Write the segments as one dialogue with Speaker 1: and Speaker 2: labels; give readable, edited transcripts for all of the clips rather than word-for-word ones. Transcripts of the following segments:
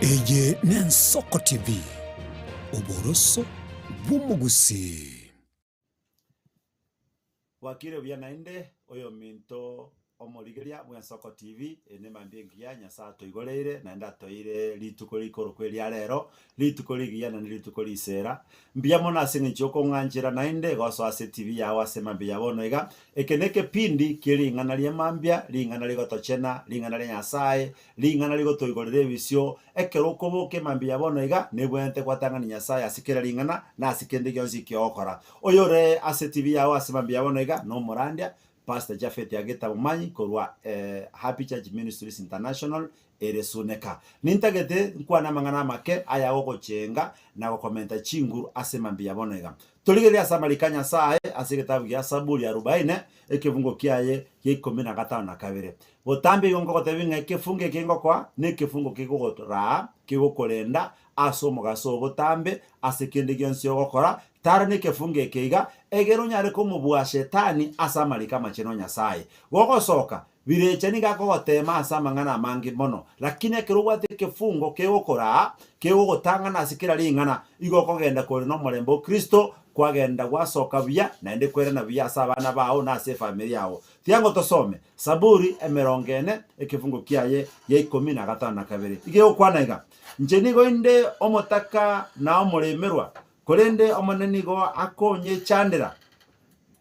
Speaker 1: Eye n'Ensoko TV, oboroso bw'omogusii.
Speaker 2: Bwakire buya naende, oyominto omorigeria bw'Ensoko TV, eye nemambia engiya Nyasae atoigoreire naende atoeire rituko rikorokwa eria rero, rituko rigiya naende rituko risera. Mbuya mono ase eng'encho yokong'anchera naende gosoa ase TV yao ase emambia ya bono iga. Eke nekepindi kie ring'ana ri'emambia, ring'ana rigotochena, ring'ana ria Nyasae, ring'ana rigotoigorera ebisio. Ekero okoboka emambia ya bono iga, nebwenerete gwatang'ani Nyasae ase kera ring'ana na ase kende gionsi eki ogokora. Oyore ase TV yao ase mambia ya bono iga nomorandia, Pastor Japhet Ageta Momanyi korwa Happy Church Ministries International ere Suneka. Nintagete nkwane amang'ana amake ayagogochenga na gokomenta chinguru ase mambia ya bono iga. Torigererie ase amariko a Nyasae ase egetabu gia Saburi arubaine, ekefungo kiaye gia ikomi na gatano na kabere. Botambe igo nkogotebia ng'a ekefungo eke ngokoa nekefungo kegogoraa, kegokorenda ase omogaso oo botambe, ase kende gionsi ogokora, tara nekefungo eke iga, egere onyare komobua Shetani ase amariko amachenu a Nyasae. Gogosoka, birecha nigo akogoteema ase amang'ana amange mono, lakini ekero obwate ekefungo kegokoraa, kegogotang'ana ase kera ring'ana, igo okogenda kore nomorembe o Kristo, kwagenda gwasoka buya, naende kwerana buya ase abana bao na ase efamiri yao. Tiango tosome Saburi emerongo ene, ekefungo kiaye gia ikomi na gatano na kabere. Iga egokwana iga, Inche nigo inde omotaka na omoremerwa, korende Omonene nigo akonyechandera.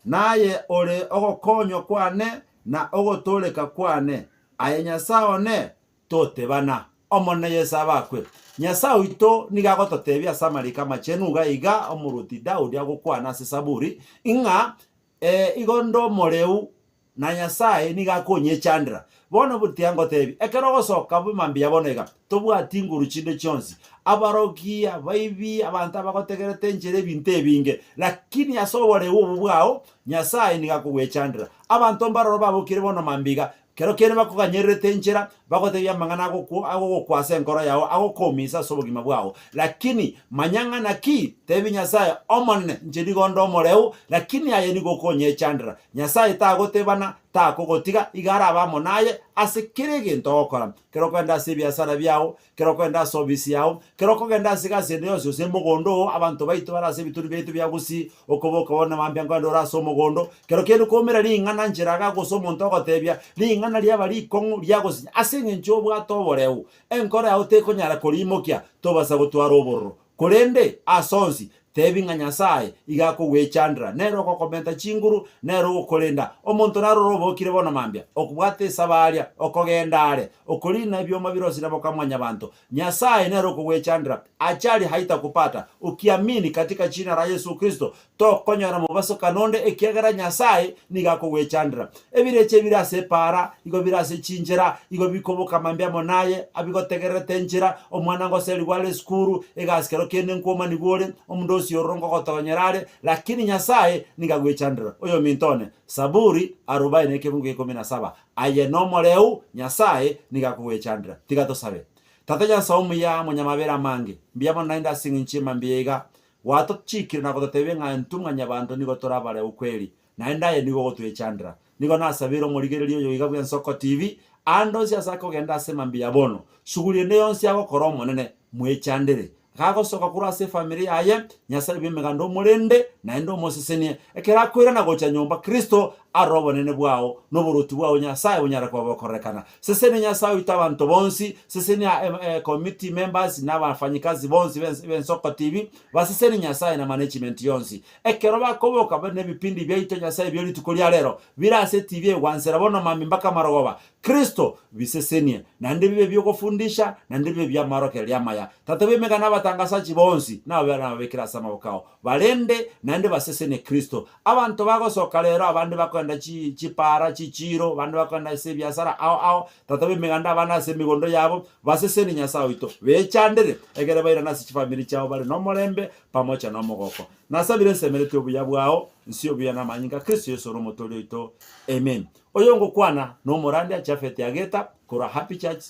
Speaker 2: Naye ore ogokonywa kwane na ogotooreka kwane, aye Nyasae one, totebana. Omonene Yeso abakwe. Nyasae oito nigo agototebia ase amariko amachenu iga iga omoruoti Daudi agokwana ase Saburi, ng'a Ee, igo nde omoreu, na Nyasae nigo akonyechandera. Bono tiga ngotebie, ekero ogosoka buna mbuya bono iga, tobwati nguru chinde chionsi, abarogi, abaibi, abanto abagotegerete enchera ebinto ebinge, lakini ase oboreu obwo bwao, Nyasae nigo akogwechandera. Abanto mbaroro babokire bono mambia iga, Kero kende bakoganyererete enchera, bagotebia amang'ana agogokwa ase enkoro yao, agokoumisa ase obogima bwao. Lakini manya ng'a naki, tebia Nyasae, Omonene, inche nigo nde omoreu, lakini aye nigo okonyechandera. Nyasae tagotebana, takogotiga, iga arabe amo naye ase kera egento ogokora. Kero okogenda ase ebiasara biao, Kero okogenda ase ofisi yao, kero okogenda ase egasi ende yonsi gose mogondo oo, abanto baito bare ase ebituri biaito bia gusii, okoboka bono mambia nkogenda ore ase omogondo, kero kende koumera ring'ana nchera iga gose omonto ogotebia, ring'ana riaba rikong'u riagosinya ase eng'encho obwate oboreu, enkoro yao tekonyara koriimokia, tobasa gotwara obororo. Korende ase onsi, Tebi ng'a Nyasae iga akogwechandera, nere ogokomenta chinguru, nere ogokorenda. Omonto narore obokire bono mambia, okobwata esabaria, okogenda are, okorina ebioma birosire boka mwanyabanto. Nyasae nere okogwechandera. Ajali haitakupata ukiamini katika jina la Yesu Kristo. Tokonyora mobasokano onde ekiagera Nyasae nigo akogwechandera. Ebirecha ebire ase epaara, igo bire ase chinchera, igo bikoboka mambia amo naye, abigotegererete enchera, omwana ngoserigwe are esukuru, egasi kero kende nkwomanigwe ore, omondosi ororo ngogotonyera are, lakini Nyasae nigo agwechandera. Oyominto one, Saburi arobaini ekefungu gia ikomi na saba, Aye nomoreu, Nyasae nigo akogwechandera. Tiga tosabe. Tata Nyasae omuya, omonyamabera amange, mbuya mono naende ase eng'encho y'emambia iga, gwatochikire na gototebia ng'a intwe mwanyabanto nigo tore abareu kweri, Naende aye nigo ogotwechandera. Nigo nasabeire omorigereria oyo iga bw'Ensoko TV, aande onsi ase akogenda ase mambia ya bono, suguri ende yonsi agokora Omonene, mwechandere. Gagosoka korwa ase efamiri yaye, Nyasae bw'Emeganda omorende, naende omosesenie. Ekero akoirana gocha nyomba, Kristo arore obonene bwao, na oboruoti bwao Nyasae bonyare koba bokororekana. Sesenia Nyasae oito abanto bonsi, sesenia committee members na abafanyikazi bonsi b'Ensoko TV, basesenie Nyasae na management yonsi. Ekero bakoboka bare nebipindi biaito Nyasae bie rituko ria rero bire ase TV egwansera bono mambia mpaka amarogoba, Kristo, bisesenie, naende bibe bi'ogofundisha, naende bibe bi'amaorokererio amaya. Tata bw'emegano abatangasachi bonsi nababe nababekire ase amaboko ao, barende, naende basesenie Kristo. Abanto bagosoka rero abande bakogenda chi chipaara, chichiiro, abande bakogenda ase ebiasara ao ao, Tata bw'emeganda abande ase emegondo yabo, basesenie Nyasae oito, bechandere, egere bairane ase chifamiri chiabo bare nomorembe, pamoja nomogoko. Nasabire nsemeretie obuya bwao, nsie obuya namanyinga a Kristo Yeso ore Omotoori oito. Amen. Oyo ngokwana nomorandia Japhet Ageta korwa Happy Church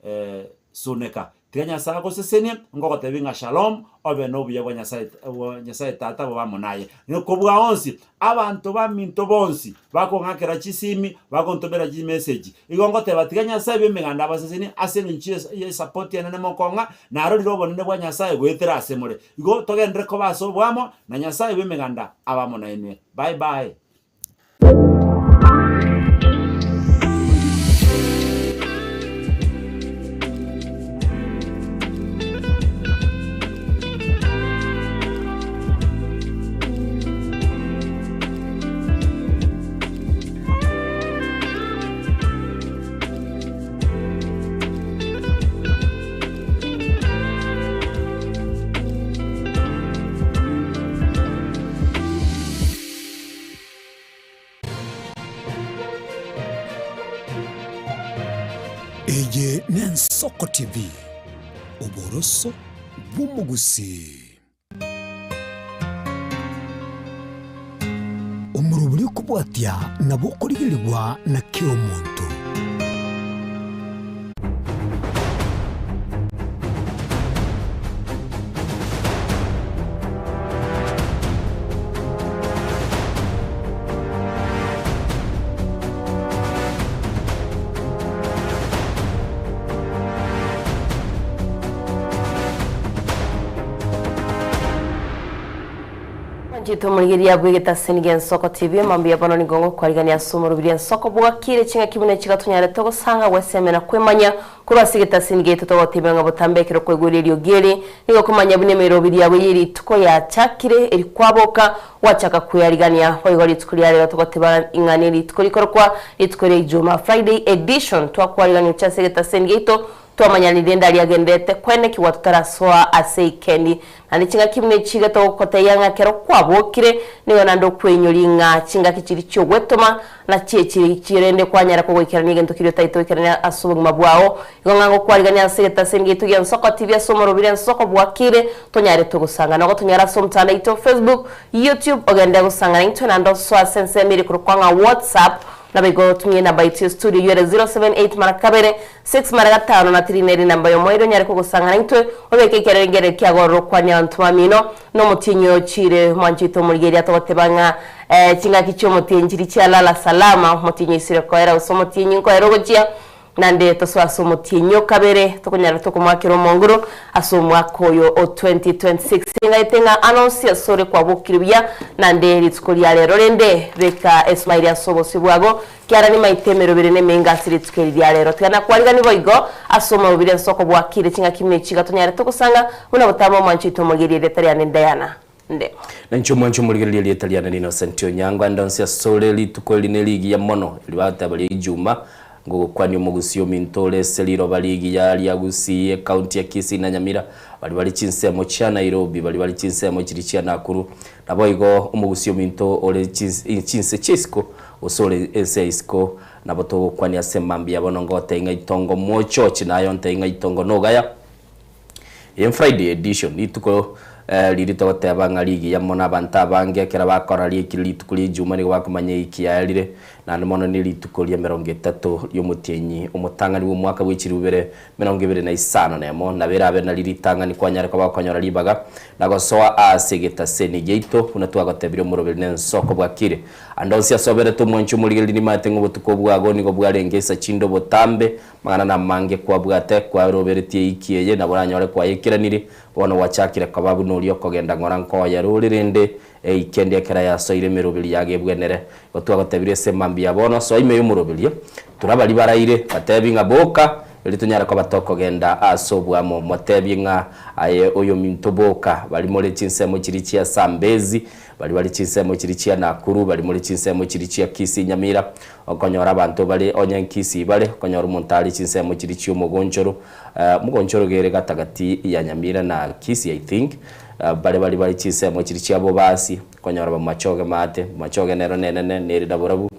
Speaker 2: eh, Suneka. Tiga Nyasae agosesenie, ngogotebia ng'a shalom, obe nobuya bwa Nyasae bwa Nyasae Tata bobe amo naye. Na kobua onsi, abanto baminto bonsi bakong'akera chisimi, bagontomera chimeseji, igo ngoteba tiga Nyasae bw'emeganda abasesenie ase eng'encho y'es y'esapoti enene mokong'a, narorire obonene bwa Nyasae goetera ase more. Igo togenderere koba ase oboamo, na Nyasae bw'emeganda abe amo nainwe. Bye bye.
Speaker 1: Eye n'Ensoko TV, oboroso bw'omogusii. Omorobori okobwatia nabo okorigerigwa na kera omonto.
Speaker 3: Mwanchete omorigereria bw'egetaseni gi'Ensoko TV, mambia bono nigo ngokwarigania ase omorobiri Ensoko bwakire ching'aki buna echi gatonyarete gosanga gwesemia na kwemanya Korwa ase egetasini giaito togotebia ng'a botambe ekero kwaigure eriogi eri, nigo okomanya buna emeroberi yago ye rituko yachakire, eri kwaboka, gwachaka kweyarigania. Boigo rituko ria rero togoteba ng'a nerituko rikorokwa rituko ria Ijumaa, Friday edition. Twakwarigania gochia ase egetaseni giaito, twamanya rende aria agenderete kwenekigwa totarasoa ase eikendi. Naende chingaki buna echi iga togokotebia ng'a ekero kwabokire, nigo naende okweinyoria ng'a chingaki chiria chi'ogwetoma nachio echiri chirende kwanyara kogoikerania egento keria otagete goikerania ase obogima bwao. Igo ng'a ngokwarigania ase egetaseni giaito gi'ensoko TV ase omorobiri ensoko bwakire, tonyare togosangana. Ogotonyora ase omotandao oito o Facebook, YouTube, ogende gosangana intwe naende osoe ase ensemo ere korokwa ng'a WhatsApp, Naboigo tumia enamba yaito ya studio eyio ere 078 mara kabere, 6 mara gatano na 3 nere enamba y'omoerio onyare kogosang'ana intwe, obeke ekerengererio kiago ororo okwanie abanto bamino, na omotienyi oyo ochiire mwancho oito omorigereria atogoteba ng'a eh, chingaki chi'omotienyi chiri chialala salama, omotienyi oisire koera gose omotienyi nkoera ogochia, Naende tosoe ase omotienyi o kabere, tokonyara tokomoakera omonguru ase omwaka oyo o 2026. Ningaete ng'a anonsi asore kwabokire buya, naende rituko ria rero rende beka esmile ase obosio bwago, kiara nimaete emerobere nemenge ase rituko eri ria rero. Tiga nakwariganie boigo ase omorobiri ensoko bwakire ching'aki buna echi iga tonyare togosanga buna botambe omwancho oito omorigereria erieta riane Diana Ndemo.
Speaker 4: Na inche omwanche omorigereria erieta riane n'Innocent Onyango, ande onsi asore rituko eri nerigiya mono, eri bagoteba ria Ijuma, ngogokwania omogusii ominto ore ase riroba rigiya ria Gusii, ecounty ya Kisii na Nyamira, baria bare chinsemo chia Nairobi, baria bare chinsemo chiria chia Nakuru, naboigo omogusii ominto ore chinse chia isiko, gose ore ense ya isiko, nabo togokwania ase mambia bono ngotebia ng'a itongo mochochi naye ontebie ng'a itongo nogaya. Eye Friday edition, rituko riria togoteba ng'a rigiya mono abanto abange ekero bakora riekire rituko ria ejuma nigo bakomanya eiki yaerire, naende mono ne rituko ria emerongo etato ri'omotienyi omotang'ani bw'omwaka bwe chilifu ibere emerongo ebere na isano na emo, nabo erabe nari ritang'ani kwanyare koba gokonyora ribaga na gosoa aase egetaseni giaito buna twagotebirie omoroberi na ensoko bwakire. Ande onsi asoberete omwanchi omorigereria nimanyete ng'a obotuko bwago nigo bwarenge insa chinde obotambe, Amang'ana namange kwabwate, kwaroberetie eiki eye, nabo oranyore kwayekeranirie, bono gwachakire koba buna oria okogenda ng'ora nkoyera ore rende eiki ende ekero yasoire emeroberi yagebwenere. Igo twagotebirie ase mambia bono, soa ime y'omoroberio, tura baria baraire, batebi ng'a boka, erio tonyare koba tokogenda ase oboamo. Motebie ng'a aye oyominto boka, baria more chinsemo chiria chia Sambezi, baria bare chinsemo chiria chia Nakuru, baria more chinsemo chiria chia Kisii Nyamira, Okonyora abanto bare onye nkisii bare, okonyora omonto are chinsemo chiria chi'omogonchoro, omogonchoro iga ere gatagati ya Nyamira na Kisii I think, bare baria bare chinsemo chiria chia Bobasi, okonyora Bomachoge maate, Bomachoge nero nenene, nere naborabu.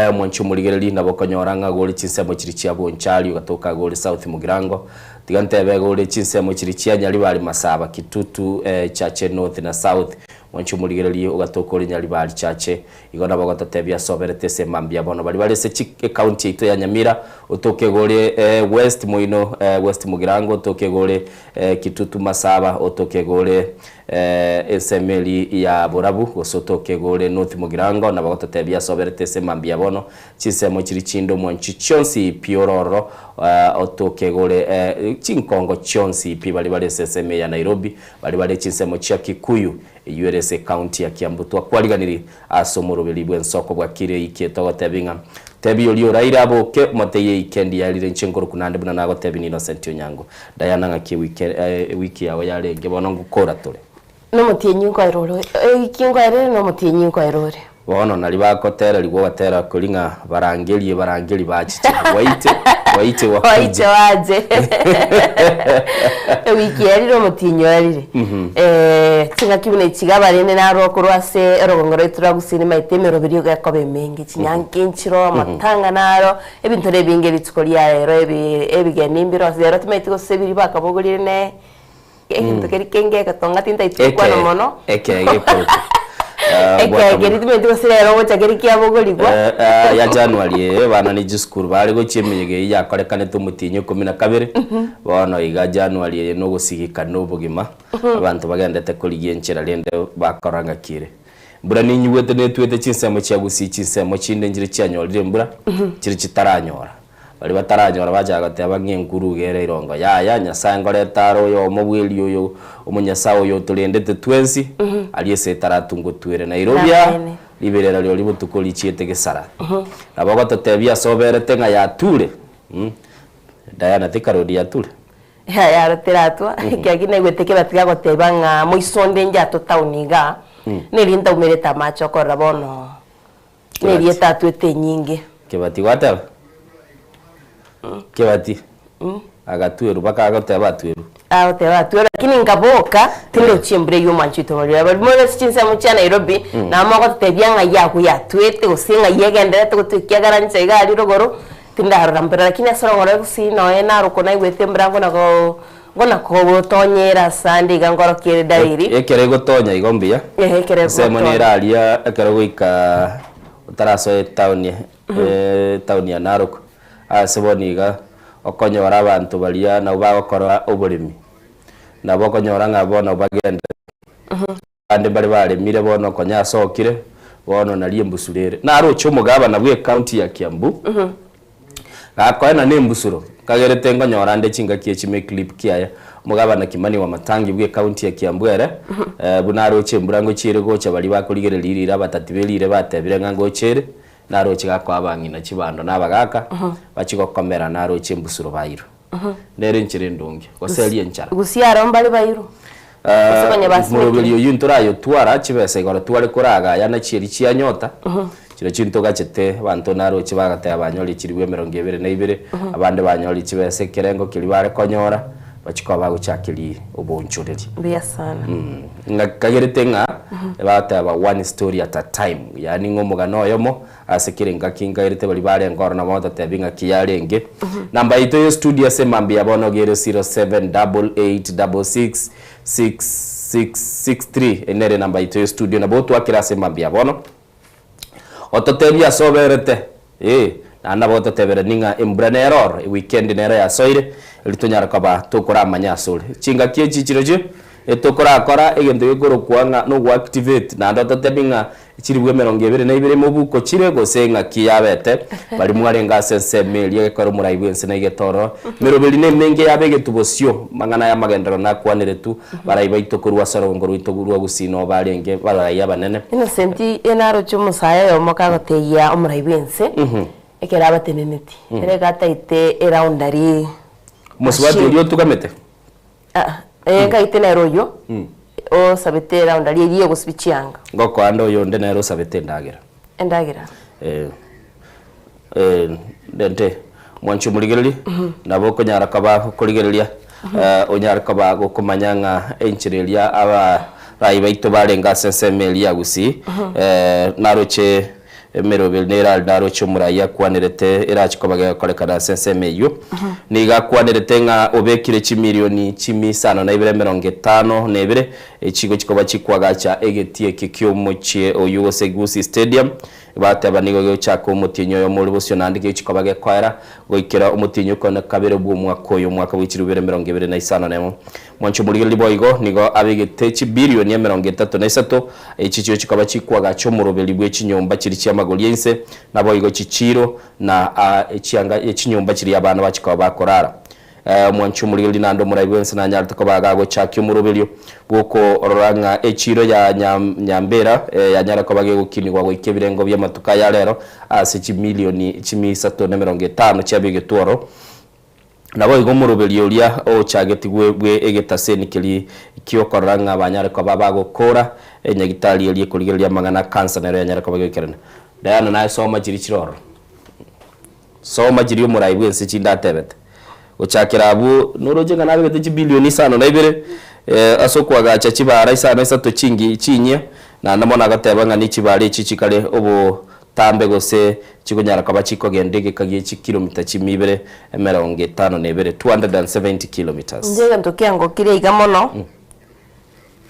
Speaker 4: Omwanchi omorigereria nabo okonyora ng'a iga ore chinsemo chiria chia Bonchari, ogatoka iga ore South Mugirango, tiga ntebe iga ore chinsemo chiria chia Nyaribari, Masaba, Kitutu, Chache North na South. Mwanche omorigererie ogatoka ore Nyaribari Chache. Igo nabo ogototebia ase oberete ase mambia bono baria bare ase chi ecounty yaito ya Nyamira, otoke iga ore West moino West Mugirango, otoke iga ore Kitutu Masaba, otoke iga ore ensemo eria ya Borabu, gose otoke iga ore North Mugirango, nabo ogototebia ase oberete ase mambia bono Chinsemo chiria chinde omwanchi chionsi pi ore ororo, otoke iga ore chinkongo chionsi pi baria bare ase ensemo eye ya Nairobi, baria bare chinsemo chia Kikuyu, eyio ere ase ecounty ya Kiambu. Twakwariganirie ase omoroberi bw'ensoko bwa kira eiki etogotebia ng'a tebia oria oraire aboke omotebie eiki endi yarire inche nkoroku naende buna nagotebia ni Innocent Onyango. Diana ng'aki ewiki ewiki yao yarenge bono ngokora tore.
Speaker 3: Nomotienyi nkoera ore, eiki nkoerere nomotienyi nkoera ore.
Speaker 4: Bono nario bagotererigwa ogotera koria ng'a barangerie barangerie bachiche, waite waite
Speaker 3: Waite
Speaker 4: wakuje.
Speaker 3: wache. Ewiki erire omotienyi oerire. Ching'aki buna echi iga abarende naro korwa ase erogongo rwaito rwa Gusii nimaete emeroberio iga ekoba emenge, chinyangi nchiroo, amatanga naro, ebinto na ebinge rituko ria rero ebi ebigeni mbire ase rero timaeti gose biria bakabogorire ne Egento keria kenge egetonga tintaeti gokwana mono.
Speaker 4: Eke gekorokwa.
Speaker 3: Eke keria timanyeti gose rero ogocha keria kiabogorigwa.
Speaker 4: Ya January eye abana ne chisukuru bare gochia emeyega eyio yakorekanete omotienyi ikomi na kabere, bono iga January eye nogosigika na obogima, abanto bagendete korigia enchera rende bakora ng'aki ere. Mbura ninyigwete netwete chinsemo chia Gusii chinsemo chinde nchire chianyorire embura, chire chitaranyora. Baria bataranyora bachaka goteba ng'a enkuru iga ere irongo. Yaya, Nyasae nkoreta are oyomo bw'erio oyo omonyasae oyo otorendete twensi, aria ase etaratungotwere. Nairobi aa,
Speaker 3: Namaene.
Speaker 4: riberera riria botuko richiete gesara. Nabo ogototebia ase oberete ng'a yature, mm, Diana tikarodi yature?
Speaker 3: Yaya aro teratwa, ekiagera naigwete kebatiga goteba ng'a moisonde inche ato town igaa, neri ntaumerete amache okorora bono. Nerieta atwete enyinge.
Speaker 4: Kebati gwateba? Kebati agatwerwa mpaka agoteba atwerwe.
Speaker 3: Agoteba atwerwe lakini nkaboka tindochi embura eywo omwanchi oito omorero. Abaria more ase chinsemo chia Nairobi nabo mogototebia ng'ai agwo yatwete gose ng'ai egendererete gotwa ekiagera inche iga aria rogoro tindarora mbura lakini ase orogoro gusii nonya narokwo naigwete embura nkona koo nkona kogotonyera asande iga nkorokia ere diary.
Speaker 4: Ekero egotonya igo mbuya,
Speaker 3: Ehe ekero
Speaker 4: ensemo
Speaker 3: egotonya.
Speaker 4: nere aria ekero goika otarasoa etown etown ya Narok, ase bono iga okonyora abanto baria nabo bagokora oboremi, nabo okonyora ng'a bono bagenderete, abande mbare baremire bono konya asokire, bono nario embusuro ere. Naroche omogabana bwa ecounty ya Kiambu, gakoena na embusuro, nkagerete nkonyora ande chingaki echi me clip kiaye, omogabana Kimani Wamatangi bwa ecounty ya Kiambu ere, buna aroche embura ngochia ere gocha baria bakorigereria rire abatati be rire batebire ng'a ngocha ere, Naroche gakoa abang'ina chibando na abagaaka bachie gokomera, naroche embusuro bairwe. Nere enchera endonge, gose eria enchara.
Speaker 3: Gusii aro mbare bairwe? Gose konya basimekire?
Speaker 4: Moroberi oyio ntorayotwara chibesa igoro tware koragaya na chieri chianyota, chirochio ntogachete abanto naroche bagateba banyorire chiribu emerongo ebere na ibere, abande banyorire chibesa ekerengo keria bare konyora, bachie koba bagochakeria oboonchoreria.
Speaker 3: Mbuya sana.
Speaker 4: Ng'a kagerete ng'a bateba one story at a time, yaani ng'a omogano oyomo ase kera engaki nkagerete baria barenge ororo nabo bagototebia ng'a ki yarenge. Namba yaito ya estudio ase mambia bono iga ere 0788666663 eye nere enamba yaito ya estudio nabo otwakere ase mambia bono. Ototebie ase oberete, ee, naende nabo ototeberanie ng'a embura nere oro, ewikendi nero yasoire, erio tonyare koba tokoramanya asore. Chingaki echi chirochio, etokorakora egento gekorokwa ng'a nogoactivate, naende ototebie ng'a chiribu emerongo ebere na ibere mobuko chire gose ng'aki yabete, baria mwarenge ase ensemo eria egekora omorai bw'ense na egete ororo. Emeroberi nemenge yabegetwe bosio, amang'ana ay'amagenderero nakwaneretwe, Barai baito korwa ase orogongo rwaito rwa gusii noo barenge abarai abanene.
Speaker 3: Innocent naroche omosae oyomo kagotebia omorai bw'ense ekero abateneneti, ere iga ataete eraundari
Speaker 4: Omosubati
Speaker 3: machine.
Speaker 4: oria otugamete?
Speaker 3: Aa, eh nkaite nere oyio osabete eraundari eria egosibia chianga.
Speaker 4: Ngokoa nde oyonde nere osabete endagera.
Speaker 3: Endagera?
Speaker 4: Eh, eh, ndente mwanche omorigereria, nabo okonyara koba okorigereria, onyare koba gokomanya ng'a enchera eria abarai baito barenge ase ensemo eria ya Gusii, naroche. Emeroberi nere are naroche omoraia akwanerete erache koba gegokorekana ase ensemo eyio. Nigo akwanerete ng'a obekire chimilioni chimia isano na ibere emerongo etano na ebere echigochi koba chikoagacha egetii ekio ki'omochie oyio gose Gusii Stadium. Bateba nigo gegochaka omotienyi oyomo ore bosio naende gegochi koba gekoera goikera omotienyi okone kabere bw'omwaka oyo omwaka bwe chilifu ibere emerongo ebere na isano na emo. Mwanche omorigereria boigo nigo abegete chibilioni 33, echi chio chikoba chikoagacha omoroberi bwe chinyomba chiria chi'amagori a inse, naboigo chichiiro, na chianga chinyomba chiria abana bachikoba bakorara. Omwanche omorigereria naende omorai bw'ense nanyarete koba agagochakia omoroberio bw'okorora ng'a echiiro ya Nyambera yanyara koba gegokinigwa goika ebirengo bi'amatuko aya rero ase chimilioni chimia isato na emerongo etano chiabegetwe oro. Naboigo omoroberio oria ochagetigwe bwe egetaseni keria ki'okorora ng'a banyare koba bagokora enyagitari eria ekorigereria amang'ana a kansa nero yanyare koba gegoikerana. Diana naye soma chiria chire ororo. Soma chiria omorai bw'ense chinde atebete. Gochakera abwo noroche ng'a nabegete chibilioni isano na ibere ase okoagacha chibara isano isato chingi chinyia, naende mono agateba ng'a nechibara echi chikare obo Tambe gose chikonyara koba chikogenda egeka gie chikilomita chimia ibere 52, 270 kilometres.
Speaker 3: Inche egento kiangokirie iga mono,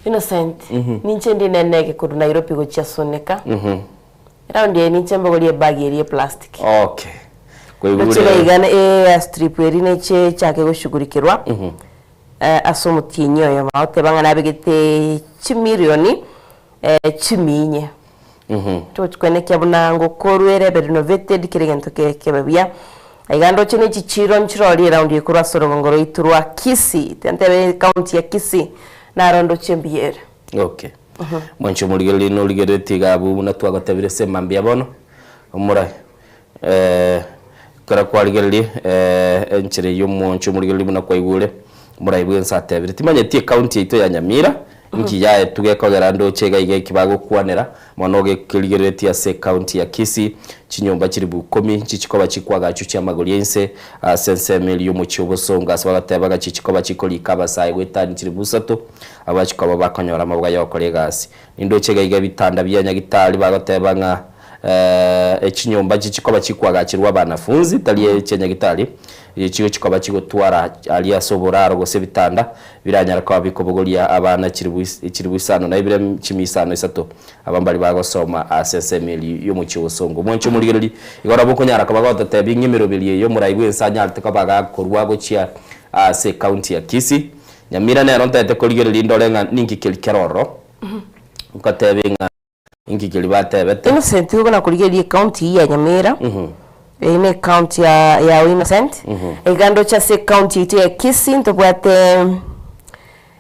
Speaker 3: Innocent, ninche ndi nene korwa Nairobi gochia Suneka, eraundi eye ninche mbogorie ebag eria eplastic.
Speaker 4: Okay.
Speaker 3: Ndoche
Speaker 4: Kwaigure.
Speaker 3: iga iga airstrip eria neche echake goshughulikirwa ase omotienyi oyomo, agoteba ng'a nabegete chimilioni chiminye. Togochi koenekia buna ngokorwa ere ebe renovated kera egento ke kebe buya. Iga ndoche ne chichiro nchirori eround eye korwa ase orogongo rwaito rwa Kisii, tentebe ecounty ya Kisii, naro ndoche mbuya ere.
Speaker 4: Okay. Mwanche omorigereria norigereretie iga abwo buna twagotebire ase emambia bono, omorae ekero kwarigereria enchera eyio omwanche omorigereria buna kwaigure, omorai bwense atebire. Timanyeti ecounty yaito ya Nyamira, Inki yaetwe gekogera ndoche iga iga eki bagokwanera, mono gekerigereretie ase ecounty ya Kisii, chinyomba chilifu ikomi nchichikoba chikwagachwa chiamagori a inse ase ensemo eria y'omochie obosongo ase bagateba ng'a chichikoba chikorika abasae goetania chilifu isato abwo bachikoba bakonyora amaboga yogokora egasi. Nindoche iga iga ebitanda bia nyagitari bagoteba ng'a echinyomba chichikoba chikwagachirwa abanafunzi tari echia nyagitari, echio chikoba chigotwara aria ase oboraro gose ebitanda Biranyare koba bikobogoria abana chilifu isano na ibere chimia isano isato, aba mbaria bagosoma ase ensemo eria y'omochie obosongo. Omwanche omorigereria, igo nabo okonyara koba gototebia ng'a emeroberio eye omorai bw'ense anyarete koba gakorwa gochia ase ecounty ya Kisii. Nyamira nero ntaete korigereria ndore ng'a ninki keria kere ororo, nkotebie ng'a. Inki keria batebete?
Speaker 3: Innocent igo nakorigereria ecounty eyio ya Nyamira, eyio ne ecounty ya yao Innocent, iga ndoche ase ecounty yaito ya Kisii ntobwate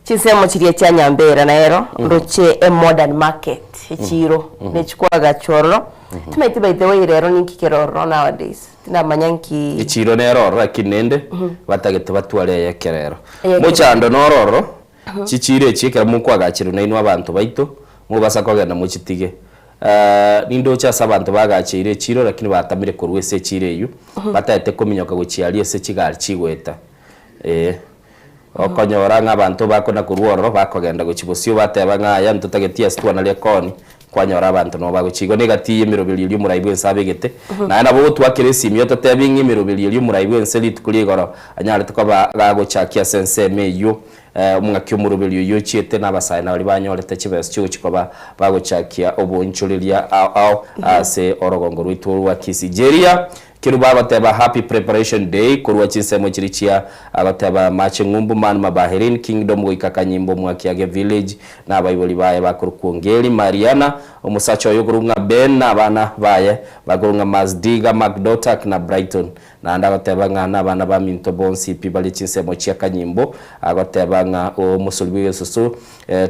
Speaker 3: chinsemo chiria chia Nyambera nero, ndoche emodern market echiro nechikwagachwa ororo, timanyeti by the way rero ninki kere ororo nowadays, tindamanya nki.
Speaker 4: Echiro nere ororo lakini rende batagete batware eye ekerero.
Speaker 3: Eye ekerero.
Speaker 4: Mochando noro ororo, Chichiiro echi ekero mokwagacherwa nainwe abanto baito, mobasa kogenda mochitige. Nindoche ase abanto bagacheire echiiro lakini batamire korwa ase echiiro eyio, bataete kominyoka gochia aria ase chigari chigoeta. Ee. Okonyora ng'a abanto bakona korwa ororo bakogenda gochia bosio bateba ng'a aya ntotageti ase twanaria koni, kwanyora abanto nabo bagochia. Igo negati y'emeroberio eria omorai bw'ense abegete. Naye nabo ogotwakera esimi ototebi ng'a emeroberio eria omorai bw'ense rituko ria igoro anyarete koba gagochakia ase ensemo eyio. Omong'aki omoroberio oyio ochiete nabasae na baria banyorete chibesa chigochia koba bagochakia oboonchoreria ao ao ase orogongo rwaito rwa Kisii. Jeria Kerubo agoteba Happy Preparation Day korwa chinsemo chiria chia agoteba Mache Ng'umbu Man Mabaherin Kingdom goika Kanyimbo Mwakiage Village na abaibori baye bakorokwa Ongeri Mariana omosacha oye okorokwa ng'a Ben na abana baye bakorokwa ng'a Mazdiga Macdotak na Brighton Naende agoteba ng'a nabana baminto bonsi pi bare chinsemo chia kanyimbo, agoteba ng'a omosori bw'egesusu,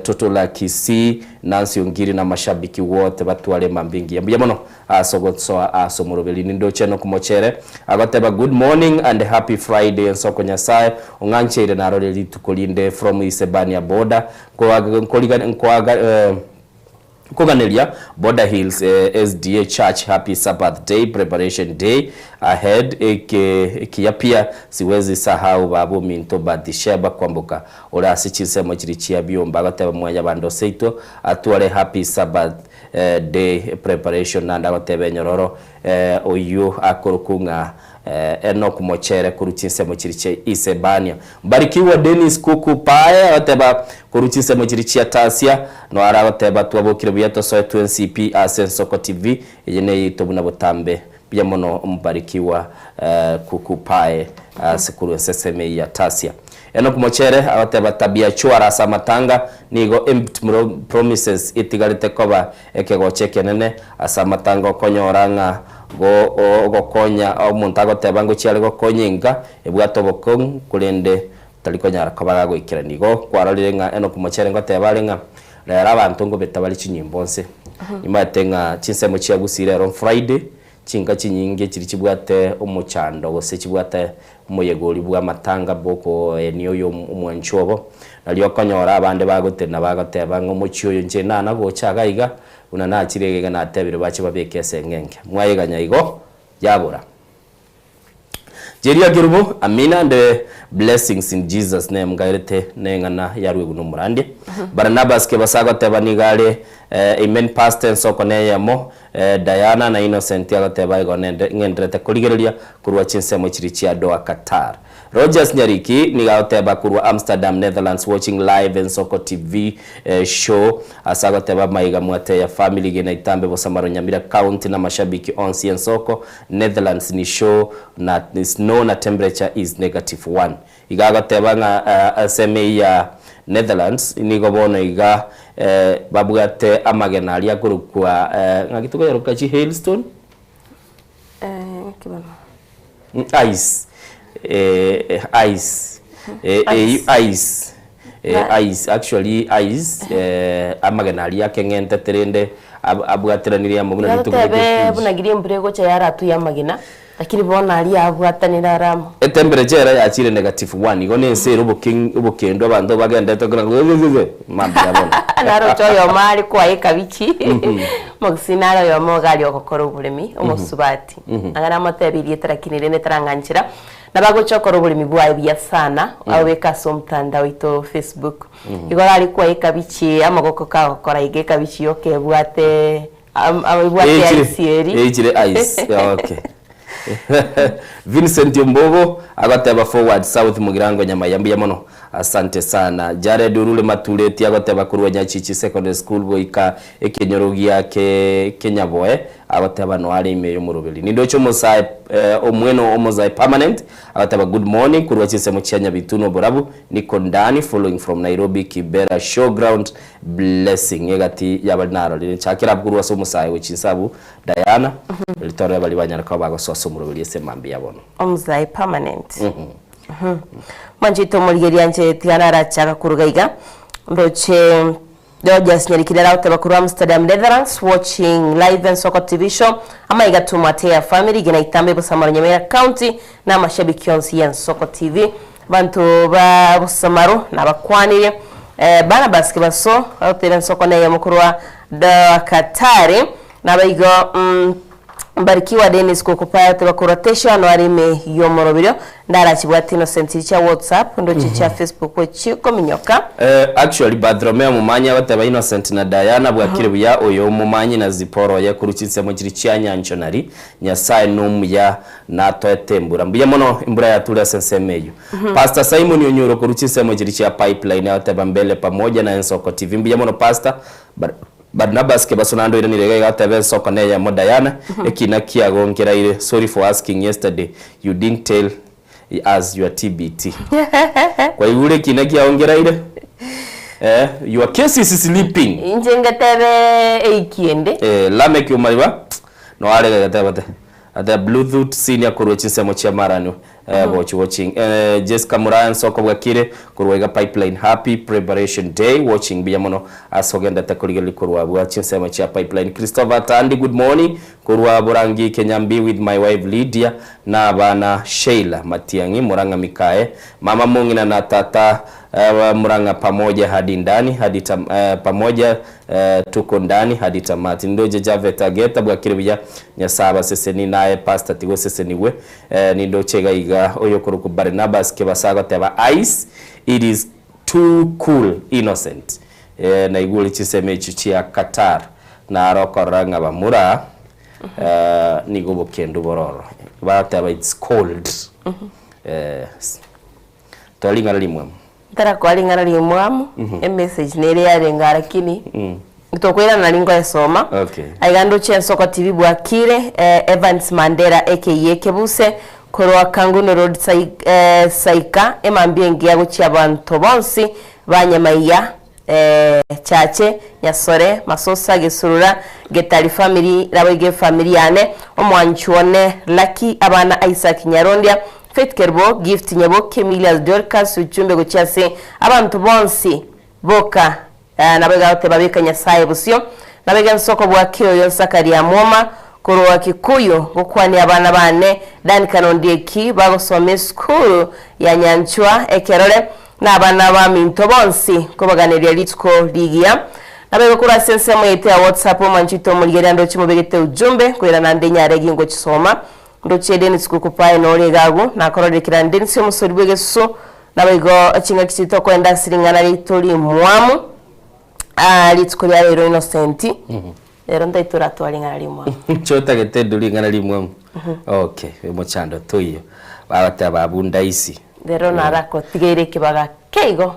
Speaker 4: Toto la Kisii, Nancy Ongiri na amashabiki wote batware emambia engiya. Mbuya mono ase ogosoa ase omoroberi nindoche nokomochere. Agoteba good morning and happy Friday ensoko Nyasae ong'ancheire narore rituko rinde from Isebania border nkoaga nkoaga Nkoganeria Border Hills SDA Church Happy Sabbath Day Preparation Day Ahead Eke ekiya pia siwezi sahau baba ominto Bathsheba Kwamboka ore ase chinsemo chiria chia biomba agoteba mwanyabande oseito atware Happy Sabbath. Day preparation naende agoteba enyororo oyio akorokwa ng'a Enock Mochere korwa chinsemo chiria chia Isebania. Mbarikiwa Dennis Kuku Pae agoteba korwa chinsemo chiria chia Tasia noaro agoteba twabokire buya tosoe twensi pi ase Ensoko TV eye neyaito buna botambe. Mbuya mono Mbarikiwa Kuku Pae ase korwa enseseme eye ya Tasia. Enock Mochere agoteba tabia chwara ase amatanga nigo empty promises etigarete koba ekegocha ekenene ase amatanga okonyora ng'a go ogokonya omonto agoteba ngochia are gokonya enka ebwate obokong'u korende tari konyara koba gagoikerania. Igo kwarorire ng'a Enock Mochere ngoteba are ng'a rero abanto ngobeta bare chinyimbo nse. Nimanyete ng'a chinsemo chia Gusii rero Friday Chinka chinyinge chiria chibwate omochando gose chibwate omoyega oria bw'amatanga bw'okoenia oyo omwanchwa obo, nario okonyora abande bagotenena bagoteba ng'a omochie oyo inche nana gocha iga iga, buna nachire iga iga natebire bache babeke eseng'enge. Mwayeganya igo, yabora. Jeria Kerubo, Amina and blessings in Jesus name ngaerete neng'ana yarwegwe nomorandia. Barnabas Kebasa agoteba nigo are Amen pastor ensoko neyemo Diana na Innocent agoteba igo nende ng'enderete korigereria korwa chinsemo chiria chia Doha Qatar. Rogers Nyariki nigo agoteba korwa Amsterdam Netherlands watching live Ensoko TV show Ase agoteba amaiga mwateya family gena itambe bosamaro Nyamira county na mashabiki onsi ensoko Netherlands ni show na snow na temperature is negative one. Iga agoteba ng'a ensemo eyio ya Netherlands nigo bono iga babwate amagena aria akorokwa ng'aki tokoyaroka chi hailstone? Ice ice eyio ice ice actually ice amagena aria akeng'entete rende abwateranire amo buna rituko
Speaker 3: Totebe
Speaker 4: rike
Speaker 3: buna giria embura egocha yaratwe ya amagena, lakini bono aria abwatanire are amo.
Speaker 4: Etemperature ere yachire negative one, igo nense ere obokendu abanto bagendete kora mambia bono.
Speaker 3: Naroche oyomo are kwaye ekabichi, omogusii nare oyomo iga aria ogokora oboremi, omosubati. Ang'e namotebie erieta lakini rende tarang'anchera, nabo agocha okora oboremi bwaye buya sana, abobeke ase omotandao oito Facebook. Igo are kwaye ekabichi amagoko kagokora iga ekabichi yoka ebwate ebwate ice eria.
Speaker 4: Eichire ice, okay. Vincent Ombogo agoteba forward South Mugirango Nyamaiya mbuya mono asante sana. Jared Orure Matureti agoteba korwa Nyachichi Secondary School goika ekenyoro gia Kenyaboe agoteba noare ime yomoroberi. Nindoche omosae omweno omosae permanent agoteba good morning korwa chinsemo chia Nyabitunu oborabu niko ndani following from Nairobi Kibera showground blessing egati yabari narorire nchakera abwo korwa ase omosae gochia inse abwo Diana, erio torore baria banyare koba bagosoa ase omoroberi ase mambia bono.
Speaker 3: Omosae permanent. Mwanchete omorigereria inche tiga narachaka koruga iga ndoche Rogers Nyarikire aragoteba korwa Amsterdam Netherlands watching live Ensoko TV show amaiga to Mwateya family gena itambe Bosamaro Nyamira County na amashabiki onsi ya Ensoko TV abanto ba Bosamaro nabakwanirie eh, Barnabas Kebaso agoteba Ensoko neyemo korwa Doha Qatar Naboigo Mbarikiwa Dennis Kokopaya oteba korwa Tesho ano are ime y'omoroberio ndarachibwate Innocent chiria chia WhatsApp ndoche chia Facebook gochia kominyoka.
Speaker 4: Actually Bartholomeo omomanyi agoteba Innocent na Diana bwakire buya oyo omomanyi na Zipporah oye korwa chinsemo chiria chia nyancho nari Nyasae nomuya natoete embura mbuya mono embura yature ase ensemo eyio Pastor Simon Onyuro korwa chinsemo chiria chia Pipeline agoteba mbele pamoja na Ensoko TV mbuya mono Pastor Barnabas Kebaso naende oiranire iga iga atebe ensoko neyemo Diana ekina kiagonkeraire sorry for asking yesterday you didn't tell us your TBT kwaigure ekina kiagonkeraire eh your case is sleeping.
Speaker 3: Inche ngetebe eiki ende.
Speaker 4: Eh Lameck Omariba noare iga iga ateba Ate Bluetooth Senior korwa chinsemo chia Marani watch watching Jessica Muraya Nsoko bwakire korwa iga Pipeline Happy Preparation Day watching mbuya mono ase ogendete korigereria korwa abwo chinsemo chia Pipeline Christopher Tandi good morning korwa Borangi Kenyambi with my wife Lydia na abana Sheila Matiang'i Murang'a Mikae Mama Mong'ina na Tata Murang'a pamoja hadi ndani hadi tam, pamoja Tuko ndani hadi tamati. Nindoche Japhet Ageta bwakire buya Nyasae abaseseni naye pastor tiga osesenigwe Nindoche iga iga oyokorokwa Barnabas Kebasa agoteba ice it is too cool innocent Naigure chinsemo echio chia Qatar. Naro okorora ng'a bamura nigo obokendu bore ororo. Bagoteba it's cold. Toa ring'ana rimwamu.
Speaker 3: Ntarakoa ring'ana rimwamu, emessage nere yarenge aa lakini tokoirana nari nkoyesoma.
Speaker 4: Okay.
Speaker 3: Aiga ndoche Ensoko TV bwakire, Evans Mandera aka Ekebuse, korwa Kangundo Road Saika, emambia engiya gochia abanto bonsi ba Nyamaiya, Chache, Nyasore, Masosa, Gesurura, Getari family, naboigo efamiri yane, omwanchi one Lucky, abana Isaac Nyarondia, Faith Kerubo, Gift Nyaboke, Emilius Dorcas, Uchumbe gochia ase abanto bonsi boka, naboigo agoteba beka Nyasaye bosio, naboigo ensoko bwake oyo Zakaria Mwoma, korwa Kikuyu, gokwania abana bane Duncan Ondieki bagosoma esukuru ya Nyanchwa ekerore, Na abana baminto bonsi nkobaganeria rituko rigiya. Nabaigwe korwa ase ensemo yaito ya WhatsApp omwanchete omorigereria ndoche mobegete ujumbe nkoirana nde nyare egi ngochisoma. Ndoche Dennis Kukupae nore iga agwo nakororire kera Dennis omosori bw'egesusu naboigo chingaki chiria tokoenda ase ring'ana riaito rimwamu rituko ria rero Innocent rero ntaito oratware ring'ana rimwamu.
Speaker 4: Inche otagete ndue ring'ana rimwamu? Okay, omochando toiyo. Bagoteba abwo ndaisi.
Speaker 3: Rero narakotigeire ekebaga keigo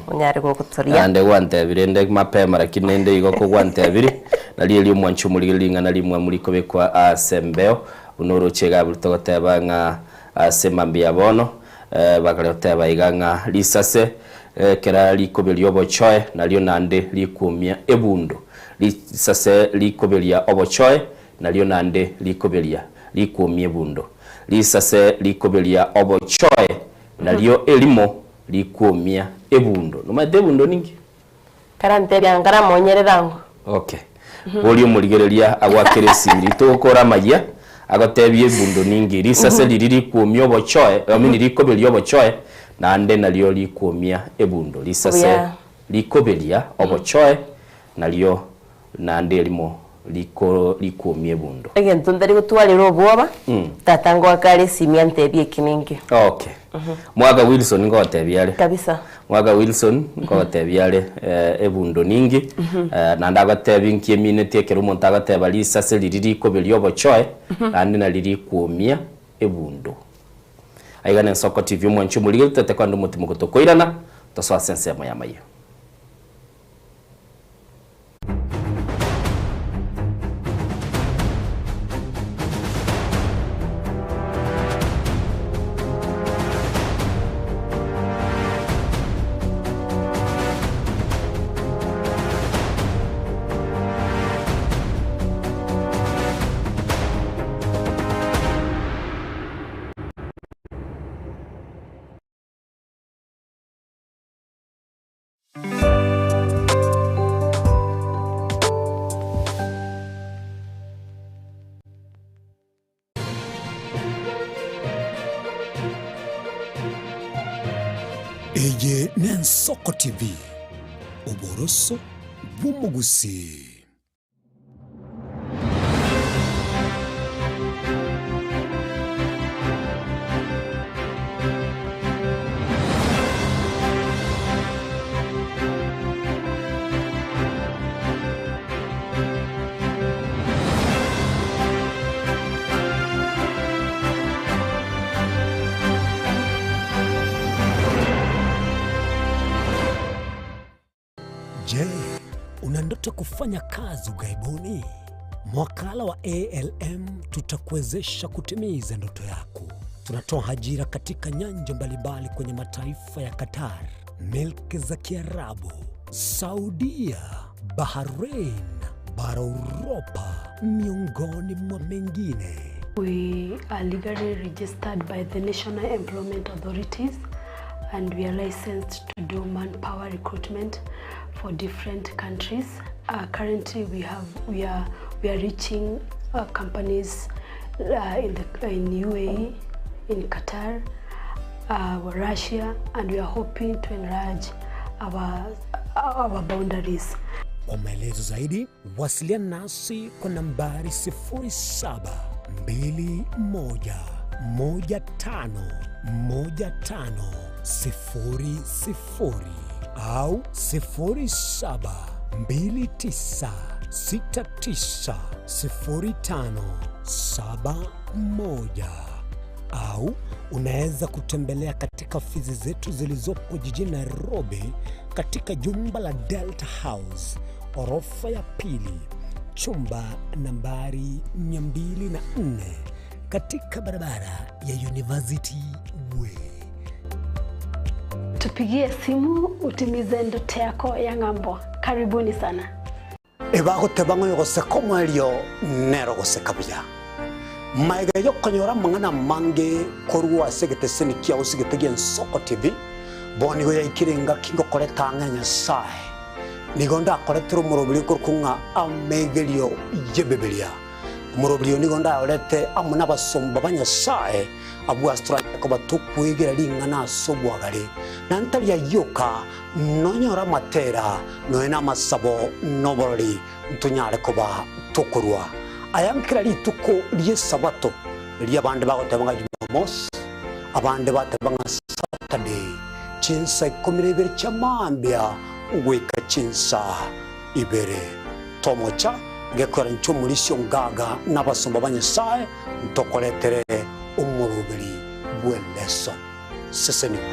Speaker 3: onyare gogotoria.
Speaker 4: Naende gwantebire inde mapema lakini naende igo kogwantebirie, nario erio omwanchi omorigereria ring'ana rimwamu rikobekwa ase embeo, buna oroche iga abwo togoteba ng'a ase mambia bono, bakare goteba iga ng'a risase ekero rikoberia obochoe nario naende rikwomia ebundo. Risase rikoberia obochoe nario naende rikoberia rikwomia ebundo. Risase rikoberia obochoe, nario erimo rikwomia ebundo. Nomanyete ebundo ninki?
Speaker 3: Karantebia nkaramonyerere ango.
Speaker 4: Okay. Boria omorigereria agoakere esimi togokora amayia agotebie ebundo ninki. Risase riria rikwomia obochoe, I mean rikoberia obochoe, naende nario rikwomia ebundo. Risase
Speaker 3: Buya.
Speaker 4: rikoberia obochoe, nario Naende erimo riko rikwomia ebundo.
Speaker 3: Egento ntari gotwarera obwoba, tata ngoaka are esimi antebie eki ninki.
Speaker 4: Okay. Mwaka Wilson ngogotebia are.
Speaker 3: Kabisa.
Speaker 4: Mwaka Wilson ngogotebia are ebundo ningi, naende agotebia nki emineti ekero omonto agoteba risase riria rikoberia obochoe, naende nario rikwomia ebundo. Aiga nensoko TV omwanchi omorigereria totete kogenda omotimoko tokoirana, tosoe ase ensemo y'amayio.
Speaker 1: Eye n'Ensoko TV, oboroso bw'omogusii. Je, una ndoto kufanya kazi ughaibuni? Mwakala wa ALM tutakuwezesha kutimiza ndoto yako. Tunatoa ajira katika nyanja mbalimbali kwenye mataifa ya Qatar, milki za Kiarabu, Saudia, Bahrain, bara Uropa, miongoni mwa mengine.
Speaker 5: We are legally registered by the National Employment Authorities and we are licensed to do manpower recruitment for different countries. Currently we have, we are, we are reaching companies in the, in UAE, in Qatar, Russia, and we are hoping to enlarge our, our boundaries.
Speaker 1: Kwa maelezo zaidi wasiliana nasi kwa nambari 0721151500 au 690571 au unaweza kutembelea katika ofisi zetu zilizopo jijini Nairobi katika jumba la Delta House orofa ya pili chumba nambari 204 katika barabara ya University Way.
Speaker 5: Tupigie simu utimize ndoto yako ya ng'ambo. Karibuni sana.
Speaker 1: Ebagoteba ng'a oyogoseka omoerio nere ogoseka buya. Magega y'okonyora amang'ana amange korwa ase egeteseni kiao ase egete gi'Ensoko TV, bono nigo yaikire engaki ngokoreta ang'e Nyasae. Nigo ndakoretere omoroberi okorokwa ng'a Amegerio y'Ebibilia. Omoroberi oyo nigo ndayorete amo nabasomba ba Nyasae, abwo ase toranyare koba tokwegera ring'ana ase obwagare, na ntari ayio oka, nonyore amatera, nonya namasabo, na oborori, ntonyare koba tokorua aya nkera rituko ri'Esabato, erio abande bagoteba ng'a Jumamosi, abande bateba ng'a Saturday, chinsa ikomi na ibere chia mambia goika chinsa ibere. Tomocha gekoera inche omorisia ongaga na abasomba ba Nyasae ntokoretere omoroberi bw'eleso. Sesenigwa.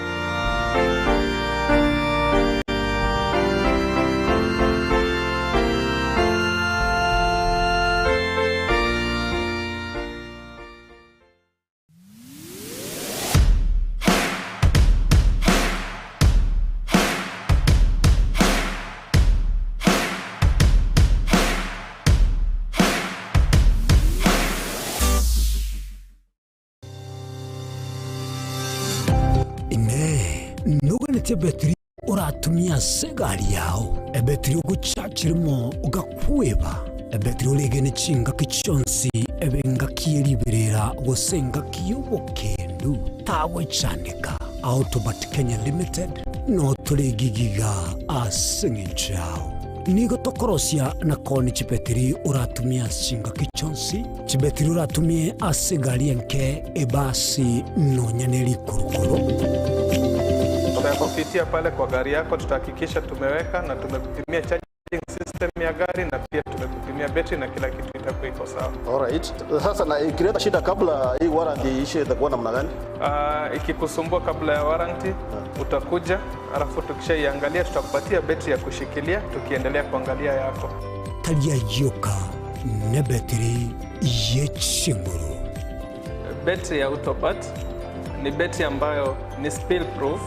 Speaker 1: Inee! Noganetie ebetiri oratumie ase egari yao? Ebetiri ogochachirimo ogakweba? Ebetiri oregene chingaki chionsi ebe engaki ye riberera gose engaki y'obokendu? Tagochandeka. Autobat Kenya Limited notore egigiga ase eng'encho yao. Nigo tokorosia na koonia chibetiri oratumie ase chingaki chionsi, chibetiri oratumie ase egari enke, ebasi, nonya ne rikurukuru.
Speaker 6: Tutakupitia pale kwa gari yako, tutahakikisha tumeweka na tumekupimia charging system ya gari na pia tumekupimia betri na kila kitu itakuwa iko sawa.
Speaker 7: Alright. Sasa na ikileta shida kabla hii warranty iishe itakuwa namna gani?
Speaker 6: Ikikusumbua kabla ya warranty utakuja, alafu tukishaiangalia tutakupatia betri ya kushikilia tukiendelea kuangalia yako.
Speaker 1: Tari ayio oka, nebetiri ye chinguru.
Speaker 6: Betri ya Autobat ni betri ambayo ni spill proof,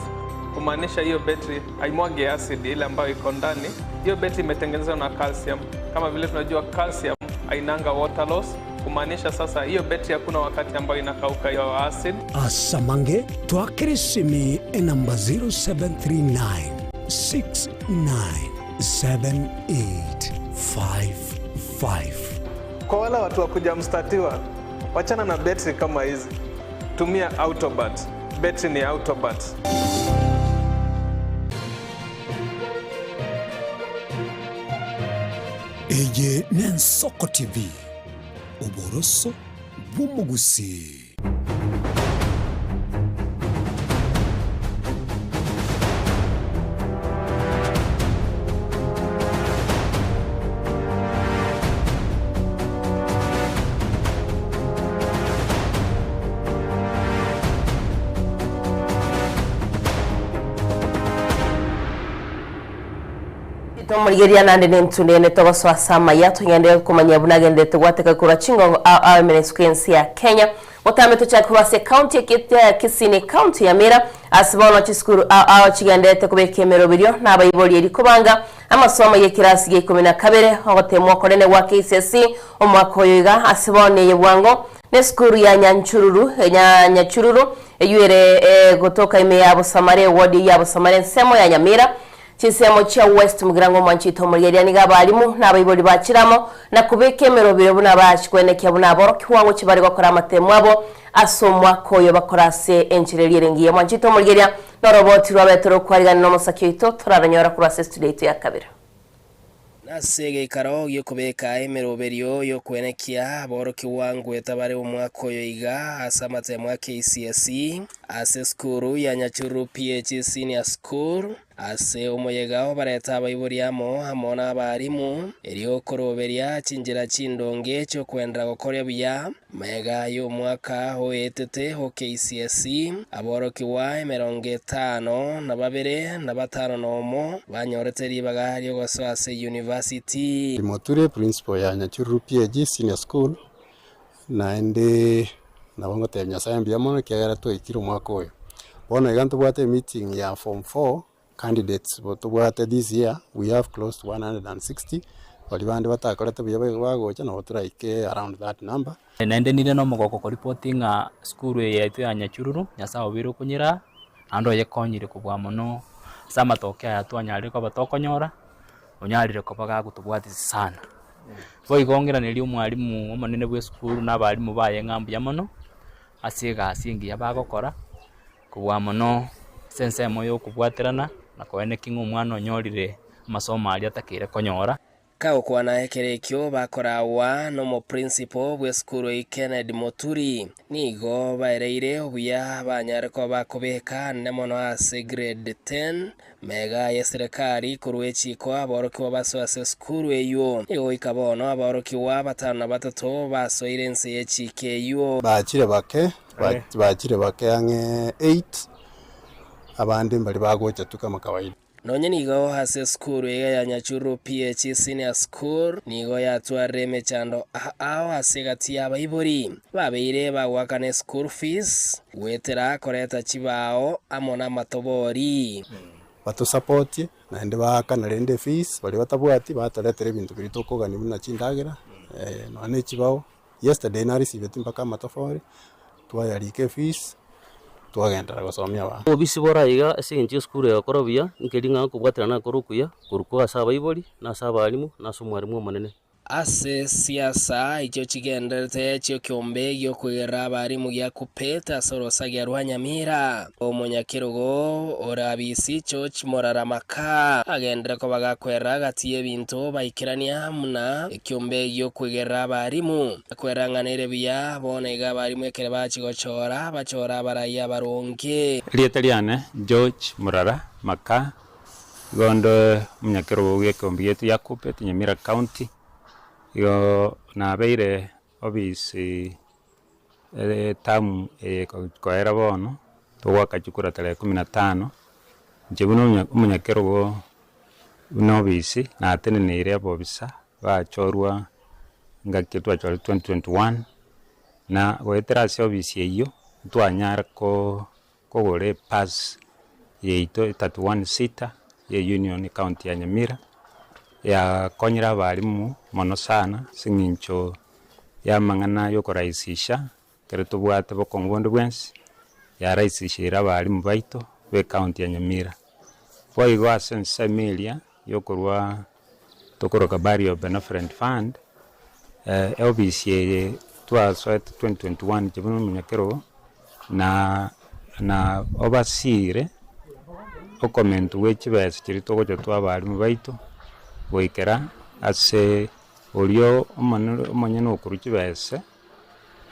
Speaker 6: kumaanisha hiyo betri haimwagi acid ile ambayo iko ndani. Hiyo betri imetengenezwa na calcium. Kama vile tunajua calcium hainanga water loss, kumaanisha sasa hiyo betri hakuna wakati ambayo inakauka hiyo acid.
Speaker 1: Asamange twakere esimi enamba 0739 697855.
Speaker 6: Kwa wale watu wa kujamstatiwa, wachana na betri kama hizi, tumia Autobat. Betri ni Autobat.
Speaker 1: Eye n'Ensoko TV, oboroso bw'omogusii.
Speaker 3: Tomorigeria naende nentunene togosoa ase amaya togende komanya buna agenderete gwateka korwa chingongo ao ao emenesiko y'ense ya Kenya. Botambe tochake korwa ase ekaunti ya Kisii na ekaunti ya Mira ase bono chisukuru ao ao chigenderete kobeka emeroberio na abaibori eri kobanga amasomo y'ekirasi gia ikomi na kabere ogotemwa okonene gwa KCSE omwaka oyo iga ase bono eye bwango na esukuru ya Nyanchururu Nyachururu eywo ere gotoka ime ya Bosamare eward ya Bosamare ensemo ya Nyamira chinsemo chia West Mugirango omwanchete omorigereria nigo abarimu na abaibori bachiramo na kobeka emerobero buna bachikwenekia buna aborokigwa ngochia bare gokora amatemo abo ase omwaka oyo bakora ase enchera eria ere engiya. Omwanchete omorigereria noroboti rwabete rokwarigana na omosaki oito toraronyora korwa ase estudio yaito ya kabere.
Speaker 8: Nase egeikaro gi'okobeka emeroberio y'okwenekia aborokigwa ngweta bare omwaka oyo iga ase amatemo a KCSE ase esukuru ya Nyachuru PH Senior School. Ase omoyega obarete abaibori amo amo nabarimu, erio koroberia chinchera chindonge chi'okwenderera gokoria buya. Magega y'omwaka oetete o KCSE, aborokigwa 52 na batano nomo banyorete ribaga ri'ogosoa ase university.
Speaker 9: Moture, Principal ya Nyachururu PAG Senior School, naende nabo ngotebia Nyasaye mbuya mono ekiagera twaikire omwaka oyo. Bono iga ntobwate emeeting ya form four candidates tobwate this year we have close to 160, baria bande batakorete buya bagocha nabo toraike around that number.
Speaker 10: Naende nire nomogoko koripoti ng'a sukuru eye yaito ya Nyachururu, Nyasae obeire okonyeraa, naende oyekonyire kobua mono ase amatokeo aya twanyarire koba tokonyora, onyarire koba gagotobwatisia sana. Boigo ng'iranerie omwalimu omonene bwa esukuru na abalimu baye ng'a mbuya mono, ase egasi engiya bagokora, kobua mono ase ensemo ya okobwaterana na koenekia ng'a omwana onyorire amasomo aria atakeire konyora.
Speaker 8: Kagokwana ekero ekio bakoragwa nomoprincipo bw'esukuru eyio Kennedy Moturi, nigo baereire obuya banyare koba bakobeka ande mono ase grade 10 mega y'eserekari korwa echiko aborokigwa basoe ase esukuru eyio. Nigo goika bono aborokigwa batano na batato basoire ense y'echiko eyio.
Speaker 9: Bachire bake, bachire bake ang'e eight, abande mbari bagocha tu kama kawaida.
Speaker 8: Nonye nigo ase esukuru eye ya Nyachuru PH Senior School nigo yatwarire emechando ao ase egati y'abaibori babeire bagoakana eschool fees goetera koreta chibao amo namatobori.
Speaker 9: Batosapotie naende baakana rende efees baria batabwati batoretera ebinto biria tokogania buna chindagera nonya ne chibao. Yesterday narisiveti mpaka amatofori, twayarika efees, twagenderera gosomia abana.
Speaker 11: Obobisi bore aiga ase eng'encho y'esukuru egokora buya, nkeri ng'a okobwaterana nakore okuya korwa kwa ase abaibori, na ase abalimu, na ase omwalimu omonene.
Speaker 8: Ase siasa echio chigendererete chi'ekeombe gi'okoigerera abalimu gia Kuppet ase orosagia rwa Nyamira, Omonyakerogo ore Abisi George Morara Maka agenderere koba gakwerera gati y'ebinto baikerania buna Ekiombe gi'okwegerera abarimu. Kwerang'ana buya, bono iga abarimu ekere bachia gochora, bachore abarai abaronge.
Speaker 12: Erieta riane George Murara Maka, igo onde omonyakerogo bw'ekeombe giaito gia Kuppet, Nyamira County, igo nabeire obisi etamu eye koera bono, togoaka chikura tarehe kumi na tano, inche buna omonyakerogo buna obisi nateneneire abobisa bachorwa ngaki twachorire 2021, na goetera ase obisi eyio ntwanyara kogora ebus yaito e 31 seater ya union ecounty ya Nyamira, yakonyire abalimu mono sana ase eng'encho ya amang'ana ya okorahisisha ekero tobwate bokong'u bonde bwensi, yarahisisheire abalimu baito ba ecounty ya Nyamira. Boigo ase ensemo eria ya okorwa tokoroka Burial Benevolent Fund, eofisi eye twasoete 2021 inche buna omonyakerogo, na na obasiire okomentwa gwe chibesa chiria togocha twa abalimu baito goikera ase oria omonene omonyene okorwa chibesa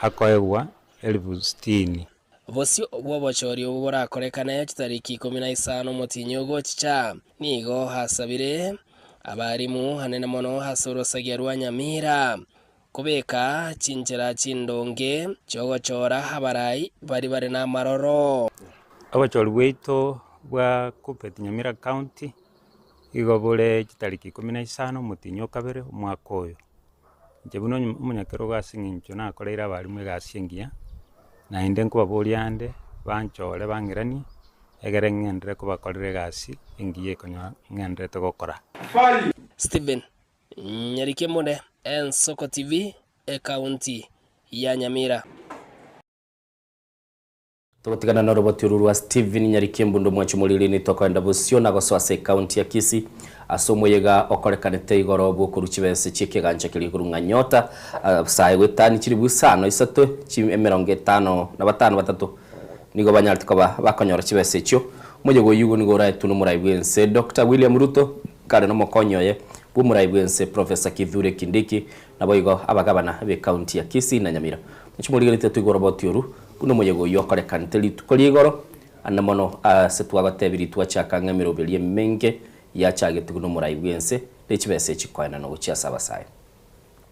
Speaker 12: akoegwa elifu sitini.
Speaker 8: Bosio bw'obochori obwo borakorekane chitariki ikomi na isano omotienyi ogochicha, nigo asabire abarimu anene mono ase orosagia rwa Nyamira kobeka chinchera chindonge chiogochora abarai baria bare namaroro.
Speaker 12: Obochori bwaito bwa Kuppet Nyamira County igo bore chitariki ikomi na isano omotienyi o kabere omwaka oyo. Inche buna omonyakerogo ase eng'encho nakoreire abalimu egasi engiya, naende nkobaboria ande banchore bang'iranie, egere ng'enderere kobakorera egasi engiya ekonyora ng'endererete gokora.
Speaker 8: Stephen Nyarikemune, Ensoko TV, Ekaunti ya Nyamira.
Speaker 4: Togotigana noroboti oru rwa Stephen Nyarikembundo omwanchi omoriri tokoenda bosio na gosoa ase ekaunti ya Kisii ase omoyega okorekanete igoro bw'okorwa chibese chi'ekegancha keria igoro ng'a Nyota sae goetani chiribu isano isato 55 batato nigo banyarete koba bakonyora chibesa echio. Omoyega oyio igo nigo oraetwe nomorai bw'ense Dr William Ruto kare nomokonyi oye bw'omorai bw'ense Professor Kithure Kindiki Naboigo abagabana b'ekaunti ya Kisii na Nyamira. Inche morigeretie toigwe oroboti oru buna omoyega oyio okorekanete rituko ria igoro. Ande mono ase twagotebirie twachaka ng'a emeroberio emenge yachagetigwe nomorai bw'ense, ne chibesa echi koenanwa gochia ase abasae.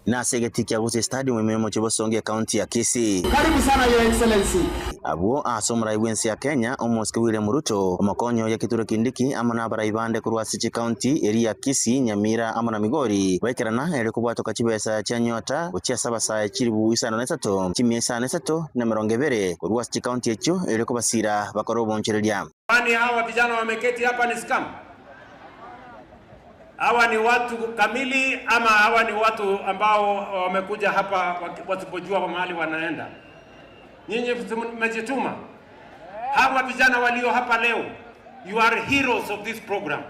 Speaker 13: Nase egetii kia Gusii Stadium ime y'omochie Bosongo ekaunti ya Kisii.
Speaker 14: Karibu sana Your Excellency.
Speaker 13: Abwo ase omorai bw'ense ya Kenya, Omosike William Ruto, omokonyi oye Kithure Kindiki amo nabarai bande korwa ase chikaunti eria ya Kisii, Nyamira amo na Migori baikerana erio kobwatoka chibesa chia Nyota gochia ase abasae chilifu isano na isato, chimia isano na isato na emerongo ebere korwa ase chikaunti echio erio kobasira bakore obonchoreria.
Speaker 15: Kwani hawa vijana wameketi hapa ni scam? Hawa ni watu kamili ama hawa ni watu ambao wamekuja hapa wasipojua mahali wanaenda? Nyinyi mmejituma. Hawa vijana walio hapa leo, you are heroes of this program.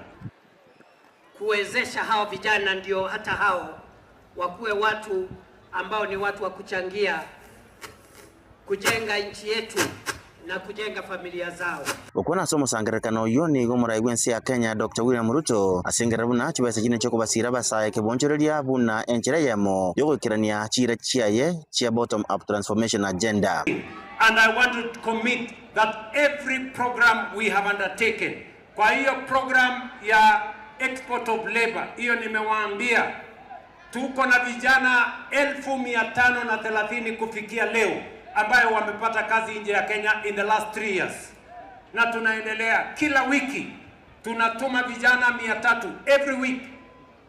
Speaker 16: Kuwezesha hawa vijana ndio hata hao wakuwe watu ambao ni watu wa kuchangia kujenga nchi yetu na kujenga familia zao.
Speaker 13: Gokwana ase omosangererekano oyio nigo omorai bw'ense ya Kenya Doctor William Ruto asengerera buna chibesa chinde chiokobasira abasae kebonchoreria buna enchera eyemo yogoikerania chiira chiaye chia Bottom Up Transformation Agenda.
Speaker 15: And I want to commit that every program we have undertaken, kwa hiyo program ya export of labor, hiyo nimewaambia tuko na vijana 530,000 kufikia leo ambayo wamepata kazi nje ya Kenya in the last 3 years, na tunaendelea kila wiki tunatuma vijana 300 every week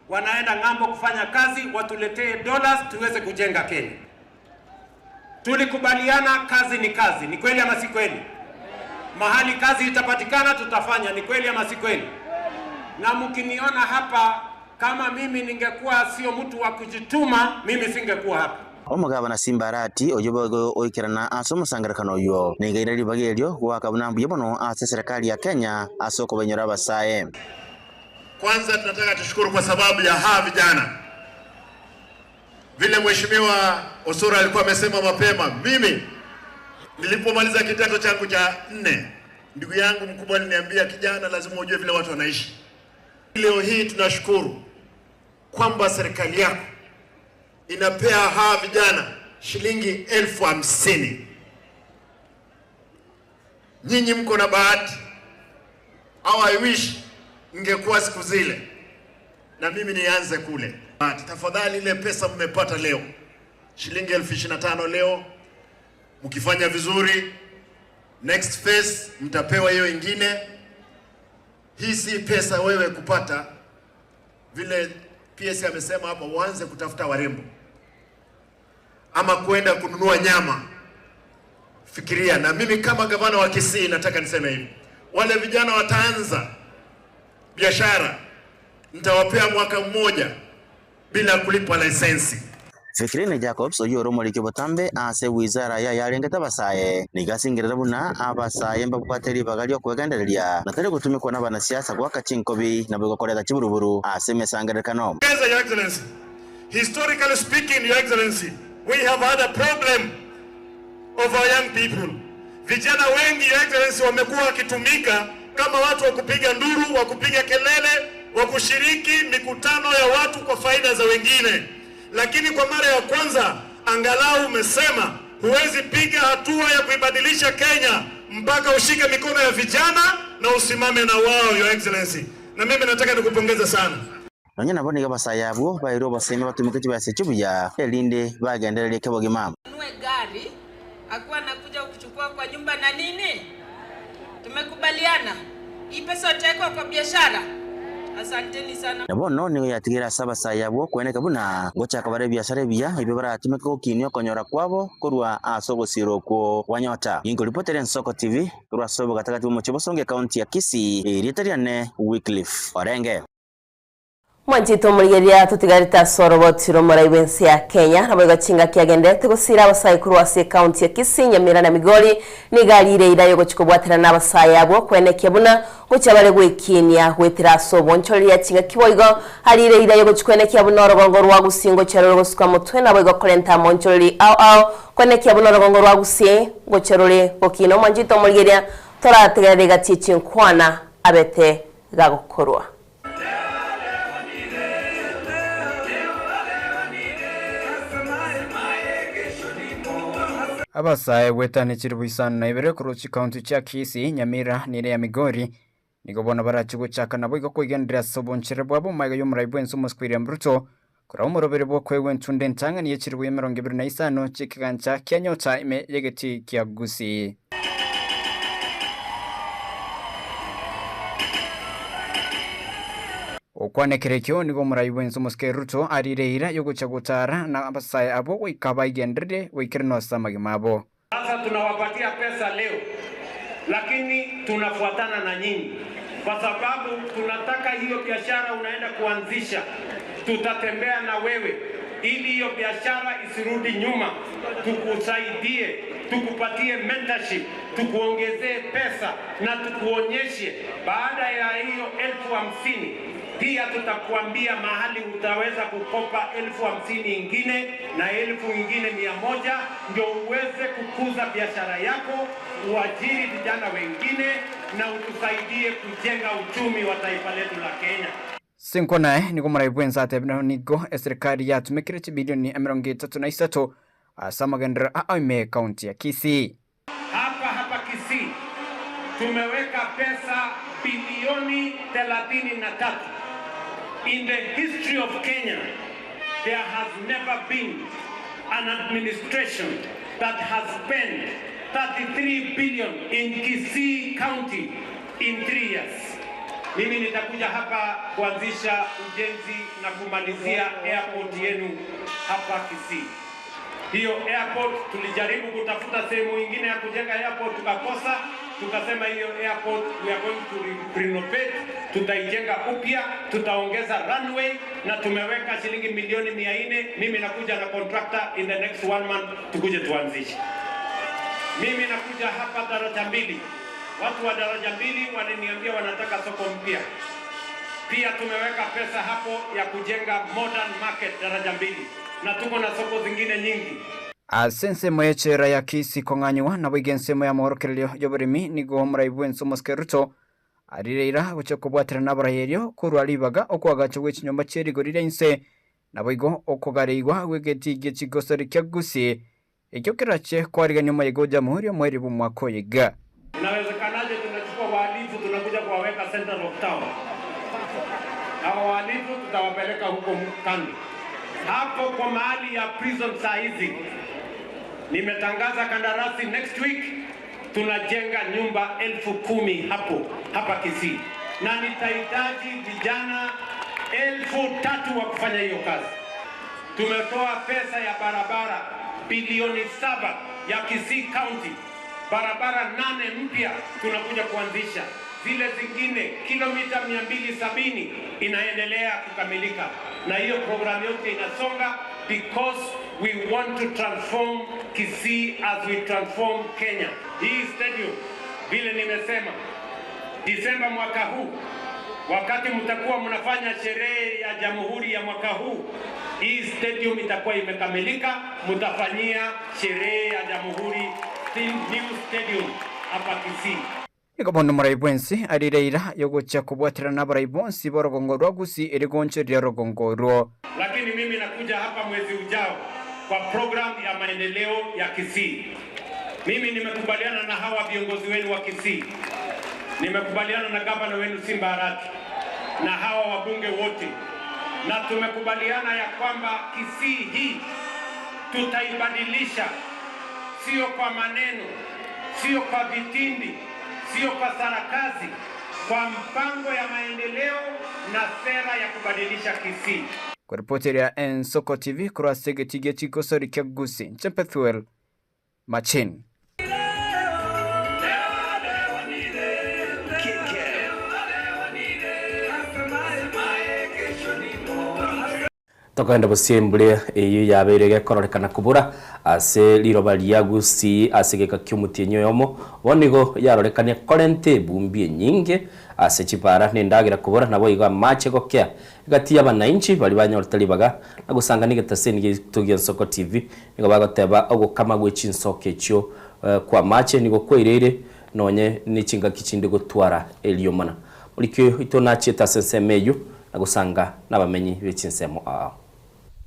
Speaker 15: wanaenda ng'ambo kufanya kazi, watuletee dollars tuweze kujenga Kenya. Tulikubaliana kazi ni kazi, ni kweli ama si kweli? Mahali kazi itapatikana tutafanya, ni kweli ama si kweli? Na mkiniona hapa, kama mimi ningekuwa sio mtu wa kujituma, mimi singekuwa hapa.
Speaker 13: Omogabana Simba Arati oyio boigo oikerana ase omosangererekano oyio nigo aire ribaga erio goaka buna mbuya mono ase eserekari ya Kenya ase okobainyora abasae.
Speaker 17: Kwanza tunataka tushukuru kwa sababu ya hawa vijana. Vile Mheshimiwa Osoro alikuwa amesema mapema, mimi nilipomaliza kidato changu cha 4, ndugu yangu mkubwa aliniambia, kijana, lazima ujue vile watu wanaishi. Leo hii tunashukuru kwamba serikali yako inapea hawa vijana shilingi 50,000. Nyinyi mko na bahati, au I wish ningekuwa siku zile na mimi nianze kule. Bahati, tafadhali ile pesa mmepata leo shilingi 25,000 leo, mkifanya vizuri next phase mtapewa hiyo ingine. Hii si pesa wewe kupata, vile PS amesema hapa, uanze kutafuta warembo ama kwenda kununua nyama. Fikiria. Na mimi kama gavana wa Kisii nataka niseme hivi, wale vijana wataanza biashara, nitawapea mwaka mmoja bila kulipa leseni.
Speaker 13: Fikirine Jacobs oyio ore omoriki obotambe ase wizara ya yarengete abasae nigo asengerera buna abasae mbabwate ribaga riokwegendereria na tari gotumikwa na abanasiasa goaka chinkobi nabo gokoreta chiburuburu ase emesangererekano.
Speaker 17: Your Excellency, historically speaking, Your Excellency, we have had a problem of our young people. Vijana wengi, Your Excellency, wamekuwa wakitumika kama watu wa kupiga nduru, wa kupiga kelele, wa kushiriki mikutano ya watu kwa faida za wengine. Lakini kwa mara ya kwanza angalau umesema huwezi piga hatua ya kuibadilisha Kenya mpaka ushike mikono ya vijana na usimame na wao, Your Excellency. Na mimi nataka nikupongeze sana.
Speaker 13: Nonya nabo nigo abasae abwo bairwe obosemi batumike chibesa echio buya erinde bagendererie kebogima.
Speaker 18: Nunue gari akuwa anakuja kuchukua kwa nyumba na nini? Tumekubaliana hii pesa utawekwa kwa biashara. Asanteni sana.
Speaker 13: Na bono nigo yatigire ase abasae abwo kweneka buna ngochaka bare ebiasara ebiya ebio baratumeke gokinia okonyora kwabo korwa ase ogosira okwo kwa Nyota. Ginkoripoteria Ensoko TV korwa ase obogatagati bwa omochie Bosongo ekaunti ya Kisii, erieta riane Wycliffe Orenge.
Speaker 3: Mwanchete omorigereria totigarete ase oroboti rw'omorai bw'ense ya Kenya nabo igo chingaki agenderete gosira abasae korwa ase ekaunti ya Kisii, Nyamira na Migori nigo arire eira yogochia kobwaterana na abasae abwo kwenekia buna gochia bare gwekinia gwetera ase obonchoreria chingaki boigo arire eira yogochia kwenekia buna orogongo rwa Gusii ngochia rore gosuka motwe nabo igo korenta amonchoreri ao ao kwenekia buna orogongo rwa Gusii ngochia rore gokina. Omwanchete omorigereria torategerere egati echinkwana abete gagokorwa.
Speaker 14: Abasae goetania chilifu isano na ibere korwa chikaunti chia Kisii, Nyamira na ere ya Migori nigo bono barache gochaka naboigo koigendereria ase obonchere bwabo magega y'omorai bw'ense omosike William Ruto korwa omoroberi bw'okoegwa entunda entang'ani ye chilifu 25 chi'ekegancha kia Nyota ime y'egetii kia Gusii. Gokwana ekero ekio nigo omorai bw'ense omosike Ruto ariire eira y'ogochia gotaara na abasae abwo goika baigenderere goikeranwa ase amagima abo.
Speaker 15: Sasa tunawapatia pesa leo, lakini tunafuatana na nyinyi kwa sababu tunataka hiyo biashara unaenda kuanzisha, tutatembea na wewe ili hiyo biashara isirudi nyuma, tukusaidie, tukupatie mentorship, tukuongezee pesa na tukuonyeshe baada ya hiyo 50,000 pia tutakuambia mahali utaweza kukopa 50,000 ingine na elfu ingine 100 ndio uweze kukuza biashara yako, uajiri vijana wengine na utusaidie kujenga uchumi wa taifa letu la Kenya.
Speaker 14: Sinko naye nigo omorai bw'ense atebire nigo eserikari yatumekire chibilioni 33 ase amagenderero a ime ekaunti ya Kisii.
Speaker 15: Hapa hapa Kisii tumeweka pesa bilioni 33. In the history of Kenya, there has never been an administration that has spent 33 billion in Kisii County in 3 years. Mimi nitakuja hapa kuanzisha ujenzi na kumalizia airport yenu hapa Kisii. Hiyo airport tulijaribu kutafuta sehemu ingine ya kujenga airport tukakosa, tukasema hiyo airport we are going to renovate, tutaijenga upya, tutaongeza runway na tumeweka shilingi milioni 400. Mimi nakuja na contractor in the next one month tukuje tuanzishe. Mimi nakuja hapa daraja mbili. Watu wa daraja mbili waliniambia wanataka soko mpya. Pia tumeweka pesa hapo ya kujenga modern market daraja mbili, na tuko na soko zingine nyingi.
Speaker 14: Ase ensemo y'echera ya Kisii kong'anywa naboigo ensemo y'amorokererio y'oboremi nigo omorai bw'ense omosike Ruto arire eira gochia kobwaterana abarai erio korwa ribaga okoagacha gwe chinyomba chie rigori ria inse naboigo okogareigwa gw'egetii gie chigosori kia Gusii ekio kerache kwarigania omoyega o Jamhuri omoerio bw'omwaka oyo iga.
Speaker 15: Inawezekanaje tunachukua wahalifu tunakuja kuwaweka center of town? Hawa wahalifu tutawapeleka huko kando, hapo kwa mahali ya prison. Saa hizi nimetangaza kandarasi, next week tunajenga nyumba 10,000 hapo hapa Kisii, na nitahitaji vijana 3,000 wa kufanya hiyo kazi. Tumetoa pesa ya barabara bilioni 7 ya Kisii County, barabara 8 mpya tunakuja kuanzisha, zile zingine kilomita 270 inaendelea kukamilika, na hiyo programu yote inasonga because we want to transform Kisii as we transform Kenya. Hii stadium vile nimesema, Disemba mwaka huu, wakati mtakuwa mnafanya sherehe ya jamhuri ya mwaka huu, hii stadium itakuwa imekamilika, mtafanyia sherehe ya jamhuri new stadium hapa Kisii.
Speaker 14: Nigo bono omorai bwensi arire eira yogochia kobwaterana abarai bonsi b'orogongo rwa Gusii ere gonchoria orogongo orwo.
Speaker 15: Lakini mimi nakuja hapa mwezi ujao kwa program ya maendeleo ya Kisii. Mimi nimekubaliana na hawa viongozi wenu wa Kisii, nimekubaliana na gavana wenu Simba Arati na hawa wabunge wote, na tumekubaliana ya kwamba Kisii hii tutaibadilisha, sio kwa maneno, sio kwa vitindi, sio kwa sarakazi, kwa mpango ya maendeleo na sera ya kubadilisha Kisii.
Speaker 14: Koripoteria Ensoko TV korwa ase egetii gie chigosori kia Gusii, inche Pethuel Machin.
Speaker 4: Tokogenda bosio embura eyio yabeire gekororekana kobora ase riroba ria Gusii ase egeka kia omotienyi oyomo, bono nigo yarorekania korenta ebumbi enyinge ase chipara na endagera kobora naboigo amache gokea egati y'abanainchi baria banyorete ribaga na gosangana egetaseni giaito gia Nsoko TV nigo bagoteba ogokama gwe chinsoko echio kwa amache nigo kwaireire nonye ne chingaki chinde gotwara eriomana. Morikio oito nachiete ase ensemo eyio na gosanga nabamenyi be chinsemo ao.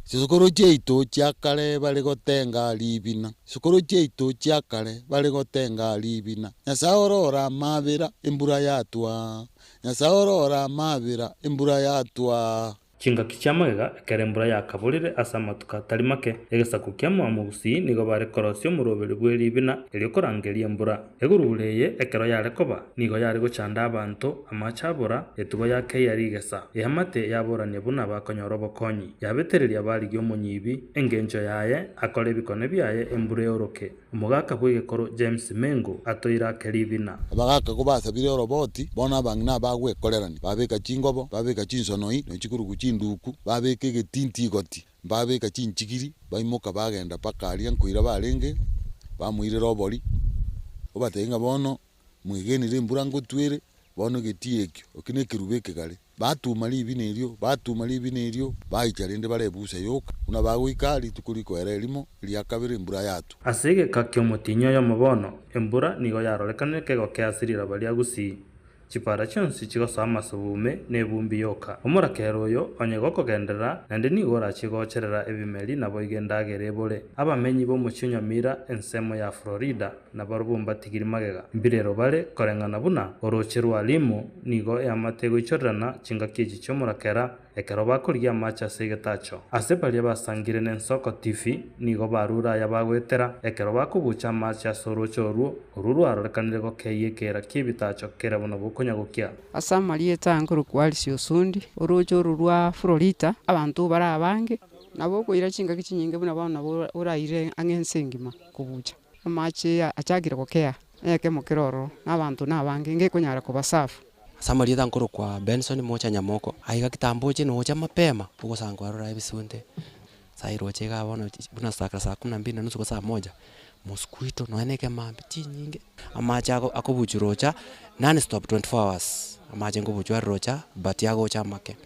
Speaker 19: Chisokoro chiaito chia kare bare gotenga ribina, Chisokoro chiaito chia kare bare gotenga ribina, Nyasae orore amabera, embura yatwa, Nyasae orore amabera, embura yatwa.
Speaker 20: Chingaki chi'amagega, ekero embura yakaborire ase amatuko atari make, egesaku ki'Amoamu gusii nigo bare korosia omoroberi bwe ribina erio korangeria embura. Egurugura eye ekero yare koba, nigo yare gochanda abanto, amache abora, etugo yakeia rigesa, eamate yaborania buna bakonyora obokonyi, yabetereria barigie omonyibi, engencho yaye akore ebikone biaye embura eoroke. Omogaka bw'egekoro James Mengo toire ake ribina.
Speaker 19: Abagaaka kobasabire oroboti, bono abang'ina abagwekorerania, babeka chingobo, babeka chinsonoi, ne chikurugu chinduku, babeka egetinti igoti, babeka chinchigiri, baimoka bagenda mpaka aria nkoira barenge, bamoirera obori, obatebia ng'a bono mwegenire embura ngotwere, bono egetii ekio, ekio na ekerubo ekegare. Batuma ribina erio, batuma ribina erio, baicha rende bare ebusa yoka, buna bagoika rituko rikoera erimo, eria kabere embura yatwa.
Speaker 20: Ase egeka ki'omotienyi oyomo bono, embura nigo yarorekanire kegokea ase riraba ria Gusii. Chipara chionsi chigosoa amasubume na ebumbi yoka. Omorakera oyo onye gokogenderera, naende nigo orachie gocherera ebimeri naboigo endagera ebore. Abamenyi b'omochie o Nyamira ensemo ya Florida nabarobwo mbatigiri magega. Mbirero bare koreng'ana buna orooche rwa Limu nigo eamate egoichorerana chingaki echi chi'omorakera ekero bakorigia amache ase egetacho. Ase baria basangire n'ensoko Tifi nigo barure aya bagoetera ekero bakobucha amache ase orooche orwo, orwo rwarorekanire gokeyia ekeera ki'ebitacho kere buna bokonyagokia.
Speaker 21: Ase amarieta aya nkorokwa Alice Osundi, orooche oro rwa Florita, abanto bare abange, nabo okoira chingaki chinyinge buna bono nabo oraire ang'e ense engima kobucha. Amache achakire gokea, ekemo kere ororo, na abanto nabange, ngekonyara kobasafu.
Speaker 22: Ase amarieta nkorokwa Benson Mocha Nyamoko, aiga kitambo oche nocha mapema, ogosanga kwarora ebisunte, sai roche igaa bono buna saa saa kumi na mbili na nusu gose saa moja, mosquito nonya na ekemambia chinyinge, amache ako akobuchwa rocha non stop 24 hours, amache nkobuchwa are rocha but agocha amake.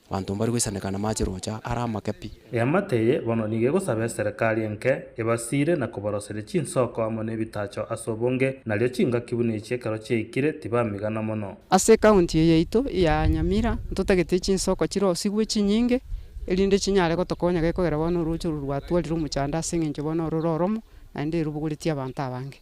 Speaker 22: Abanto mbare goisaneka namache rocha are amake pi.
Speaker 20: Eamate eye bono nigo egosaba eserekari enke ebasiire na kobaroseria chinsoko amo nebitacho ase obonge, nario chingaki buna echi ekero chiaikire tibamigana mono.
Speaker 21: Ase ekaunti eye yaito ya Nyamira ntotagete chinsoko chirosigwe chinyinge, erinde chinyare gotokonya gekogera bono oroche oro rwatwarire omochando ase eng'encho bono ororo oromo, naende erubogoretie abanto abange.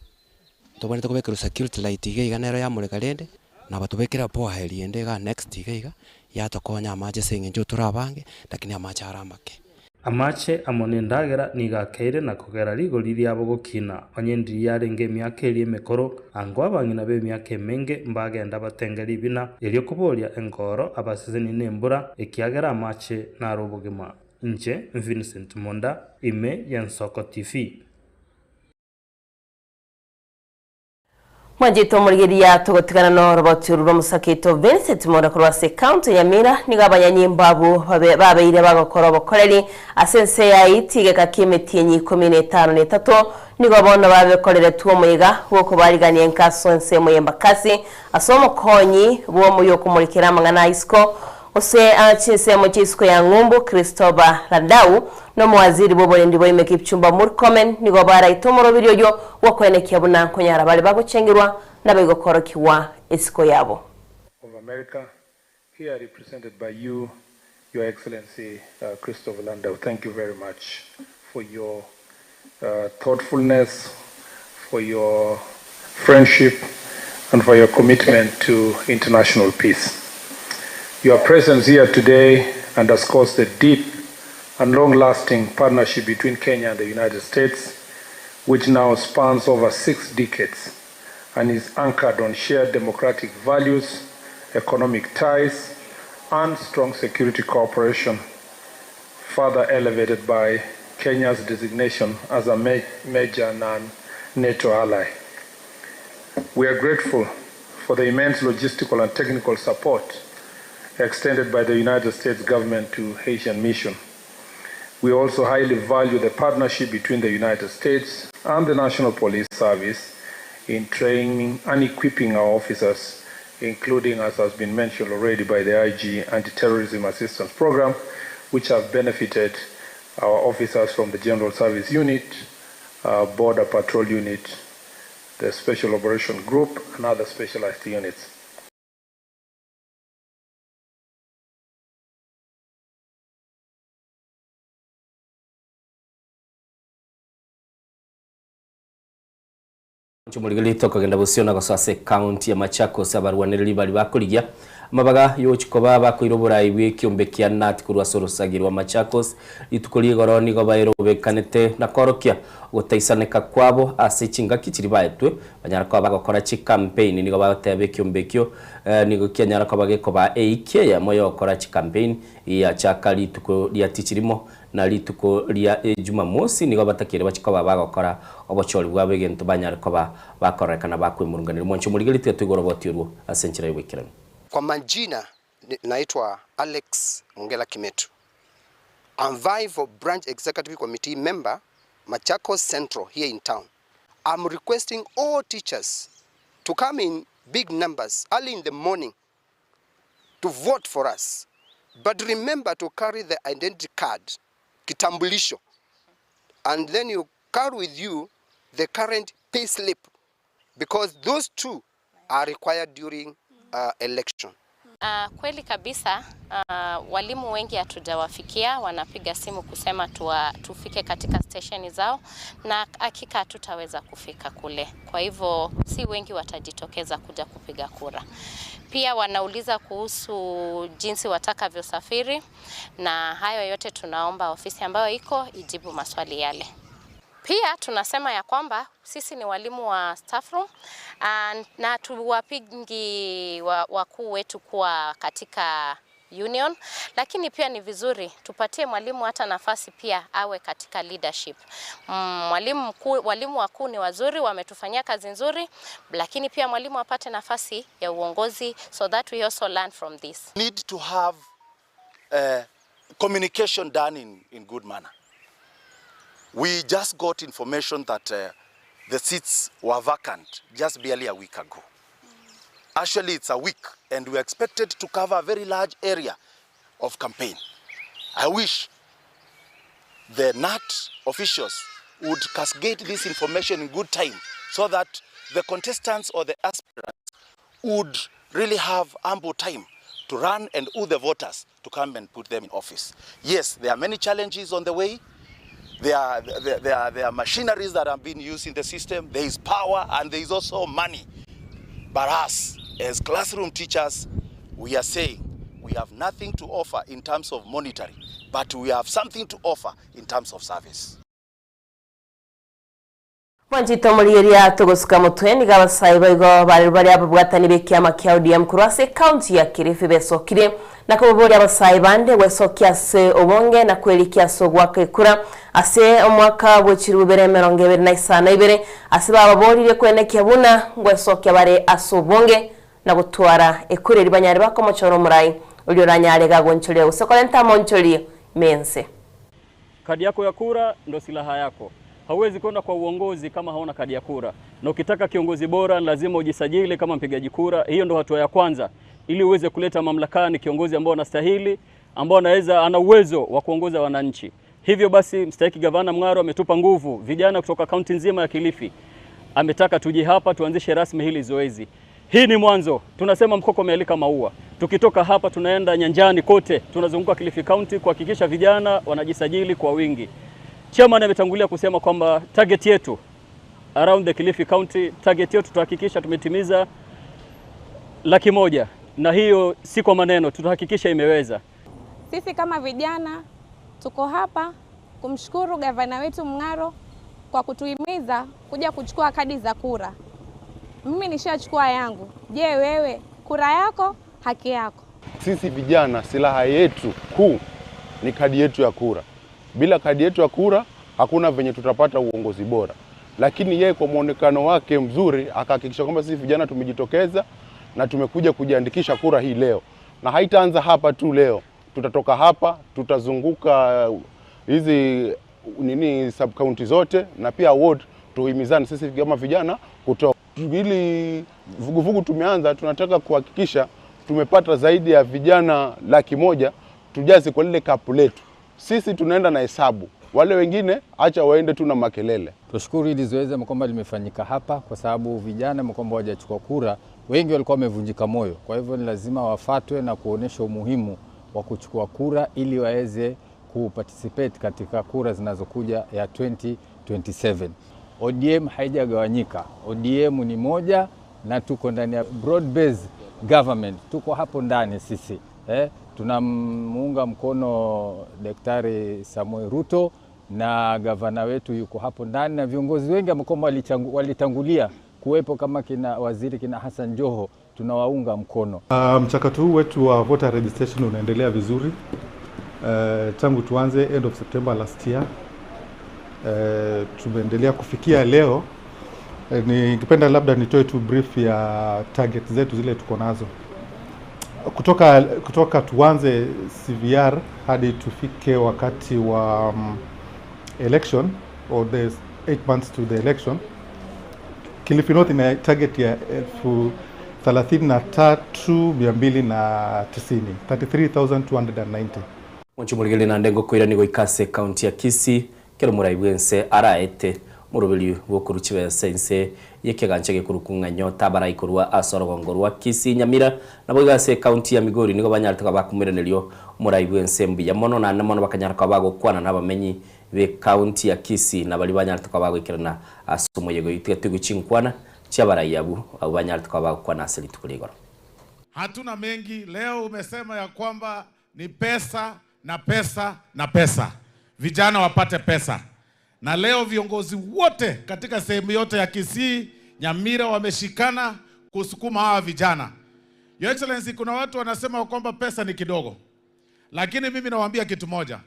Speaker 22: Tobwenerete kobekerwa security light iga iga nero yamoreka rende, nabo tobekere borehole ende igaa next iga iga, yatokonya amache ase eng'encho tore abange, lakini amache are amake.
Speaker 20: Amache amo nendagera nigo akeire na kogera rigori riabo gokina. Onye ndiri yarenge emiaka eria emekoro, ango abang'ina b'emiaka emenge mbagenda batenge ribina, erio koboria engoro abasesenie nembura, ekiagera amache naro obogima. Inche Vincent Monda, ime y'Ensoko TV.
Speaker 3: Mwanchete omorigereria togotigana noroboti oru rw'omosaketo Vincent Monda korwa ase ekaunti ya Nyamira nigo abanyanyimbo abwo babe babeire bagokora obokoreri ase ense ya Haiti egeka ki'emetienyi ikomi na etano na etato nigo bono babekoreretwe omoyega bw'okobarigania enka ase ensemo y'Embakasi ase omokonyi bw'omoyokomorekera amang'ana a isiko Gose aa chinsemo chi'isiko ya ng'umbu, Christopher Ladau, na omowaziri bw'oborendi bwa ime Kipchumba Murkomen nigo baraite omorobiri oyio bw'okoenekia buna nkonyara bare bagochengerwa naboigo korokigwa isiko yabo.
Speaker 6: of America, here represented by you, Your Excellency Christopher Landau. Thank you very much for your thoughtfulness, for your friendship, and for your commitment to international peace. Your presence here today underscores the deep and long-lasting partnership between Kenya and the United States, which now spans over six decades and is anchored on shared democratic values, economic ties, and strong security cooperation, further elevated by Kenya's designation as a ma major non-NATO ally. We are grateful for the immense logistical and technical support extended by the United States government to Haitian mission. We also highly value the partnership between the United States and the National Police Service in training and equipping our officers, including, as has been mentioned already by the IG, Anti-Terrorism Assistance Program, which have benefited our officers from the General Service Unit, Border Patrol Unit, the Special Operation Group, and other specialized units.
Speaker 4: Chimorigereria tokogenda bosio na gosoa ase ekaunti ya Machakos abarwanereri baria bakorigia amabaga yogochia koba bakoira oborai bwe ekiombe kia Knut korwa ase orosagi rwa Machakos. Rituko ria igoro nigo baerobekanete na koorokia ogotaisaneka kwabo ase chingaki chiria baetwe banyara koba bagokora chikampeini. Nigo bagoteba ekiombe ekio nigo kianyara koba gekobaa eiki eyemo yogokora chikampeini eyachaka rituko ria tichirimo Na rituko ria Jumamosi nigo batakeire bachie koba bagokora obochori bwabo egento banyare koba bakororekana bakwemurunganeria. Mwanche omorigereria tiga toigwe oroboti orwo ase enchera y'oboikeranu.
Speaker 2: Kwa majina naitwa Alex Mungela Kimetu. I'm vying for branch executive committee member Machakos Central here in town. I'm requesting all teachers to come in big numbers early in the morning to vote for us but remember to carry the identity card, kitambulisho, and then you carry with you the current pay slip because those two are required during election.
Speaker 5: Kweli kabisa, walimu wengi hatujawafikia, wanapiga simu kusema tufike katika stesheni zao na hakika hatutaweza kufika kule. Kwa hivyo si wengi watajitokeza kuja kupiga kura. Pia wanauliza kuhusu jinsi watakavyosafiri na hayo yote tunaomba ofisi ambayo iko ijibu maswali yale. Pia tunasema ya kwamba sisi ni walimu wa staff room na tuwapingi wakuu wetu kuwa katika union, lakini pia ni vizuri tupatie mwalimu hata nafasi pia awe katika leadership. Walimu wakuu ni wazuri, wametufanyia kazi nzuri, lakini pia mwalimu apate nafasi ya uongozi so that we also learn from this.
Speaker 23: Need to have communication done in good manner. We just got information that the seats were vacant just barely a week ago. Actually, it's a week, and we are expected to cover a very large area of campaign. I wish the KNUT officials would cascade this information in good time so that the contestants or the aspirants would really have ample time to run and urge the voters to come and put them in office. Yes, there are many challenges on the way. There are machineries that are being used in the system. There is power and there is also money. But us, as classroom teachers, we are saying we have nothing to offer in terms of monetary, but we have something to offer in terms of service.
Speaker 3: Mwanchito omorigereria togosuka motwe niga abasae baigo bare baria ababwatani ba ekiama kia ODM korwa ase ekaunti ya Kilifi besokire na koboboria abasae bande gwesokia ase obonge na kwerikia ase ogwaka ekura ase omwaka bwe chiribu ibere emerongo ebere na isano ibere ase bababoririe kwenekia buna ngwesokia bare ase obonge na gotwara ekura eri banyare bakomochora omorai oria oranyare gagonchoria gose korenta amonchorio mense.
Speaker 24: Kadi yako ya kura ndo silaha yako. Hauwezi kwenda kwa uongozi kama hauna kadi ya kura, na ukitaka kiongozi bora lazima ujisajili kama mpigaji kura. Hiyo ndo hatua ya kwanza ili uweze kuleta mamlakani kiongozi ambao anastahili, ambao anaweza, ana uwezo wa kuongoza wananchi. Hivyo basi, mstahiki gavana Mng'aro ametupa nguvu vijana kutoka kaunti nzima ya Kilifi, ametaka tuje hapa tuanzishe rasmi hili zoezi. Hii ni mwanzo, tunasema mkoko umealika maua. Tukitoka hapa tunaenda nyanjani kote, tunazunguka Kilifi County kuhakikisha vijana wanajisajili kwa wingi. Chairman ametangulia kusema kwamba target yetu around the Kilifi County, target yetu tutahakikisha tumetimiza 100,000, na hiyo si kwa maneno, tutahakikisha imeweza.
Speaker 25: Sisi kama vijana tuko hapa kumshukuru gavana wetu Mng'aro kwa kutuhimiza kuja kuchukua kadi za kura. Mimi nishachukua yangu. Je, wewe? Kura yako haki yako.
Speaker 26: Sisi vijana silaha yetu kuu ni kadi yetu ya kura. Bila kadi yetu ya kura hakuna venye tutapata uongozi bora. Lakini yeye kwa mwonekano wake mzuri akahakikisha kwamba sisi vijana tumejitokeza na tumekuja kujiandikisha kura hii leo, na haitaanza hapa tu leo. Tutatoka hapa tutazunguka hizi nini sub county zote na pia ward, tuhimizane sisi kama vijana kutoka ili vuguvugu tumeanza. Tunataka kuhakikisha tumepata zaidi ya vijana 100,000 tujaze kwa lile kapu letu. Sisi tunaenda na hesabu, wale wengine acha waende tu na makelele.
Speaker 27: Tushukuru hili zoezi kwamba limefanyika hapa, kwa sababu vijana kwamba hawajachukua kura, wengi walikuwa wamevunjika moyo. Kwa hivyo ni lazima wafatwe na kuonyesha umuhimu wa kuchukua kura ili waweze kuparticipate katika kura zinazokuja ya 2027. ODM haijagawanyika. ODM ni moja na tuko ndani ya broad based government, tuko hapo ndani sisi eh, tunamuunga mkono Daktari Samoei Ruto na gavana wetu yuko hapo ndani na viongozi wengi ambao walitangulia kuwepo kama kina waziri kina Hassan Joho tunawaunga mkono.
Speaker 1: Mchakato huu wetu wa voter registration unaendelea vizuri tangu tuanze end of September last year. Tumeendelea kufikia leo. Ningependa labda nitoe tu brief ya target zetu zile tuko nazo kutoka tuanze CVR hadi tufike wakati wa election or the 8 months to the election. Kilifi North ina target ya 33,290, 33,290.
Speaker 4: Mwanchi na ndengo kwira nigo ikase county ya Kisii kero murai bwense araete murubiri bwokoru chibesa inse yekegancha gekuru kung'anyo tabara ikorwa asorogongo rwa Kisii Nyamira nabo igase county ya Migori nigo banyarete bakumiranerio murai bwense mbuya mono na mono bakanyara kwa bagokwana nabamenyi be county ya Kisii na bari banyarete kwa bagwikirana ase omoyego itwe tuguchinkwana chiabarai abu abo banyarete kwa bagokwana ase rituko rigoro.
Speaker 7: Hatuna mengi leo. Umesema ya kwamba ni pesa na pesa na pesa, vijana wapate pesa. Na leo viongozi wote katika sehemu yote ya Kisii, Nyamira wameshikana kusukuma hawa vijana. Your Excellency, kuna watu wanasema kwamba pesa ni kidogo, lakini mimi nawaambia kitu moja.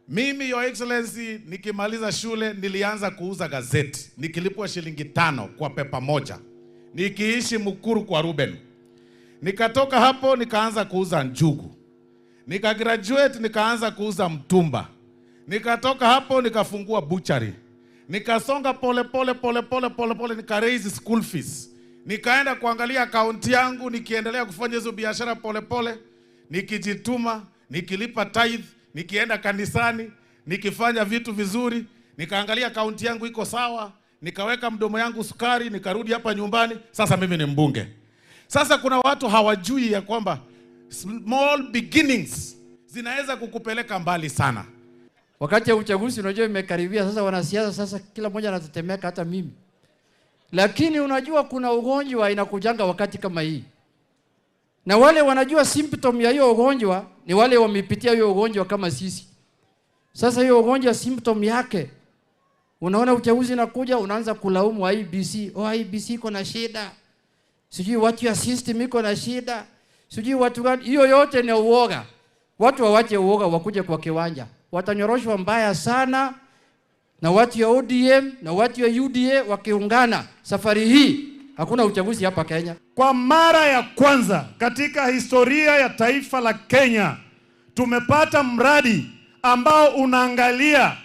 Speaker 7: Mimi Your Excellency, nikimaliza shule nilianza kuuza gazeti nikilipwa shilingi 5 kwa pepa moja, nikiishi Mukuru kwa Ruben. Nikatoka hapo nikaanza kuuza njugu, nikagraduate nikaanza kuuza mtumba, nikatoka hapo nikafungua butchery, nikasonga pole pole pole pole pole pole, nika raise school fees, nikaenda kuangalia akaunti yangu, nikiendelea kufanya hizo biashara pole pole, nikijituma, nikilipa tithe, nikienda kanisani, nikifanya vitu vizuri, nikaangalia akaunti yangu iko sawa, nikaweka mdomo yangu sukari, nikarudi hapa nyumbani. Sasa mimi ni mbunge. Sasa kuna watu hawajui ya kwamba small beginnings zinaweza kukupeleka mbali sana.
Speaker 8: Wakati ya uchaguzi unajua imekaribia sasa, wanasiasa sasa kila mmoja anatetemeka, hata mimi. Lakini unajua kuna ugonjwa inakujanga wakati kama hii, na wale wanajua symptom ya hiyo ugonjwa ni wale wamepitia hiyo ugonjwa kama sisi. Sasa hiyo ugonjwa symptom yake, unaona uchaguzi inakuja, unaanza kulaumu IEBC. Oh, IEBC iko na shida, sijui watu ya system iko na shida, sijui watu gani. Hiyo yote ni uoga. Watu wawache uoga, wakuje kwa kiwanja, watanyoroshwa mbaya sana na watu ya ODM na watu ya UDA wakiungana. Safari hii hakuna uchaguzi hapa Kenya.
Speaker 17: Kwa mara ya kwanza katika historia ya taifa la Kenya tumepata mradi ambao unaangalia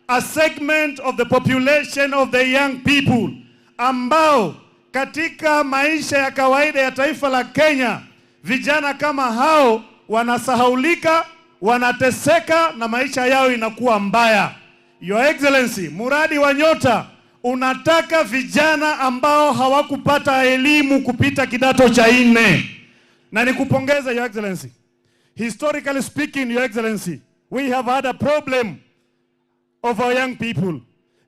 Speaker 17: a segment of the population of the young people ambao katika maisha ya kawaida ya taifa la Kenya vijana kama hao wanasahaulika, wanateseka na maisha yao inakuwa mbaya. Your Excellency, mradi wa Nyota unataka vijana ambao hawakupata elimu kupita kidato cha nne, na nikupongeza Your Excellency. Historically speaking, Your Excellency, we have had a problem of our young people.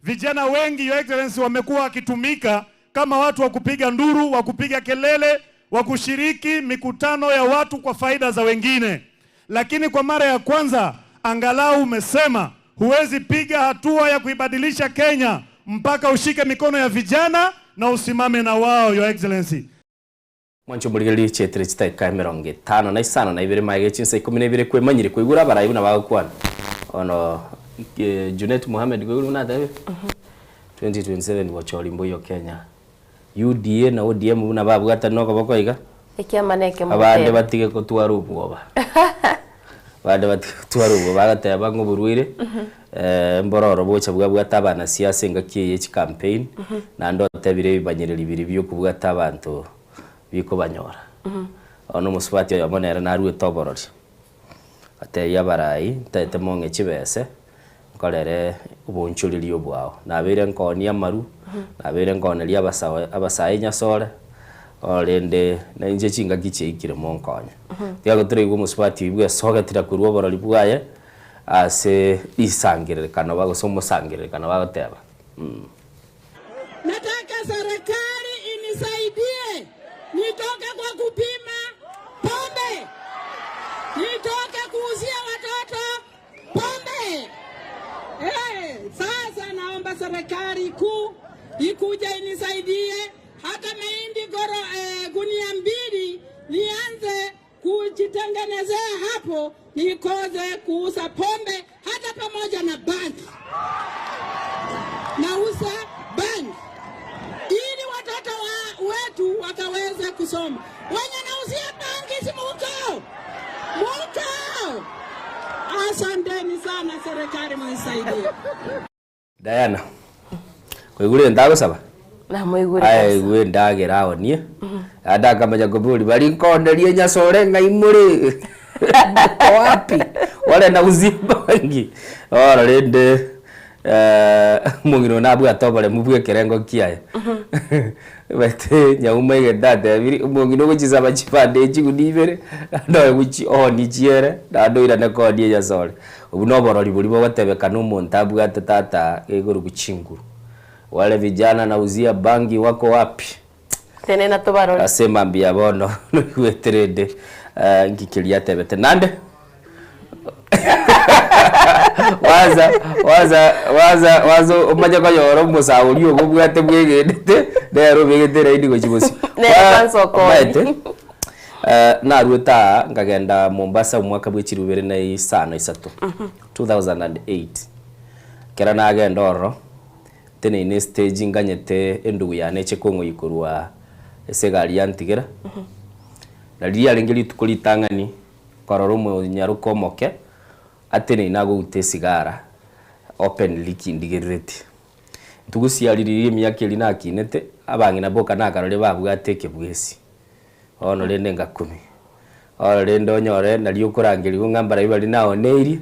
Speaker 17: Vijana wengi Your Excellency wamekuwa wakitumika kama watu wa kupiga nduru, wa kupiga kelele, wa kushiriki mikutano ya watu kwa faida za wengine. Lakini kwa mara ya kwanza angalau umesema huwezi piga hatua ya kuibadilisha Kenya mpaka ushike mikono ya vijana na usimame na wao, Your Excellency.
Speaker 4: Mwancho murigeri chetere chitaika 52 na ibere maige chinsa 12 kwemanyire kuigura abaraibu na bagokwana ono Junet Mohamed kwigura natebe 2027 bochori mboyo Kenya UDA na ODM buna babwata noko bokoiga
Speaker 3: Ekiamaneke
Speaker 4: abande batige kotwara obwoba abande batige kotwara obwoba bagateba ng'o oborwaire mbororo bocha bwabwata abana siasa engaki eye chicampaign naende otebire ebibanyereri biri biokobwata abanto bikobanyora. Ono omosubati oyomo nere naruete oborori atebia abarai ntaete mong'e chibese nkorere obonchoreri obwao nabeire nkonia amaru nabeire nkoneria abasae nyasore orende nainche chingaki chiaikire monkonya. Tiga gotoraigwa omosubati oyo bwesogetera korwa oborori bwaye ase risangererekano gose omosangererekano bagoteba.
Speaker 9: ikuja inisaidie hata mahindi goro gunia mbili nianze kujitengenezea hapo, nikoze kuuza pombe hata pamoja na bangi. Nauza bangi ili watoto wetu wakaweze kusoma. Wenye nauzia bangi si muko muko. Asanteni sana serikali, mnisaidie.
Speaker 4: Diana kwaigure ndagusaba
Speaker 3: Namuigure.
Speaker 4: Aigwe ndagera aonie andakamenya kuburi bari nkonerie nyasore ng'ai muri wapi wale nauzie bangi oro rinde mung'ino nabwate oboremu bwa ekerengo kiaye bete nyauma egento atebiri omong'ina ogochisa chibande chiguni ibere naende oye gochi oonie chiere naende oirane koonia enyasore. Obwo na oborori boria bogotebekana omonto abwate tata gekoruku chinguru. Wale vijana nauzia bangi wako wapi?
Speaker 3: Tenena tobarore.
Speaker 4: Ase mambia bono noigwete rende nki keria atebete naende waza waza waza waza omanye konyora omosauri ogo obwate bwegenete nere obegete eraini gochia bosio.
Speaker 3: Nere kwanza okore.
Speaker 4: Omanyete naruete aa nkagenda Mombasa omwaka bwa chiribu ibere na isano isato 2008 ekero nagenda ororo nteneine estage nganyete endugu yane eche kong'oyia korwa ase egari yantigera na riria riarenge rituko ritang'ani korora omonyaroka omoke ateneine agouta esigara openly kindigereretie. Ntugusia riria emiaka eria nakinete abang'ina boka nakarore babwate ekebwesi bono rende ngakumi. Bono rende onyore nario okorangerigwa ng'a mbarabwo baria naoneirie,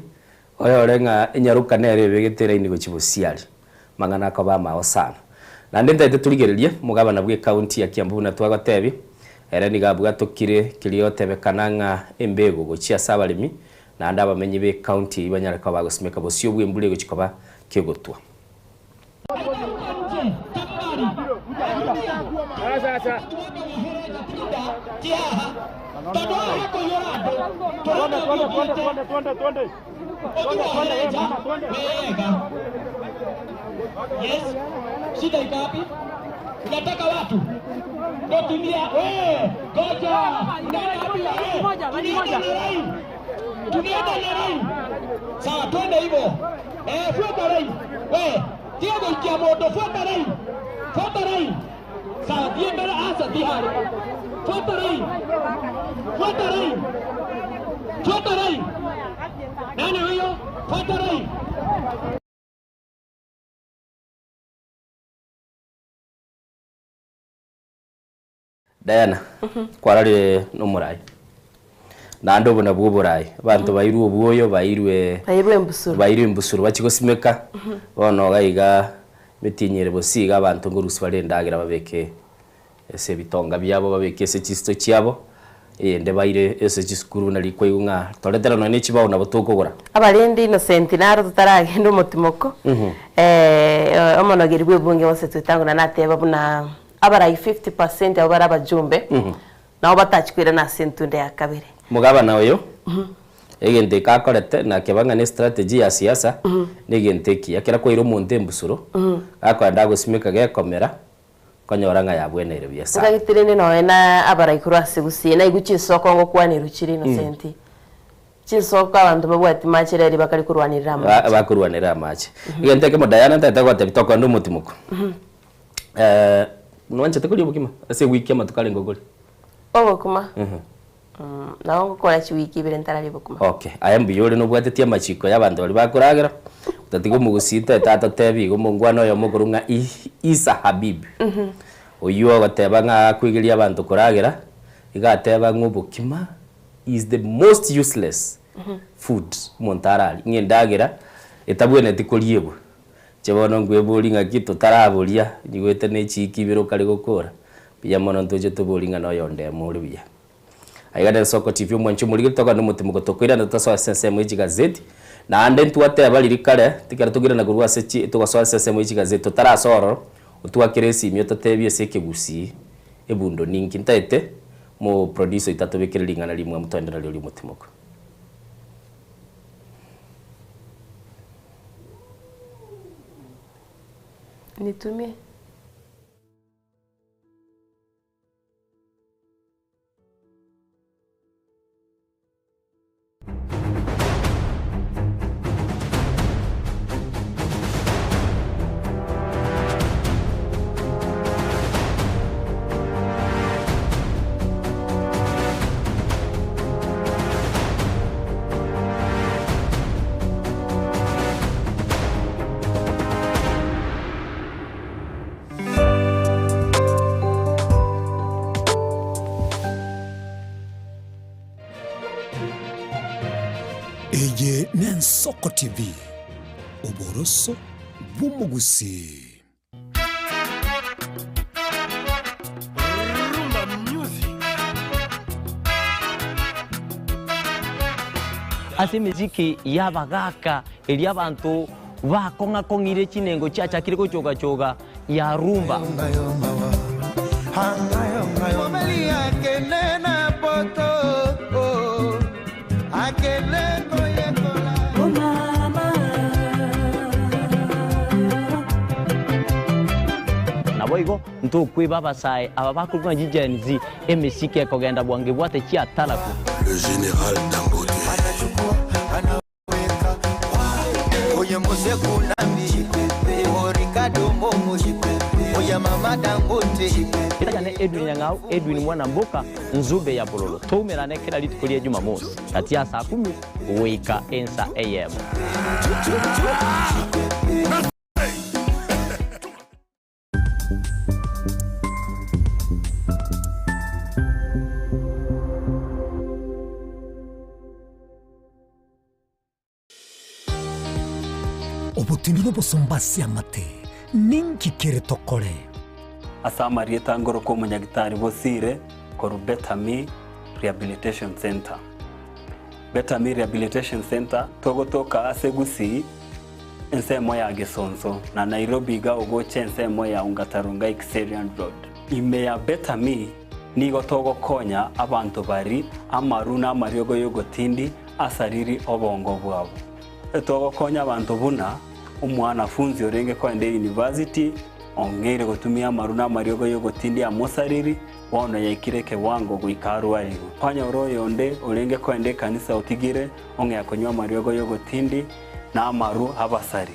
Speaker 4: oyore ng'a enyaroka nere ebegete eraini gochia bosiaria, amang'ana akoba amao sana. Naende ntaete torigererie omogabana bwa ecounty ya Kiambu buna twagotebia, ere nigo abwatokire keria egotebekana ng'a embego gochia ase abaremi naende abamenyi ba ecounty eyio banyare koba bagosimeka bosio bwa embura egochia koba kegotwa.
Speaker 10: Yes. Shida iko wapi? Unataka watu ndio tumia wewe, ngoja. Unaenda wapi wewe? Tunaenda na rai. Tunaenda na rai. Sawa, twende hivyo. Fuata rai. We, tia gũikia mũndũ, fuata rai. Fuata rai. Sawa, thiĩ mbere, aca thiĩ harĩa. Fuata rai. Fuata rai. Fuata rai. Nani huyo? Fuata rai.
Speaker 4: Diana, kwararire na omorai, naende obo nabwo oborai, abanto bairwe obwoyo, bairwe
Speaker 3: Bairwe embusuro.
Speaker 4: bairwe embusuro bachie gosimeka, bono iga iga emetienyi ere bosie iga abanto nkorusia bare endagera babeke ase ebitonga biabo, babeke ase chisito chiabo, eyende baire ase chisukuru buna rikwaigwa ng'a toretera nonye na echibao nabo tokogora.
Speaker 3: Abarende Innocent naro totaragenda omotimoko, omonogeri bwa ebunge gose twetang'una nateba buna abarai 50% abwo bare abajumbe, nabo batachia koirana ase entunda ya kabere.
Speaker 4: Omogabana oyo, egento eke akorete nakeba ng'a ne strategy ya siasa, na egento ekiya. Ekero kwaire omonto embusuro, gakoenda agosimeka gekomera, okonyora ng'a yabweneire buya sana.
Speaker 3: Nkagete rende nonya na abarai korwa ase gusii, naigwe chinsoko ngokwanerwa chire Innocent. Chinsoko abanto babwati mache reri bakare korwanerera amache.
Speaker 4: Bakorwanerera amache. Egento ekemo Diana ntagete gotebia tokogenda omotimoko. Nwanchete koria obokima? Ase ewiki amatuko arenge okoria?
Speaker 3: Obokima? Nabo ngokora chiwiki ibere ntararia obokima.
Speaker 4: Okay, aye mbuya ore nobwatetie amachiko ya abanto baria bakoragera, otatiga omogusii tete atotebie igo omongwana oyomo okorwa ng'a Issa Habib, oywo ogoteba ng'a akoigeria abanto koragera, iga ateba ng'a obokima is the most useless food omonto ararie, ng'a endagera etabwenereti koriegwa. Inche bono nkweboria ng'aki totaraboria, nyigwete ne chiiki ibere okare gokora, mbuya mono ntoche toborie ng'a noyonde emo ore buya. Aiga nere Soko TV omwanchi omorigeri tokogenda omotimoko tokoirana totasoa ase ensemo ye chigazeti, naende ntwateba riria kare tikero tokoirana korwa ase chi togosoa ase ensemo ye chigazeti totarasoa ororo, otwakere esimi ototebie ase ekegusii ebundo ninki. Ntaete mo producer oito atobekere ring'ana rimwamu toende nario riomotimoko.
Speaker 3: Nitumie.
Speaker 11: Eye n'Ensoko TV, oboroso bw'omogusii.
Speaker 12: Rumba music.
Speaker 13: Ase emesiki y'abagaaka eria abanto bakong'a-kong'ire chinengo chiachakire gochoga-choga ya rumba. Naboigo ntokweba abasae aba bakorokwa ng'a chiGen Z, emesiki ekogenda bwango ebwate chiataraku.
Speaker 14: Le general Dangote.
Speaker 15: Oye mose kunambi Ricardo Momo Oye mama Dangote
Speaker 13: Etagane Edwin Nyang'au, Edwin Mwanamboka, Nzube ya Bololo. Toumerane kera rituko ria Jumamosi, gati ya saa kumi goika ensa eyemo.
Speaker 11: Obotindi nobosomba ase amate, ninki kere tokore?
Speaker 16: Ase amarieta ngorokwa omonyagitari Bosire korwa Better Me Rehabilitation Centre. Better Me Rehabilitation Centre togotoka ase Gusii ensemo ya Gesonso na Nairobi iga ogocha ensemo ya Ongata Rongai Kiserian Road. Ime ya Better Me nigo togokonya abanto bari amaru na amariogo y'ogotindi asariri obongo bwabo. Togokonya abanto buna omwanafunzi orenge koenda eyunivasiti ong'eire gotumia amaru na amariogo y'ogotindia amosariri, bono yaikire ekewango goika arwarigwe. Kwanyora oyonde orenge koenda ekanisa otigire ong'ea konywa amariogo y'ogotindi na amaru abasari.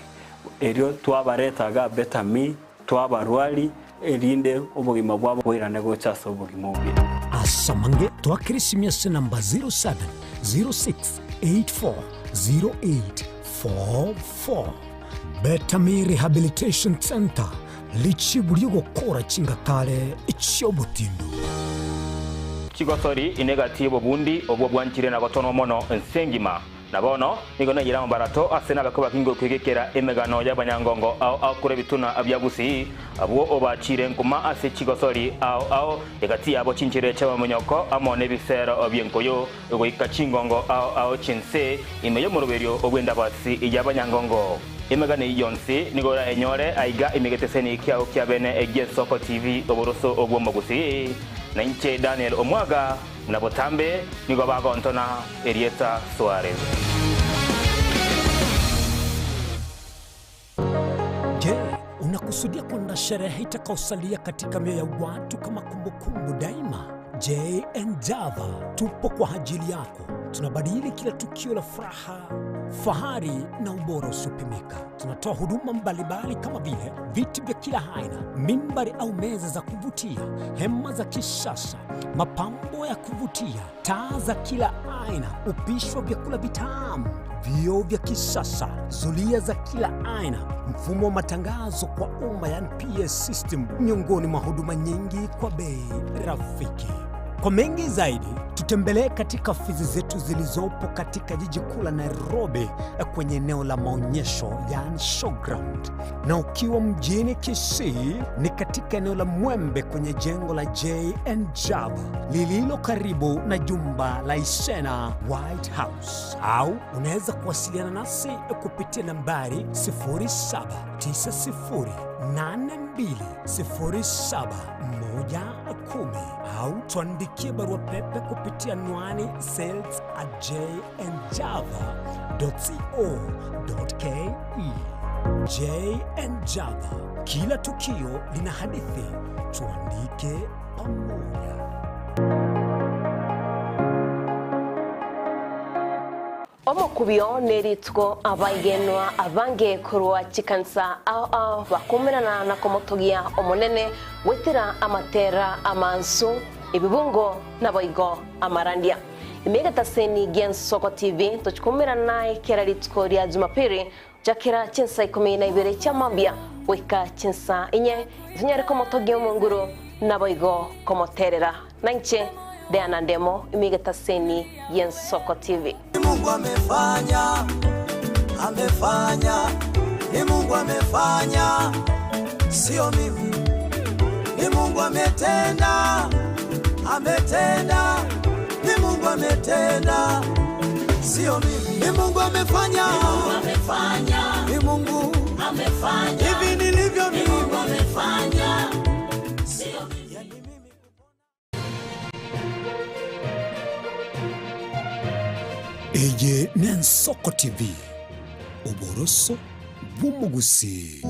Speaker 16: Erio twabareta iga Betami, twabarwari, erinde obogima bwabo boirane gocha ase obogima obuya.
Speaker 11: Ase amange twakere esimi ase namba 0706840844. Betami Rehabilitation Centre, richibu ri'ogokora chingatare chi'obotindu.
Speaker 18: Chigosori ine gati y'obobundi obwo bwanchire na gotonwa mono ense engima. Na bono nigo naiyire amabarato ase nabakwe bakinge okwegekera emegano y'abanyangongo ao ao korwa ebituna bia Gusii, abwo obachiire nkuma ase chigosori ao ao, egati yabo chinchera chi'abamonyoko amo nebisero bi'enkoyo, goika chingongo ao ao chi'ense ime y'omoroberio bw'endabasi y'abanyangongo. Emegano eyio yonsi nigo orayenyore aiga ime geteseni kiao kia bene gi'Ensoko TV oboroso bw'Omogusii. Na inche Daniel Omwaga. Na botambe nigo bagontona erieta Suarez.
Speaker 11: Je, unakusudia kuandaa sherehe itakayosalia katika mioyo ya watu kama kumbukumbu daima? JN Java tupo kwa ajili yako. Tunabadili kila tukio la furaha, fahari na ubora usiopimika. Tunatoa huduma mbalimbali kama vile viti vya kila aina, mimbari au meza za kuvutia, hema za kisasa, mapambo ya kuvutia, taa za kila aina, upishi wa vyakula vitamu, vioo vya kisasa, zulia za kila aina, mfumo wa matangazo kwa umma yani PA system, miongoni mwa huduma nyingi kwa bei rafiki. Kwa mengi zaidi, tutembelee katika ofisi zetu zilizopo katika jiji kuu la Nairobi kwenye eneo la maonyesho yani showground, na ukiwa mjini Kisii ni katika eneo la Mwembe kwenye jengo la JN Java lililo karibu na jumba la Isena White House, au unaweza kuwasiliana nasi kupitia nambari 0790820710 au tuandikie barua pepe kupitia anwani sales at jnjava.co.ke. JN Java, kila tukio lina hadithi, tuandike pamoja.
Speaker 3: Omokubio nerituko abaigenwa abange korwa chikanisa ao ao bakumerana na komotogia omonene gwetera amatera amansu ebibungo naboigo amarandia. Emegetaseni gia Nsoko TV tochikumerana naye kera rituko ria Jumapili jakera chinsa 12 chia mambia goika chinsa inye tunyare komotogia omonguru naboigo komoterera. Nainche Diana Ndemo, Emigetaseni ya Nsoko TV.
Speaker 15: Mungu amefanya, amefanya, ni Mungu amefanya, sio mimi. Ni Mungu ametenda, ametenda, ni Mungu ametenda, sio mimi. Ni Mungu amefanya, ni Mungu amefanya, ni Mungu amefanya, hivi nilivyo mimi, Mungu amefanya, sio mimi.
Speaker 11: Eye n'Ensoko TV, oboroso bw'omogusii.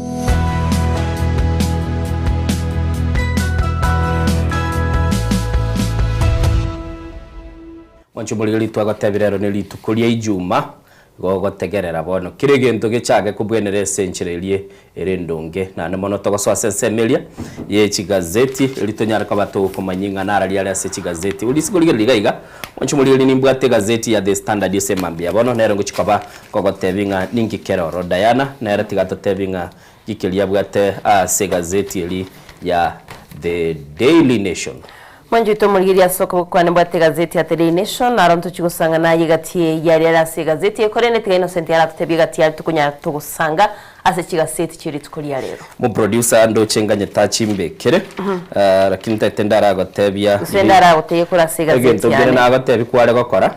Speaker 4: Mwanche omorigeri twagotebire ero ne rituko ria Ijuma, igo ogotegerera bono kera egento gechake kobwenera ase enchera eria ere endonge. Naende mono togosoa ase ensemo eria ye chigazeti erio tonyare koba togokomanyia ing'ana ara riare ase chigazeti. Ori ase korigereria iga iga, mwanche omorigeri nimbwate egazeti ya The Standard ase emambia bono nere ngochia koba nkogotebia ng'a ninki kere ororo. Diana nere tiga atotebie ng'a nki keria abwate ase egazeti eria ya The Daily Nation.
Speaker 3: Mwanchete omorigereria ase okoboko kwane mbwate egazeti ya The Daily Nation, naro ntochie gosanga naye egati eye yaria ere ase egazeti eye, korende tiga Innocent aratotebie egati yaria tokonyara togosanga ase chigaseti chie rituko ria rero.
Speaker 4: Omoproducer ndoche nganye tachimbekere lakini ntagete ndaragotebia
Speaker 3: Gose ndaragotebie korwa ase egazeti
Speaker 4: egento nkere
Speaker 3: yane.
Speaker 4: nagotebia kware gokora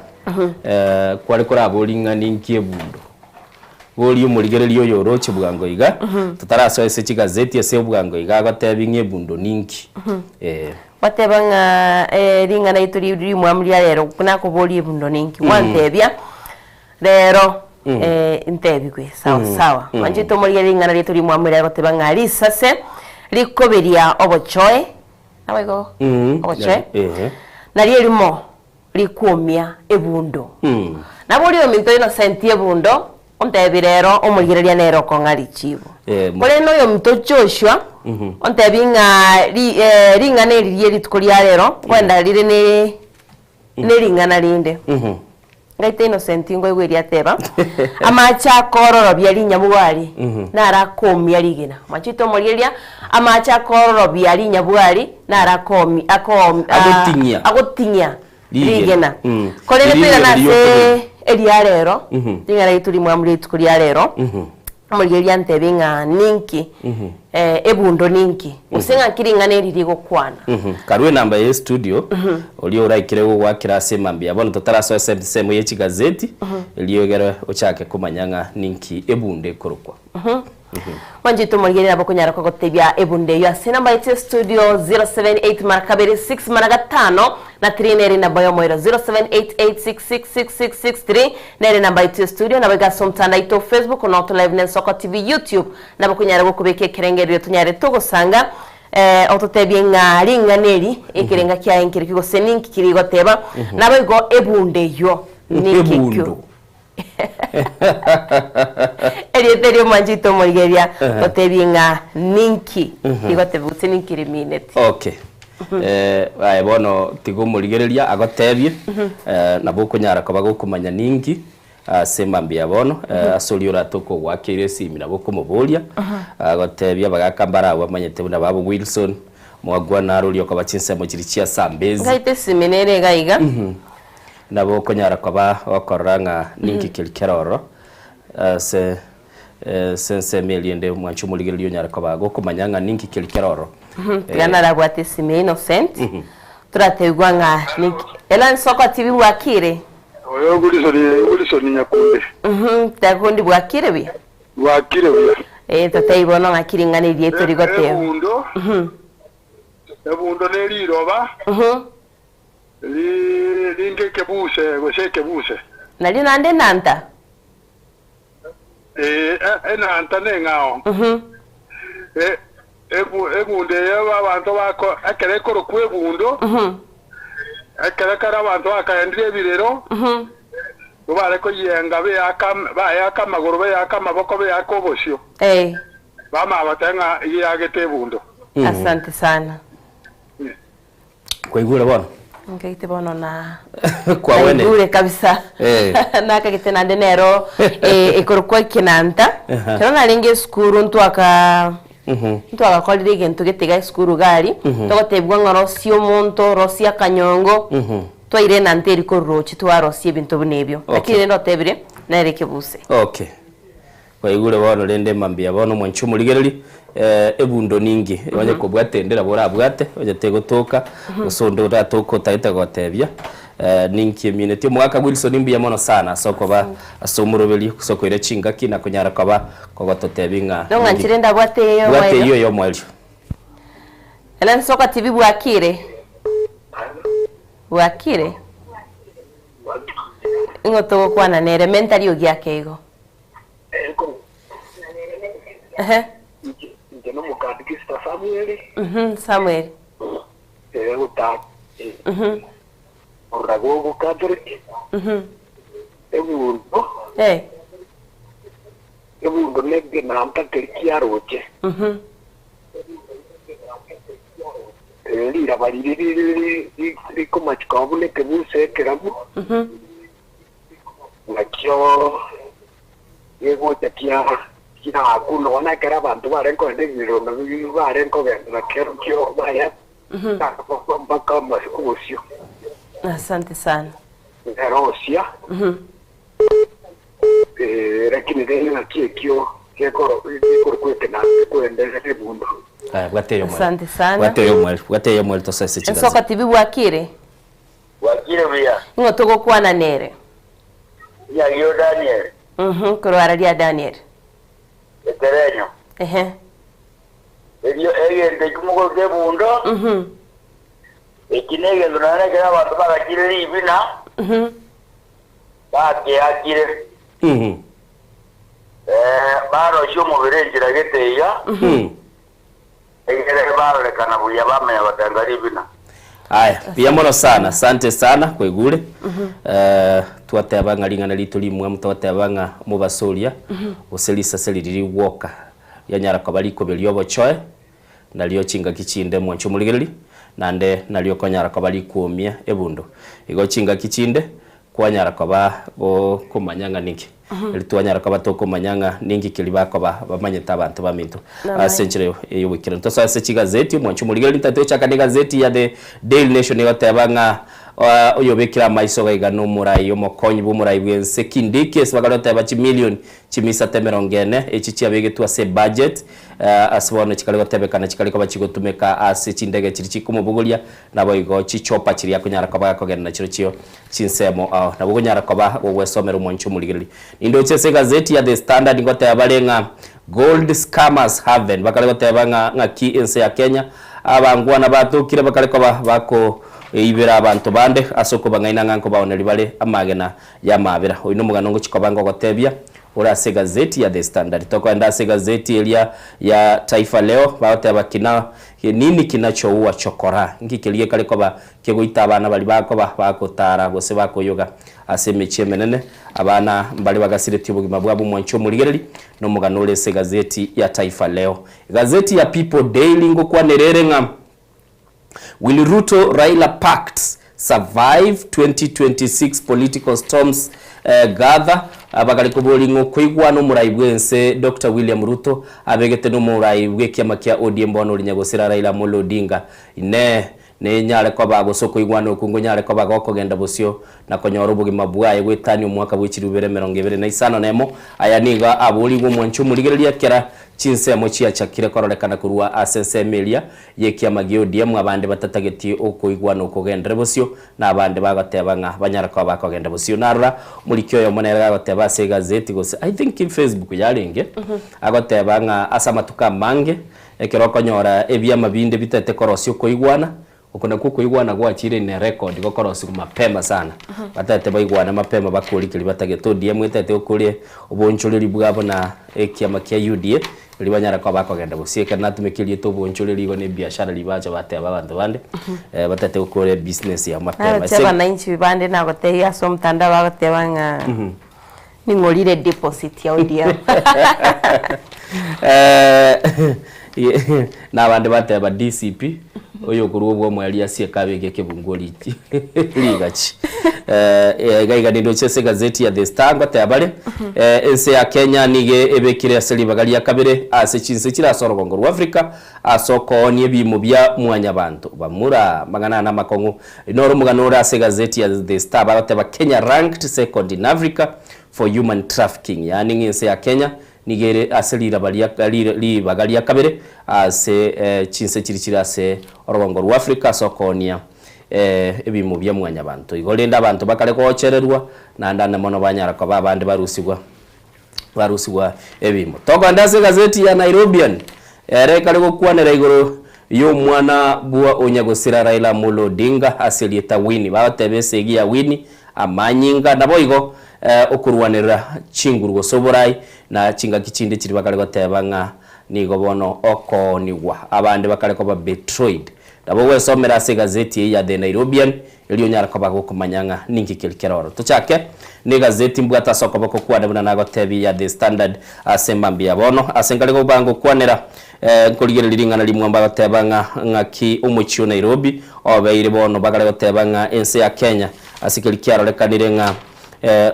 Speaker 4: kware koraboria ng'a ninki ebundo. Boria omorigereria oyo oroche bwango iga, totarasoa ase chigazeti ase obwango iga agotebi ng'a ebundo ninki. Eh.
Speaker 3: Gwateba ng'a eh, ring'ana rito ri- rimwamu ria rero nakoboria ebundo ninki, gwantebia rero eh, ntebigwe sawa sawa. Mwanchete omorigereria ring'ana rito rimwamu riria agoteba ng'a risase rikoberia obochoe, naboigo obochoe, nario erimo rikwomia ebundo. Naboria oyominto Innocent ebundo, ontebi rero omorigereria nere okong'a richibu. Korende oyominto Joshua, ontebi ng'a ri ring'ana eri rie rituko ria rero, nkoenda rire ne ne ring'ana rinde. Ngaita Innocent nkoigwa erio ateba, amache akororobia rinyabwari, naro akoomia rigena. Mwachete omorigereria, amache akororobia rinyabwari, naro akoomi akoomi
Speaker 4: Agoting'ia.
Speaker 3: agoting'ia
Speaker 4: Rigena.
Speaker 3: rigena.
Speaker 4: Mm.
Speaker 3: Korende
Speaker 4: Riria
Speaker 3: toirane
Speaker 4: riria
Speaker 3: ase
Speaker 4: okobe-
Speaker 3: eria rero,
Speaker 4: Mhm.
Speaker 3: ring'ana riaito rimwamu ria rituko ria rero, omorigereria antebie ng'a ninki, ebundo ninki, gose ng'aki ring'ana eri rigokwana.
Speaker 4: Karue enamba ye studio, oria oraikire gogoakera ase emambia bono totarasoa ase ensemo ye chigazeti, erio egere ochake komanya ng'a ninki ebundo ekorokwa.
Speaker 3: Mwanchete omorigereria nabo okonyara kogotebia ebundo eyio ase enamba yaito ya studio 078 mara kabere 6 mara gatano na 3 nere enamba y'omoerio 0788666663 nere enamba yaito ya studio nabo iga ase omotandao aito Facebook Noto Live na Ensoko TV YouTube nabo okonyara gokobeka ekerengererio tonyare togosanga eh, ototebie ng'a ring'ana eri ekerenga kiaye nkereki gose ninki kirigoteba nabo igo ebundo eyio ninki ekio
Speaker 4: Ebundo.
Speaker 3: Erieta erio omwanchete omorigereria totebie ng'a ninki rigotebia gose ninki rimineti.
Speaker 4: Okay. Eh, aye bono tiga omorigereria agotebie eh, nabo okonyara koba gokomanya ninki ase mambia bono eh, ase oria oratoke ogoakeire esimi nabo okomoboria agotebie abagaka mbare abwo bamanyete buna babo Wilson Mwagwa naro oria okoba chinsemo chiria chia Sambezi.
Speaker 3: Ngaite esimi nere iga iga.
Speaker 4: Nabo okonyara koba gokorora ng'a ninki keria kere ororo ase ase ensemo eria ende mwanche omorigereria onyare koba gokomanya ng'a ninki keria kere ororo.
Speaker 3: Tiga narabwate esimi ya Innocent toratebiwa ng'a ninki Ela Nsoko TV bwakire?
Speaker 2: Oyo Wilson, Wilson Nyakundi.
Speaker 3: Nyakundi bwakire buya?
Speaker 2: Bwakire buya.
Speaker 3: Eh, totebi bono ng'aki ring'ana eria torigoteba.
Speaker 2: Ebundo, ebundo ne riroba. Ringa ekebuse gose ekebuse.
Speaker 3: Nario naende enanta.
Speaker 2: Ee, enanta neng'ao. Ebundo eye abanto bako ekero ekorokwa ebundo, ekero kare abanto bakaendire ebirero, nigo bare koyienga beaka bayeaka amagoro, beaka amaboko, beaka obosio. Bamanya goteba ng'a eyagete ebundo.
Speaker 3: Asante sana.
Speaker 4: Kwaigure bono?
Speaker 3: Nkaite bono na
Speaker 4: Kwawene.
Speaker 3: naigure kabisa.
Speaker 4: Eh.
Speaker 3: Nakagete naende nero eh, ekorokwa ekenanta.
Speaker 4: Aha.
Speaker 3: Ekero narenge esukuru ntwaka ntwagakorire egento gete iga esukuru iga aria, togotebigwa ng'a rosia omonto, rosia akanyongo. Twaire enanta eria korwa roche twarosia ebinto buna ebio.
Speaker 4: Okay.
Speaker 3: Lakini rende otebire, nere ekebuse.
Speaker 4: Okay. Kwaigure bono rende mambia bono omwanchi omorigereri, eh, ebundo ningi, onye kobwate ende nabo orabwate, onye tegotoka, gose onde oratoke otagete gotebia, eh, ninki emineti. Omogaka Wilson mbuya mono sana ase okoba ase omoroberio, ase okoira chingaki na konyara koba kogototebia ng'a
Speaker 3: Nong'anchi rende abwate eye
Speaker 4: bwate
Speaker 3: omoerio.
Speaker 4: eyio y'omoerio.
Speaker 3: Ere nsoka TV bwakire? Bwakire? Ing'o togokwana nere? Menta riogi ake igo. Ehe.
Speaker 2: Inche nomokatekista Samuel,
Speaker 3: Mhm, Samuel.
Speaker 2: eh, gota
Speaker 3: Mhm.
Speaker 2: orora gogo Catholic,
Speaker 3: Mhm.
Speaker 2: ebundo,
Speaker 3: Eh.
Speaker 2: ebundo negenanta keri kiaroche.
Speaker 3: Mhm.
Speaker 2: Eh, riraba riri riri rikomachika buna ekebusa ekerabu,
Speaker 3: Mhm.
Speaker 2: nakio gegocha kia kiaku nonya ekero abanto barenge kogenda ebirondo bibi barenge kogenda nakero kio baya
Speaker 3: Mhm.
Speaker 2: mpaka obosio
Speaker 3: Asante sana.
Speaker 2: erosia
Speaker 3: Mhm.
Speaker 2: eh, lakini rende naki ekio gekoro gekorokwa ekenante kwenderera ebundo
Speaker 4: Aya, bwate eyo mweri.
Speaker 3: Asante sana.
Speaker 4: Bwate eyo mweri, bwate eyo mweri tosese
Speaker 3: Ensoka
Speaker 4: chigazi.
Speaker 3: TV bwakire?
Speaker 5: Bwakire buya.
Speaker 3: Ing'o togokwana nere?
Speaker 5: Riagio Daniel.
Speaker 3: Mhm, korwa ara ria Daniel.
Speaker 5: Ekerenyo.
Speaker 3: Ehe.
Speaker 5: Erio egento ekio mogoroka ebundo.
Speaker 3: Mhm.
Speaker 5: Eki negento nonya nekero abanto bagachire ribina.
Speaker 3: Mhm.
Speaker 5: Bakeakire.
Speaker 4: Mhm.
Speaker 5: Eh, barosia omobere enchera gete iga.
Speaker 4: Mhm.
Speaker 5: Egere barorekana buya bamanya gotanga ribina.
Speaker 4: Aya, mbuya mono sana, asante sana kwaigure. Eh, twateba ng'a ring'ana rito rimwamu twateba ng'a omobaso oria gose risase riria rigwoka rianyara koba rikobe riobochoe nario chingaki chinde mwanche omorigereria naende nario okonyara koba rikuomia ebundo. Igo chingaki chinde Kwanyara koba gokomanya ng'a ninki? Erio twanyara koba tokomanya ng'a ninki keria bakoba bamanyete abanto baminto ase enchera y'oboikeranu. Tosoe ase chigazeti, omwancho omorigereria ntari tochaka negazeti ya The Daily Nation egoteba ng'a oyobekire amaiso iga iga nomorai omokonyi bw'omorai bw'ense Kindiki ase bakare goteba chimilioni chimisata emerongo ene echi chiabegetwe ase ebudget ase bono chikare gotebekana chikare koba chigotumeka ase chindege chiria chikomobogoria Naboigo chichopa chiria akonyara koba gakogenda nachirochio chinsemo ao, nabo okonyara koba gogwesomera omwancho omorigereria. Nindoche ase egazeti ya The Standard ngoteba bare ng'a Gold scammers haven, bakare goteba ng'a ng'aki ense ya Kenya abangwana batokire bakare koba bakoibera abanto bande ase okobang'aina ng'a nkobaoneria bare amagena y'amaabera. Oyio nomogano ngochia koba ngogotebia ore ase egazeti ya The Standard. Tokoenda ase egazeti eria ya Taifa Leo bagoteba kina Nini kinachoua chokora? Nki keria gekare koba kegoita abana baria bakoba bagotara gose bakoyoga ase emechie emenene? Abana mbare bagasiretie obogima bwabo omwancho omorigereri nomogano ore ase egazeti ya Taifa Leo. Egazeti ya People Daily ngokwanera ere ng'a Will Ruto Raila Pact Survive 2026 Political Storms Gather Abagare koboria ng'a okoigwana omorai bw'ense Doctor William Ruto abegete nomorai bw'ekiama kia ODM bono oria nyagosira Raila Amolo Odinga Inee nenyare koba gose okoigwana okwo nkonyare koba gokogenda bosio na konyora obogima bwaye goetania omwaka bwe chirubere 25 nemo Aya nigo aborigwe omwancho omorigereria kera chinsemo chiachakire kororekana korwa ase ensemo eria y'ekiama gia ODM, abande batatageti okoigwana okogenderere bosio, na abande bagoteba ng'a banyare koba bakogenda bosio. Narora omoriki oyomo nere gagoteba ase egazeti gose I think Facebook yarenge, agoteba ng'a ase amatuko amange, ekero okonyora ebiama binde bitagete korosia okoigwana, oko nakwo okoigwana gwachire in a record gokorosiwa mapema sana. Batagete baigwane mapema bakore keria batagete. ODM etagete gokore oboonchoreri bwabo na ekiama kia UDA, Riria banyara koba bakogenda gose ekero natumeka erieta oboonchoreri igo ne ebiashara riria bacha bateba abanto bande batete gokora ebusiness yabo mapema.
Speaker 3: Naroche
Speaker 4: Ase
Speaker 3: abananchi bande nagotebia ase omotandao bagoteba ng'a ning'orire deposit ya ODM.
Speaker 4: Na abande bateba DCP. Oyokorwa obw'omoerio asieke abeke ekebunguo richi rigachi. Eh, iga iga nindoche ase egazeti ya The Star ngoteba bare, eh, ense ya Kenya nigo ebekire ase ribaga ria kabere ase chinse chire ase orogongo rwa Africa ase okoonia ebiimo bia mwanyabanto. Bamura amang'ana aya namakong'u. Noro omogano ore ase egazeti ya The Star bagoteba Kenya ranked second in Africa for human trafficking, yaani ng'a ense ya Kenya Nigo ere ase riraba ria ribaga ria kabere ase chinse chiria chire ase orogongo rwa Africa ase okoonia ebiimo bia mwanyabanto. Igo rende abanto bakare goochererwa, naende ande mono banyara koba abande barusigwa barusigwa ebiimo. Tokogenda ase egazeti ya Nairobian, ere ekare gokwanera igoro y'omwana bwa onyagosira Raila Amolo Odinga ase erieta Winnie. Bagoteba esegi ya Winnie amanyinga, naboigo okorwanerera chinguru gose oborai, na chingaki chinde chiria bakare goteba ng'a nigo bono okoonigwa, abande bakare koba betrayed. Nabo ogwesomera ase egazeti eye ya The Nairobian, erio onyare koba gokomanya ng'a ninki keri kere ororo. Tochake negazeti mbwate ase okoboko kwane buna nagotebia ya The Standard ase mambia ya bono. Ase nkare koba ngokwanera, nkorigereria ring'ana rimwamba goteba ng'a ng'aki omochie o Nairobi obeire bono bakare goteba ng'a ense ya Kenya Ase keria kiarorekanire ng'a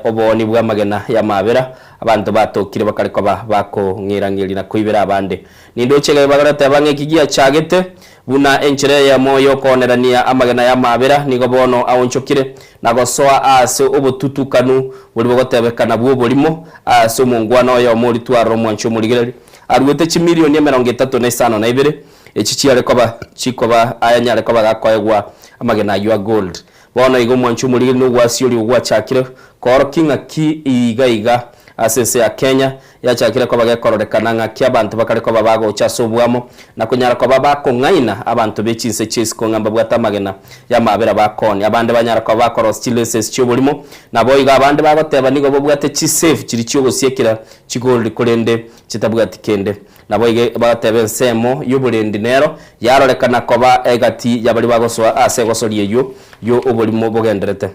Speaker 4: obooni bw'amagena y'amaabera, abanto batokire bakare koba bakong'irang'eria na koibera abande. Nindoche iga bagoteba ng'a eki giachagete buna enchera eyemo y'okoonerania amagena y'amaabera nigo bono aonchokire na gosoa aase obotutukanu boria bogotebekana bw'oborimo aase omongwana oyomo oria twarora omwanchi omorigereria aruete chimilioni 32 echi chiare koba chikoba ayanyare koba gakoegwa amagena ayio a gold. Bono iga omwancho omorigeri nogwasioria ogwachakire koorokia ng'aki iga iga ase ense ya Kenya yachakire koba gekororekana ng'aki abanto bakare koba bagocha ase obwamo na konyara koba bakong'aina abanto be chinse chia isiko ng'a mbabwate amagena y'amaabera bakoonia. Abande banyara koba bakorosia chilaces chi'oborimo naboigo abande bagoteba nigo babwate chisafe chiria chiogosiekera chigold korende chitabwati kende. Naboigo bagateba ensemo y'oborendi nero yarorekana koba egati ya baria bagosoa ase egosoria eyio y'oborimo bogenderete.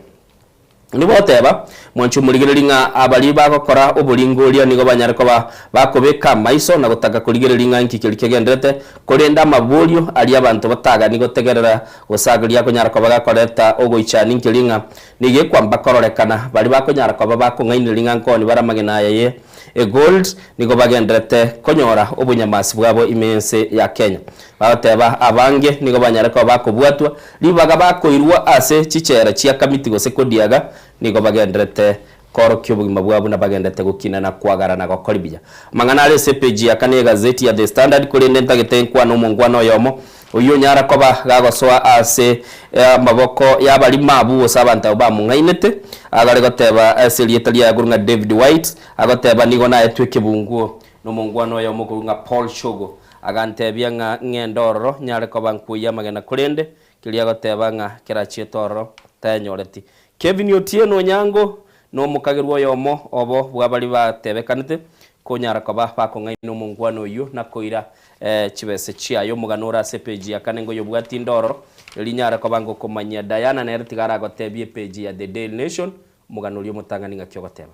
Speaker 4: Nigo bagoteba, Mwanche omorigererie ng'a abaria bagokora oboringoria nigo banyare koba bakobeka amaiso na gotaka korigereria ng'a inki keria kegenderete, korende amaborio aria abanto batagani gotegerera gose aria akonyara koba gakoreta ogoichania inkeria ng'a nigo ekwamba kororekana baria bakonyara koba bakong'ainereria ng'a nkoni bare amagena aya ye egold Nigo bagendererete konyora obonyamasi bwabo ime y'ense ya Kenya. Bagoteba abange nigo banyare koba bakobwatwa ribaga bakoirwa ase chichera chia Kamiti gose Kodiaga, nigo bagendererete koorokia obogima bwabo buna bagendererete gokina na kwagara na gokora ebiya. Amang'ana are ase epeji ya kane y'egazeti ya The Standard korende ntagete nkwane omongwana oyomo oyio onyara koba gagosoa ase amaboko y'abarimo abwo gose abanto abwo bamong'ainete, agare goteba ase erieta riaye korwa ng'a David White, Agoteba, Nigo naetwe ekebunguo nomongwana oyomo okorwa ng'a Paul Shogo. Agantebia ng'a ng'ende ororo nyare koba nkwoyia amagena korende keria agoteba ng'a kerachiete ororo tayanyoreti. Kevin Otieno Onyango nomokagerwa oyomo obo bwa baria batebekanete konyara koba bakong'aina omongwana oyio na koira chibese chiaye. Omogano ore ase epeji ya kane ngoyobwatie inde ororo erio nyare koba ngokomanyia Diana nere tiga aragotebie epeji ya The Daily Nation Omogano oria omotang'ani ng'aki ogoteba?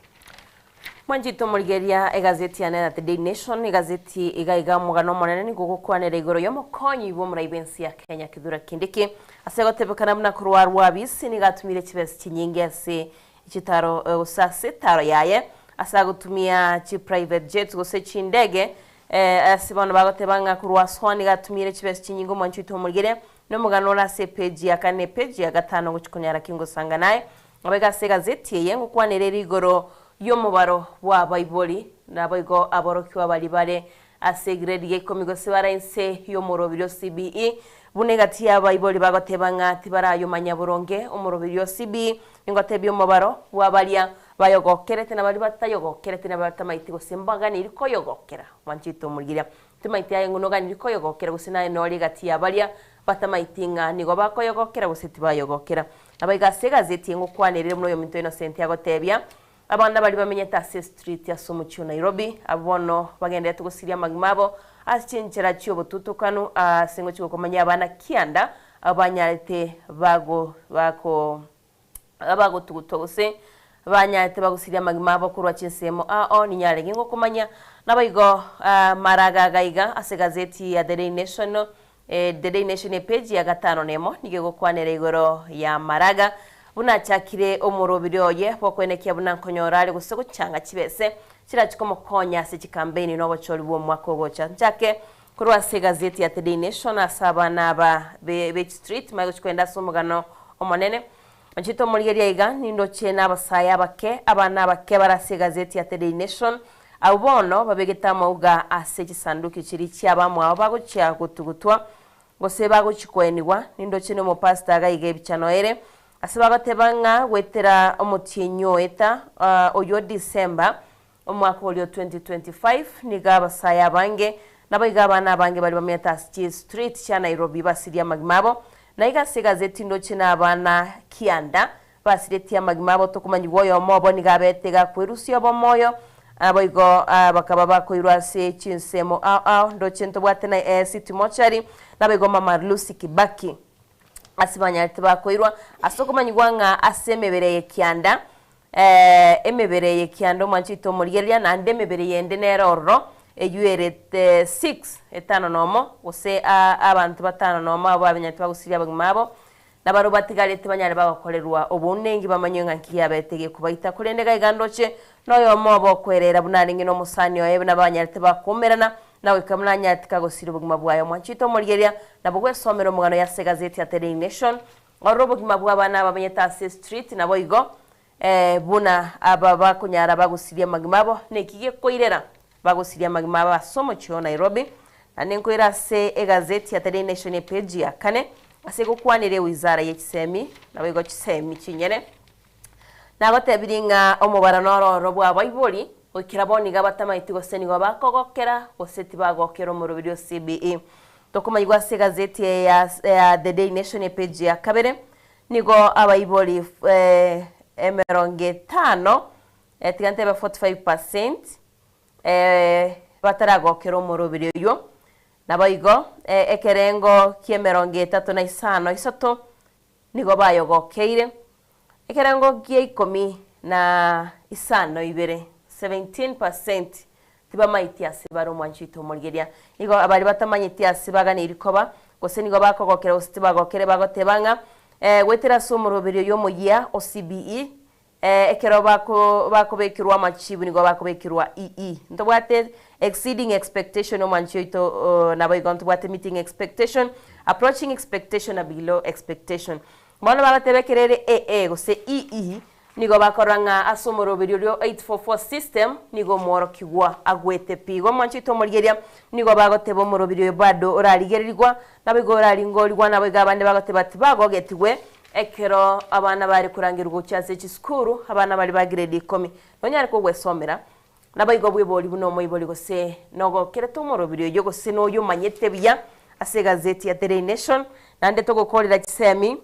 Speaker 3: Mwanchete omorigereria egazeti yane ya The Daily Nation, egazeti iga iga omogano omonene nigo ogokwanera igoro y'omokonyi bw'omorai bw'ense ya Kenya Kithure Kindiki ase gotebekana buna korwa Rwabisi nigo atumire chibesa chinyinge ase chitaro gose ase etaro yaye ase agotumia chi private jets gose chindege ase bono bagoteba ng'a korwa ase nigo atumire chibesa chinyinge omwanchi oito omorigereria nomogano ore ase epeji ya kane na epeji ya gatano gochia konyara ki ngosanga naye Abaiga ase egazeti eye ngokwanera ere igoro y'omobaro bw'abaibori, naboigo aborokigwa baria bare ase egrade ya ikomi gose bare inse y'omoroberio o CBE, buna egati y'abaibori bagoteba ng'a tibarayomanya boronge omoroberio o CBE, ningotebia omobaro bwa baria bayogokerete na baria batayogokerete na batamaeti gose mbaganiri koyogokera. Mwanchete omorigereria, timaeti aye ng'o noganiri koyogokera gose naye nore egati ya baria batamaeti ng'a nigo bakoyogokera gose tibayogokera. Naboigo ase egazeti engokwanerire buna oyominto Innocent agotebia, abana baria bamenyete ase estreet ase omochie o Nairobi, abwo bono bagendererete gosiria amagima abo ase chinchera chi'obotutukanu ase ngochia gokomanyia abana kianda abwo banyarete bago bako abagotugutwa gose banyarete bagosiria amagima abo korwa chinsemo ao ninyarenge ngokomanyia. Naboigo maraga iga iga ase egazeti ya The Daily Nation. The Daily Nation epeji ya gatano na emo nigo egokwanera igoro ya Maraga buna achakire omorobiri oye bw'okoenekia buna nkonyora are gose gochanga chibese chirachi komokonya ase chikambeini na obochori bw'omwaka ogocha. Nchake korwa ase egazeti ya The Daily Nation ase abana aba be be chistreet manye gochi kogenda ase omogano omonene. Inche tomorigereria iga nindoche nabasae abake, abana abake bare ase egazeti ya The Daily Nation, abwo bono babegete amauga ase chisanduki chiria chi'abamwabo bagochia gotugutwa, gose bagochia koenigwa, nindoche nomopastor iga iga ebichano ere, ase bagoteba ng'a goetera omotienyi oeta oyio December, Omwaka oria o 2025 nigo abasae abange naboigo abana abange baria bamenyete ase chistreet chia Nairobi basirie amagima abo. Na iga ase egazeti ndoche na abana kianda basiretie amagima abo tokomanyigwa oyomo obo nigo abete gakwerusia obomoyo naboigo bakaba bakoirwa ase chinsemo ao ao ndoche ntobwate na City Mortuary naboigo Mama Lucy Kibaki ase banyarete bakoirwa ase okomanyigwa ng'a ase emebere eye kianda Ee, emebere eye kianda omwancho oito omorigereria, naende emebere yende nere ororo, eyio ere 6, etano nomo, gose a abanto batano nomo abwo babenyarete bagosiria abagima abo, na barabwo batigarete banyare bagokorerwa obounenki bamanywe ng'a nki giabete gekobaita. Korende gaiga ndoche noyomo obo okwerera buna arenge nomosani oye, buna banyarete bakoumerana, na goika buna anyarete kagosiria obogima bwaye. Omwancho oito omorigereria, nabo gwesomera omogano ya ase egazeti ya The Daily Nation, Ororo obogima bw'abana abamenyete ase estreet naboigo buna aba bakonyara bagosiria amagima abo neki gekoirera bagosiria amagima abo ase omochie o Nairobi. Naende nkoira ase egazeti ya The Daily Nation epeji ya kane ase egokwanera ewizara ye chisemi naboigo chisemi chinyene. Nagotebirie ng'a omobaro nororo bw'abaibori goikera bono iga batamaeti gose nigo bakogokera gose tibagokera omoroberi o CBE. Tokomanyigwa ase egazeti eye ya ya The Daily Nation epeji ya kabere, nigo abaibori emerongo etano, tiga ntebe 45%, bataragokera omoroberi oyio. Naboigo ekerengo ki'emerongo etato na isano isato Nigo bayogokeire ekerengo gia ikomi na isano ibere, 17 percent, tibamaeti ase bare omwancho oito omorigeria. Nigo baria batamanyeti ase baganeiri koba, gose nigo bakogokera gose tibagokere bagoteba ng'a goetera ase omoroberi oyo omoyia o CBE, Ekero bako bakobekerwa amachibu nigo bakobekerwa EE. Ntobwate exceeding expectation omwanchi oito oh, naboigo ntobwate meeting expectation, approaching expectation na below expectation. Bono bagoteba ekero ere AA gose EE nigo bakorora ng'a ase omoroberio oria o 844 system nigo omworokigwa agwete pi. Igo omwanchi oito omorigeria nigo bagoteba omoroberio oyo bado orarigererigwa naboigo oraringorigwa naboigo abande bagoteba tibagogetigwe Ekero abana bare korangerwa gochia ase chisukuru, abana baria ba grade ikomi, nonyare kogwesomera, naboigo bwebori buna omoibori gose nogokerete omorobiri oyio gose noyo omanyete buya ase egazeti ya The Daily Nation, naende togokorera chisemi,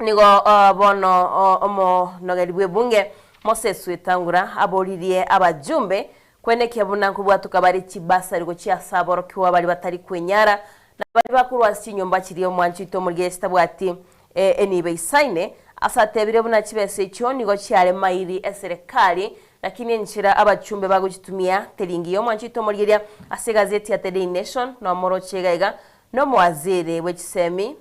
Speaker 3: nigo bono omonogeri bw'ebunge Moses Wetangula aboririe abajumbe kwenekia buna nkobwatoka bare chibasari gochia ase aborokigwa baria batari kwenyara Na baria bakorwa ase chinyomba chiria omwancho oito omorigereria chitabwati enibo eisaine, ase atebire buna chibesa echio nigo chiare mairi eserekari, lakini enchera abachumbe bagochitumia teri ngiya. Omwancho oito omorigereria ase egazeti ya The Daily Nation nomoroche iga iga nomowaziri bwe chisemi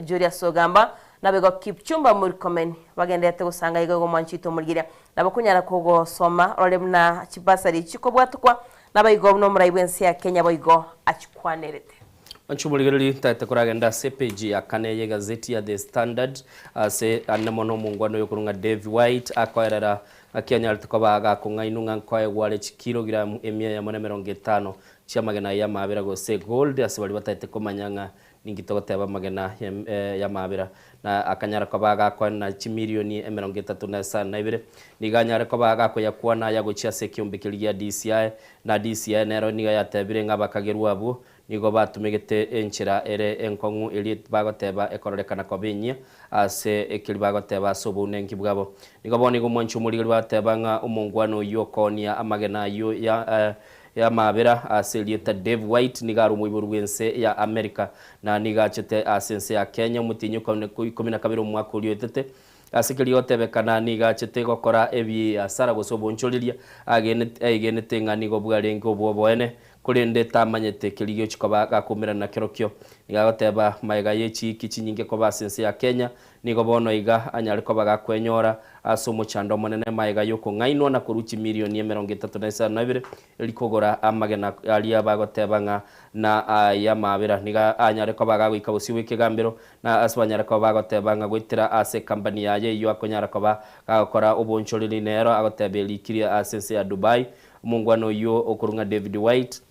Speaker 3: Julius Ogamba naboigo Kipchumba Murkomen bagendererete gosanga iga iga omwancho oito omorigereria nabo konyara kogosoma orore buna chibasari chikobwatokwa Naboigo buna omorai bw'ense ya Kenya boigo achikwanerete.
Speaker 4: Inche omorigereria ntagete koragenda ase epeji ya kane y'egazeti ya The Standard ase ande mono omongwana oyo okorwa ng'a Dave White akoerera ng'aki anyarete koba agakong'ainwa ng'a nkoegwa are chikilogramu emia eyemo na emerongo etano chi'amagena y'amaabera gose gold ase baria batagete komanya ng'a ninki togoteba amagena y'amaabera na akanyara koba agakoenana chimilioni emerongo etato na esano na ibere, nigo anyare koba agakoyakwana aya gochia ase ekeombe keria gia DCI, na DCI nero nigo yatebire ng'a abakagerwa abwo nigo batumegete enchera ere enkong'u eria bagoteba ekororekana koba enyia ase ekeri bagoteba ase obounenki bwabo. Nigo bono igo omwanchi omorigeri bateba ng'a omongwana oyio okoonia amagena ayio ya Y'amaabera ase erieta Dave White nigo are omoiboru bw'ense ya America na nigo achete ase ense ya Kenya omotienyi o 12 omwaka oria oetete. Ase keria gotebekana nigo achete gokora ebiasara gose obonchoreria agenete aigenete ng'a nigo bwarenge obw'oboene. Korende tamanyete keria giochia koba gakoumerana nakerokio. Nigo agoteba magega ye chiiki chinyinge koba ase ense ya Kenya, nigo bono iga anyare koba gakwenyora ase omochando omonene magega y'okong'ainwa na korwa chimilioni 35 erio kogora amagena aria bagoteba ng'a na ay'amaabera. Nigo anyare koba gagoika bosio bw'ekegambero na ase banyare koba bagoteba ng'a goetera ase ekambani yaye eyio akonyara koba gagokora obonchoreri nero agoteba erikirie ase ense ya Dubai. Omongwana oyio okorwa ng'a David White,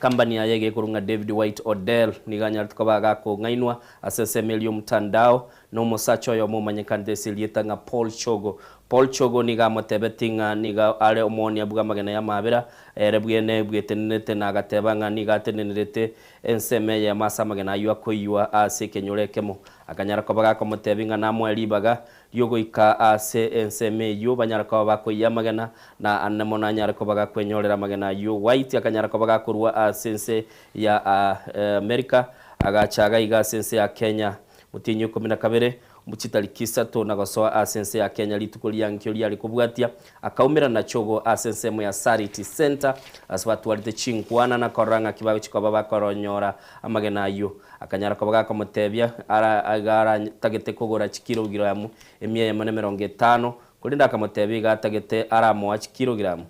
Speaker 4: Company yaye iga ekorwa ng'a David White Odell nigo anyarete koba gakong'ainwa ase ensemo eria y'omotandao na omosacha oyomo omanyekanete ase erieta ng'a Paul Chogo. Paul Chogo nigo amotebetie ng'a nigo are omoonia bw'amagena y'amaabera ere bwene bwetenenete na agateba ng'a nigo atenenerete ensemo eyemo ase amagena ayio akoiywa ase ekenyoro ekemo. Akanyara koba gakomotebia ng'a namoe ribaga Riogoika ase ensemo eyio banyare koba bakoiyia amagena, na ande mono anyare koba gakwenyorera amagena ayio. White akanyara koba gakorua ase ense ya America, agacha iga iga ase ense ya Kenya motienyi o 12, chitariki isato na gosoa ase ense ya Kenya rituko riankio riare kobwatia, akaumerana chogo ase ensemo ya Sariti Centre ase batwarete chinkwana na korora ng'aki bagochia koba bakoronyora amagena ayio. Akanyara koba gakomotebia ara iga aratagete kogora chikilogiramu emia eyemo na emerongo etano, korende akamotebia iga atagete aramoa chikilogiramu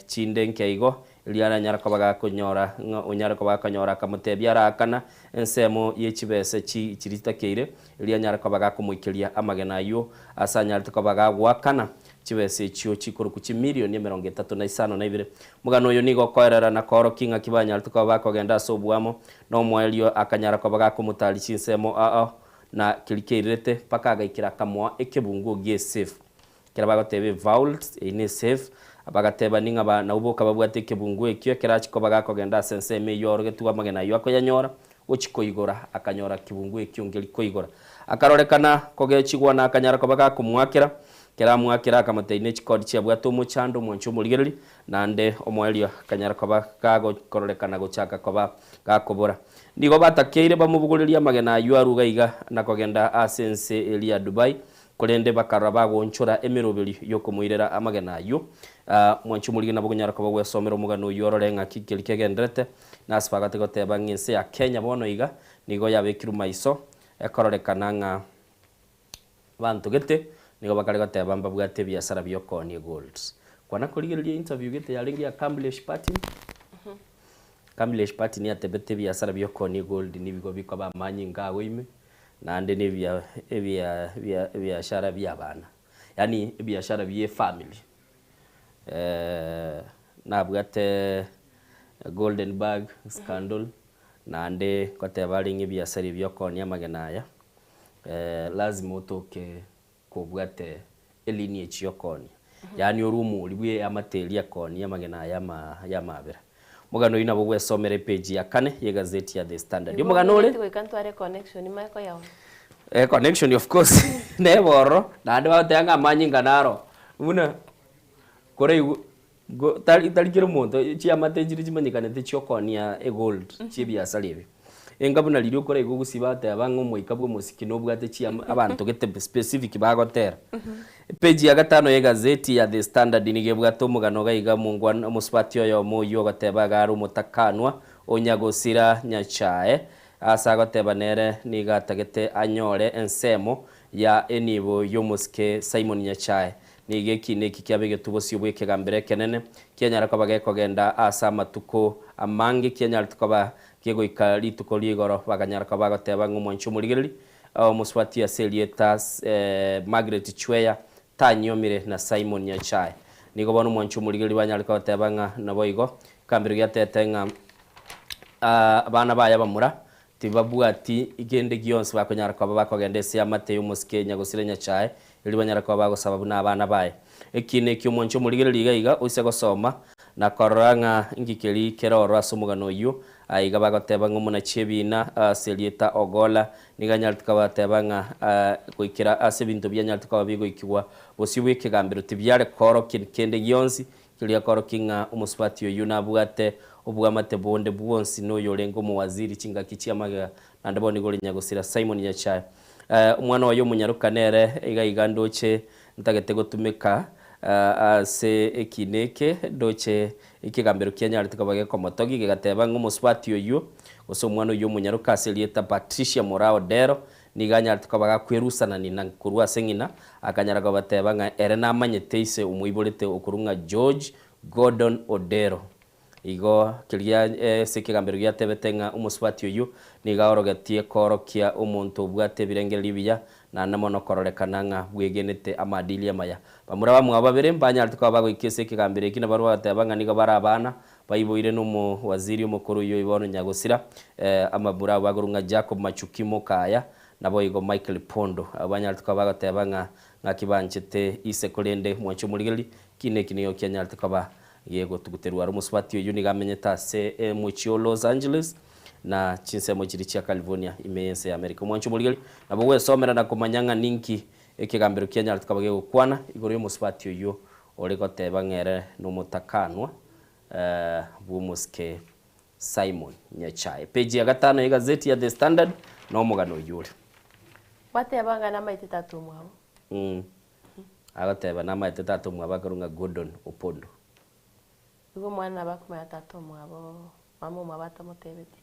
Speaker 4: chinde nke igo, erio aranyare koba gakonyora ng'a onyare koba gakonyora. Akamotebia araakana ensemo ye chibese chi chiria chitakeire, erio anyare koba gakomoikeria amagena ayio ase anyarete koba gagoakana Chibesa echio chikorokwa chimilioni 35. Omogano oyo nigo okoerera na koorokia ng'aki banyarete koba bakogenda ase oboamo, na omoerio akanyara koba gakomotaria chinsemo ao na keria keirirete, mpaka agaikera akamoa ekebunguo gi'esafe. Ekero bagoteba evault, eyio nesafe, bagatebani ng'a ba nabwo boka babwate ekebunguo ekio, ekero achia koba gakogenda ase ensemo eyio aorogetigwe amagena ayio akoyanyora, gochia koigora, akanyora kebunguo ekio nkeri koigora. Akarorekana kogechigwa na akanyara koba gakomoakera. Ekero amoakera akamotebia ne chikodi chiabwate omochando omwanche omorigereria, naende omoerio akanyara koba gagokororekana gochaka koba gakobora. Nigo batakeire bamobogorerie amagena ayio arue iga na kogenda ase ense eria ya Dubai, korende bakarora bagoonchora emeroberio y'okomoirera amagena ayio. Mwanche omorigereria nabo okonyara koba gwesomera omogano oyio orore ng'aki keria kegendererete. Na ase bagate goteba ng'a ense ya Kenya bono iga nigo yabekirwe maiso, ekororekana ng'a abanto gete nigo bakare goteba mbabwate ebiasara bi'okoonia egold. Kwana korigereria interview gete yarenge ya Kamlesh Pattni, Kamlesh Pattni atebete ebiasara bi'okoonia egold nibigo bikoba amanyinga ago ime, naende na ebia ebia ebia ebiashara bia abana, yaani ebiashara bia efamily. Nabwate Golden bag scandal, naende ngoteba arenge ebiasara ebi biokoonia amagena aya, lazima otoke kobwate elineage yokoonia, yaani ore omori bwe eamate eria ekoonia amagena aya ama yamabera. Omogano oyio nabo gwesomera epage ya kane ye egazeti ya The Standard. Omogano ore.
Speaker 3: Goika ntware connection mike oyawe.
Speaker 4: Eh, connection of course nebe ororo, naende bagoteba ng'a amanyinga naro, buna koraigwe go tari tari kera omonto chiamate nchire chimanyekanete chiokoonia egold chia ebiasara ebi. Enga buna riria okoraigwa ogusii bagoteba ng'a omoika bwa omosiki nobwate chiama abanto gete specific bagotera. Epeji ya gatano y'egazeti ya The Standard nigo ebwate omogano iga iga omongwana omosubati oyomo oyio ogoteba iga are omotakanwa o Nyagosira Nyachae Ase agoteba nere nigo atagete anyore ensemo ya enibo y'omosike Simon Nyachae. Nigo ekiina eki kiabegetwe bosio bw'ekegambero ekenene, kianyara koba gekogenda ase amatuko amange, kianyarete koba kegoika rituko ri'igoro, bakanyara koba bagoteba ng'a omwanchi omorigereri omosubati ase erieta Margaret Chweya tanyiomire na Simon Nyachae. Nigo bono omwanchi omorigereri banyare goteba ng'a naboigo ekegambero giatete ng'a Abana baye abamura tibabwati kende gionsi bakonyara koba bakogenda ase eamate y'omosike nyagosira Nyachae, erio banyare koba bagosaba buna abana baye. Ekiina ekio omwanche omorigereria iga iga oise gosoma na korora ng'a inki keri kere ororo ase omogano oyio. Aiga bagoteba ng'a omonachi ebiina ase erieta Ogolla nigo anyarete koba ateba ng'a goikera ase ebinto bianyarete koba bigoikigwa bosio bw'ekegambero tibiare koorokia kende gionsi Keria korokia ng'a omosubati oyio nabwate oboamate bonde bwonsi noyorenge omowaziri chingaki chi'amagega, naende bono nigo ore nyagosira Simon Nyachae. Omwana oye omonyaroka nere iga iga ndoche ntagete gotumeka. Ase ekiina eke ndoche ekegambero kianyarete koba gekomotogia, gegateba ng'a omosubati oyio, gose omwana oyio omonyaroka ase erieta Patricia Moraa Odero, nigo anyarete koba gakwerusanania na korwa ase ng'ina, akanyara kobateba ng'a ere namanyete ise omoiborete okorwa ng'a George Gordon Odero. Igo keria ase ekegambero giatebete ng'a omosubati oyio nigo aorogetie koorokia omonto obwate ebirengererio ebiya, naende mono kororekana ng'a bwegenete amaadili amaya. Bamura bamwabo babere mbanyarete koba bagoika ase ekegambero ekio, na barabwo bagateba ng'a nigo bare abana baiboire nomowaziri omokoro oyio oyo bono nyagosira. Amabura abo bakorwa ng'a Jacob Machuki Mokaya, naboigo Michael Pondo. Abwo banyarete koba bagoteba ng'a ng'aki banchete ise korende mwanche omorigereria, ki neki nigo kianyarete koba Gegotuguterwa are omosubati oyio nigo amenyete ase omochie o Los Angeles na chinsemo chiria chia California ime y'ense ya America. Omwancho omorigereria nabo gwesomera na komanya ng'a ninki ekegambero kianyarete koba gegokwana igoro y'omosubati oyio ore goteba ng'a ere nomotakanwa bw'omosike Simon Nyachae. Page ya gatano y'egazeti ya The Standard nomogano oyio ore.
Speaker 3: Gwateba ng'a namaete tata omwabo.
Speaker 4: Agoteba, Namaete tata omwabo akorwa ng'a Gordon Opondo.
Speaker 3: Igo omwana nabo akomanya tata omwabo, mama omwabo atamotebeti.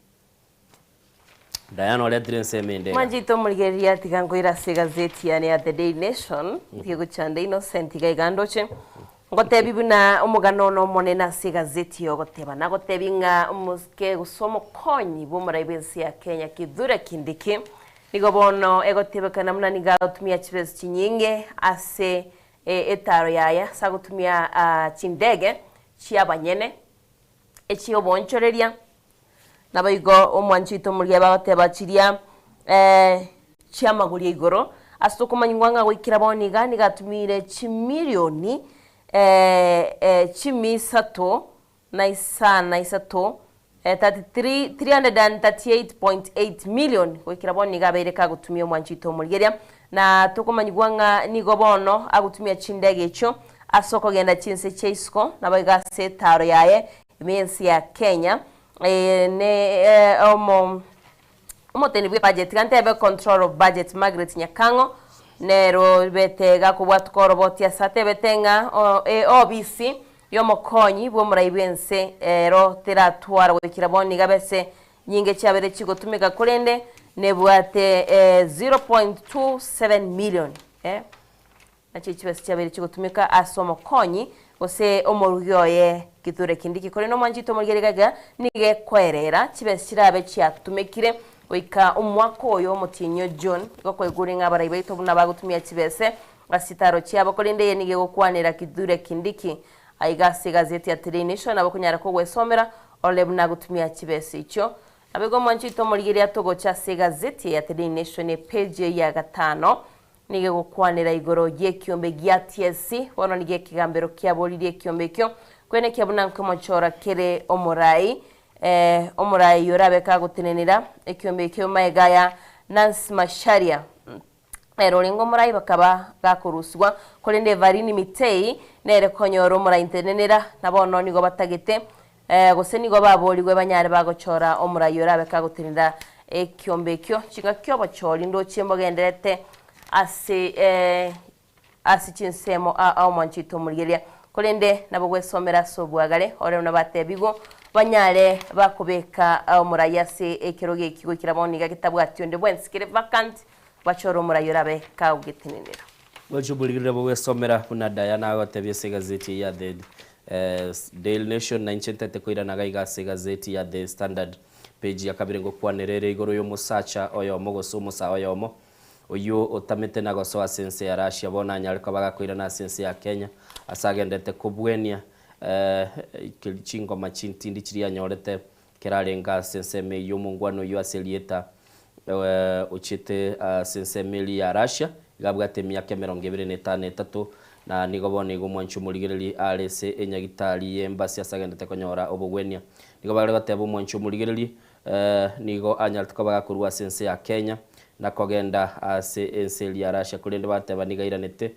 Speaker 4: Diana oretire ensemo ende iga.
Speaker 3: Mwanchete omorigereria tiga nkoire ase egazeti yane ya The Daily Nation, ntige gochanda Innocent iga iga ndoche. Ngotebi buna omogano one omonene ase egazeti eye ogoteba. Nagotebi ng'a omosike gose omokonyi bw'omorai bw'ense ya Kenya Kithure Kindiki nigo bono egotebekana buna nigo agotumia chibesa chinyinge ase etaro yaye ase agotumia chindege chi'abanyene echi'oboonchoreria. Naboigo omwanchi oito omoria bagoteba chiria chi'amagori a igoro, ase okomanyigwa ng'a goikera bono iga nigo atumiire chimilioni chimia isato na isana isato, 33 338.8 million, goikera bono nigo abeire kagotumia omwanchi oito omorigeria. Na tokomanyigwa ng'a nigo bono agotumia chindege echio ase okogenda chinse chia isiko, naboigo ase etaro yaye Ime y'ense ya Kenya, ne omo omoteni bwe budget, tiga ntebe controller of budget Margaret Nyakang'o, nero obete gakobwatuka oroboti ase atebete ng'a eobisi y'omokonyi bw'omorai bw'ense ero teratwara goikera bono iga bese nyinge chiabeire chigotumeka korende nebwate 0.27 million. Nachio chibesa chiabeire chigotumeka ase omokonyi, gose omorugi oye Kithure Kindiki. Korende omwanchete omorigereria iga nigo ekoerera chibesa chirabe chiatumekire goika omwaka oyo omotienyi o June. Igo koigure ng'a abarai baito buna bagotumia chibese ase chitaro chiabo korende eye nigo egokwanera Kithure Kindiki. Aiga ase egazeti ya Today Nation nabo okonyara kogwesomera orore buna agotumia chibesa echio. Naboigo omwanchete omorigereria togocha ase egazeti eye ya Today Nation epage eye ya gatano Nigo egokwanera igoro y'ekiombe gia TSC, bono nigo ekegambero kiaboririe ekiombe ekio kwenekia buna nkomochora kere omorai omorai orabe kagotenenera ekiombe ekio maega ya Nancy Macharia ere orenge omorai bakaba gakorusigwa korende Evarini Mitei nere konyora omorai ntenenera na bono nigo batagete gose nigo baborigwe banyare bagochora omorai orabe kagotenenera ekiombe ekio. Chingaki obochori ndochie mbogendererete ase ase chinsemo aa omwanchete omorigereria, korende nabo gwesomera ase obwagare, ore buna batebigwe banyare bakobeka omorai ase ekerogo eki goikera bono iga getabwati onde bwensi kere vacant, bachore omorai orabe kagogetenenera.
Speaker 4: Gochia omorigereria bogwesomera buna Diana agotebia ase egazeti eye ya The Daily Nation, na inche ntete koirana iga iga ase egazeti ya The Standard. Page ya kabere ngokwanera ere igoro y'omosacha oyomo gose omosae oyomo, oyio otamete na gosoa ase ense ya Russia bono anyare koba gakoirana ase ense ya Kenya ase agenderete kobwenia chingoma chintindi chiria anyorete Ekero arenge ase ensemo eyio omongwana oyio ase erieta ochiete ase ensemo eria ya Russia, iga abwate emiaka emerongo ebere na etano na etato, na nigo bono iga omwanchi omorigereria are ase enyagitari y'embassy ase agendete konyora obogwenia. Nigo bare goteba omwanchi omorigereria nigo anyarete koba gakorwa ase ense ya Kenya na kogenda ase ense eria ya Russia korende bateba nigo airanete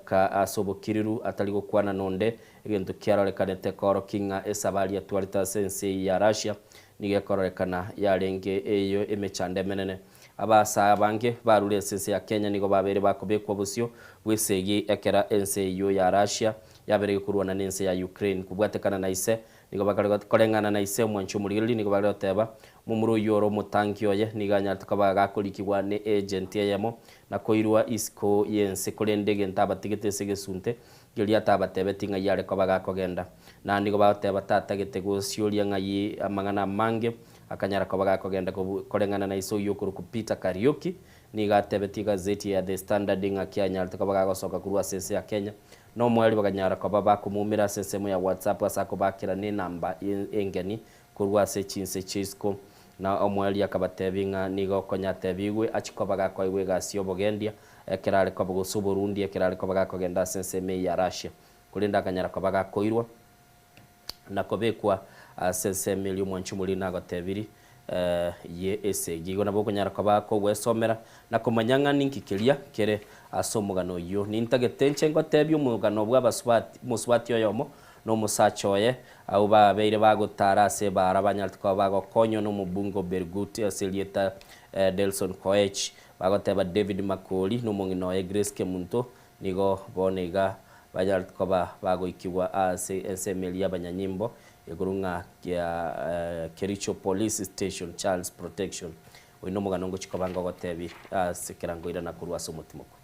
Speaker 4: ka ase obokiriru atari gokwana nonde Egento kiarorekanete koorokia ng'a esabari yatwarete ase ense eyio ya Russia nigo ekororekana yarenge eyo emechando emenene. Abasae abange barure ase ense ya Kenya nigo babeire bakobekwa bosio bw'esegi ekero ense eyio ya Russia yabeire gekorwana n'ense ya Ukraine. Kobwatekana na ise, nigo bakare koreng'ana na ise omwanchi omorigereria nigo bare goteba momura oyio ore omotangi oye nigo anyarete koba gakorikigwa ne agent eyemo na koirwa isiko y'ense korende egento abatigete ase egesunte keria atabatebeti ng'ai are koba gakogenda. Na nigo bagoteba tatagete gosioria ng'ai amang'ana amange Akanyara koba gakogenda koreng'ana na ise oyio okorokwa Peter Kariuki, nigo atebetie egazeti ya The Standard ng'a kianyarete koba gagosoka korwa ase ense ya Kenya, na omoerio bakanyara koba bakomoumera ase ensemo ya WhatsApp ase akobakera nenamba engeni korwa ase chinse chiaisiko. Na omoerio akabatebia ng'a nigo konya atebigwe achie koba gakoegwa egasi y'obogendia ekero are koba gose oborundi ekero are koba gakogenda ase ensemo eye ya Russia, korende akanyara koba gakoirwa. na kobekwa ase ensemo eria omwanchi omoriri nagotebiri ye esegi. Igo nabo okonyara koba kogwesomera na komanya ng'a ninki keria kere ase omogano oyio. Nintagete inche ngotebie omogano bw'abasubati, omosubati oyomo na omosacha oye, abwo babeire bagotara ase ebaara banyarete koba bagokonywa nomobunge o Belgut ase erieta Delson Koech. Bagoteba David Makori na omong'ina oye Grace Kemunto Nigo bono iga banyarete koba bagoikigwa aase ensemo eria y'abanyanyimbo igoro ng'a Kericho Police Station Child's Protection. Oyo nomogano ngochia koba ngogotebi ase kera ngoirana korwa ase omotimoko.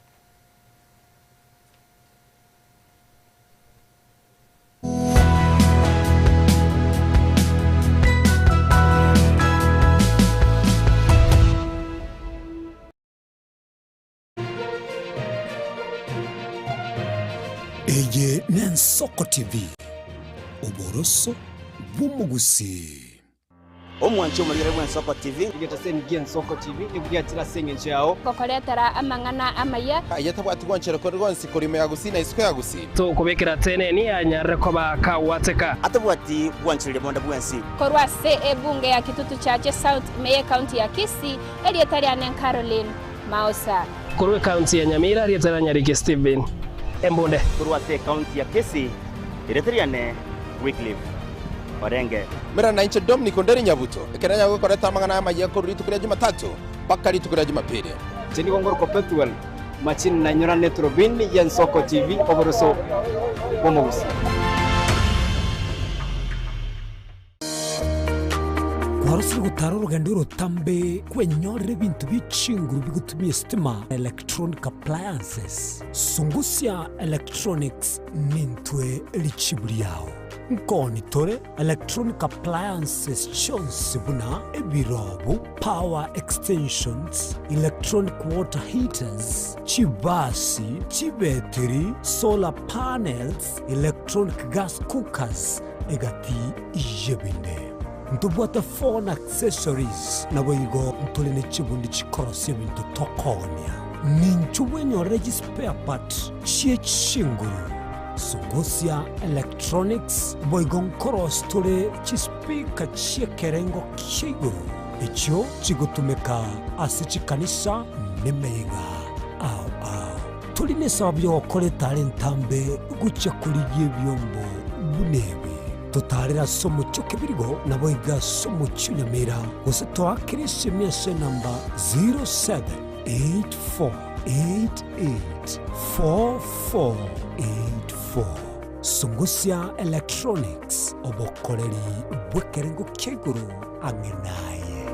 Speaker 11: Eye n'Ensoko TV, oboroso bw'omogusii.
Speaker 6: Omwanchi omorigere bw'Ensoko TV.
Speaker 12: Egetaseni gi'Ensoko TV nigo giachire ase engencho yao.
Speaker 19: Gokoretera amang'ana amaya.
Speaker 20: Aye tabwati gwanchera kore gwonsi korwa ime ya Gusii na isiko ya Gusii.
Speaker 21: Tokobekera teneni anyarire koba kagwateka.
Speaker 6: Atabwati gwanchereria bonde bwensi.
Speaker 19: Korwa ase ebunge ya Kitutu Chache South ime y'Ecounty ya Kisii, erieta riane Caroline Maosa.
Speaker 21: Korwa ekaunti ya Nyamira, rieta ria Nyariki Stephen Embunde.
Speaker 6: Korwa ase ekaunti ya Kisii, erieta riane Wycliffe Orenge.
Speaker 20: Mera nainche Dominic Onderi Nyabuto, ekero nanyare gokoreta amang'ana aya amayia korwa rituko ria Jumatatu mpaka rituko ria Jumapili.
Speaker 12: Inche nigo ngorokwa Pethuel Machini na nyorane eturubini y'Ensoko TV oboroso bw'omogusii.
Speaker 11: Kwarosire gotara orogendo orotambe kwenyorera ebinto bie chinguru bigotumia esitima na electronic appliances. Sungusia Electronics nintwe richibu riao. Nkoni tore electronic appliances chionsi buna ebirobu, power extensions, electronic water heaters, chibasi, chibetiri, solar panels, electronic gas cookers, egati y'ebinde. Ntobwate phone accessories, naboigo ntore ne chibundi chikorosia ebinto tokoonia. Ninchu bwenyorere chispare part chie chinguru, Sungusia Electronics, boigo nkorosia tore chispeaker chi'ekerengo kia igoro echio chigotumeka ase chikanisa nemeyega ao ao. Tori nesababu y'ogokora etara entambe gochia korigia ebiombo buna ebi. Totaarere ase omochie o Kebirigo, naboigo ase omochie o Nyamira, gose toakere esemi ase enamba 0784884484. Sungusia Electronics, obokoreri bw'ekerengo kia igoro ang'e naye.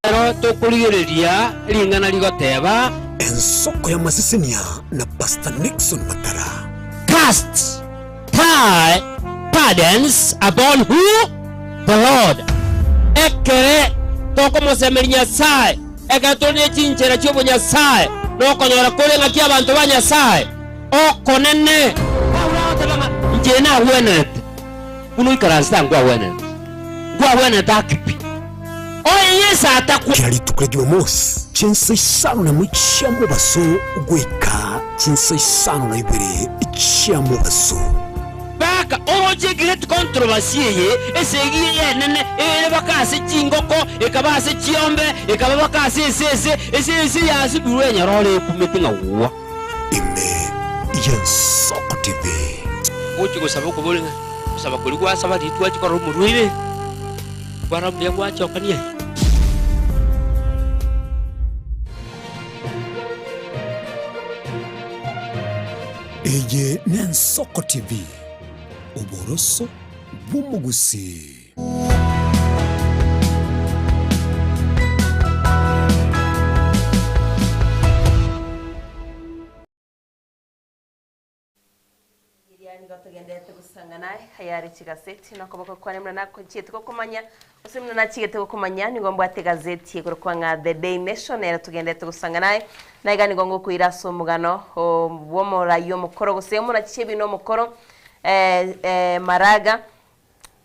Speaker 22: Ekero tokorigereria ring'ana rigoteba.
Speaker 11: Ensoko y'amasesenia na Pastor Nixon Matara.
Speaker 22: Cast thy burdens upon who? The Lord. Ekere tokomosemeria Nyasae, ekero tore ne chinchera chi'obonyasae, nokonyora kore ng'aki abanto ba Nyasae okonene. Paulo agoteba ng'a inche nagwenerete buna oikaransete aa nkwagwenerete, nkwagwenerete ake pi. Oye Yeso atakwa.
Speaker 11: Kera rituko ria Jumamosi, chinsa isano nemo chia mobaso goika chinsa isano na ibere chia mobaso.
Speaker 22: Baka oroche great controversy eye, esegi eye enene ere baka ase chingoko, ekaba ase chiombe, ekaba baka ase esese, esese yasibirwe enyororo ekumete ng'a gwa.
Speaker 11: Ime y'Ensoko TV.
Speaker 22: Gochia gosaba okobori ng'a gosaba koria gwasaba riria twachia korora omorwaire, kwarora mbuya gwachokania.
Speaker 11: Eye n'Ensoko TV, oboroso bw'omogusii.
Speaker 3: Eria nigo togenderete gosangana ayare chigaseti na okoboko kwane buna nakochiete gokomanya gose buna nachigete gokomanya nigo mbwate egazeti ekorokwa ng'a The Day Nation ere togenderete gosangana aye na iga nigo ngokoira ase omogano bw'omorai omokoro gose omorachi ebina omokoro Maraga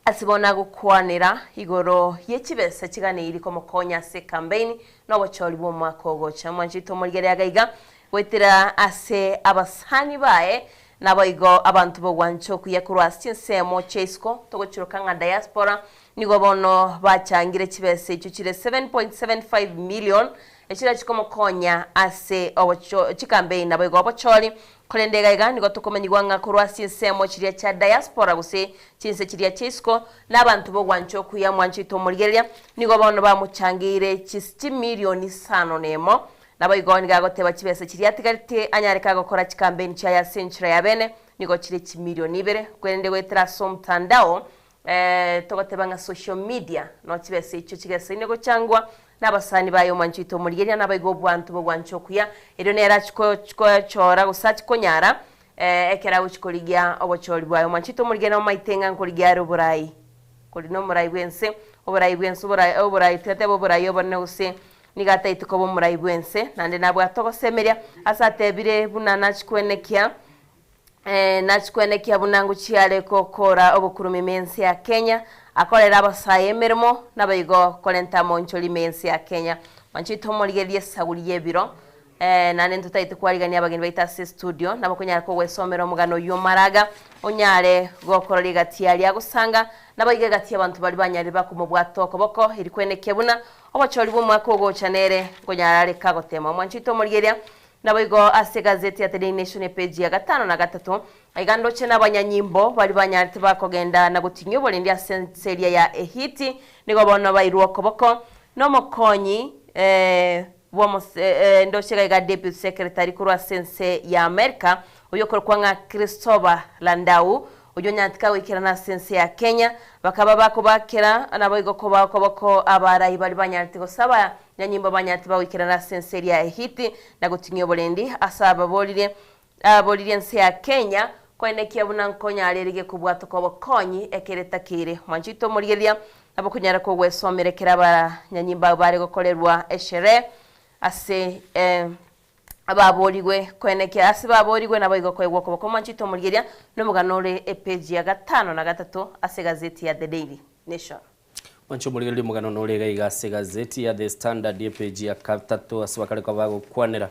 Speaker 3: Ase bono agokwanera igoro ye chibesa chiganeiri komokonya ase ekambeini na obochori bw'omwaka ogocha. Mwanchete omorigereria iga iga goetera ase abasani baye naboigo abanto b'ogwancha okuya korwa ase chinsemo chia isiko togochiroka ng'a diaspora nigo bono bachangire chibesa echio chire 7.75 million echire chikomokonya ase obocho chikambeini naboigo obochori Korende iga iga nigo tokomanyigwa ng'a korwa ase chinsemo chiria chia diaspora gose chinse chiria chia isiko, na abanto b'ogwancha okuya mwanchete omorigereria, nigo bono bamochangeire chis chimilioni isano nemo. Naboigo nigo agoteba chibesa chiria atigarete anyare kagokora chikampeni chiaye ase enchera ya bene, nigo chire chimilioni ibere, korende goetera ase omotandao Togoteba ng'a social media no chibesa echio chigesaine gochangwa nabasani baye omwancho oito omorigereria nabaigwe obwanto bw'ogwancha okuya erio nere achi kochora gose achi konyara ekero agochi korigia obochori bwaye omwancho oito omorigereria omaete ng'a nkorigia are oborai kori nomorai bwense oborai bwense oborai oborai tigateba oborai obonene gose nigo ataete koba omorai bwense naende nabwate ogosemeria ase atebire buna nachi kwenekia Nachikwenekia buna ngochiare gokora obokurumi ime ense ya Kenya, akorere abasae emeremo, naboigo korenta amonchori ime ense ya Kenya. Mwanche tomorigererie esaguri y'ebiro, naende ntotagete kwarigania abageni baito ase estudio, nabo okonyara kogwesomera omogano oyio omaraga, onyare gokororia egati yaria agosanga, naboigo egati y'abanto baria banyarire bakomobwata okoboko, eri kwenekia buna obochori bw'omwaka ogocha nere nkonyara are kagotema. Mwanche tomorigereria Naboigo ase egazeti ya The Daily Nation epeji ya gatano na gatato, aiga ndoche nabanyanyimbo baria banyarete bakogenda na gotinyia oborendi ase ense eria ya Ehiti, nigo bono bairwe okoboko nomokonyi bw'omos ndoche iga iga Deputy Secretary korwa ase ense ya America, oyio okorokwa ng'a Christopher Landau, oyio onyarete kagoikerana ase ense ya Kenya, bakaba bakobakera naboigo kobaa okoboko abarai baria banyarete gose aba Nyanyimbo banyarete bagoikerana ase ense eria ya Ehiti, na goting'ia oborendi ase ababoririe aboririe ense ya Kenya, koenekia buna nkonyarerige kobwatoka obokonyi ekero etakeire. Mwanche oito omorigereria, nabo okonyara kogwesomera ekero abanyanyimbo abwo bare gokorerwa esherehe ase ababorigwe koenekia ase baborigwe naboigo koegwa okoboko. Mwanche oito omorigereria, nomogano ore epeji ya gatano na gatato ase egazeti ya The Daily Nation.
Speaker 4: Mwanche omorigereria omogano nore iga iga ase egazeti ya The Standard epeji ya gatato ase bakare koba bagokwanera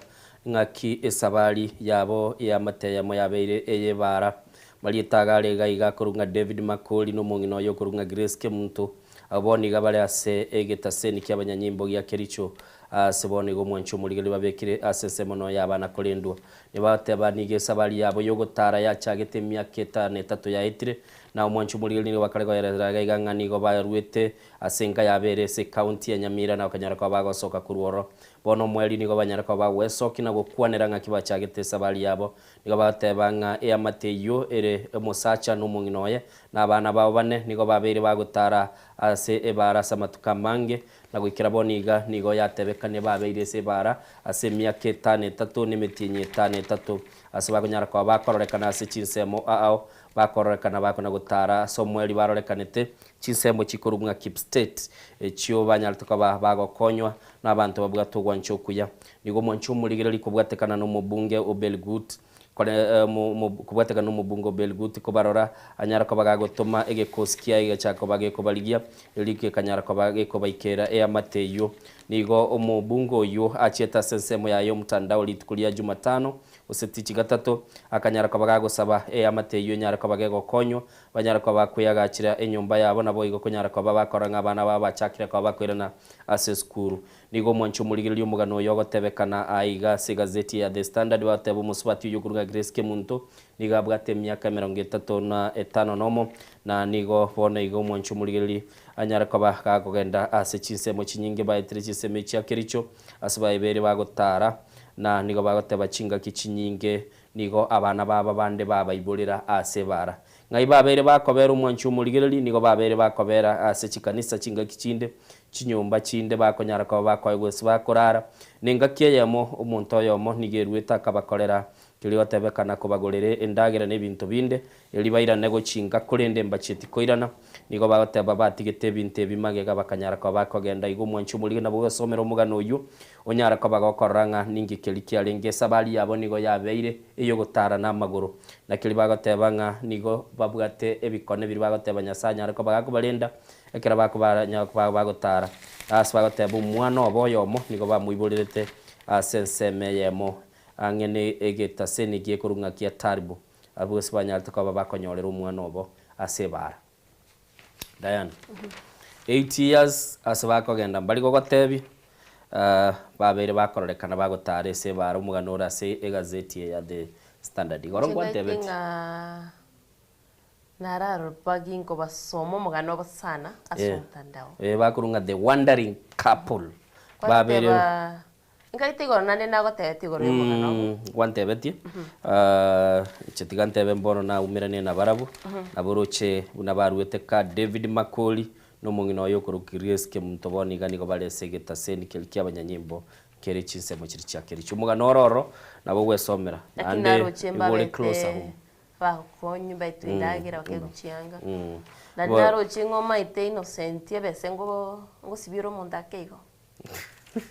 Speaker 4: ng'aki esabari yabo y'eamate eyemo yabeire ey'ebaara. Marieta iga are iga iga akorwa ng'a David Makori na omong'ina oye okorwa ng'a Grace Kemunto. Abwo bono iga bare ase egetaseni ki'abanyanyimbo gia Kericho ase bono iga omwanche omorigereria babekire ase ensemo noyo y'abana korendwa. Nibateba nigo esabari yabo y'ogotara yachagete emiaka etano etato yaetire Na omwancho omorigereria nigo bakare koyerera iga iga ng'a nigo baruete ase enka yabo ere ase ecounty ya Nyamira na bakanyara koba bagosoka korwa ororo. Bono omoerio nigo banyare koba bagwesokia na gokwanera ng'aki bachagete esabari yabo. Nigo bagoteba ng'a eamate eyio ere omosacha na omong'ina oye, na abana babo bane nigo babeire bagotara ase ebaara ase amatuko amange, na goikera bono iga nigo yatebekania babeire ase ebaara ase emiaka etano etato na emetienyi etano etato, ase bakonyara koba bakororekana ase chinsemo ao Bakororekana bakona gotara ase omoerio barorekanete chinsemo chikorwa ng'a Kipstate, echio banyarete koba bagokonywa nabanto babwate ogwancha okuya. Nigo omwancha omorigereria kobwatekana nomobunge o Belgut kore kobwatekana nomobunge o Belgut kobarora anyare koba gagotoma egekosi kiaye gegachaka koba gekobarigia erio gekanyara koba gekobaikera eamate eyio. Nigo omobunge oyio achiete ase ensemo yaye omotandao rituko ria Jumatano Gose tichi gatato, akanyara koba gagosaba eamate eyio enyare koba gegokonywa, banyare koba bakweagachera enyomba yabo, naboigo konyara koba bakora ng'a abana babo bachakire koba bakoirana ase esukuru. Nigo omwanchi omorigereria omogano oyo ogotebekana aa iga ase egazeti ya The Standard bagoteba omosubati oyio okoruga Grace Kemunto nigo abwate emiaka emerongo etato na etano nomo, na nigo bono iga omwanchi omorigereria anyare koba gakogenda ase chinsemo chinyinge baetire chinsemo echia Kericho ase baebere bagotara. Na nigo bagoteba chingaki chinyinge. Nigo abana babo bande babaiborera ase ebaara. Ng'ai babeire bakobera omwanchi omorigereria? Nigo babeire bakobera ase chikanisa chingaki chinde, chinyomba chinde bakonyara koba bakoegwa ase bakorara. Nengaki eyemo omonto oyomo nigo eruete akabakorera keria gotebekana kobagorera endagera na ebinto binde, erio bairane gochinka, korende mbachieti koirana. Nigo bagoteba batigete ebinto ebi magega bakanyara koba bakogenda. Igo omwanchi omorigereria nabo ogosomera omogano oyio, onyare koba gokorora ng'a ninki keria kiarenge. Esabari yabo nigo yabeire ey'ogotaara namagoro. Na keria bagoteba ng'a nigo babwate ebikone biria bagoteba Nyasae anyare koba gakobarenda ekero bakoba bagotara. Ase bagoteba omwana obo oyomo nigo bamoiborerete ase ensemo eyemo ang'e ne egetaseni gekorwa ng'a kia Taribo. Abwo gose banyarete koba bakonyorera omwana obo ase ebaara. Diana, 8 years ase bakogenda mbari gogotebia, babeire bakororekana bagotara ase ebaara omogano ore ase egazeti eye ya The Standard. Igoro
Speaker 3: Inche naete
Speaker 4: ngwantebetie.
Speaker 3: ng'a nararobagi nkobasoma omogano obo sana ase
Speaker 4: Eh,
Speaker 3: omotandao.
Speaker 4: eh, bakorwa ng'a The Wandering Couple. Babeire
Speaker 3: Kwateba Nkaita igoro naende nagotebetie igoro y'omogano obo.
Speaker 4: Mm, gwantebetie. Inche tiga ntebe mbono naumeranie nabarabwo, nabo oroche buna baruete ka David Makori, na omong'ina oye okorokwa Grace Kemunto bono iga nigo bare ase egetaseni keria ki'abanyanyimbo kere chinsemo chiria chia Kericho. Omogano oro oro nabo ogwesomera,
Speaker 3: Lakini
Speaker 4: naende
Speaker 3: naroche
Speaker 4: igo ore closer
Speaker 3: mbabete
Speaker 4: home.
Speaker 3: bagokonywa baetwe endagera bakaigwa chianga. Naende naroche ng'a omaete Innocent ebese ngo ngosibiera omonto ake igo.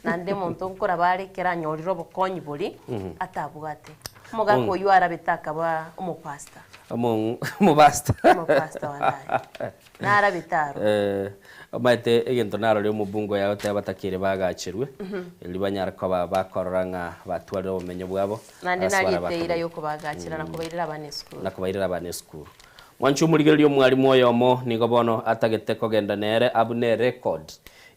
Speaker 3: Naende omonto nkoraba are ekero anyorire obokonyi boria atabwate. Omogaka oyio arabete akaba omopastor.
Speaker 4: Omopastor.
Speaker 3: Omopastor one aye. Narabete aro.
Speaker 4: Omanyete egento narore omobunge oyo agoteba batakeire bagacherwe, erio banyare koba bakorora ng'a batwarire obomenyo bwabo
Speaker 3: Naende
Speaker 4: ase baria
Speaker 3: nariete eira
Speaker 4: bakomenya.
Speaker 3: yokobagachera na kobairera abana esukuru.
Speaker 4: Na kobairera abana esukuru. Mwanche omorigereria omwalimu oyomo nigo bono atagete kogenda nere abune erecord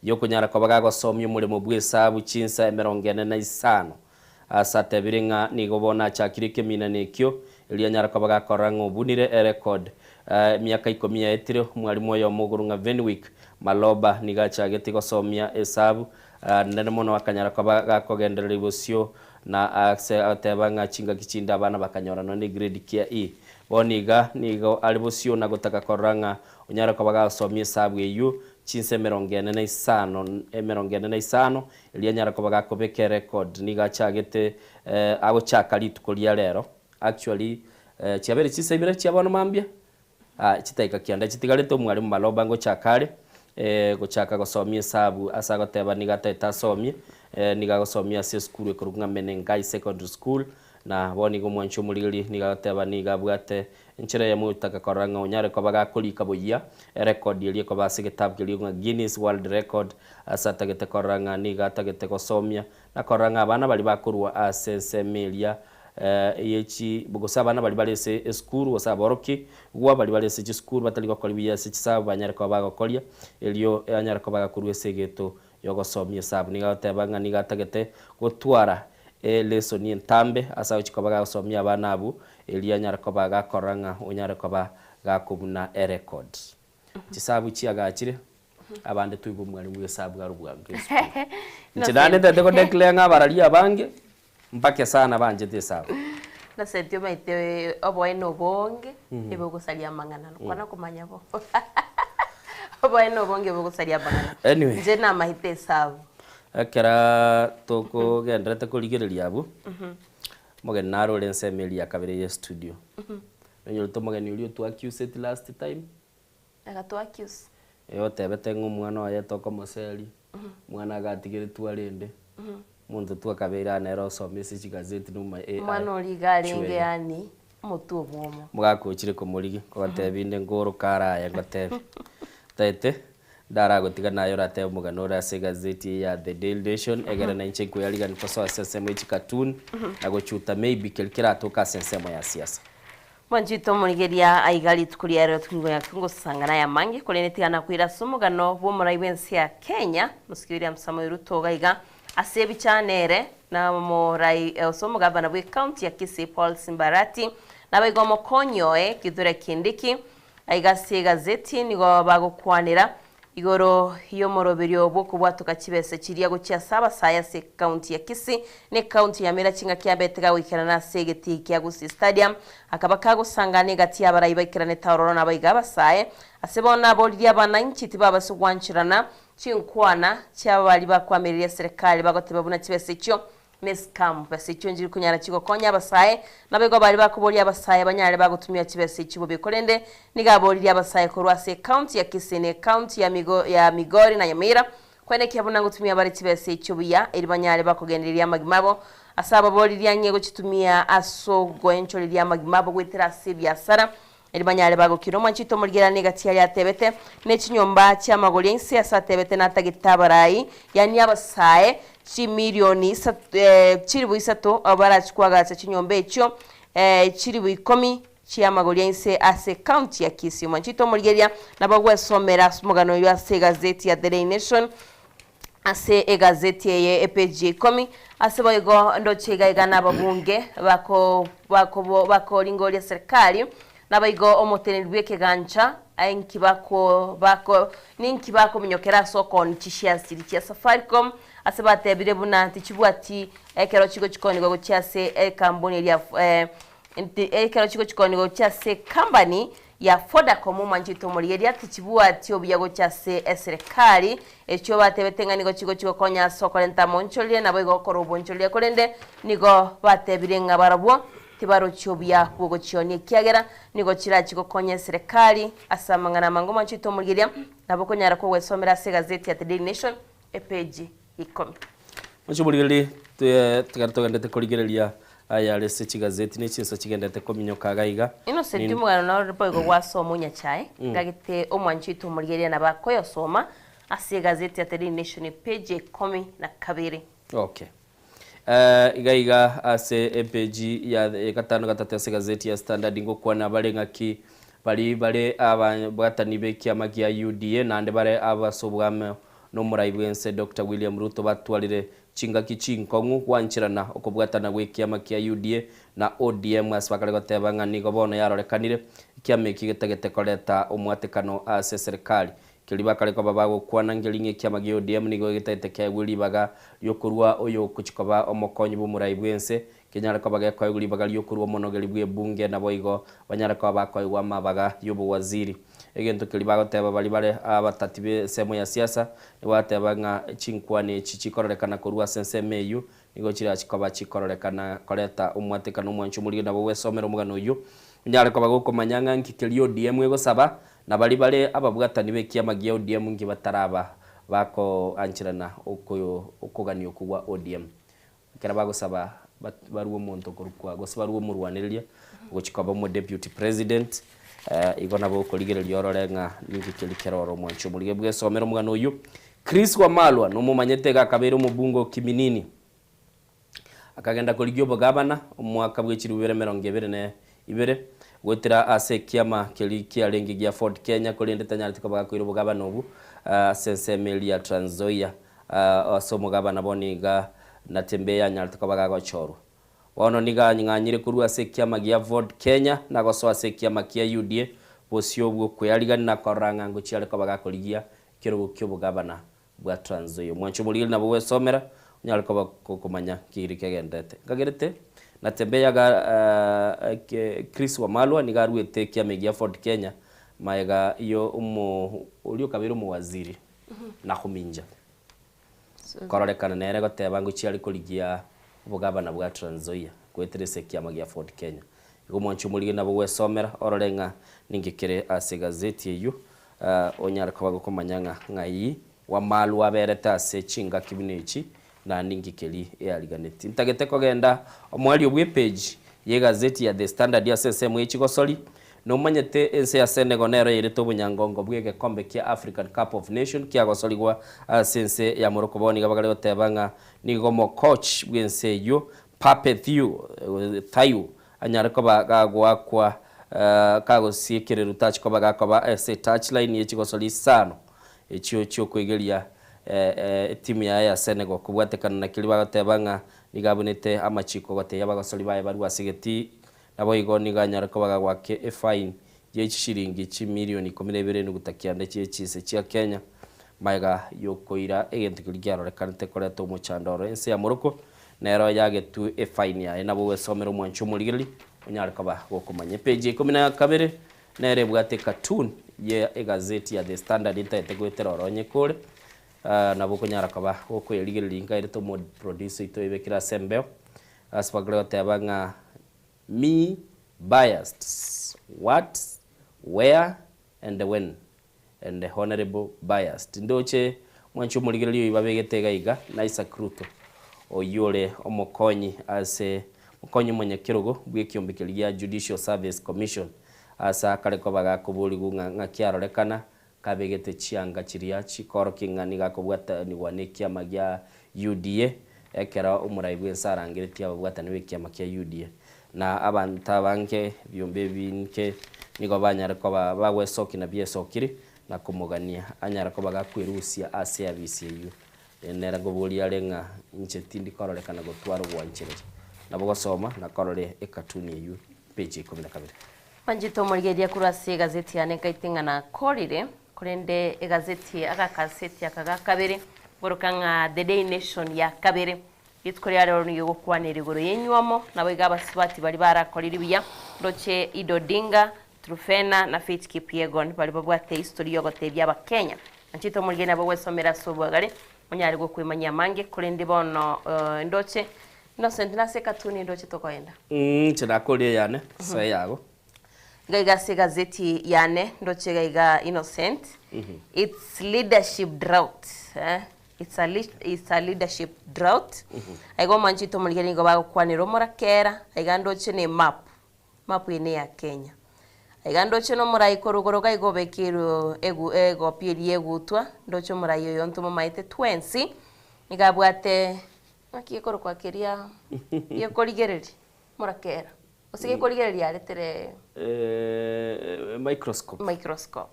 Speaker 4: Yokonyara koba gagosomia omoremo bw'esabu chinsa emerongo ene na isano. Ase atebire ng'a nigo bono achakire ekeminano ekio, erio anyare koba gakorora ng'a obunire erecord. Emiaka ikomi yaetire, omwalimu oyomo okorwa ng'a Venwick Maloba nigo achagetie gosomia esabu nene mono akanyara koba gakogendereria bosio na ase agoteba ng'a chingaki chinde abana bakanyora nonya ne grade kia E. Bono iga nigo are bosio na gotaka korora ng'a Onyare koba gagosomia esabu eyio chinsa emerongo ene na isano, emerongo ene na isano, erio anyare koba gakobeka erecord. Nigo achagete agochaka rituko ria rero, actually chiabeire chinsa ibere chia bono mambia, chidakika kianda chitigarete omwalimu Maloba ngochaka are gochaka gosomia esabu ase agoteba nigo atagete asomie, nigo agosomia ase esukuru ekorokwa ng'a Menengai Secondary School, na bono igo omwanchi omorigereria nigo agoteba nigo abwate Enchera eyemo gotaka korora ng'a onyare koba gakorika boyia erekodi eria ekoba ase egetabu keria ng'a Guinness World Record ase atagete korora ng'a nigo atagete gosomia na korora ng'a abana baria bakorwa ase ensemo eria ye chi gose abana baria bare ase esukuru gose aboroki gwa baria bare ase chisukuru batari gokoria buya ase chisabu banyare koba bagokoria erio anyare koba gakorwa ase egeto yogosomia esabu. Nigo agoteba ng'a nigo atagete gotwara elesoni entambe ase agochia koba gagosomia abana abwo, erio anyare koba gakorora ng'a onyare koba gakobuna erecord. Chisabu chiagachire, abande toigwe omwalimu bw'esabu are obwango esukuru. Inche naende ntagete go declare ng'a abarari abange, mpake sana banchete esabu.
Speaker 3: Innocent omanyete oboene obonge ebogosaria amang'ana, kwana komanya bo. Oboene obonge bogosaria amang'ana.
Speaker 4: Anyway.
Speaker 3: Inche namanyete esabu.
Speaker 4: Ekero tokogenderete korigereria abwo, omogeni naro ore ensemo eria ya kabere ye studio. Nonyorete omogeni oria otwa accused last time.
Speaker 3: Agatwa accuse.
Speaker 4: Eh otebete ng'a omwana oye tokomoseria, omwana agatigeretwe arende, omonto tu akabeire aa nere osome ase chigazeti noma AI.
Speaker 3: Omwana oria iga arenge
Speaker 4: Chweye.
Speaker 3: yaani omotwe obwomo.
Speaker 4: Omogaka ochire komorigia, nkogotebia inde nkoroka ara aye ngotebie. Taete, ndaragotiga naye oratebe omogano ore ase egazeti eye ya The Daily Nation, egere nainche nkoyarigani kosoa ase ensemo ye chicartoon, na gochuta maybe keria keratoke ase ensemo ya siasa.
Speaker 3: Mwanchete omorigeria aiga rituko ria rero tikonya ngosanga naye amange korende tiga nakoira ase omogano bw'omorai bw'ense ya Kenya Mosike William Samoei Ruto iga iga ase ebichane ere na omorai ase omogabana bwe county ya Kisii Paul Simbarati nabaiga omokonyi oye Kithure Kindiki aiga ase egazeti nigo bagokwanera. Igoro y'omoroberio bw'okobwatoka chibesa chiria gochia ase abasae ase ekaunti ya Kisii na ekaunti ya Nyamira chingaki abete gagoikerana ase egetii kia Gusii Stadium akaba kagosangana egati y'abarai baikeranete ororo nabaiga abasae ase bono aboririe abananchi tibabase gwancherana chinkwana chi'ababari bakoamereria eserekari bagoteba buna chibesa echio Mescam, besa echio nchiri konyara chigokonya abasae, naboigo baria bakoboria abasae banyare bagotumia chibesa echi bobe. Korende nigo aboririe abasae korwa ase ecounty ya Kisii na ecounty ya Migo ya Migori na Nyamira koenekia buna ngotumia bare chibesa echio buya eri banyare bakogendereria amagima abo. Ase ababoririe ang'e gochitumia ase ogoenchoreria amagima abo goetera ase ebiasara Erio banyare bagokira omwanchete omorigerani egati yaye atebete, Ne chinyomba chi'amagori ainse ase atebete natagete abarai, yaani abasae, chimilioni isato, chilifu isato barachie koagacha chinyomba echio, chilifu ikomi chi'amagori ainse ase ecounty ya Kisii. Omwanchete omorigereria nabo agwesomera ase omogano oyio ase egazeti ya The Daily Nation, Ase egazeti eye epeji ya ikomi, ase boigo ndoche iga iga nababunge bako bako bakoringoria serikali, naboigo omoteneneri bw'ekegancha inki bako bako ninki bakominyokera ase okooni chishares chiria chia Safaricom ase batebire buna tichibwati ekero chigochikonigwa gochia ase ekambuni eria ekero chigochikonigwa gochia ase ecompany ya Vodacom omwanchete omorigereria tichibwati obuya gocha ase eserekari, echio batebete ng'a nigo chigochi gokonya ase okorenta amonchoreria naboigo gokora obonchoreria korende nigo batebire ng'a barabwo tibarochi obuya bw'ogochionia ekiagera nigo chirachi gokonya eserekari ase amang'ana amange omwanchete omorigereria nabo okonyara kogwesomera ase egazeti ya The Daily Nation epeji ikomi.
Speaker 4: Mwanche omorigereria ekero togendete korigereria ayare ase chigazeti ne chinsa chigendete kominyoka iga iga.
Speaker 3: Innocent omogano noro boigo gwasoma onyachae, ngagete omwanchi oito omorigereria nabo akoyosoma ase egazeti ya The Daily Nation epage ya ikomi na kabere.
Speaker 4: Okay. Iga iga ase epage ya gatano gatato ase egazeti ya Standard ngokwana bare ng'aki bari bare ababwatani b'ekiama gia UDA naende bare ase obwamo Nomorai bw'ense Doctor William Ruto batwarire chingaki chinkong'u gwancherana okobwatana gw'ekiama kia UDA na ODM ase bakare goteba ng'a nigo bono yarorekanire ekiama eki getagete koreta omwatekano ase eserekari. Keria bakare koba bagokwana nkeri ng'a ekiama gia ODM nigo getagete keegwe ribaga riokorua oyo ogochi koba omokonyi bw'omorai bw'ense kenyare koba gekoegwa ribaga riokorua omonogeri bw'ebunge naboigo banyare koba bakoegwa amabaga y'obowaziri. Egento keria bagoteba baria bare abatati b'ensemo ya siasa, nigo bagateba ng'a chinkwana echi chikororekana korwa ase ensemo eyio nigo chirachi koba chikororekana koreta omwatekano omwancho omorige nabo gwesomera omogano oyio onyare koba gokomanya ng'a nki keria ODM egosaba na baria bare ababwatani b'ekiama gia ODM nki bataraba bakoancherana okogania okwo gwa ODM. Ekero bagosaba barue omonto okorokwa gose barue omorwanereria ogochia koba omodeputy president, igo nabo okorigereria orore ng'a ninki keria kere oro omwanchi omorige bwesomere omogano oyio. Chris Wamalwa nomomanyete iga akabeire omobunge o Kiminini, akagenda korigia obogabana omwaka bwe chilifu bibere emerongo ebere na ibere goetera ase ekiama keria kiarenge gia Ford Kenya korende tanyareti koba gakoira obogabana obwo ase ensemo eria ya Trans Nzoia Ase omogabana bono iga Natembeya yanyarete koba gagochorwa. Bono nigo ang'anyire korwa ase ekiama gia Ford Kenya na gosoa ase ekiama kia UDA bosio bw'okwearigania na korora ng'a ngochia are koba gakorigia ekerogo ki'obogabana bwa Trans Nzoia. Omwancho omorigeri nabo gwesomera onyare koba gokomanya kegiri kegenderete. Nkagerete Natembeya ga Chris Wamalwa nigo aruete ekiama gia Ford Kenya maega yo omo oria okabeire omowaziri. Nakhumincha. Kororekana nere goteba ngochia are korigia obogabana bwa Trans Nzoia goetera ase ekiama gia Ford Kenya. Igo omwanchi omorige nabo gwesomera orore ng'a ninki kere ase egazeti eyio onyare koba gokomanya ng'a ng'ai Wamalwa aberete ase chingaki buna echi na ninki keri eariganeti. Ntagete kogenda omoerio bw'epage y'egazeti ya The Standard ase ensemo ye chigosori. Nomanyete ense ya Senegal nero yairete obonyangongo bw'egekombe kia African Cup of Nation kiagosorigwa ase ense ya Morocco bono nigo bagare goteba ng'a nigo omocoach bw'ense eyio Pape Thiaw Thiaw anyare koba gagoakwa kagosiekererwa tachi koba gakoba ase touchline ye chigosori isano echio chi'okoigeria etimu yaye ya Senegal kobwatekana na keria bagoteba ng'a nigo abunete amachiko gotebia abagosori baye barue ase egetii Naboigo nigo anyare koba gagoaka efaini ye chishilingi chimilioni ikomi na ibere enuguta kianda chie chinse chia Kenya. Magega y'okoira egento keria kiarorekanete koreta omochando oro ense ya Morocco, nero yagetwe efaini yaye. Nabo ogwesomera omwanchi omorigereria onyare koba gokomanya. Epeji ya ikomi na kabere nere ebwate ecartoon ye egazeti ya The Standard ntagete goetera oro onye kore nabo okonyara koba gokoyerigereria nkairete omoproducer oito oebekire ase embeo ase bakore goteba ng'a me biased what where and when and honourable biased. Ndoche mwanche omorigereria oyio babegete iga iga na Isaac Ruto oyio ore omokonyi ase omokonyi omonyakerogo bw'ekiombe keria gia Judicial Service Commission ase akare koba gakoborigwa ng'a ng'aki arorekana kabegete chianga chiria chikorokia ng'a nigo akobwatanigwa nekiama gia UDA ekero omorai bwense arangeretie ababwatani b'ekiama kia UDA. Na abanto abange ebiombe ebinge nigo banyare koba bagwesokia na biesokiri, na komogania anyare koba gakwerusia ase eabisi eyio. Nere nkoboria are ng'a inche tindi kororekana gotwara ogwanchereria. Nabo gosoma na korora ekatuni eyio, page ya ikomi na kabere.
Speaker 3: Manchete omorigereria korwa ase egazeti yane nkaite ng'a nakorire, korende egazeti agakaseti aka ga kabere, nkoroka ng'a The Day Nation ya kabere, Rituko ria rero nigo egokwanera igoro y'enywomo, naboigo abasubati baria barakorire buya, ndoche Ida Odinga, Truphena na Faith Kipyegon baria babwate history y'ogotebia abakenya. Nachete omorigeni nabo gwesomera ase obwagare, onyare gokwemanyia amange, korende bono ndoche Innocent nase ekatuni ndoche tokoenda.
Speaker 4: Inche nakorire eyane, soa eyago.
Speaker 3: Iga iga ase egazeti yane ndoche iga iga Innocent, it's leadership drought eh. It's a it's a leadership drought. Aiga omwanchete omorigeri nigo bagokwanera omorakera, aiga ndoche ne map, map eye neya Kenya. Aiga ndoche na omorai korwa igoro iga iga obekeirwe egu egopi eria egutwa, ndoche omorai oyo ntomomaete twensi, nigo abwate ng'aki gekorokwa keria gekorigereria omorakera, gose gekorigereria aretere
Speaker 4: Microscope.
Speaker 3: Microscope.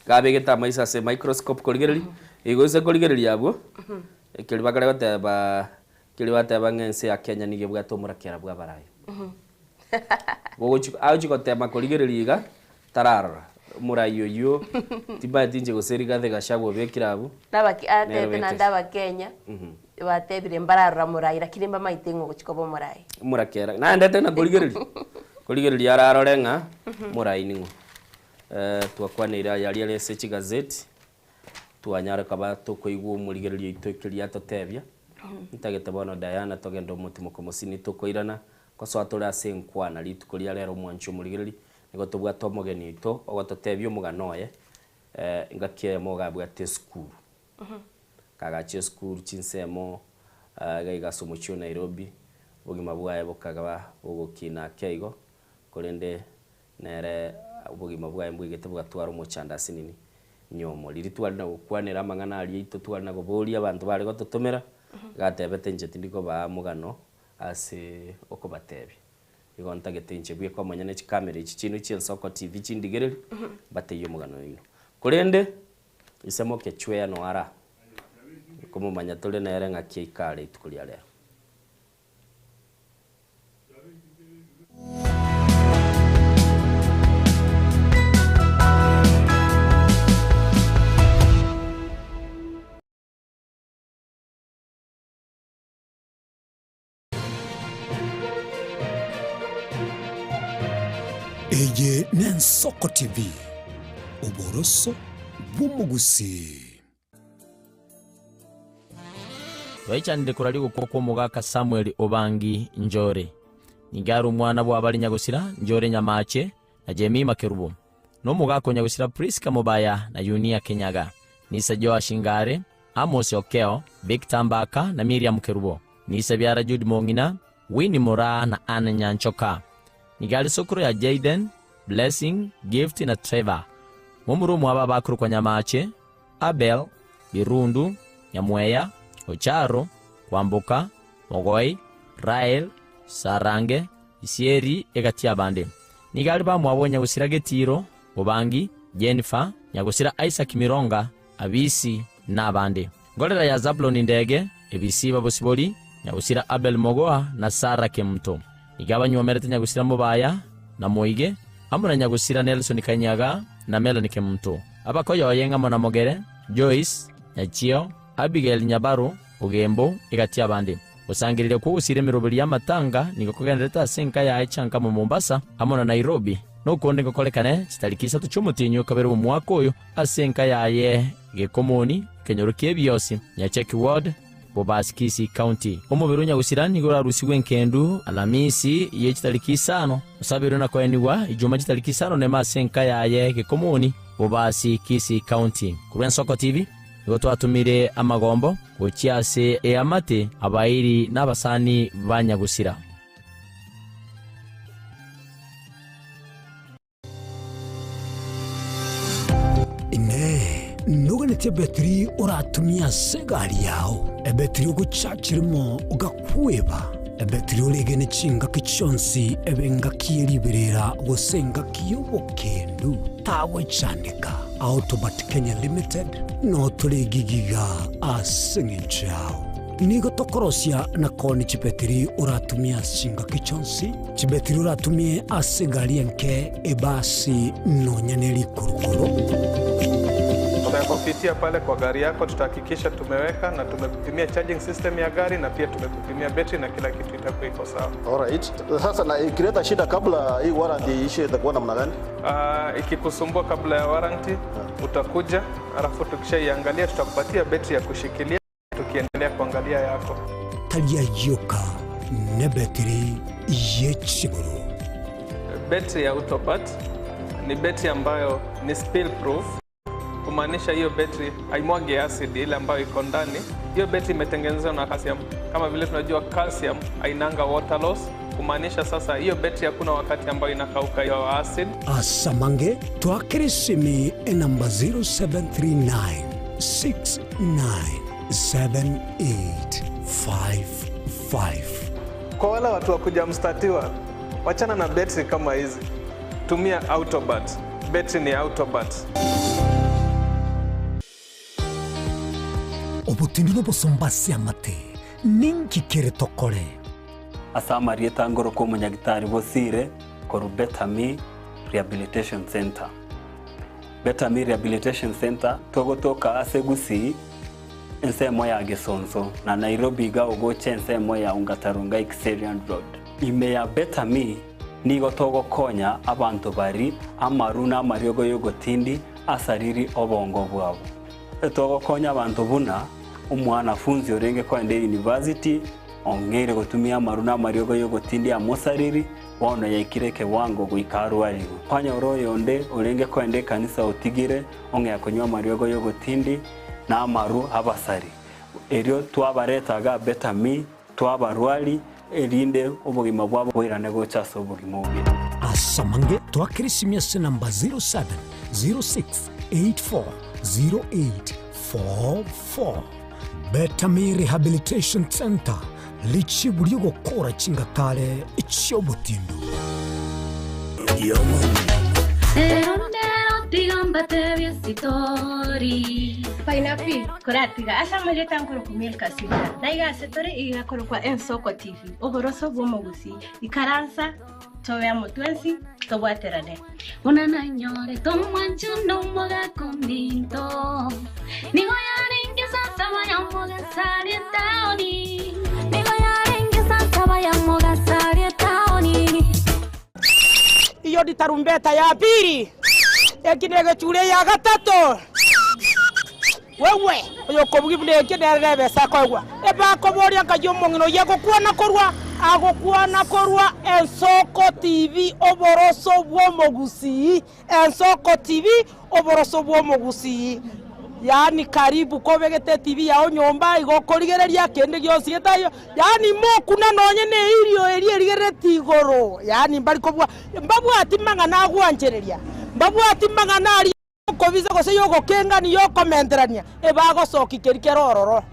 Speaker 4: Gabegete amaiso ase microscope korigereria, igo ase korigereria abwo, ekeri bakare goteba, ekeri bateba ng'a ense ya Kenya nigo ebwate omorakera bwa abarai. Bogochi agochi gotema korigereria iga, tararora, omorai oyio, timanyeti inche gose Rigathi Gachagua obekire abwo,
Speaker 3: Nabake
Speaker 4: nere
Speaker 3: atebete
Speaker 4: obekire.
Speaker 3: naende abakenya, batebire mbararora morai lakini mbamaete ng'a ogochi koba omorai.
Speaker 4: Omorakera, naendete na korigereria, korigereria ararore ng'a morai ning'o. Twakwaneire aya aria are ase chigazeti, twanyare koba tokoigwa omorigereria oito ekeria atotebia. Ntagete bono Diana togende omotimoko mosini tokoirana, gosoa tore ase enkwana rituko ria rero omwanchi omorigereria, nigo tobwate omogeni oito ogototebia omogano oye, engaki eyemo iga abwate esukuru. Akagachia esukuru chinsemo iga iga ase omochie o Nairobi, obogima bwaye bokaba bogokina ake igo, korende Nere obogima bwaye mbwegete bogatwara omochando ase nini? Nyomo. Riria tware na gokwanera amang'ana aria aito tware na koboria abanto bare gototomera, gatebete inche tindi kobaa omogano ase okobatebia. Igo ntagete inche bweka omonyene chikamera echi chiino chi'Ensoko TV chindigererie, mbatebie omogano oino. Korende, ise moke chweya noyo ara, komomanya tore nere ng'aki aikare rituko ria rero.
Speaker 11: Eye n'Ensoko TV, oboroso bw'omogusii.
Speaker 13: Twaichanire koraria ogokwa kw'omogaka Samuel Obangi Njore. Nigo are omwana bw'abare nyagosira Njore Nyamache na Jemima Kerubo, na omogaka o nyagosira Prisca Mobaya na Yunia Kenyaga, Nisa Joash Ngare, Amos Okeo, Victor Mbaka na Miriam Kerubo, Nisa biara Jude Mong'ina, Winnie Moraa na Anne Nyanchoka. Nigo are sokoro ya Jayden, Blessing, Gift na Trevor. Momura omwabo abakorokwa Nyamache, Abel, Birundu, Nyamweya, Ocharo, Kwamboka, Mogoi, Rael, Sarange, Isieri, egati y'abande. Nigo are bamwabo Nyagosira Getiro, Obangi, Jennifer, Nyagosira Isaac Mironga, Abisi, na abande. Ngorera ya Zabuloni Ndege, Ebisiba Bosibori, Nyagosira Abel Mogoa, na Sara Kemunto. Nigo abanywomerete Nyagosira Mobaya, na Moige, amo na Nyagosira Nelson Kanyaga, na Melanie Kemunto. Abakoyoye ng'amo na Mogere, Joyce. Nyachio, Abigael Nyabaro, Ogembo, egati y'abande. Gosangereria kw'ogosiira emeroberi y'amatanga nigo kogendererete ase enka yaye Changamwe Mombasa amo na Nairobi, na okonde ngokorekane chitariki isato chi'omotienyi o kabere bw'omwaka oyo ase enka yaye Gekomoni, ekenyoro ki'Ebiosi, Nyacheki Ward, Bobasi Kisii County. Omobere o Nyagusira nigo orarusigwe enkendu Alamisi ye chitariki isano, osaberwe na koenigwa Ijuma chitariki isano nemo ase enka yaye Gekomoni, Bobasi Kisii County. Korwa Ensoko TV nigo twatomire amagombo gochia ase eamate, abairi na abasani ba Nyagusira.
Speaker 11: Inee! Noganetie ebetiri oratumie ase egari yao, ebetiri ogochachirimo ogakweba, ebetiri oregene chingaki chionsi ebe engaki ye riberera gose engaki y'obokendu? Tagochandeka. Autobat Kenya Limited notore egigiga ase eng'encho yao. Nigo tokorosia na koonia chibetiri oratumie ase chingaki chionsi, chibetiri oratumie ase egari enke, ebasi, nonya ne rikurukuru.
Speaker 1: Tutakupitia pale kwa gari yako, tutahakikisha tumeweka na tumekupimia charging system ya gari na pia tumekupimia betri na kila kitu itakuwa iko sawa.
Speaker 7: Alright. Sasa na ikileta shida kabla hii warranty iishe itakuwa namna gani?
Speaker 1: Uh, ikikusumbua kabla ya warranty utakuja, alafu tukishaiangalia tutakupatia betri ya kushikilia tukiendelea kuangalia yako.
Speaker 11: Tari ayio oka, nebetiri ye chiguru.
Speaker 1: Betri ya Autopat ni betri ambayo ni spill proof, kumaanisha hiyo betri haimwagi acid ile ambayo iko ndani. Hiyo betri imetengenezwa na calcium. Kama vile tunajua calcium hainanga water loss, kumaanisha sasa hiyo betri hakuna wakati ambayo inakauka hiyo acid.
Speaker 11: Asamange twakere esimi enamba 0739 697855.
Speaker 1: Kwa wale watu wa kuja mstatiwa, wachana na betri kama hizi, tumia Autobat. Betri ni Autobat.
Speaker 11: Obotindu nobosomba ase amate, ninki kere tokore?
Speaker 16: Ase amarieta ngoroka omonyagitari Bosire korwa Betami Rehabilitation Centre. Betami Rehabilitation Centre togotoka ase Gusii ensemo ya Gesonso na Nairobi iga ogocha ensemo ya Ongata-Rongai Kiserian Road. Ime ya Betami nigo togokonya abanto bari amaru na amariogo y'ogotindi asariri obongo bwabo. Togokonya abanto buna omwanafunzi orenge koenda eyunivasiti ong'eire gotumia amaru na amariogo y'ogotindi amosariri Bono yaikire ekewango goika arwarigwe. Kwanyora oyonde orenge koenda ekanisa otigire ong'ea konywa amariogo y'ogotindi na amaru abasari. Erio twabareta iga Betami, twabarwari, erinde obogima bwabo boirane gocha ase obogima obuya.
Speaker 11: Ase amange twakere esimi ase namba 0706840844. Betami Rehabilitation Centre, richibu ri'ogokora chingatare chi'obotindu.
Speaker 23: Rero ndero tiga mbatebie esitori.
Speaker 24: Painapi, koratiga ase amarieta nkorokwa Milka Sita, na iga ase tore iga korokwa Ensoko TV, oboroso bw'omogusii. Ikaransa, tobe amo twensi, tobwaterane.
Speaker 23: Buna nanyorete omwancho nomogaka ominto, nigo yarenge saa saba ya mogasaria etaoni. Nigo yarenge saa saba ya mogasaria etaoni.
Speaker 25: Iyo ni tarumbeta ya pili, eki negechure ya gatato. Wewe oyokobugia buna ekio nere nebesa akoegwa. Ebakoboria nkai omong'ina oyio agokwana korwa agokwana korwa Ensoko TV oboroso bw'omogusii Ensoko TV oboroso bw'omogusii Yaani karibu kobegete eTV yao nyomba igo okorigereria kende gionsi getaiyo yaani mokuna nonye ne eirio eria erigerereti igoro yaani mbari kobua mbabwati mang'ana agwanchereria mbabwati mang'ana aria Y'okobisa gose y'ogokengania y'okomenterania, ebagosokia keria kere ororo.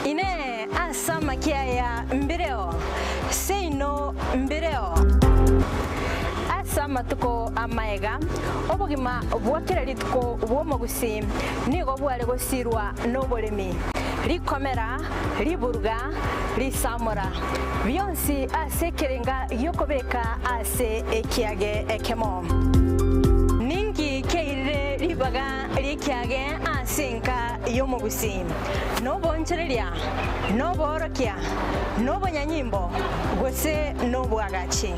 Speaker 26: Inee! Ase amakia aya mbireo? Seino mbireo. Ase amatuko amaega, obogima bwa kera rituko bw'omogusii nigo bware gosirwa noboremi, rikomera, riburuga, risamora, bionsi ase ekerenga gi'okobeka ase ekiage ekemo. Ninki Ribaga ri'ekiage ase enka y'omogusii, noboonchoreria, noboorokia, nobonyanyimbo, gose nobwagachi.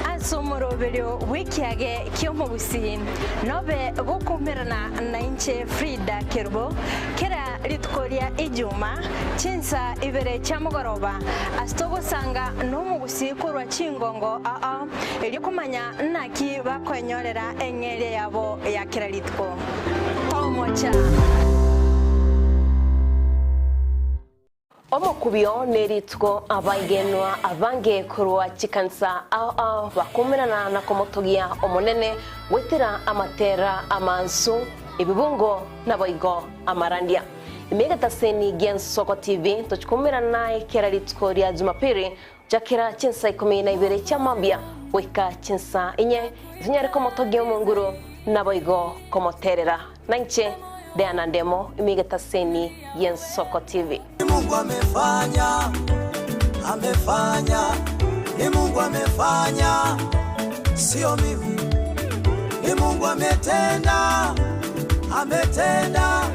Speaker 26: Ase omoroberio bw'ekiage ki'omogusii, nobe gokoumerana nainche Frida Kerubo, kera rituko ria Ijuma, chinsa ibere chia mogoroba, ase togosanga nomogusii korwa chingongo ao, erio komanya naki bakoenyorera eng'eria yabo ya kera rituko. Tomocha!
Speaker 3: Omokubio nerituko abaigenwa abange korwa chikanisa ao ao bakoumerana na komotogia Omonene goetera amatera amansu, ebibungo naboigo amarandia. Ime egetaseni gi'Ensoko TV tochikoumerana naye kera rituko ria Jumapili Chakera chinsa ikomi na ibere chia mambia goika chinsa inye, tonyare komotogia Omonguru, naboigo komoterera. Nainche Diana Ndemo, ime egetaseni gi'Ensoko TV.
Speaker 15: Ni Mungu amefanya, amefanya, ni Mungu amefanya, sio mimi. Ni Mungu ametenda, ametenda,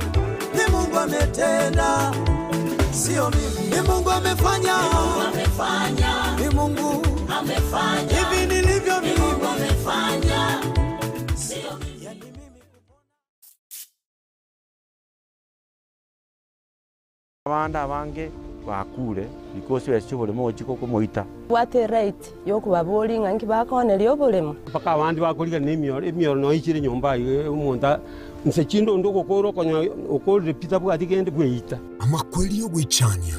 Speaker 15: ni Mungu ametenda, sio mimi. Ni Mungu amefanya, ni Mungu amefanya, ni Mungu amefanya, hivi nilivyo mimi, Mungu amefanya, sio mimi.
Speaker 8: Abande abange bakure because ase oboremo ogochia gokomoita.
Speaker 9: Bwate right yokobaboria ng'a inki bakooneria oboremo.
Speaker 10: Mpaka abande bakorigana nemioro, emioro noyo ichire nyomba aiga omonto a inse chinde onde ogokora okonyora okorire pi tabwati kende bweita.
Speaker 11: Amakweri y'ogoichania,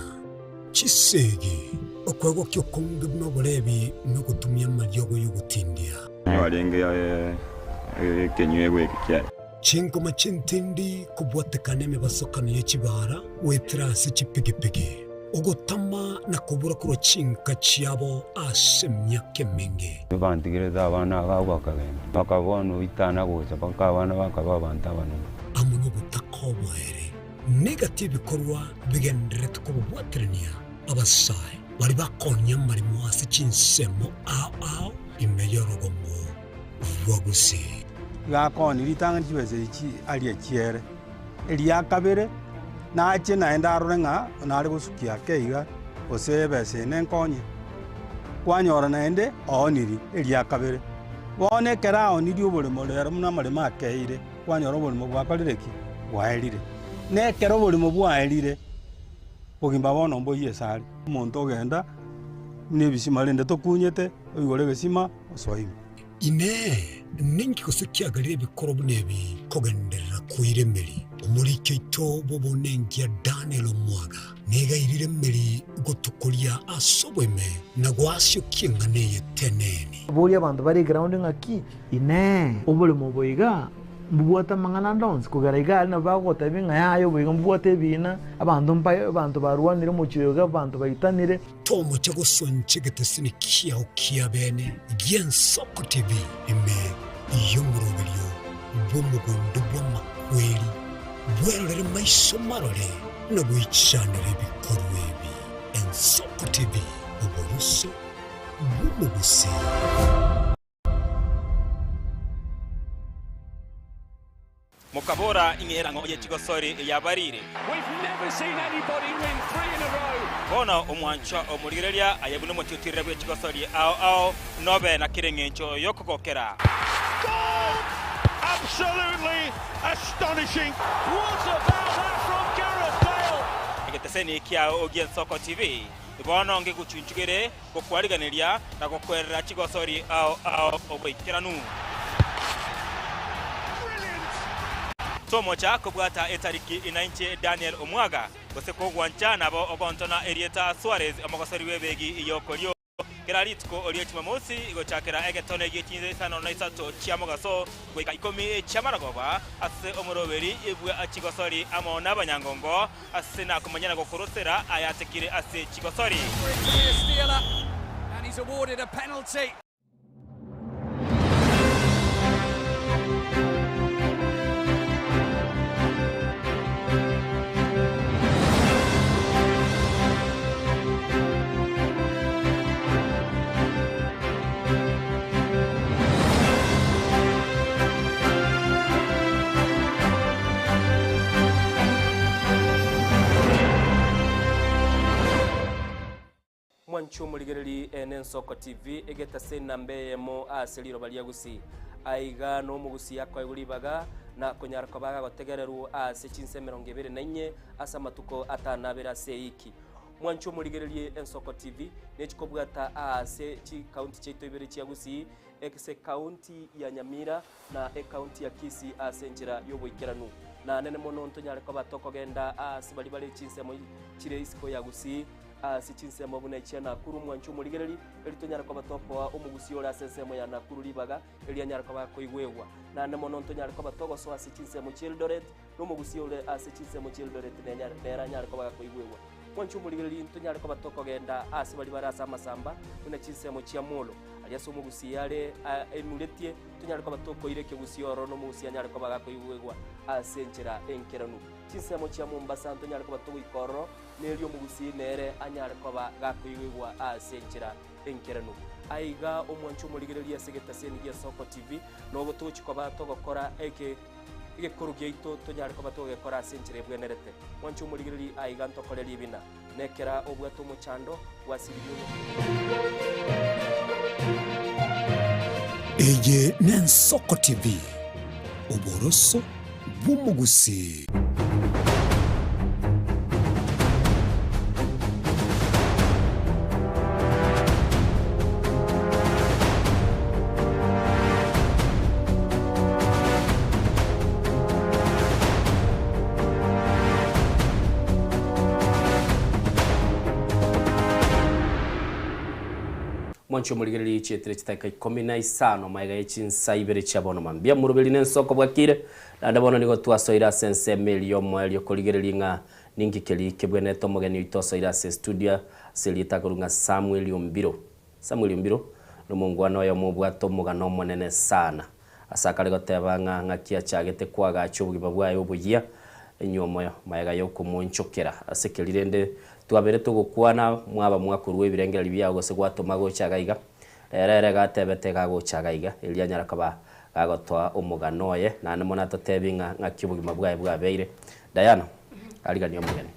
Speaker 11: chisegi, okwegokia okonge buna oborebi na ogotumia amariogo y'ogotindia.
Speaker 14: Nigo arenge ekenyuegwa eke kiaye.
Speaker 11: Chingoma ch'entindi kobwatekana emebasokano ye chibara goetera ase chipigipigi, ogotama na kobura korwa chinka chiabo ase emiaka emenge.
Speaker 14: Bantigerete abana aba agwo bakagenda, mpaka bono oitana gocha mpaka abana bakaba abanto abanene.
Speaker 11: Amo nobotaka oboere, negati ebikorwa bigendererete kobabwaterania abasae baria bakonya amaremo ase chinsemo ao ao ime y'orogongo rwa Gusii.
Speaker 10: Gakoni ritang'ani chibesa echi arie chiere, eria kabere nache naende arore ng'a nare gosukia ake iga, gose ebesa eye nenkonye. Kwanyora naende ooniri eria kabere. Bono ekero aonirie oboremo rero buna amaremo akeire, kwanyora oboremo bwakorire ki? Bwaerire. Na ekero oboremo bwaerire, bogima bono mboyie asare. Omonto ogenda buna ebisima rende tokunyete, oigore egesima osoe ime.
Speaker 11: Inee! Ninki gose kiagerire ebikoro buna ebi kogenderera koira emeri? Omoriki oito bw'obonenkia Daniel Omwaga nigo airire emeri gotukoria ase oboime na goasiokia eng'ana eye teneni.
Speaker 17: Boria abanto bare eground ng'aki, Inee! Oboremo obo iga mbobwate amang'ana ande onsi? Kogera iga aria nabo bagogotebia ng'a yaya obo iga mbobwate ebiina, abanto mbaye abanto barwanire omochie oyo iga, abanto baitanire.
Speaker 11: Tomocha gosoncha egetesini kiao kia bene gi'Ensoko TV ime y'omoroberio bw'omogondo bw'amakweri, bwerorere maiso marore na goichanera ebikorwa ebi. Ensoko TV, oboroso bw'omogusii.
Speaker 18: Mokabora, Ing'e erang'o ye chigosori yabarire. Bono omwanchwa omorigereria aye buna omotiutirire bwe chigosori ao ao, nobe na kera engencho y'okogokera. Egeteseni kiao gi'Ensoko TV bono ngegochunchugere gokwariganeria na gokwerera chigosori ao ao oboikeranu. Tomocha kobwata etariki inainche Daniel Omwaga, gose kogwancha nabo ogontona erieta Suarez omogosori bw'ebegi y'okorio kera rituko rie Jumamosi gochakera egetone gie chinsa isano na isato chia mogaso goika ikomi chi'amaragoba ase omoroberi bwa chigosori amo nabanyangongo Ase nakomanya na gokorosera ayatekire ase chigosori.
Speaker 4: Mwanche omorigereri ene Ensoko TV, egetase enamba eyemo ase riroba ria Gusii. Aiga nomogusii akoegwa ribaga na konyara koba agagotegererwa ase chinsa emerongo ebere na inye ase amatuko atano abere ase eiki. Mwanche omorigererie Ensoko TV nechikobwata aase chikaunti chiaito ibere chia Gusii, ase ekaunti ya Nyamira na ekaunti ya Kisii ase enchera y'oboikeranu. Nanene mono ntonyare koba tokogenda aase baria bare chinsemo chire isiko ya Gusii, ase chinsemo buna echia Nakuru mwanche omorigereri, erio tonyare koba tokoa omogusii ore ase ensemo ya Nakuru ribaga, erio anyare koba akoigwegwa. Naende mono ntonyare koba togosoa ase chinsemo chi'Eldoret, na omogusii ore ase chinsemo chi'Eldoret nenyare nere anyare koba gakoigwegwa. Mwanche omorigereri ntonyare koba tokogenda aase baria bare ase amasamba, buna chinsemo chia Molo, aria ase omogusii are aimuretie, tonyare koba tokoira ekegusii ororo na omogusii anyare koba gakoigwegwa ase enchera enkeranu. Chinsemo chia Mombasa ntonyare koba togoika ororo, na erio omogusii nere anyare koba gakoigwegwa ase enchera enkeranu. Aiga omwanche omorigereria ase egetaseni gia Soko TV, nobo togochi koba togokora eke egekoro giaito tonyare koba togegekora ase enchera ebwenerete. Mwanche omorigereria aiga ntokore ribina, na ekera obwate omochando gwasiririe
Speaker 11: Eye n'Ensoko TV, oboroso bw'omogusii.
Speaker 4: Mwanche omorigereria chietire chidakika ikomi na isano magega ye chinsa ibere chia bono mambia moroberi na ensoko bwakire naende bono nigo twasoire ase ensemo eria y'omoerio korigereria ng'a ninki keria kebwenerete omogeni oito osoire ase estudio ase erieta akorwa ng'a Samuel Ombiro. Samuel Ombiro nomongwana oyomo obwate omogano omonene sana. Ase akare goteba ng'a ng'aki achagete koagacha obogima bwaye oboyia, enywomo magega y'okomoonchokera. Ase keria rende twabere togokwana, mwaba mwakorua ebirengererio biao gose gwatoma gocha iga iga. Rero ere iga atebete iga agocha iga iga, erio anyare koba gagotoa omogano oye, naende mono atotebi ng'a ng'aki obogima bwaye bwabeire. Diana, ariganie omogeni.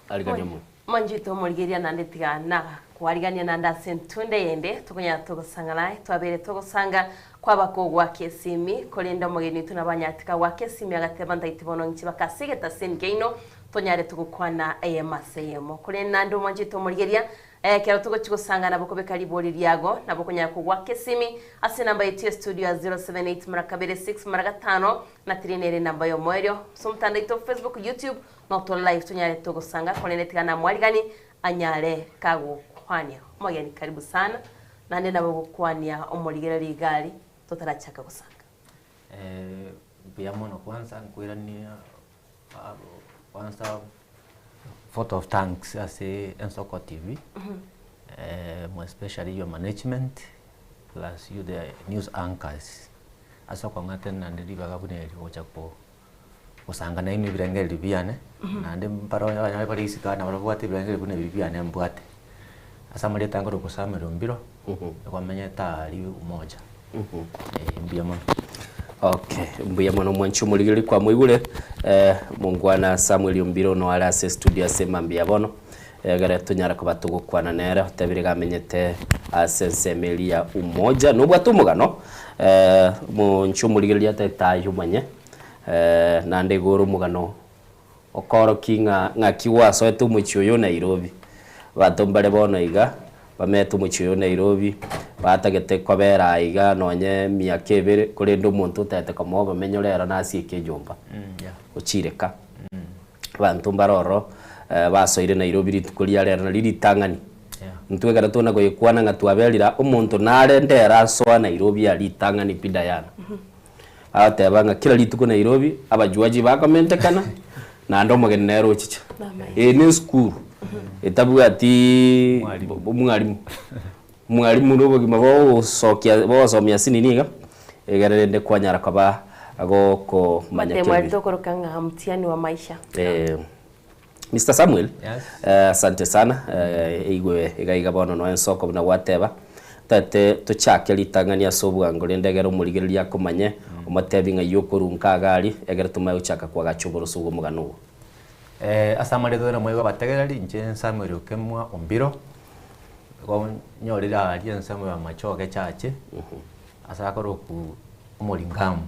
Speaker 4: Ariganie omogeni.
Speaker 3: Mwanchete omorigereria naende tiga nakoarigania naende ase entunde eyende tokonyara togosanga naye twabeire togosanga kwaba kogoaka esimi korende omogeni oito nabo anyarete kagoaka esimi agateba ntaiti bono inche baka ase egetaseni kiaino tonyare togokwana eyemo ase eyemo korende naende omwanchete omorigereria Ekero togochia gosanga nabo kobeka ribori riago, nabo okonyara kogoaka esimi ase enamba yaito ya studio ya 078 mara kabere 6 mara gatano na tiri nere enamba y'omoerio. Ase omotandao oito Facebook, YouTube, notore live tonyare togosanga korende tiga namwarigani anyare kagokwania. Omogeni karibu sana, naende nabo ogokwania omorigereria igari totarachaka gosanga.
Speaker 2: Mbuya mono kwanza nkoirania kwanza vote of thanks ase Ensoko TV more especially your management plus you the news anchors ase okong'atanera naende ribaga buna eri gocha ko gosanga nainwe ebirengererio biane naende mbaro abanyene bare isiko aa nabo babwate ebirengererio buna ebi biane mbwate. Ase amarieta nkorokwa Samuel Ombiro, nigo menyete aaria Umoja. Eh, mbuya mono.
Speaker 4: Okay, mbuya mono mwanchi omorigereria kwamoigure eh, mongwana Samuel Ombiro no are ase studio ase mambia ya bono egere tonyare koba togokwana nere otebire iga amenyete ase ensemo eria ya Umoja nobwate omogano eh, monchi omorigereria atagete aye omanye eh, naende igo ore omogano Okorokia ng'a ng'aki gwasoete omochie oyo o Nairobi. Abanto mbare bono iga, bamenyete omochie oyo o Nairobi, batagete kobera aa iga nonye emiaka ebere, korende omonto otagete komoa obomenyo rero nasieke enyomba, ochire ka. Abanto mbare ororo basoire Nairobi rituko ria rero nario ritang'ani. Intwe ekero tona koyekwana ng'a twaberire aa, omonto nare ndero asoa Nairobi aa ritang'ani pi Diana. Agateba ng'a kera rituko Nairobi abajuaji bakomentekana naende omogeni nere ochicha. Eye ne esukuru etabwati omwalimu. Omwalimu na obogima bogosokia bogosomia ase nini iga, egere rende kwanyara koba gokomanya
Speaker 3: Matemo
Speaker 4: kebire.
Speaker 3: aria tokoroka ng'a mtihani wa maisha.
Speaker 4: Mister Samuel, asante sana, eigwe iga iga bono noe ensoko buna gwateba, totagete tochake ritang'ani ase obwango rende egere omorigereria akomanye, omotebi ng'ai okorunka iga aria, egere tomanye gochaka koagacha oboroso bwa omogano ogo.
Speaker 2: Ase amaretwa ere moigo abategereri, inche Samuel Okemwa Ombiro, igo nyorire aria ensemo ya Machoge Church, ase akorokwa Omoringamu,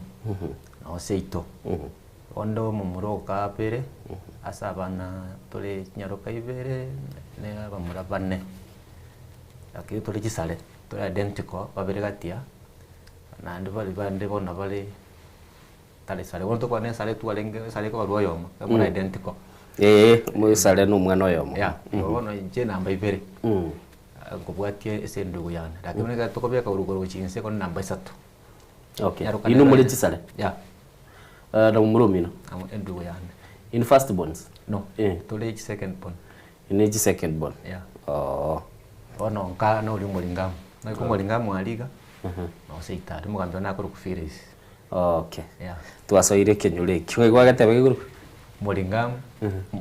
Speaker 2: noo seito. Igo nde omomura okabere, ase abana tore chinyaroka ibere, na abamura bane, lakini tore chisare, tore identical, babere gati aa, naende baria bande bono bare. Tari sare, bono tokwane esare twarenge esare ekobarwa oyomo, ekero mm. identical.
Speaker 4: Ee, esare na omwana oyomo.
Speaker 2: Yeah, mm. bono inche namba ibere. Mm. Nkobwatia ase endugu yane. Lakini mm. ekero tokobeka orugoro gochia inse kono namba isato.
Speaker 4: Okay. Inwe more chisare?
Speaker 2: Yeah.
Speaker 4: Na momura omino?
Speaker 2: Endugu yane.
Speaker 4: In first borns?
Speaker 2: No. Eh. Tore echi second born.
Speaker 4: Inwe echi second born?
Speaker 2: Yeah.
Speaker 4: Oh.
Speaker 2: Bono nka nori omoringamu. Naki omoringamu aria iga, nose itari omogambi one akorokwa Phyllis.
Speaker 4: Okay.
Speaker 2: Yeah.
Speaker 4: Twasoire ekenyoro ekio. Ng'ai gwageteba gekorokwa?
Speaker 2: Moringamu,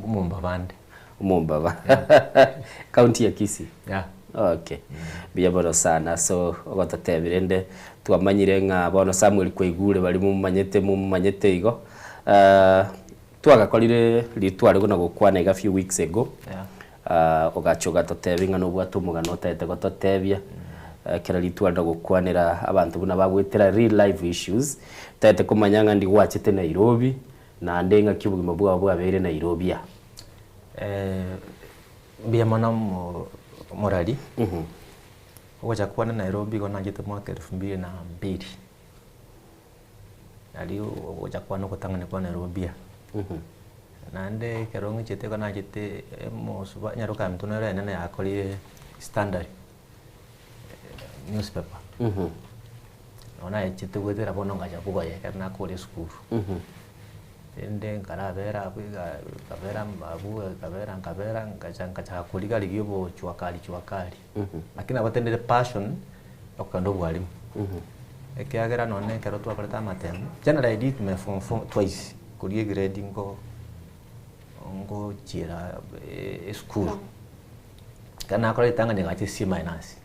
Speaker 2: omombabande.
Speaker 4: Omombaba. County ya Kisii?
Speaker 2: Yeah.
Speaker 4: Okay. Mbuya mono sana ase ogototebia rende twamanyire ng'a bono Samuel kwaigure baria momomanyete momomanyete igo. Twagakorire ritware buna gokwana iga few weeks ago.
Speaker 2: Yeah.
Speaker 4: Ogacha ogatotebia ng'a nobwate omogano otagete gototebia. Ekero ritware gokwanera abanto buna bagoetera real life issues, otagete komanya ng'a ndi gwachete Nairobi, naende ng'aki obogima bwao bwabeire Nairobi aa.
Speaker 2: Mbuya mono omorari, ogocha kwane Nairobi igo nachete mwaka elfu mbili na mbili, nario ogocha kwane ogotang'ani kwa Nairobi aa. Naende ekero ng'ichete igo nachete omosuba nyaroka ya minto nere enene yakorire standard newspaper. Nabo nachete goetera bono ngacha bogoye ekero nakore esukuru. Rende nkarabera abwo iga nkabera abwo nkabera nkabera ngacha nkachaka koriga rigia obochwa kali chwa kali. Lakini nabo tendire passion ya okogenda obwalimu. Ekiagera nonye ekero twakorete amatemo, generally I did my form four twice, koria egrade nko nkochiera esukuru. Ekero nakora ritang'ani egacha C minus.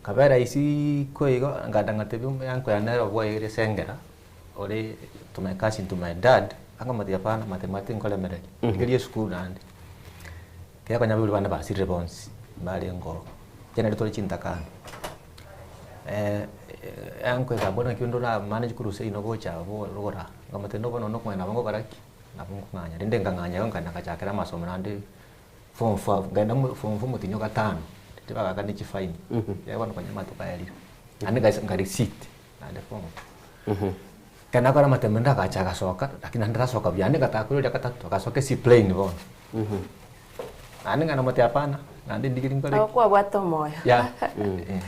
Speaker 2: Nkabera isiko igo, nkagenda ngatebia omoyanko yane ere obwaye ere ore to my cousin to my dad, akamotebia hapana mathematics nkoremereria, rigeria esukuru naende. Ekiagera konya abaibori bane basirire bonsi, mbarenge ororo, inche nari tore chintakana. Eanko ekambora naki onde ora manage korwa seino gocha abwo rogoro aa, nkamotebia bono bono nokong'anya nabo ngokora ki? Nabo nkong'anya, rende nkang'anya igo nkaenda nkachakera amasomo naende. Form four nkaenda mo form four omotienyi o gatano, riria bagakana chifaini, ekiagera bono konya amatuko ayarire, naende nkaisa nka receipt naende form four. Ekero nakora amatemo rende agacha agasoka, lakini naende tarasoka buya, naende ngataka koria oria gatato, agasoka ase plain bono. Naende ng'a namotebia hapana, naende ndigerie nkore
Speaker 3: Nabo
Speaker 2: ki?
Speaker 3: kwabwate omoyo.
Speaker 2: Yeah, eh.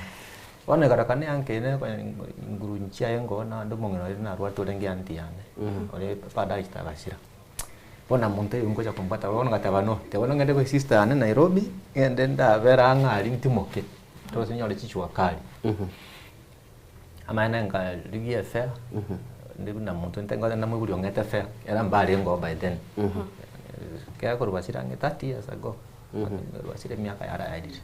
Speaker 2: Bono egaroka ne anke ere konya nguru nchiaye nkobona naende omong'ina oria narwate orenge aunty yane, ore baadaye agasira. Bono omonto oyo ngocha kombwata bono ngateba no, tiga bono ngende gwe sister yane Nairobi, ngende ndabere ang'e aria ntimoke, tose nyore chichwa kali. Amaene nkarigia efare, inde buna monto nte ngote namoiboria ong'ete efare, ere mbarenge oo by then. Ekero korwa basire ang'e 30 years ago, basire emiaka yaraerire.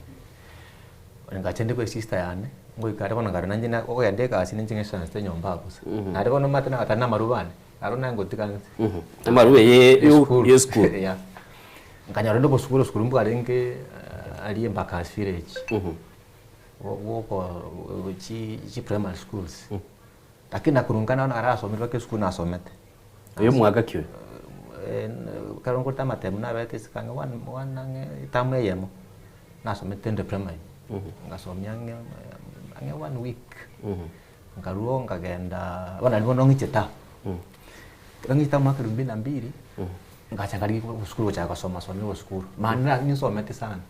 Speaker 2: Ngacha inde gwe sister yane, ngoika aria bono nkarora nainche na okogenda egasi ninche ng'esansete nyomba abwo bosa. Naende bono omanyete nagatara na amarube ane. Aro naye ngotiga nse.
Speaker 4: Amarube ye
Speaker 2: Esukuru.
Speaker 4: yesukuru.
Speaker 2: Yeah. Nkanyora rende obosukuru esukuru mbwarenge aria Embakasi village. Bwoko chi chi primary schools. Lakini nakorwa nka narasomire mpaka esukuru nasomete.
Speaker 4: Oyo omwaka ki oyo?
Speaker 2: Ekero nkorete amatemu nabete isiko ang'e one one ang'e etamu eyemo, nasomete inde primary. Ngasomia ang'e ang'e one week. Nkarua nkagenda, bono naende bono ng'iche town. Ekero ng'iche town mwaka elfu mbili na mbili, ngacha nkarigia obosukuru gochaka gosoma somia obosukuru. Maana ninsomete sana.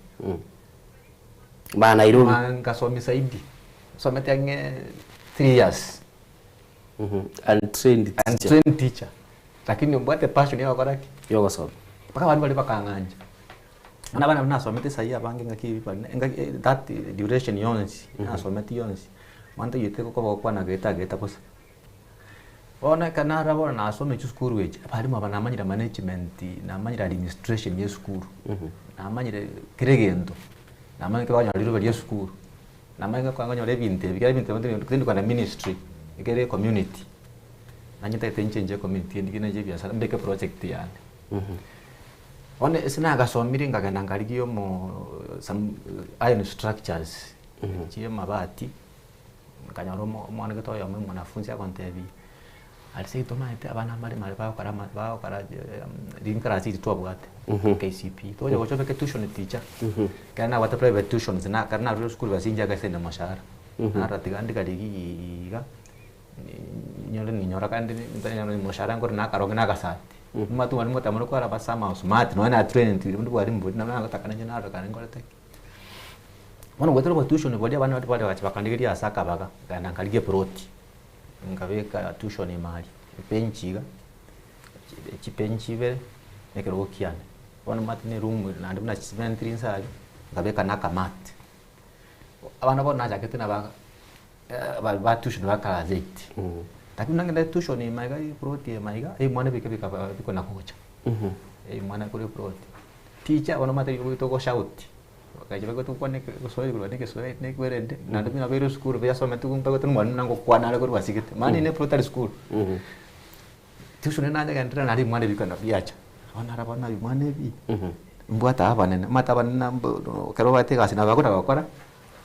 Speaker 4: Maa Nairobi.
Speaker 2: Maa nkasomia zaidi. Nsomete ang'e 3 years.
Speaker 4: Untrained teacher.
Speaker 2: Untrained teacher. Lakini mbwate passion ya gokora ki?
Speaker 4: Ya ogosoma.
Speaker 2: Mpaka abanto baria bakang'ancha. Buna abana buna nasomete saii abange ngaki bare engaki that duration yonsi nasometi yonsi, monto oiyete gokoba gokwana gete ageta bosa. Bono ekero narora bono nasoma chisukuru echi, abalimu aba namanyire management, namanyire administration ya esukuru, namanyire kera egento, namanyire ekero bakonyora riroba ria esukuru, namanyire ekero bakonyora ebinto ebi, ekero ebinto ebi tindi kogenda ministry, ekere ecommunity, nanye ntagete nchenche ecommunity ndige nache ebiasara mbeke project yane. Bono ase nagasomire nkagenda nkarigia omo some iron structures chia amabati, nkanyora omo omwana gete oyomo omwanafunzi agontebia, aria seito omanyete abana mbare mare bagokora ama bagokora rinkarasi eri twabwate KCPE, togocha gocha obeke tuition teacher, ekero nabwate private tuitions na ekero narure esukuru basi inche agasende moshahara, narora tiga ndigarie iga. Ninyore ninyora kandi ntanyora moshahara nkore nakaroge na agasati. Omanyete mwalimu goteba more kwaraba somehow smart nonya na trained rende bwalimu boria nabo nagotaka nainche narora nkorete ki. Bono goetera obotuition boria abana baria bagacha bakandigeria ase akabaga, nkaenda nkarigia eploti, nkabeka tuition ime aria, ebenchi iga, chibenchi ibere, na ekerogo kiane. Bono omanyete na eroom naende buna chisimenti inse aria, nkabeka na akamati. Abana bono nachakete naba ba tuition ba class eight. Lakini buna ngende tuition ime iga eplot ime iga, ebimwana bike bikaba bikona gocha. Ebimwana korwa eplot. Teacher bono omanyete riria ogo shout, bagacha bagotokwana egeswahili korwa na egeswahili na ekwerende, naende buna baire esukuru basomete mpaka omwalimu buna ngokwana are korwa asigete. Maana ine eplot tari sukuru. Tuition nayegenderera naende ebimwana bikona biacha. Bono naro bono ebimwana ebi, mbwate abanene, omanyete abanene mbo ekero obwate egasi nabo bakona gokora,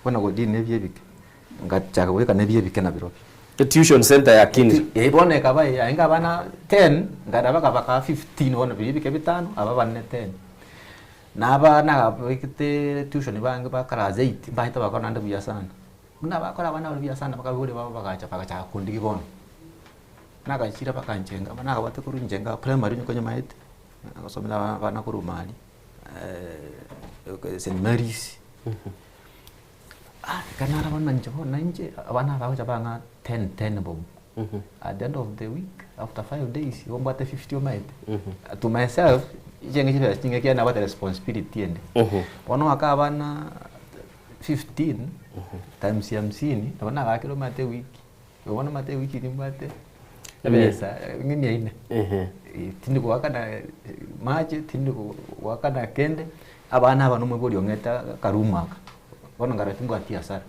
Speaker 2: bono go deal na ebi ebike. Ngachaka goika na ebi ebike nabirobio.
Speaker 4: Etuition center yakinire.
Speaker 2: Eh bono ekaba yaenga abana ten, nkaraba bakaba 15 bono biria ebike bitano, aba abanene ten. Na abana nababekete tuition bange ba class eight, mbaete bakora naende buya sana. Buna bakora abana baria buya sana mpaka abaibori babo bagacha bagachaka kondigia bono. Nagachire bakanchenga, nagabwate korwa nchenga primary onye konyamaete, nagasomera abana korwa maria St Mary's. Ah ekero narora buna inche bono inche, abana aba bagocha bang'a ten ten bob. At the end of the week, after 5 days, igo mbwate 50 omanyete. To myself, inche chibesa chinge ekiagera nabwate responsibility ende. Bono aka abana 15 times hamsini, nabo nagakire omanyete ewiki, igo bono omanyete ewiki eria mbwate ebesa ng'a mia ine. Tindi goakana mache, tindi goakana kende, abana aba nomoibori ong'ete akaroom aka, bono nkarora timbwati hasara.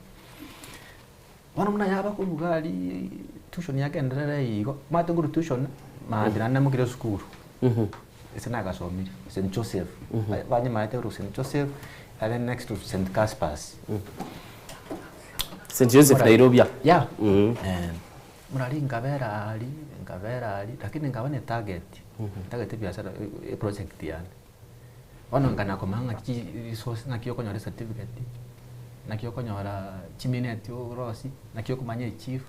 Speaker 2: Bono buna yaba korwa iga aria tuition yagenderera igo, omanyete nkorwa tuition, maambia naende namokire esukuru, ase nagasomire, St Joseph, banyemaete korwa St Joseph, are next to St Caspers.
Speaker 4: St Joseph Nairobi aa?
Speaker 2: Yeah. Muna nkabera aria, nkabera aria, lakini nkaba na etarget, ntagete ebiasara eproject yane. Bono nkana komanya ng'aki resource ng'aki okonyora ecertificate, ng'aki okonyora chimineti orosie, ng'aki okomanya echief,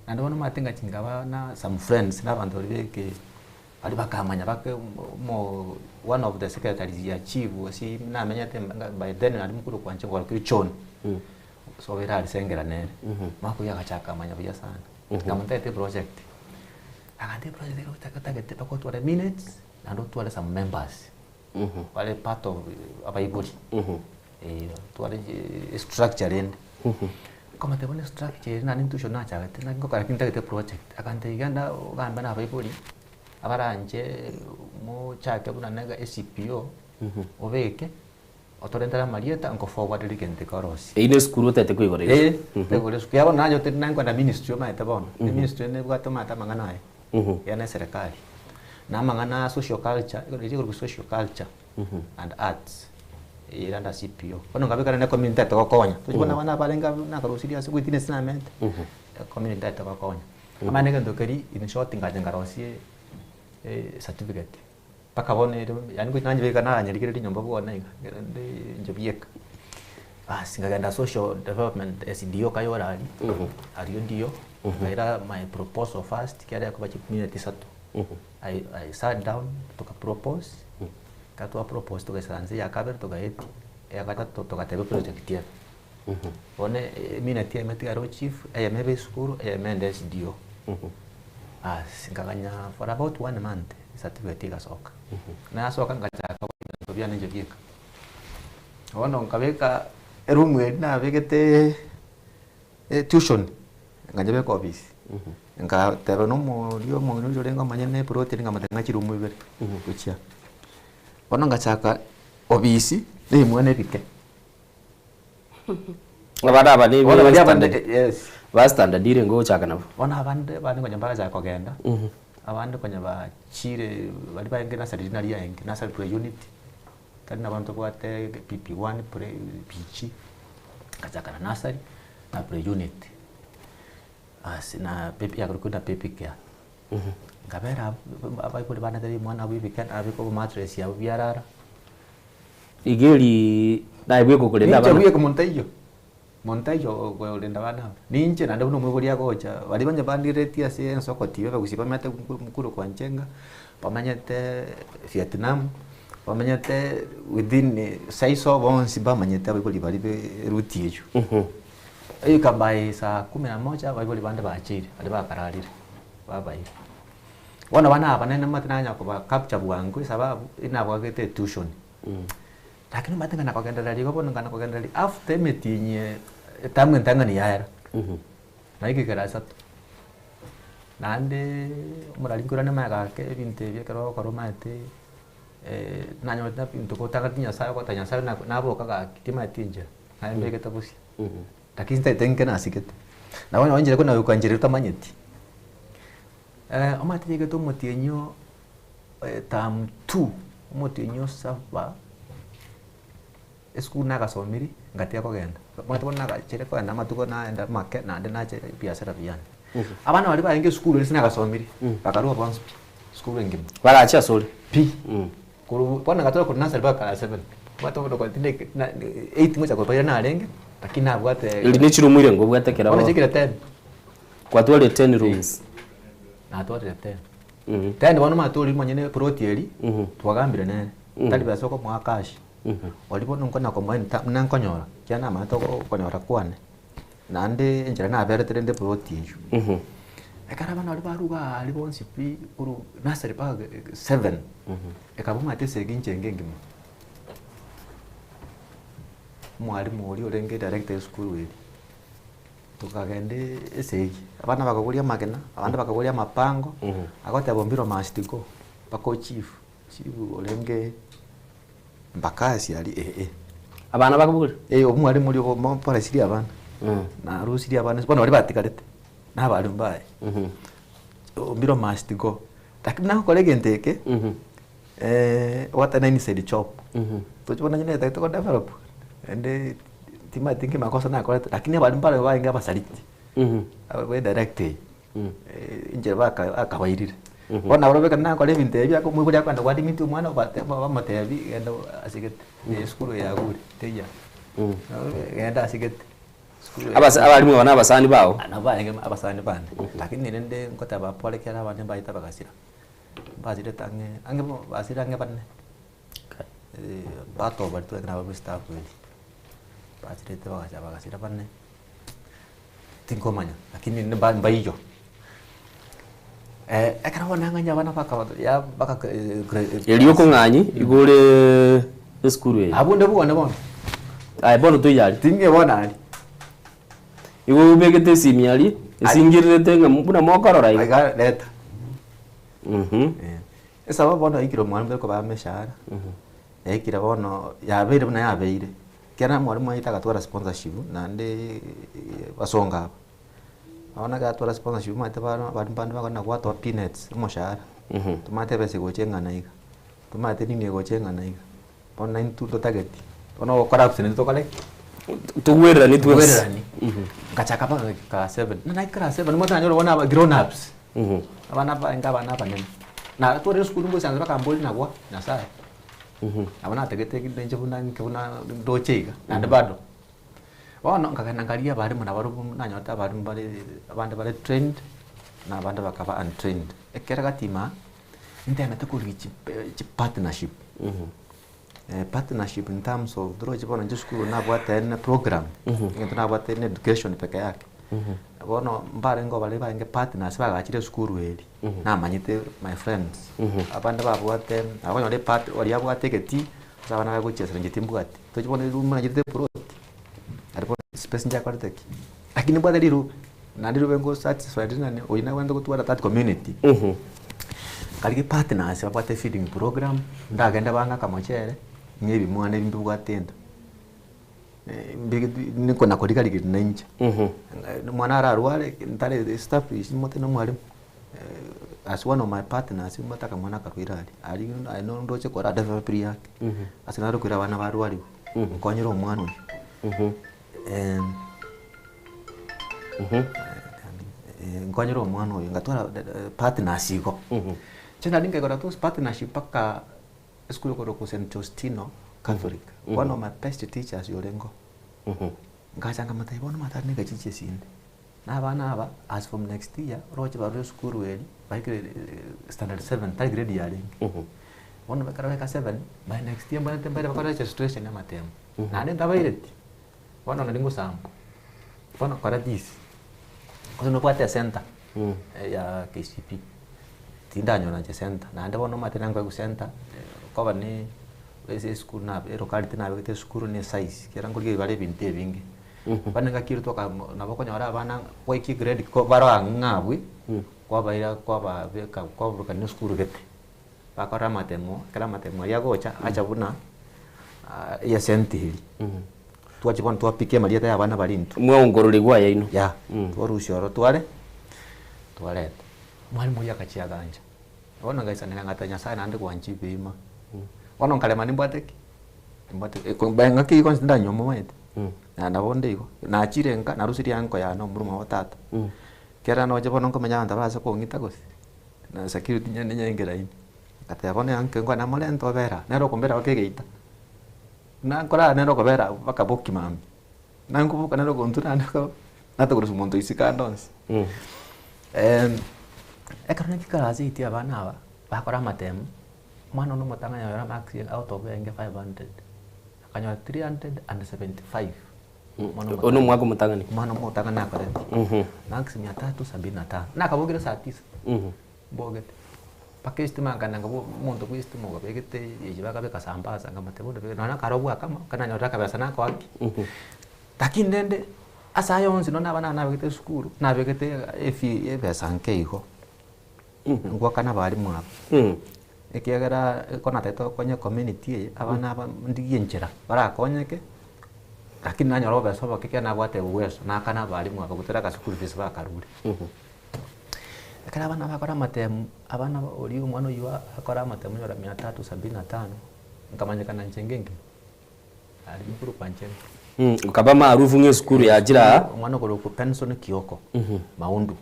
Speaker 2: naende bono omanyete ngachia nkaba na some friends na abanto baria beke baria bakamanya bake omo one of the secretaries ya chief gose namenyete by then nari mokoro kwancha korokire John, so obeire aria Sengera nere, omwaka oyio agachaka amanya buya sana, nkamotebia eproject, agantebia eproject ekero otagete mpaka otware minutes naende otware some members bare part of abaibori, otware estructure rende. Nkamotebia bono estructure ere naende intuition nachagete naki ngokora lakini ntagete eproject, akantebia genda ogambe na abaibori, abaranche mochake buna na ecpo, obeke, otorentere amarieta nko forward egento ekorosia.
Speaker 4: Eyio na esukuru otagete koigora iga?
Speaker 2: Eh, nkoigora esukuru. Ekiagera bono naye otari naye ministry omanyete bono, eministry nebwate omanyete amang'ana aye, ekiagera na eserekari. Na amang'ana a social culture, eria ekorokwa social culture and arts, ere under CPO. Bono nkabeka naende ecommunity ntagete gokonya, tochi bono abana barenge abwo nakarusirie ase goetania ase namete, ecommunity ntagete gokonya. Amanye egento keria in short ngacha nkarosia ecertificate, mpaka bono ere yaani gochi nanyebeka nanyerigereria nyomba bwane iga, ekero nde inche bieka. Baas nkagenda social development SDO Kayora aria, aria ndio, nkaira my proposal first ekiagera ekoba chimineti isato. I I sat down toka propose, ekero twa propose togaikaransa eya kabere togaetia, eya gatato togateba eproject ebe. Bono emineti eyemo etigare o chief, eyemo ebe esukuru, eyemo ende SDO. Baas nkaganya for about one month, certificate egasoka. Nasoka nkachaka ebinto biane inche bieka. Bono nkabeka eroom eria nabegete tuition, nkanyebeka office, nkateba na omoria omong'ina oria orenge omonyene eplot eria nkamotebia ng'a chiroom ibere gochia. Bono ngachaka ofisi na ebimwana ebike.
Speaker 4: Abana aba ne
Speaker 2: Bono baria abande
Speaker 4: standard
Speaker 2: yes.
Speaker 4: ba standard ire ngochaka nabo.
Speaker 2: Bono abande bande konya barachaka kogenda, abande konya bachire baria barenge nursery riria nari riaenge, nursery pre unit. Tari nabo ntobwate PP1, pre PG, ngachaka na nursery na pre unit. Ase na baby yakorokwa na baby care. Nkabera abwo abaibori bane tari mwana abwo ebike nabeka obomattress abwo biarara.
Speaker 4: Iga eri naye bweka okorenda
Speaker 2: Ninche
Speaker 4: abana.
Speaker 2: bweka monto taiyo, monto taiyo okorenda abana aba. Ninche naende buna omoibori agocha, baria onye bandiretie ase ensoko tiga abagusii bamenyete Mukuru kwa Njenga, bamenyete Vietnam, bamenyete within saiso bonsi bamanyete abaibori baria be eruti eywo. Goika by saa kumi na moja abaibori bande bacheire, baria bakararire, babaire. Bono abana aba naende omanyete nanya koba capture bwango esababu, nabwagete etuition. Lakini omanyete ng'a nakogenderera igo bono ng'a nakogenderera after emetienyi etamu entang'ani yaera, naika ekero asato, naende omorari nkoirane magega ake ebinto ebi ekero ogokora omanyete nanyorete ebinto gotang'ani nyasaye ogoteba nyasaye naboka gaki timanyeti enchera, naye mbegete bosio. Lakini ntaete nke nasigete, nabo onye enchera kona goika nchera otamanyeti. Omanyete yaigete omotienyi o term two, omotienyi o saba, esukuru nagasomiri ngatiga kogenda, omanyete bono nagachire kogenda amatuko naenda make naende nacha ebiasara biane. Abana baria barenge esukuru ase nagasomiri, bakarua bonsi pi, esukuru engima.
Speaker 4: Barache asore?
Speaker 2: Pi. Korwa bono nagatora korwa nursery mpaka class seven, omanyete bono korwa tinde na eight ngocha kobaira narenge, lakini nabwate
Speaker 4: Eri ne chiroom ere ngobwate ekero
Speaker 2: bono chiaikire ten.
Speaker 4: Kwatwarire ten rooms.
Speaker 2: Natwarire ten. Ten bono omanyete oria omonyene eploti eria, twagambire nere, tari besa okomoa cash, oria bono nkona komoa in buna nkonyora, ekiagera namanyete okonyora kwane, naende enchera naberete rende eploti eywo. Ekero abana baria barwa iga aria bonsi pi, korwa nursery mpaka seven, ekaba omanyete esegi inche enga engima. Omwalimu oria orenge director esukuru eria. Tokagenda esegi, abana bakaboria amagena, abande bakaboria amapango, agoteba Ombiro must go, mpaka ochief, chief orenge Mbakasi aria eeh.
Speaker 4: Abana bakaboria?
Speaker 2: Eh, omwalimu oria oboresirie abana, narusirie abana bono baria batigarete, na abalimu baye, Ombiro must go. Lakini nagokora egento eke, what an inside job, tochi bono onye netagete go develop, naende timanyeti nki makosa nakorete, lakini abalimu mbare barenge abasaliti, aba direct eye, inche baka bakabairire. Bono nabarabwo ekero nakora ebinto ebi ako omoibori akogenda go admit omwana obateba bamotebi genda ase gete, esukuru eye agure teiyo, genda ase gete.
Speaker 4: Abasa abalimu aba na abasani bao?
Speaker 2: Nabo barenge abasani bane, lakini rende ngoteba pore ekero abande mbaete bagasira. Mbasirete ang'e ang'e bo basire ang'e bane, batoba twete nabo staff eria, basirete bagacha bagasira bane, tinkomanya lakini rende mba mbaiyo. Ekero bono nang'anyia abana bakaba ya baka
Speaker 4: Erio okong'anyi igo ore esukuru eye.
Speaker 2: Abwo nde bwane bono.
Speaker 4: Aye bono toiyo aria.
Speaker 2: Tinge bono aria.
Speaker 4: Igo obegete esimi aria, esingirerete ng'a buna mokorora iga.
Speaker 2: Iga leta. Esababu bono yaikire omwalimu tari kobaa emeshahara, yaikire bono yabeire buna yabeire, ekiagera omwalimu aete agatwara sponsorship naende basongo aba. Bono ekero atwara sponsorship omanyete baro abalimu bande bakogenda gwatoa peanuts omoshahara, tomanyete ebesa egocha eng'ana iga, tomanyete nini egocha eng'ana iga, bono naintwe ntotageti, bono ogokora absent intwe tokore ki?
Speaker 4: Togwereranie twensi.
Speaker 2: Togwereranie. Ngachaka mpaka class seven, buna naika class seven omanyete nanyora bono aba grown ups. Abana barenge abana abanene, na tore esukuru ngoisaransa bakambori nagwa nyasaye, nabo natagete ninche buna inche buna ndoche iga, naende bado. Bono nkagenda nkarigia abalimu nabarobwo nanyorete abalimu bare abande bare trained, na abande bakaba untrained. Ekero gatima, ntemete korigia chi chipartnership, partnership in terms of toroche bono inche esukuru nabwate ene program, egento nabwate ene education peke yake. Bono mbarenge baria barenge partners bagachire esukuru eria, namanyete my friends, abande babwate nabo okonyora epart oria abwate egetii, ase abana bagochiesa inche timbwati, tochi bono eroom nachete eplot, aria bono space nchiakorete ki, lakini nimbwate rirobe, naende rirobe ngo satisfied ng'a oywo nabwenerete gotwara that community, nkarigia partners babwate feeding program, ndagende bang'ake amochere, ng'e ebimwana ebi mbibwate enda. Nikona korigarigeria nainche, omwana ararware ntare establish mote na omwalimu.
Speaker 5: As one of my partners, mbwate akamwana akarwaire aria, aria aye nondoche kora develop yake, ase nare koira abana barwariwu, nkonyere omwana oyio. Nkonyere omwana oyo, ngatwara partners igo. Inche nari nkaigora those partnership mpaka esukuru ekorokwa St Justino Catholic, one of my best teachers orengeo. Ngacha nkamotebia bono omanyete are na egechiji esinde, na abana aba as from next year oroche barure esukuru eri baikire standard seven tari grade yarenge. Bono ekero baika seven, by next year mbwenerete mbaire bakore registration ya amatemo. Naende ntabaireti, bono nari ngosambwa, bono kora this, gose nobwate esenta ya KCPE, tindanyora inche center, naende bono omanyete nankoegwa center, koba ne ase esukuru na elocality nabegete esukuru na esize, ekiagera nkorigereria bare ebinto ebinge. Bono engaki eria toka nabo okonyora abana gwaikia egrade ko bare ang'e abwe, kwabaira kwababeka kwaburukania na esukuru gete, bakora amatemo, ekero amatemo aria agocha, acha buna eyesenti eria. Twachia bono twapika amarieta ya abana baria intwe.
Speaker 4: Mwaongororigwa aya inwe.
Speaker 5: Yeah, twarusia oro tware twareta. Mwalimu oyio agachia agancha. Bono ngaisanera ngateba Nyasaye naende gwancha ebiima. Bono nkarema nimbwate ki? Nimbwate ng'aki igo inche ndanywa omanyete, na nabo nde igo. Nachire nka, narusirie anko yane omorwomwa wa tata, ekero noche bono nkomenya abanto barase kong'ita gose, na security nyende nyaingera ime. Ngateba bono anko nkwane namorente obere aa, nere okombera mpaka egeita. Buna nkorara nere okobera abwo mpaka boki mambia. Buna nkoboka nere ogontura naende ko natokorusia omonto isiko ande onsi. Ekero naikire ase eiti abana aba, bakora amatemo, omwana one omotang'ani anyora marks out of enge 500, akanyora 375. Omwana
Speaker 4: Oyo na omwaka omotang'ani?
Speaker 5: Omwana omotang'ani nakorete marks mia tatu sabini na tano. Nakabokire saa tisa, mbogete. Mpaka estima nkananga bwo omonto bwa estima obabegete echi bakabeka sambasa nkamotebia bono beka nonya karobwo akamo ekero nanyorire akabesa nakoa ki. Lakini rende ase aya onsi nonya abana nabegete esukuru, nabegete efee ebesa nke igo, ngoakana abalimu aba, ekiagera ekero natagete gokonya ecommunity eye, abana aba ndigie enchera barakonyeke, lakini nanyora obobesa oboke ekero nabwate uwezo, naakana abalimu aba gotera agaschool fees bakarure. Ekero abana bakora amatemu, abana oria omwana oyio akora amatemu onyora mia tatu sabini na tano, nkamanyekana inche ngengima, aria nkorokwa Nchenge.
Speaker 4: Okaba maarufu ng'a esukuru yachire aa.
Speaker 5: Omwana okorokwa Benson Kioko, Maundu,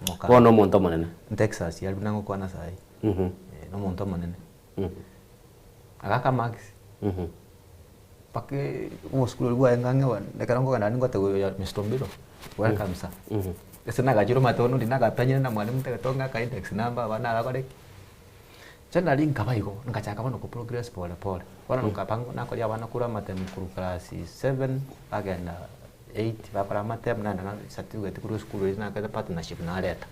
Speaker 5: moka.
Speaker 4: Bono omonto omonene.
Speaker 5: Texas aria buna ngokwana saii, na omonto omonene. Agaka marks, mpaka obosukuru oria bwaye ngang'ewa ekero nkogenda aria ngotebiwa oyo Mister Ombiro, welcome sir. Ase nagachire omanyete bono ndiri nagapenyire na mwalimu ntagete ong'ake index number abana abakore ki. Inche nari nkaba igo, nkachaka bono ko progress pole pole, bono nkaba nakoria abana korwa amatemo korwa class seven bagenda eight bakora amatemo naenda na certificate korwa esukuru eria nakore partnership nareta.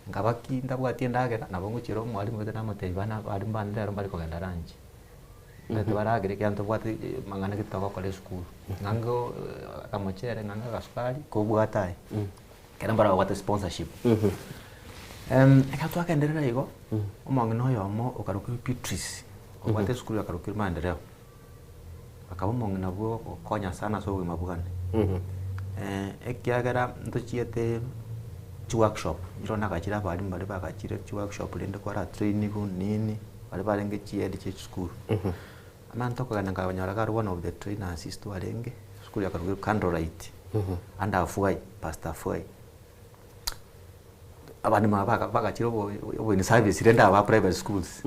Speaker 5: Nkaba ki ntabwati endagera nabo ngochiera omwalimu gete namotebia bana abalimu bane rero mbari kogenda lunch, omanyete baragere ekiagera ntobwate amang'ana gete togokora esukuru, ng'a akamochere ng'a agasukari kobwate aye, ekero mbare babwate sponsorship. Ekero twagenderera igo, omong'ina oyomo okarokire Beatrice, obwate esukuru yakarokire Maendeleo, akaba omong'ina bwa ogokonya sana ase obogima bwane. Ekiagera ntochiete chiworkshop, ndire nagachire abalimu baria bagachire chiworkshop rende kwara trainigwa nini, baria barenge chihead chia chisukuru. Amang'ana tokogenda nkabanyora iga aria one of the trainers ase twarenge, esukuru yakarokire Candlelight, under Afuai, Pastor Afuai. Abande bagachire obo in service rende aba private schools.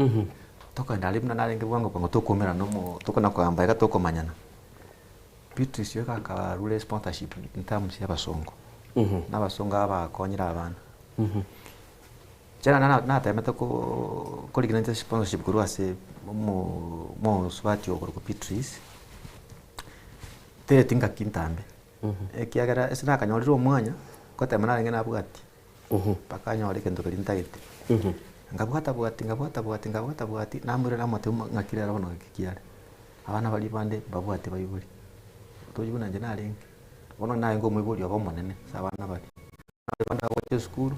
Speaker 5: Tokogenda aria buna narenge bwango bwango tokoumerana nomo tokona kogamba iga tokomanyana. Beatrice oyo akarure sponsorship in terms ya abasongo, na abasongo aba bagakonyire abana. Inche naende natemete korigia nainche sponsorship korwa ase omo omosubati okorokwa Beatrice, tereti ngaki ntambe. Ekiagera ase nakanyorire omwanya, ngotema narenge nabwatia, mpaka nyore egento keria ntagete. Nkabwata bwati nkabwata bwati nkabwata bwati, namoirera namotebia ng'a ng'aki rero bono gaki kiare. Abana baria bande mbabwate baibori, tochi buna inche narenge, bono narenge omoibori obo omonene ase abana baria. Abana bagocha esukuru,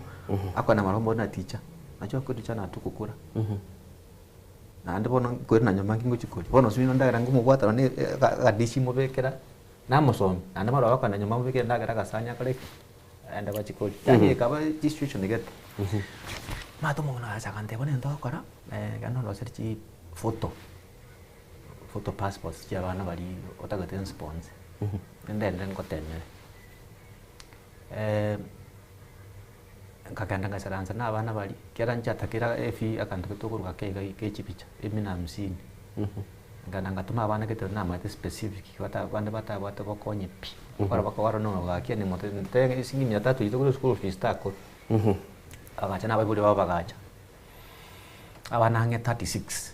Speaker 5: akwana marombo buna teacher, nachia okori teacher natukukura. Naende bono nkoirana nyuma nki ngochia koria, bono ase endagera nkomobwata nonye na akadishi mobekera. Namosomi, naende barabwo bakogenda nyuma bamobekere endagera agasani akore ki? Aende bachie koria. Yaani ekaba situation gete. Omanyete omong'ina oyo agacha agantebia bono egento ogokora, genda ondoserie chiphoto, photo passports chia abana baria otagete nsponsor, nindende ngotemere. Nkagenda ngasaransa na abana baria, ekiagera nchiatakire efee akanto gete okoruga ake iga ke chibicha, emia na hamsini. Nkagenda ngatoma abana gete namanyete specific bata bande batabwate bokonyi pi, ekero bakogora na ogakia nimote nte shilingi mia tatu eywo tokore school fees takora. Bagacha na abaibori babo bagacha, abana ang'e 36,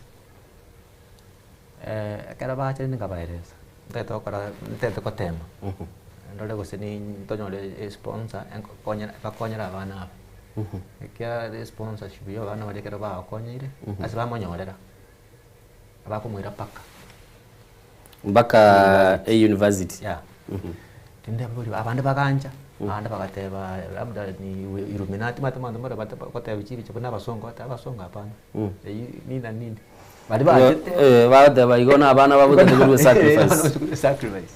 Speaker 5: ekero bacha rende nkabaeresa, ntagete gokora ntagete gotema, ndore gose ntonyore esponsor enkokonya bakonyere abana aba. Ekiagera esponsorship ya abana baria ekero bagokonyeire, ase bamonyorera, bakomoira mpaka.
Speaker 4: Mpaka e-university.
Speaker 5: Yeah. Rende abaibori abande bagancha, abande bagateba labda ni illuminati omanyete abanto mbare bagoteba chibicha buna abasongo bateba abasongo hapana, eywo nini na nini. Baria banchete
Speaker 4: Eh, bagoteba igo na abana babo tari sacrifice.
Speaker 5: sacrifice.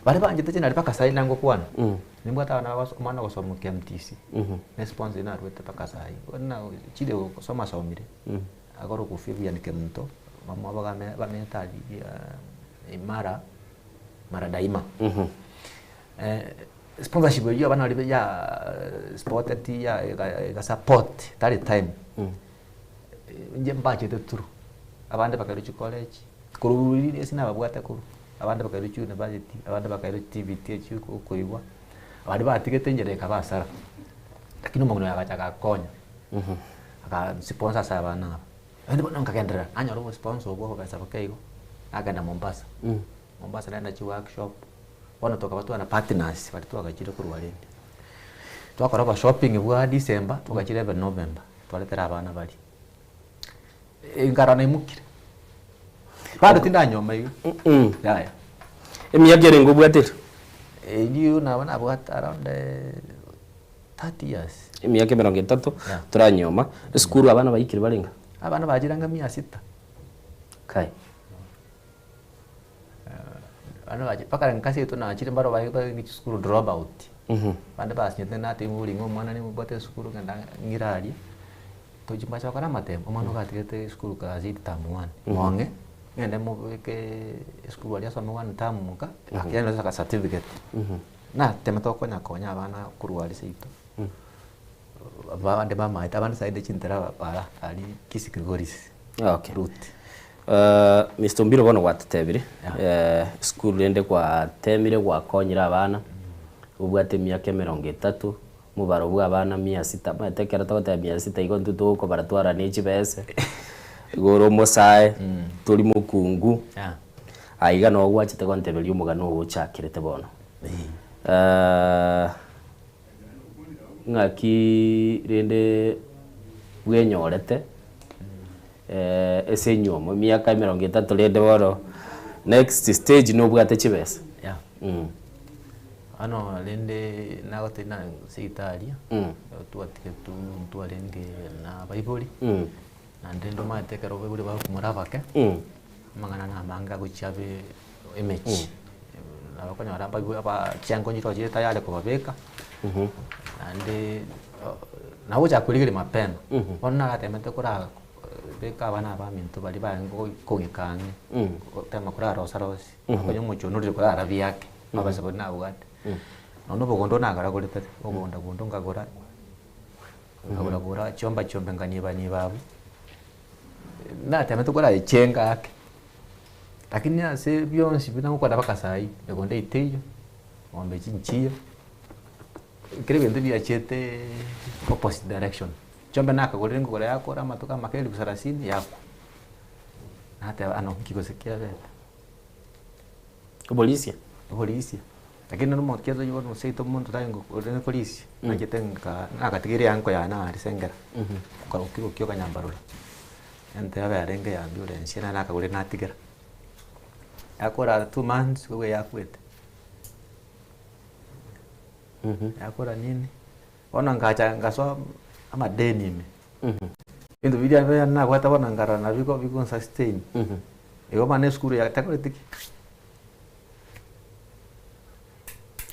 Speaker 5: Baria banchete chinari mpaka saii nangokwana, nimbwate abana bagos omwana ogosoma KMTC, ne sponsor eywo narwete mpaka saii, bono na chire gosoma asomire. Akorokwa Fabian Kemunto, bamwabo bamenyete aria Imara, Mara Daima. Sponsorship eyio abana baria ya supported ya ega support tari time, inche mbachete through, abande bakairwa chicollege, korwa riria ase nababwate korwa, abande bakairwa chiuniversity, abande bakairwa TVET echio okoigwa, baria batigete enchera ekaba hasara, lakini omong'ina oyo agacha agakonya. Aka sponsor ase abana aba. Naende bono nkagenderera, nanyora obosponsor obwo obobesa boke igo, nagenda Mombasa. Mombasa naenda chiworkshop, bono tokaba twana partners baria twagachire korwa rende. Twakora oboshopping bwa December, twagachire even November, twaretera abana baria. Nkarora naimokire, bado tindanyoma iga, yaya.
Speaker 4: Emiaka erenge obwate ere?
Speaker 5: Eyio nabo nabwate around 30 years.
Speaker 4: Emiaka emerongo etato toranyoma. Esukuru abana baikire barenga?
Speaker 5: Abana bachire anga mia sita.
Speaker 4: Kai.
Speaker 5: Abana bachire mpaka nkase yaito nachire mbaro bare chisukuru drop out. Bande basinyete natebwa ng'a omwana nimbwate esukuru ngenda ng'ire aria, tochi mbache bakore amatemo, omwana ogo atigete esukuru class eight term one, mong'e, ng'ende mobeke esukuru aria asome one term nka, akiagera ase agacertificate. Natemete gokonya konya abana korwa aria seito, abande bamaete abande saidi chintera bara aria Kisii Kilgoris
Speaker 4: Okay.
Speaker 5: route.
Speaker 4: Mister Ombiro bono gwatotebire, esukuru rende gwatemire gwakonyire abana, obwate emiaka emerongo etato, omobaro bwa abana mia sita, omanyete ekero togoteba mia sita igo intwe togokobara twarane chibese, igo ore omosae, tori mokungu. Aiga noo gwachete gonteberia omogano ogo ochakerete bono. Ng'aki rende bwenyorete ase enywomo emiaka emerongo etato rende bono next stage nobwate chibesa.
Speaker 5: Yeah. Bono rende nagotebia na seito aria, twatigetwe ntwarenge na abaibori. Naende ndomanyete ekero abaibori bakomora abake, amang'ana namange agochia abe emechie. Nabo okonyora abaibori aba chiango nchire chire tayari kobabeka, naende nabo ogochaka korigereria mapema. Bono naratemete kora beka abana abaminto baria barenge kong'ika ang'e, gotema korarosa rosia, okonye omochie one orire korarabia ake, abase baria nabwate. Nonya na obogondo nakaragorete, obogondo bonde nkagora. Nkabora bora chiomba chiombe nkaniba niba abwo, natemete korayechenga ake, lakini ase bionsi buna ngokora mpaka saii, egondo eye teiyo, ng'ombe echi nchiyo, kera ebinto biachiete opposite direction. Chiombe nakagorire nkogora yakora amatuko amake elifu salasini yakwa, nateba ano nki gose kiabete.
Speaker 4: Oborisia.
Speaker 5: Oborisia. Lakini naro omonto kiato bono seito omonto tarenge orenge korisia, nachete nka nagatigeire eanko yane aaria ase engera, nkarokia okia okanyambarora, entebe yarenge ya ambulance nere nakagorire natigera. Yakora 2 months nigo yakwete. Yakora nini, bono nkacha nkasoa amadeni ime, ebinto biria biria nabwate bono nkarora nabio bigonsustain, igo bono esukuru yatakoreti ki.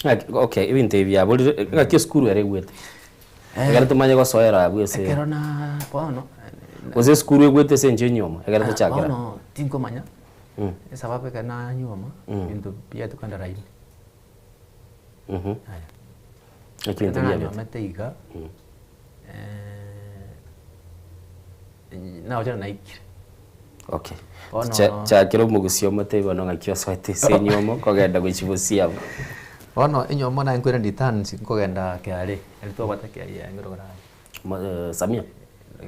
Speaker 4: Ng'aki okay ebinto ebi biaborire, ng'aki esukuru ere egwete? Ekero tomanye gosoera abwo ase
Speaker 5: Ekero na bono
Speaker 4: gose esukuru egwete ase enchera enyiomo ekero tochakera.
Speaker 5: Bono tinkomanya esababu ekero nanyuoma ebinto biaye kogenda raini.
Speaker 4: Naki ebinto
Speaker 5: Ekero
Speaker 4: biabete?
Speaker 5: nanyuomete iga nagochera naikire.
Speaker 4: Okay.
Speaker 5: Bono-
Speaker 4: Cha- Chakera omogusii omotebi bono ng'aki osoete ase enyiomo kogenda gochia bosio abwo.
Speaker 5: Bono enyiomo naye nkoirana returns nkogenda KRA, eri twabwate KRA yarenge rogoro aria.
Speaker 4: Mo- eh, Samia?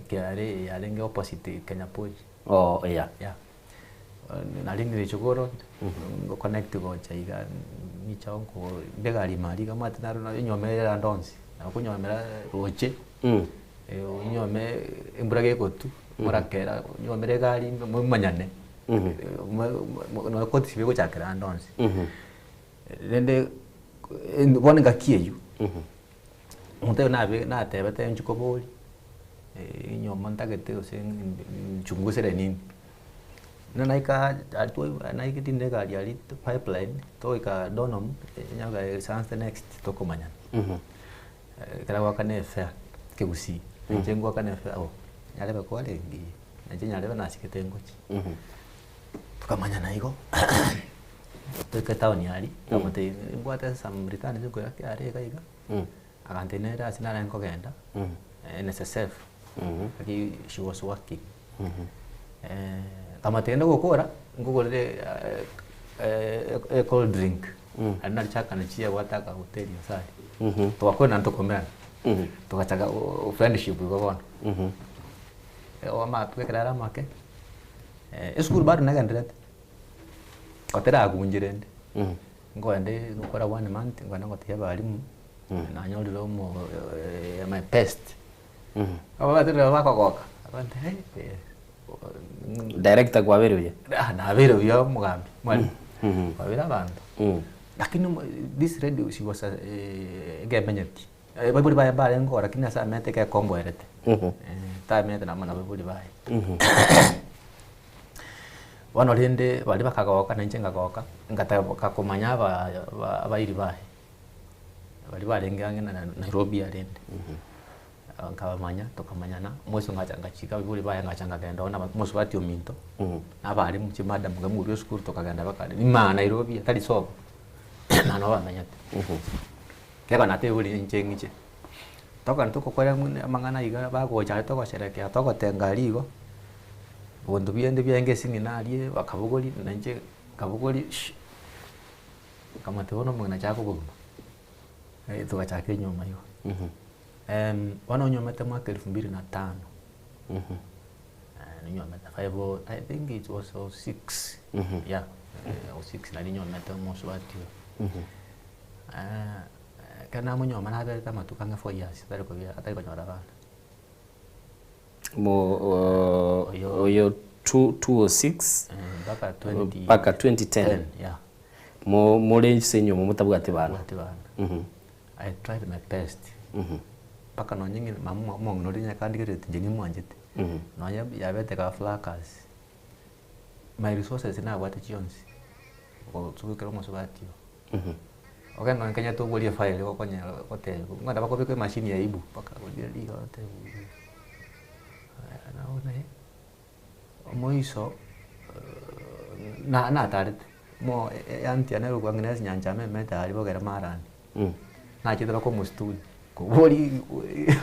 Speaker 5: KRA yarenge opposite Kenya Poly.
Speaker 4: Oh, yeah.
Speaker 5: Yeah. Nari ng'iriche korwa ngo connect gocha iga nicha nko mbegari mari iga omanyete naro naro enyomera ere ande onsi, nabo okonyomera roche, onyome embura gegotwa, morakera onyomere egari ime momanyane, nonye egochakera ande onsi. Rende bono engaki eywo, omonto oyo nabe natebete inche koboria, enyomba ntagete gose nchungusere nini. Buna naika aria twai naigete rinde egari aria pipeline, togoika Donholm, enyaga sanse next tokomanyana. Ekero agoakana efare, ekegusii, inche ngoakana efare oh, nyarebe kwarenge nainche nyarebe nasigete ngochia. Tokamanyana igo, toika etown aria, nkamotebia nimbwate some returns nkoira KRA iga iga, agantebia nere ase nare nkogenda, NSSF, naki she was working. Nkamotebia genda gokora, nkogorere ecold drink, naende naria chakana chiabwate akahoteli ase aria, togakwana naende tokomerana, togachaka friendship igo bono. Amatuko ekero are amake, esukuru bado nagendererete, oteragunchire ende, nkoende gokora one month, nkogenda ngotebia abalimu, nanyorire omo my best. Abagatire nabo bakogoka, abande eh,
Speaker 4: Director kwabeire buya?
Speaker 5: Ah, nabeire buya omogambi, mwalimu, kwabeire abanto. Lakini omo this lady she was a egemenyeti, abaibori baye mbarenge oo lakini ase amete gekomboerete, tamete namo na abaibori baye. Bono rende baria bakagoka na inche nkagoka, ngataka komanya aba abairi baye, baria barenge ang'e na Nairobi arende, nkabamanya tokamanyana, mweso ngacha ngachika abaibori baye ngacha nkagenda oo na mosubati ominto, na abarimu chimadam nkamobua esukuru tokagenda mpaka imaa Nairobi tari sobo, imaa nabo bamenyete. Kegwa natebwa inche ng'iche, tokogenda togokora amang'ana iga bagocha aria togosherekea togotenga aria igo, ebinto biaye biarenge esing'ina aria bakabogoria na inche nkabogoria shi, nkamotebia bono omong'ina chaka obogima, togachaka enyomba igo. Bono onyomete mwaka elfu mbili na tano, ninyomete five oh I think it was oh six, yeah, oh six nari nyomete omosubati oyo. Ekero namonyoma naberete amatuko ang'e four years atari kobia atari konyora abana.
Speaker 4: Mo oyo 206
Speaker 5: Mpaka 20
Speaker 4: mpaka 2010
Speaker 5: yeah.
Speaker 4: Mo more ase enyomba motabwati bana.
Speaker 5: Motabwati bana. I tried my best. Mpaka nonye ng'ina mama omong'ina oria onye kandigerereti inche nimwanchete. Nonye yabete ka flakas, my resources nabwate chionsi, gosubekera omosubati oyo. Ogende nonye Kenyatta oborie efile gokonyora gotebiwa, ng'o nabakobeka emashini ya aibu mpaka oria riga otebiwa nabono eh, omoiso na natarete, mo eanti yane erokwa ng'ina ase nyanchama emete aria bogere marani, nachete mpaka omosituni, koboria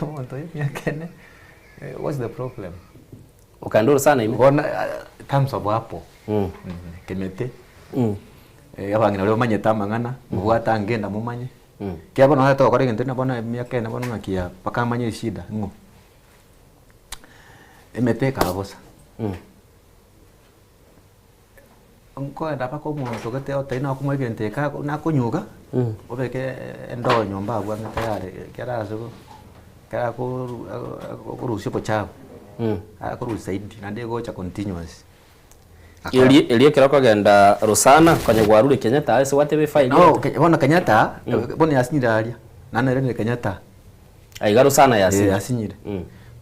Speaker 5: omonto oyo emiaka ene what's the problem?
Speaker 4: Okaenda orosana ime?
Speaker 5: Bono terms of apple, kemete, abang'ina baria bamanyete amang'ana, mobwate angenda momanye, ekiagera bono nonye togokora egento buna bono emiaka ene bono ng'aki ya mpaka amanye eshida ng'o. Emete ekaba bosa, nkoenda mpaka omonto gete otari nakomoa egento eke ako nakonyuga, obeke endoo nyomba abwo ang'e tayari ekero ase ekero akoru akorusia obochafu, akorusia zaidi naende egocha continuous.
Speaker 4: Erio erio ekero okogenda Rosana, konya gwarure Kenyatta ase gwateba efile
Speaker 5: No,
Speaker 4: ete.
Speaker 5: Ke- bono Kenyatta, bono yasinyire aria, naende nairanire Kenyatta.
Speaker 4: Aiga Rosana yasinyire.
Speaker 5: Eh, yasinyire.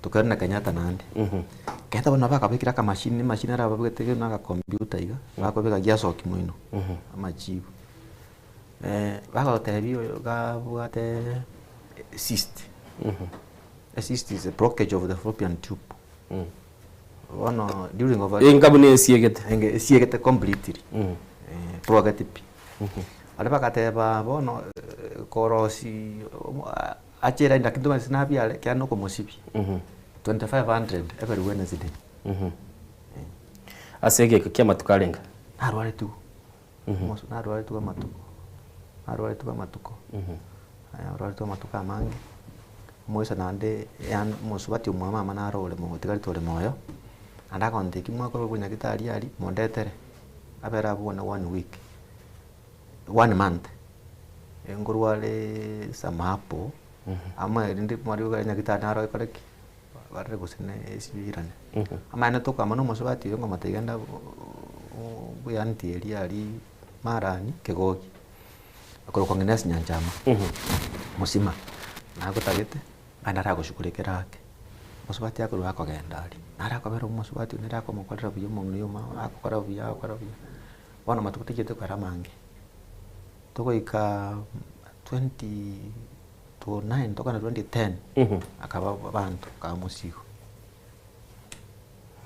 Speaker 5: Tokairana Kenyatta naende. Kenyatta bono bakabekire akamashini, emashini aria babegete buna agakompiuta iga, bakobeka giasokia moino, amachibu. Bagotebia oyo gabwate cyst. A cyst is a blockage of the fallopian tube. Bono during over
Speaker 4: Enga buna esiegete.
Speaker 5: Enga esiegete completely. Eh, bloketi pi. Baria bagateba bono eh, korosi omo- a- achere aye lakini tomanyeti nabiare ekiagera na okomosibia. 2500 every Wednesday.
Speaker 4: Ase egeka kia amatuko arenge?
Speaker 5: Narwaretigwe. Omosu narwaretigwe amatuko, narwaretigwe amatuko, narwaretigwe amatuko amange, omoisa naende yaani omosubati omwa mama naro ore moyo otigarete ore moyo, naende agontebia ki mwakorwa korwa nyagetari aria mondetere, abere abwo buna one week, one month, nkorware some hapo, amo rende mwarigwe kare nyagetari naro ekore ki, barore gose ne esibirane. Amaene tokoama na omosubati oyo ngomotebia genda bwe aunty eria aria marani kegogi, akorokwa ng'ina ase nyanchama, mosima, nagotagete naende aragoshughulikera ake. Omosubati akorwa akogenda aria, nare akobera omosubati oria nere akomokorera buya omong'ina oyio omwabo agokora buya agokora buya, bono amatuko tachiete kogera amange, togoika twenty 2009 tokana 2010 akaba abanto akaba mosigo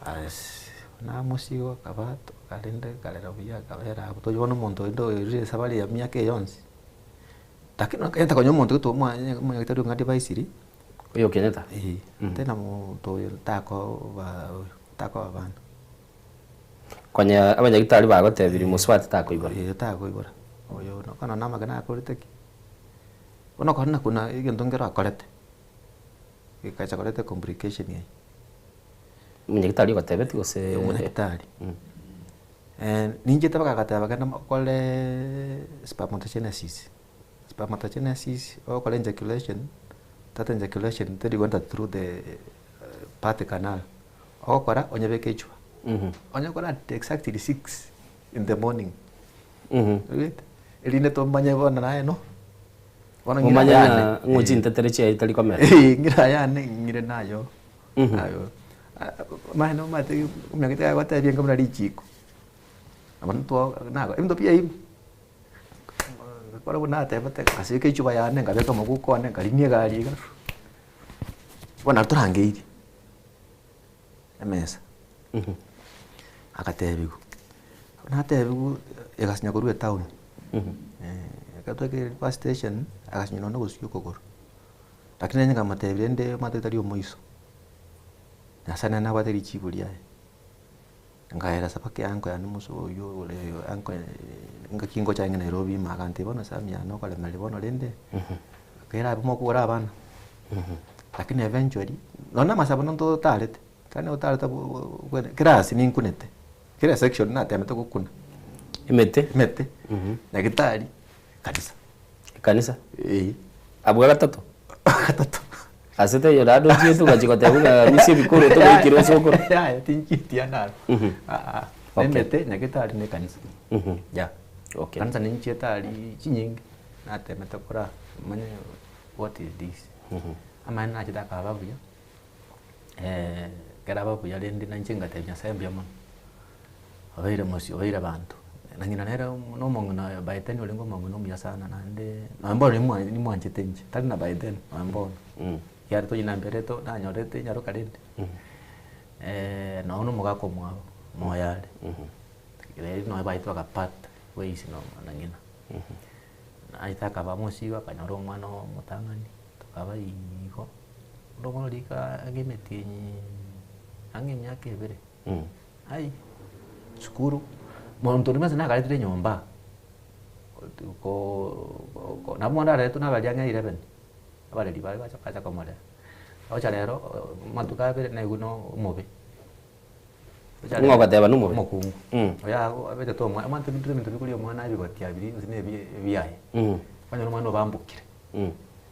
Speaker 5: Aas buna mosigo akaba akarende akarera buya akabera abwo tochi bono omonto onde oerire esabari ya miaka eye yonsi lakini okanyete konya omonto gete omwanye omonyagitari ong'a advice
Speaker 4: Oyo Kenyatta?
Speaker 5: Eh, tena monto oyo takoba takoba abana.
Speaker 4: Konya abanyagitari bagotebirie mosubati takoibora.
Speaker 5: Eh, takoibora oyo bono na amagena akorete ki. Bono okore na kuna egento nkero akorete, gekacha koreta ecomplication eye.
Speaker 4: Omonyagitari ogotebetie gose?
Speaker 5: Omonyagitari. Ninchete mpaka agateba genda okore spermatogenesis, spermatogenesis ogokora ejaculation, that ejaculation teri goeta through the birth canal, ogokora onyebeke echwa, onyekore at exactly 6 in the morning. Oigwete? Erinde tomanye bono naye no bono ng'ira
Speaker 4: Omanye
Speaker 5: yane.
Speaker 4: ng'a ng'o chintetere chiaye tari komera.
Speaker 5: Eh, ng'ira yane ng'ire nayo. Nayo. Omanye nomanyete omanyete agotebia enga buna richiko. Nabo ntwa nago ebinto bia aibu. Ekero buna natebete ngasibeka echuba yane nkabeka omoguko one nkarinia egari iga, bono nabo torangeirie emesa. Agatebiwa, natebiwa egasinya korwa etown, ekero twaikire bus station agasinya nonya gosiria okogoro, lakini onye nkamotebia rende omanyete tari omoiso, Nyasaye nere nabwate richibu riaye, nkaeresa mpaka eanko yane omosa oywo ore eanko ngaki ngocha ang'e Nairobi ime agantebia bono Sammy yane okoremereria bono rende, kera abwo mokogora abana, lakini eventually nonya na amasabo ntotarete. Ekero otarete kera ase ninkunete, kera esection natemete gokuna.
Speaker 4: Emete?
Speaker 5: Emete, nyagetari, kanisa.
Speaker 4: Ekanisa?
Speaker 5: Eeh.
Speaker 4: Abwo gatato?
Speaker 5: Gatato.
Speaker 4: Ase taiyo naende ochiete ogachia goteba ng'a rusia ebikoro togoikera osokoro.
Speaker 5: Yaya tinchieti ande aro. Aa,
Speaker 4: Okay.
Speaker 5: emete, nyagetari na ekanisa. Yeah.
Speaker 4: Okay.
Speaker 5: Kanisa ninchiete aria chinyinge, natemete kora manye what is this. Amaene nachete akaba buya. Ekero aba buya rende na inche ngatebia Nyasaye mbuya mono, obeire mosio obeire abanto. Na ng'ina nere na omong'ina oyo by then orenge omong'ina omuya sana naende nonye bono nimwa nimwanchete inche, tari na by then nonye bono, ekiagera tonya namberete nanyorete enyaroka rende, nonye na omogaka omwabo moyo are, ere nonye baetwe bagapart ways na ng'ina. Naete akaba mosigo akanyora omwana omotang'ani, tokaba igo. Bono rika ang'e emetienyi ang'e emiaka ebere, ai sukuru, monto onde bwensi nakaretire enyomba, ko nabo bono aretwe na abaria ang'e eleven, abareri baye bacha bacha komorera. Ocha rero amatuko abere naigwe na omobe. Ocha
Speaker 4: Ng'o ogoteba na omobe?
Speaker 5: Omokungu. Oyo abetete omwana, omanyete ebinto ebinto bikoria omwana ebigoti abiri gose na ebi ebiaye. Okonyora omwana obambokire.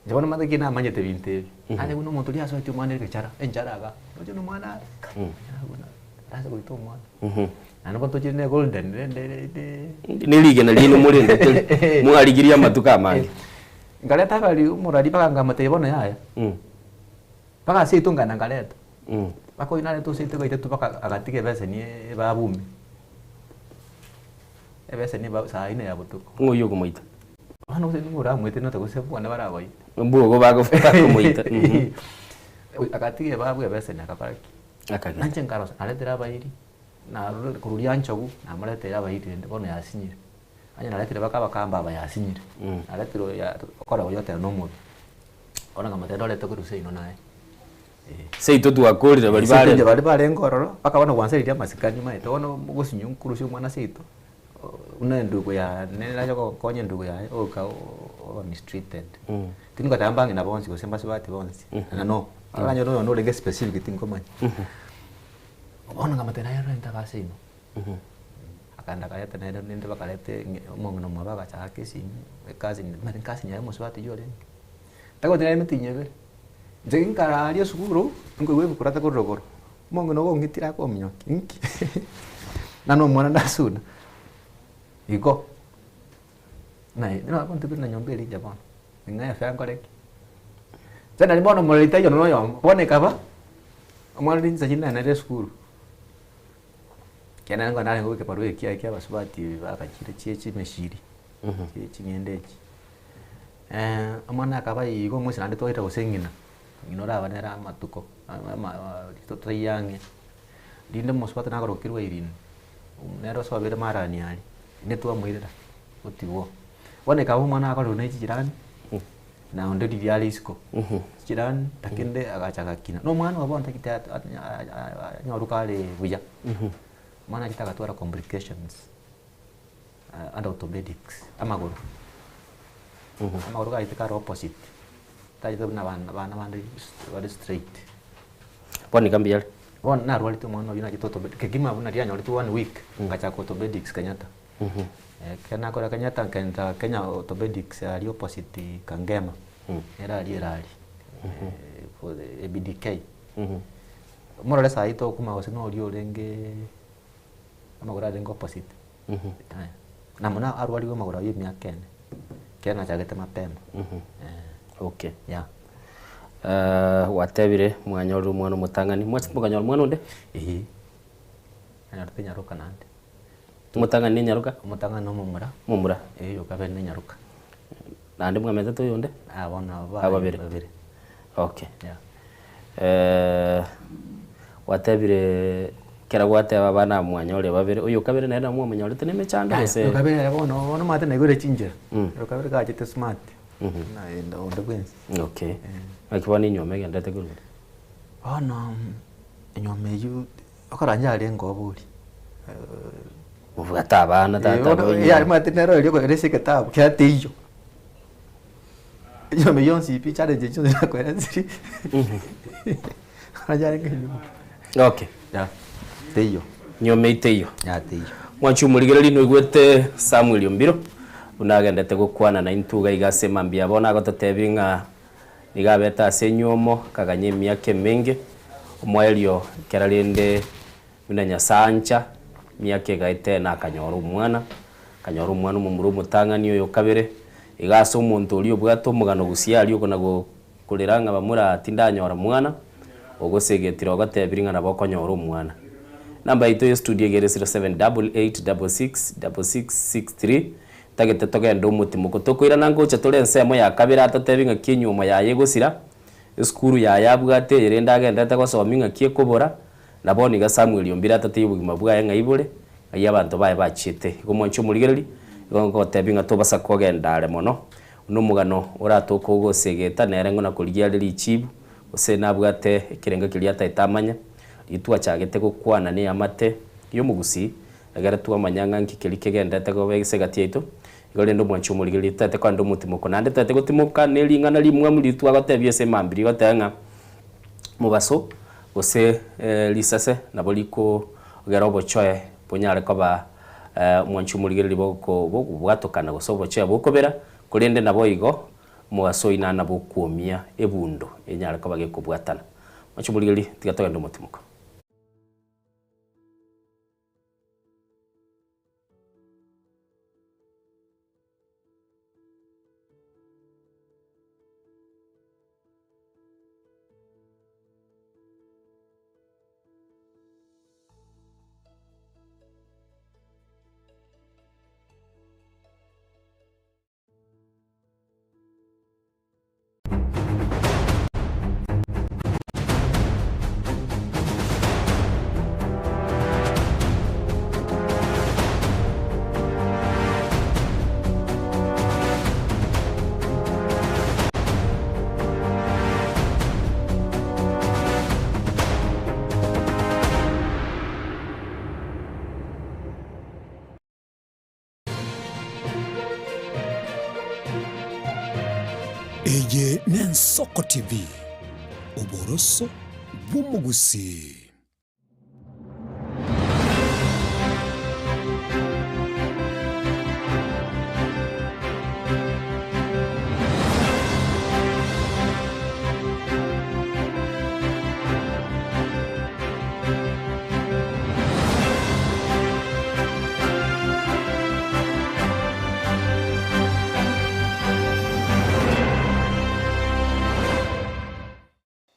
Speaker 5: Inche bono omanyete ki namanyete ebinto ebi, naye buna omonto oria asoetie omwana egechara, enchara iga, roche na omwana are kai, buna arase goita omwana. Naende bono tochire na egolden rende rende.
Speaker 4: Ne rigena riaino morendete mwarigirie amatuko amange.
Speaker 5: Nkareta abari omorari mpaka nkamotebia bono yaya, mpaka ase seito nkagenda nkareta, mpaka oyio nareta oseito gaitatu mpaka agatiga ebeseni ebabu ime, ebeseni ebabu saa nne ya botuko.
Speaker 4: Ng'o oyio okomoita?
Speaker 5: Bono gose nigo oramoite not gose bwane baragoite.
Speaker 4: Mbuogo bakomoita.
Speaker 5: Agatiga ebabu ebeseni agakora ki?
Speaker 4: Akagenda.
Speaker 5: Nanche nkarosa, naretire abairi, narure korwa Rianchogu, namoreteire abairi rende bono yasinyire. Onye naretire baka abakamba aba yasinyire. Naretire oyo ya okora oyo oteba na omobe. Bono nkamotebia ndorete korwa seino naye.
Speaker 4: Seito twakorire baria
Speaker 5: Seito
Speaker 4: bare.
Speaker 5: inche baria barenge ororo, mpaka bono gwansereria amasikani omanyete bono ogosinywa nkorusia omwana seito, buna endugu yane nacha gokonya endugu yaye oka oba mistreated. Tindi goteba mbang'ina bonsi gose mbasubati bonsi, no, oranyore oyondo orenge specific tinkomanya. Bono nkamotebia naye renta ase ino. Akaenda akareta nere rende bakareta omong'ina omwabo agacha agaka esimi, ecousin, omanyete ecousin yaye omosubati oywo orenge. Tagoteba nere emetienyi ebere, inche nkara aria esukuru, nkoigwa ebikurata korwa rogoro, omong'ina ogo ong'itire akominyokia inki? Nano omwana ndasuna, igo, naye nabo na nyomba eria inche bono, ing'a efea nkore ki? Inche nari bono omoreri taiyo nonya oyomo, bono ekaba, omwana rinsa chinde nere esukuru, ekiagera nare narenge goika ebarua ekiaye kia abasubati bagachire chie chimeshiri, chie ching'ende echi. Omwana akaba igo omwese naende twaira gose ng'ina, ng'ina oraba nere amatuko totaiyo ang'e, rinde omosubati nakorokirwe Irene, nere osobire marani aria, rinde twamoirera otigwa. Bono ekaba omwana akorerwa na echijirani, na onde riria are isiko, chijirani lakini agacha agakina. Na omwana obo bono tagete anyorwe kare buya, omwana achete agatwara complications under orthopedics, amagoro. Amagoro gachete kare opposite, tachete buna abana abana bande bare straight.
Speaker 4: Bono iga mbuya are?
Speaker 5: Bono narwarete omwana oyio nachete orthopedic, kegima buna riria anyoretwe one week, ngachaka orthopedics Kenyatta. Ekero nakora Kenyatta nkaenda Kenya orthopedics aria opposite Kangema, ere aria ere aria, for the ABDK. Morore saii tokuma gose na oria orenge amagoro arenge opposite. Aya, na mono arwariwe amagoro aywo emiaka ene, ekero nachagete mapema.
Speaker 4: Okay.
Speaker 5: Yeah.
Speaker 4: Gwatebire mwanyorire omwana omotang'ani, mwachete mokanyora omwana onde?
Speaker 5: Eeh, nanyorete nyaroka naende.
Speaker 4: Omotang'ani ne nyaroka?
Speaker 5: Omotang'ani na omomura.
Speaker 4: Omomura.
Speaker 5: Eeh, oyo kabere ne nyaroka.
Speaker 4: Naende mwamentete oyonde?
Speaker 5: Ah bono aba
Speaker 4: Aba babere.
Speaker 5: babere.
Speaker 4: Okay.
Speaker 5: Yeah.
Speaker 4: Gwatebire ekero gwateba abana aba mwanyorire babere, oyo kabere nere nabo mwamonyorete na emechando
Speaker 5: Yaya,
Speaker 4: gose?
Speaker 5: oyo kabere ere bono, bono omanyete naigure chinchera. Oyo kabere gachete smart, buna onde bwensi.
Speaker 4: Okay. Naki bono enyiomo egenderete korwa ere?
Speaker 5: Bono, enyiomo eywo, okorora yarenge obori.
Speaker 4: Mobwate abana tata
Speaker 5: Bono
Speaker 4: boinyore.
Speaker 5: yare nero erio ere ase egetabu kera teiyo. Enyiomo eywo yonsi pi challenge echio chionsi nakoeresiri. Bono yarenge enyiomo.
Speaker 4: Okay.
Speaker 5: Yeah, teiyo.
Speaker 4: Nyiomo eyio teiyo.
Speaker 5: Yeah, teiyo.
Speaker 4: Mwanchi omorigereria noigwete Samuel Ombiro buna agendete gokwana naintwe iga iga ase mambia bono agototebia ng'a nigo abete ase enyiomo akaganya emiaka emenge omoerio ekero rende buna Nyasae ancha emiaka egaeta ene akanyora omwana, akanyora omwana omomura omotang'ani oyo kabere, iga ase omonto oria obwate omogano gusii aria okona korera ng'a bamura tindanyora mwana, ogosegetire ogotebirie ng'a nabo okonyora omwana. Namba yaito ya estudio iga ere 0788666663, ntagete togende omotimoko tokoirana ngocha tore ensemo ya kabere atotebie ng'aki enyiomo yaye egosira, esukuru yaye abwate eye rende agenderete gosomia ng'aki ekobora, na bono iga Samuel ombire atatebie obogima bwaye ng'ai bore, ng'ai abanto baye bachiete. Igo mwanche omorigereria, igo ngotebia ng'a tobasa kogenda are mono, buna omogano oratoke ogosegeta nere ng'o nakorigia are richibu, gose nabwate ekerengo keria ataete amanye, riria twachagete gokwana na eamate y'omogusii, egere twamanya ng'a nki keria kegenderete koba ase egati yaito, igo rende omwanche omorigereria totaete kogenda omotimoko naende totaete gotimoka na ering'ana rimwamu riria twagotebia ase emambia rigoteba ng'a mobaso gose risase nabo rikogera obochoe bonyare koba omwanchi omorigereria boko bokobwatokana gose obochoe bokobera, korende nabo igo omogaso oyio naende nabo okwomia ebundo enyare koba gekobwatana. Mwanchi omorigereria tiga togende omotimoko.
Speaker 11: Eye n'Ensoko TV, oboroso bw'omogusii.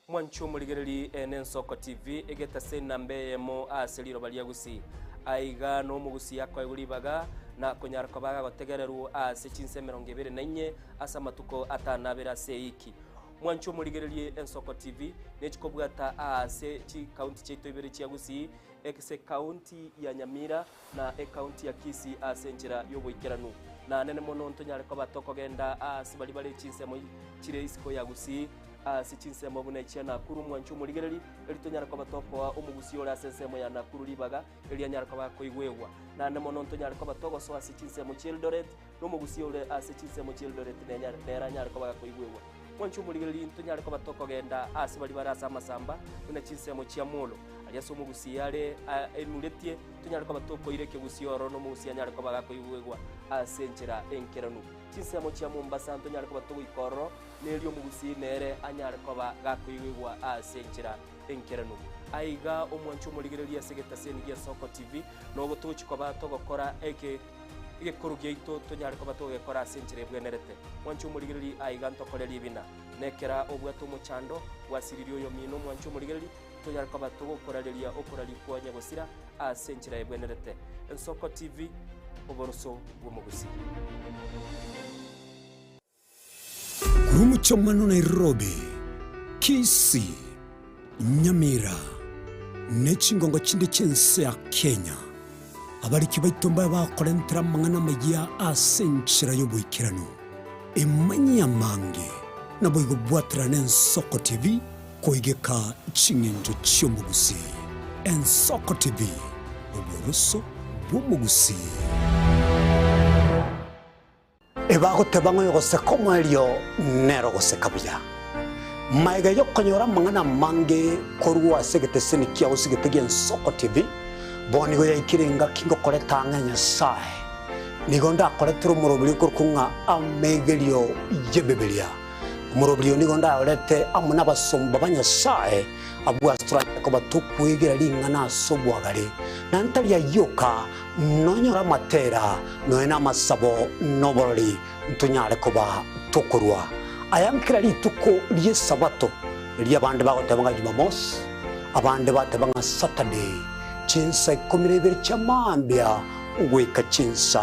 Speaker 4: Mwanche omorigereri ene Ensoko TV egetase enamba eyemo ase riroba ria Gusii. Aiga nomogusii akoegwa ribaga na konyara koba agotegererwa ase chinsa 24 ase amatuko atanabere ase eiki. Mwanche omorigererie Ensoko TV nechikobwata aase chikaunti chiaito ibere chia Gusii, ase ekaunti ya Nyamira na ekaunti ya Kisii ase enchera y'oboikeranu. Na nene mono ntonyare koba tokogenda aase baria bare chinsemo chire isiko ya Gusii, ase chinsemo buna echia Nakuru. Mwanche omorigereri, eri tonyare koba tokoa omogusii ore ase ensemo ya Nakuru ribaga, eri anyare koba akoigwegwa. Naende mono ntonyare koba togosoa ase chinsemo chi'Eldoret, na omogusii ore ase chinsemo chi'Eldoret nere anyare koba gakoigwegwa. Mwanche omorigereria ntonyare koba tokogenda aase baria bare ase amasamba, buna chinsemo chia Molo, aria ase omogusii are enuretie, tonyare koba tokoira ekegusii ororo na omogusii anyare koba gakoigwegwa ase enchera enkeranu. Chinsemo chia Mombasa ntonyare koba togoika ororo, na erio omogusii nere anyare koba gakoigwegwa ase enchera enkeranu. Aiga omwanche omorigereria ase egetaseni gia Soko TV, nobo togochia koba togokora eke. Egekoro giaito tonyare koba togekora ase enchera ebwenerete. Mwanche omorigereria aiga ntokore ribina. Nekera obwate omochando, gwasiririe oyomino mwanche omorigereria, tonyare koba togokorareria okoraria kwa nyagosira ase enchera ebwenerete. Ensoko TV, oboroso bw'omogusii.
Speaker 11: Korwa omochie Nairobi, Kisii, Nyamira, ne chingongo chinde chi'ense ya Kenya, abariki baito mbabe bakorentera amang'ana amayia ase enchera y'oboikeranu. Emanyie amange, naboigo bwaterane Ensoko TV koigeka ching'encho chi'omogusii. Ensoko TV, oboroso bw'omogusii. Ebagoteba ng'a oyogoseka omoerio nere ogoseka buya. Magega y'okonyora amang'ana amange korwa ase egeteseni kiao gose egete gi'Ensoko TV, bono nigo yaikire engaki ngokoreta ang'e Nyasae. Nigo ndakoretere omoroberi okorokwa ng'a Amegerio y'Ebibilia. Omoroberi oyo nigo ndayorete amo nabasomba ba Nyasae, abwo ase toranyare koba tokwegera ring'ana ase obwagare, na ntari ayio oka, Nonyore amatera, nonya namasabo, na oborori, ntonyare koba tokorua aya nkera rituko ri'Esabato, erio abande bagoteba ng'a Jumamosi, abande bateba ng'a Saturday, chinsa ikomi na ibere chia mambia goika chinsa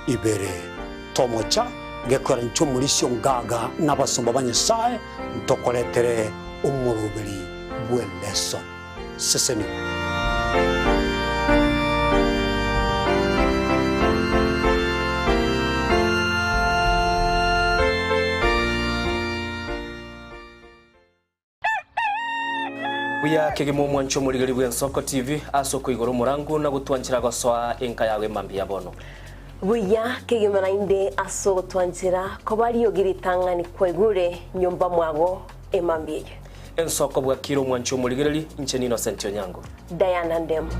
Speaker 11: ibere. Tomocha gekora inche omorisia ongaga na abasomba ba Nyasae ntokoretere omoroberi bw'eleso. Sesenigwa.
Speaker 4: Buya kegima omwancho omorigeri bw'Ensoko TV ase okoigora omorango na gotwanchera gosoa enka yago emambia bono.
Speaker 3: Buya kegima naende ase ogotwanchera koba riogi ritang'ani kwaigure nyomba mwago emambia eye.
Speaker 4: Ensoko bwakire omwanchi omorigereri, inche n'Innocent Onyango.
Speaker 3: Diana Ndemo.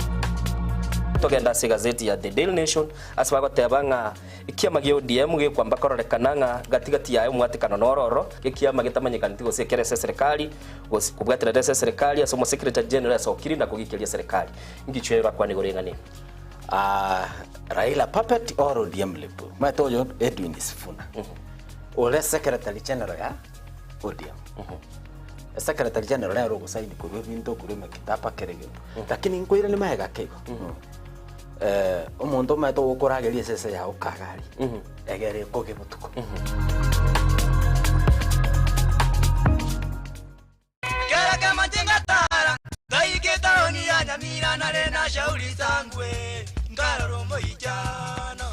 Speaker 4: Togende ase egazeti ya The Daily Nation ase bagoteba ng'a ekiama gia ODM gekwamba kororekana ng'a gati gati yaye omwatekano noro ororo, ekiama getamanyekaneti gose ekere ase eserekari gose kobwaterera ase eserekari ase omosecretary general asokire na kogikeria eserekari. Ngichwe orakwane igoro ing'ana eye?
Speaker 6: Ah, Raila puppet or ODM lip. Maete oyo Edwin Sifuna. Ore secretary general ya ODM. Secretary general nere ogosaini korwa ebinto korwa emekitaba kera egento. Lakini nkoiranie magega ake igo. Eh, omonto omanyete ogokorageria esese yago kagari, egere ekoge botuko.
Speaker 15: Kera kemache ngatara, ngaika etaoni ya Nyamira nare na shauri sangwe, nkarora omoichano.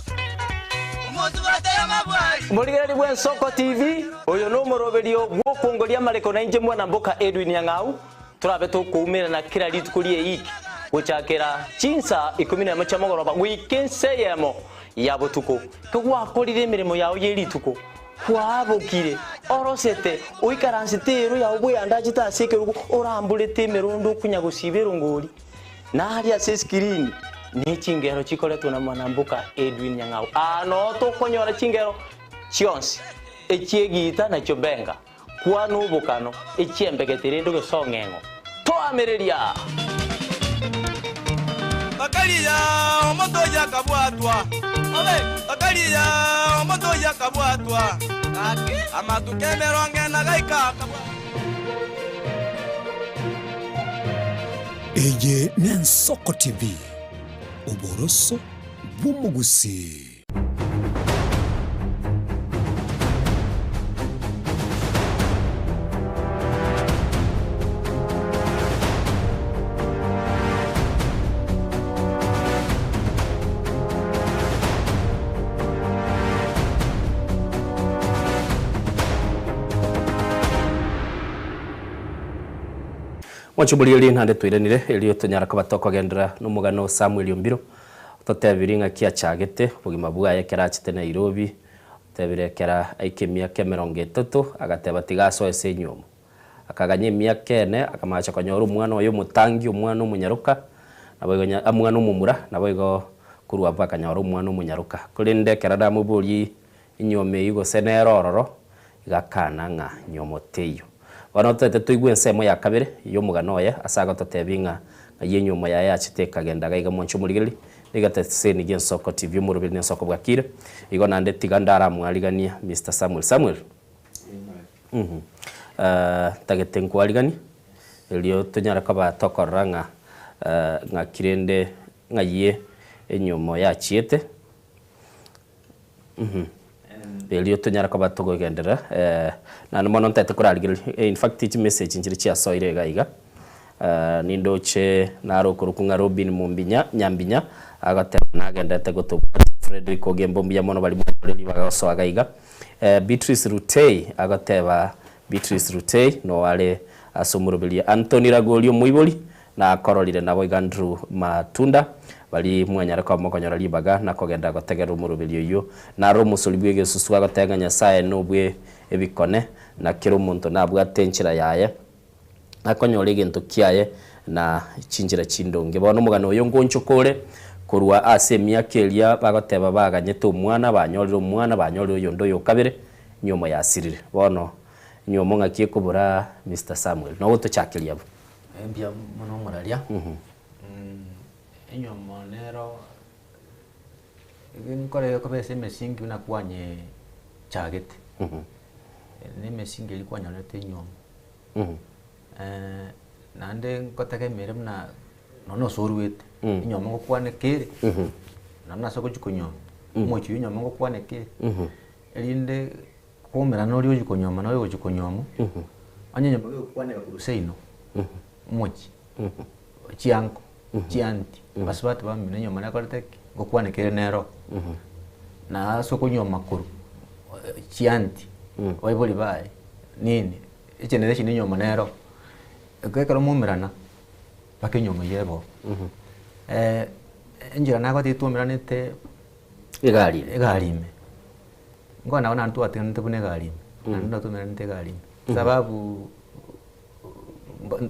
Speaker 15: Omosubati amabwari.
Speaker 12: Morigereria bw'Ensoko TV, oyo nomoroberio bw'okongoria amareko nainche mwana mboka Edwin Nyang'au, torabe tokoumerana kera rituko ri'eiki gochakera chinsa ikomi nemo chia mogoroba goika ensa eyemo ya botuko. Kegwakorire emeremo yao ye rituko, kwabokire. Orosete, oikaransete eero yao bweyandachete ase ekerogo, oramborete emerondo okonya gosiba erongori, na aria ase esikirini ne chingero chikoretwe na mwanamboka Edwin Nyang'au. Aa noo tokonyora chingero chionsi, echi'egiita na chiobenga, kwana obokano, echi'embegete rende ogesong'eng'o. Toamereria!
Speaker 15: Bakaria omonto oyio akabwatwa, bakaria omonto oyio akabwatwa, amatuko emerongo ena gaika akabwatwa.
Speaker 11: Eye n'Ensoko TV, oboroso bw'omogusii.
Speaker 4: Mwanche naende twairanire, erio tonyara koba tokogenderera nomogano o Samuel Ombiro. Ototebirie ng'aki achagete obogima bwaye ekero achete Nairobi, otebire ekero aika emiaka emerongo etato agateba tiga asoe ase enyiomo. Akaganya emiaka ene akamacha konyora omwana oye omotangi omwana omonyaroka naboigo nya omwana omomura naboigo korwa abwo akanyora omwana omonyaroka. Korende ekero namoborie enyiomo eyio gose nere ororo, iga akana ng'a nyiomo teiyo. Bono toete toigwe ensemo ya kabere y'omogano oye ase agototebia ng'a ng'ai enyiomo yaye yachete ekagenda iga iga mwanche omorigereria, nigo eteseni gi'ensoko TV omoroberi n'ensoko bwakire. Igo naende tiga ndaramwariganie Mister Samuel. Samuel, Mh, ntagete nkwariganie erio tonyare koba tokorora ng'a ng'aki rende ng'ai enyiomo yachiete. Erio tonyare koba tokogenderera naende mono ntaete korarigereria in fact chimessage nchire chiasoire iga iga nindoche naro okorokwa ng'a Robin Mumbinya Nyambinya agoteba nagenderete gotobwatia Fredrick Ogembo mbuya mono baria mwanyorire ribaga gosoa iga iga Beatrice Rutei agoteba Beatrice Rutei no are ase omoroberio Anthony Ragori omoibori Nakororire naboigo Andrew Matunda, baria mwanyare koba mokonyora ribaga na kogenda gotegerera omoroberi oyio. Naro omosori bw'egesusu agoteba ng'a Nyasae nobwe ebikone, na kera omonto nabwate enchera yaye akonyora egento kiaye na chinchera chindonge. Bono omogano oyo ngonchoka ore korwa ase emiaka eria bagoteba baganyete omwana, banyorire omwana, banyorire oyonde oyokabere, nywomo yasirire. Bono nywomo ng'aki ekobora Mister Samuel? Nogotochakeria abwo.
Speaker 2: Mbuya mono omoraria, enyomo nero nkore ekoba ase emesingi buna kwanyechagete, na emesingi eria kwanyorete enyomo. Naende nkotegemere buna nonye ase oruete, enyomo ngokwaneka ere, nonye nase ogochia konyuoma, omochie oyo enyomo ngokwaneka ere, erinde Koumerana noria ogochia konyuoma na oyo ogochia konyuomwa, onye nyomba gegokwaneka korwa seino, omochie, chianko, chianti, basubati bamino enyomba nekorete ki? Ngokwaneka ere nero. Na ase okonyuoma korwa chianti, baibori baye, nini, egeneration enyomba nero, ekero mwaumerana, mpaka enyomba eywo ebe oo. Enchera nagotebi twaumeranete
Speaker 4: Egari ime.
Speaker 2: Egari ime. Nkoa nabo naende twatiganete buna egari ime, naende natwomeranete egari ime. Sababu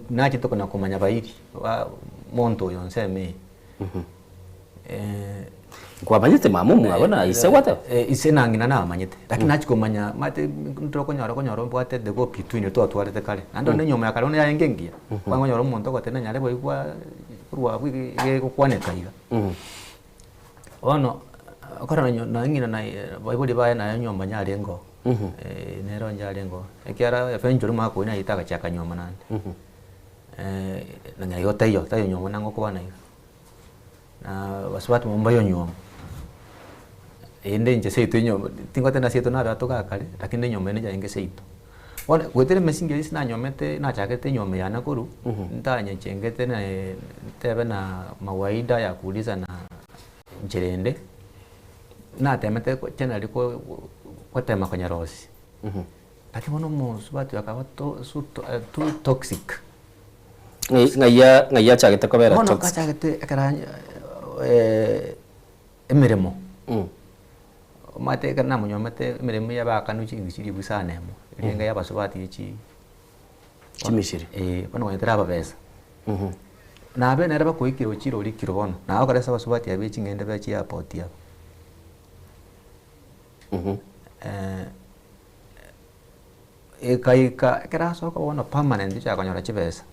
Speaker 2: nachete konya komanya bairi ba monto oyo nsemo eye.
Speaker 4: Nkwamanyete mama omwabo na ise gwateba?
Speaker 2: Ise na ng'ina namanyete, lakini nachia komanya omanyete ntokonyora konyora obwate the go between twatwarete kare. Naende onye enyiomo ya kare bono yarenge engiya, kwanyora omonto ogoteba nanyare boigwa korwa abwo iga egokwaneka iga. Bono okorora na ng'ina na baibori baye naye nyomba nyarenge oo, nere onye arenge oo, ekiagera eventually omwaka oyio naye tagachia akanyuoma naende, nonya igo taiyo, taiyo nyomba nangokwana iga, na basubati bamwe mbayonyuoma, erinde inche seito enyomba tingoteba seito nabe atoka kare, lakini enyomba ende yarenge seito. Bono goetera emesingi eria ase nanyomete nachagete enyomba yane korwa, ntanyechengete ntebe na mawaida ya kuuliza na nchera ende, natemete generally gotema konyerosia, lakini bono omosubati oyo akaba to so too toxic.
Speaker 4: Ng'ai ng'ai achagete kobera
Speaker 2: Bono
Speaker 4: toxic?
Speaker 2: achagete ekero emeremo.
Speaker 5: Omanyete ekero namonyomete emeremo ya abaakanwa chingi chilifu sana emo, eria enga ya abasubati echi
Speaker 4: Chimishiri.
Speaker 5: Eh, bono konya terababesa. Nabe nere bakoikire ochire orikire bono, naye okoresa abasubati abwo eching'ende be chiairport aba. Ekaika ekero asoka bono permanent ochaka konyora chibesa,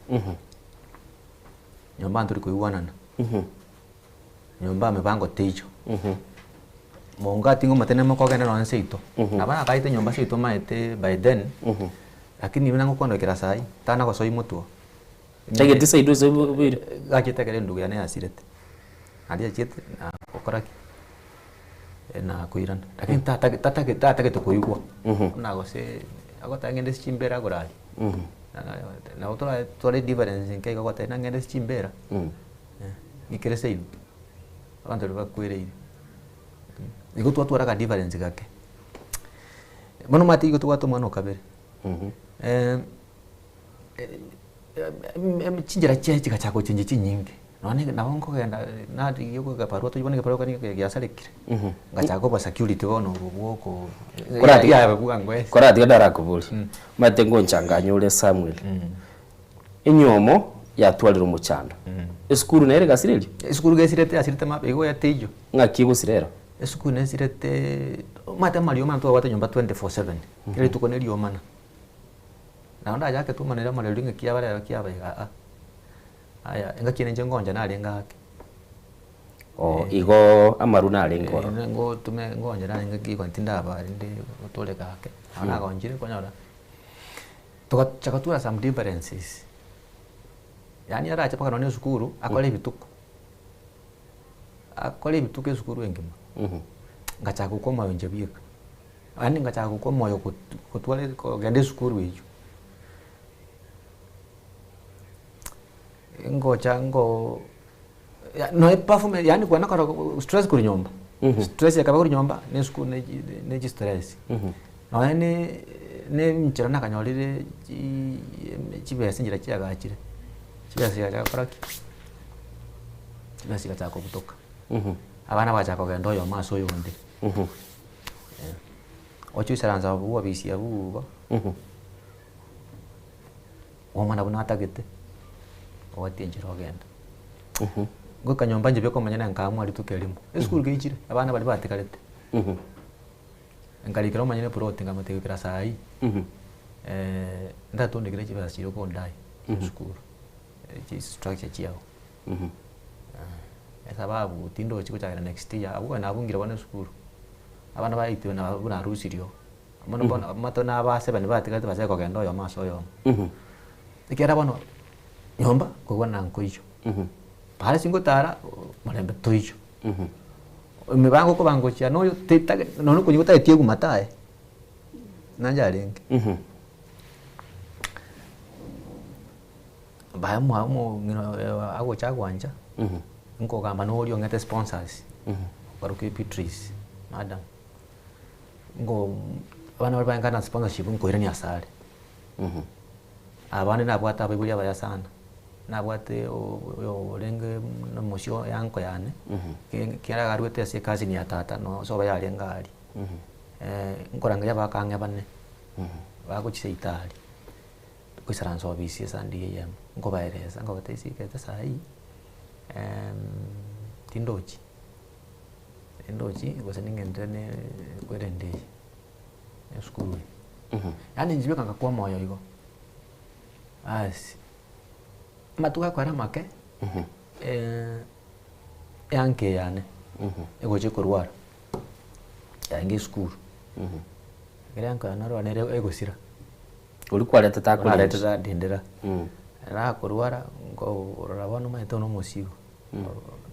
Speaker 5: nyomba ntori koigwanana, nyomba mipango teiyo, mongo ating'e omotwe nemokogenda nonye seito, nabo nakaete nyomba seito omanyete by then, lakini buna ngokondokera saii, tana gosoa motwe oo.
Speaker 4: Tageti seito ase oboire?
Speaker 5: Gachete ekero endugu yane yasirete, naende yachiete na gokora ki? Na koirana, lakini tatagete tatagete tatagete koigwa, buna gose agoteba ng'ende ase chimbera agora aria, nabo tora tore difference nke igo agoteba nang'ende ase chimbera, ng'ikere seino, abanto baria bakwereire. Igo twatwara aka difference gake. Bono omanyete igo tobwate omwana o kabere, chinchera chiaye chigachaka gochenjia chinyinge, nonye nabo nkogenda narigia egebarua tochi bono egebarua ekio giasarekire, ngachaka koba security bono obo bwa oko
Speaker 4: Koratiga
Speaker 5: bwango ase.
Speaker 4: Koratiga ndarakoborie, omanyete ngonchanganya ore Samuel, enyomo yatwarire omochando, esukuru nere egasireria?
Speaker 5: Esukuru gesirete yasirete mapema igo teiyo.
Speaker 4: Ng'aki egosira ero?
Speaker 5: Esukuru nesirete, omanyete amariomana twabwate nyomba 24/7, kera rituko neriomana. Nabo ndachake twomana omorero ng'a kiaba rero kiaba iga aa. Aya engaki eye ninche ngoncha narenge ake.
Speaker 4: Oo igo amaru narenge ororo.
Speaker 5: Ngotume ngoncha narenge ki igo tindaba rende gotoreka ake. Nabo nagonchire konyora, togacha gotwara some differences. Yaani arache mpaka nonye esukuru, akore ebituko, akore ebituko esukuru engima, ngachaka gokwa omoyo inche bieka. Yaani ngachaka gokwa omoyo got- gotwara kogenda esukuru eywo. Ngocha ngo ya noe performance yaani kwana kora stress korwa nyomba, stress ekaba korwa nyomba na esukuru na echi na echistress. Nonya ne na enchera nakanyorire chi chibesa enchera chiagachire, chibesa chigachaka gokora ki? Chibesa chigachaka kobutoka. Abana bagachaka kogenda oyomo ase oyonde. Oche oisaranse abwo obisi abwo igo, omwana buna atagete, ogotia enchera ogenda. Ngoika nyomba inche bieka omonyene nkaamua rituko erimo, esukuru geichire, abana baria batigarete, nkarikera omonyene eplot nkamotebia goikera saa hii, ntatondekire chibesa chiria okondai esukuru, chistructure chiago. Esababu tindochi gochakera next year, abwo konya nabungire bono esukuru, abana ba eight nabo narusirie oo, bono bono amato na aba seven batigarete bachake kogenda oyomo ase oyomo. Ekiagera bono, nyomba koigwana nkoiywo, para ase ngotara morembe toiywo, emibango okobanga gochia noyo tetage nonya okonywa gotageti egumata aye, naye arenge. Baye mwa omong'ina oyo agocha agwancha, nkogamba na oria ong'ete sponsors, okaroka Beatrice, madam, nko abana baria baye na sponsorship nkoirania asare. Abande nabwate abaibori abaya sana, nabwate oyo orenge na omosio ya uncle yane, ekiagera arwete ase ecousin ya tata no sobo yarenge aria. Nkorangeria abakang'e bane, bagochia seito aria. Goisaransa obisi esande eyemo, nkobaeresa nkobatebia esigete saii, tindochi, tindochi gose ning'enderere ne kwerenda eye, esukuru eye. Yaani inche beka ngakwa omoyo igo, basi, amatuko akoera amake, eanka eye yane, egocha ekorwara, yarenge esukuru, ekero eanka yane ororo nere egosira.
Speaker 4: Oria kwaretete akorende.
Speaker 5: Naretete andindera. Nakorwara, nkorora bono omanyete one omosigo,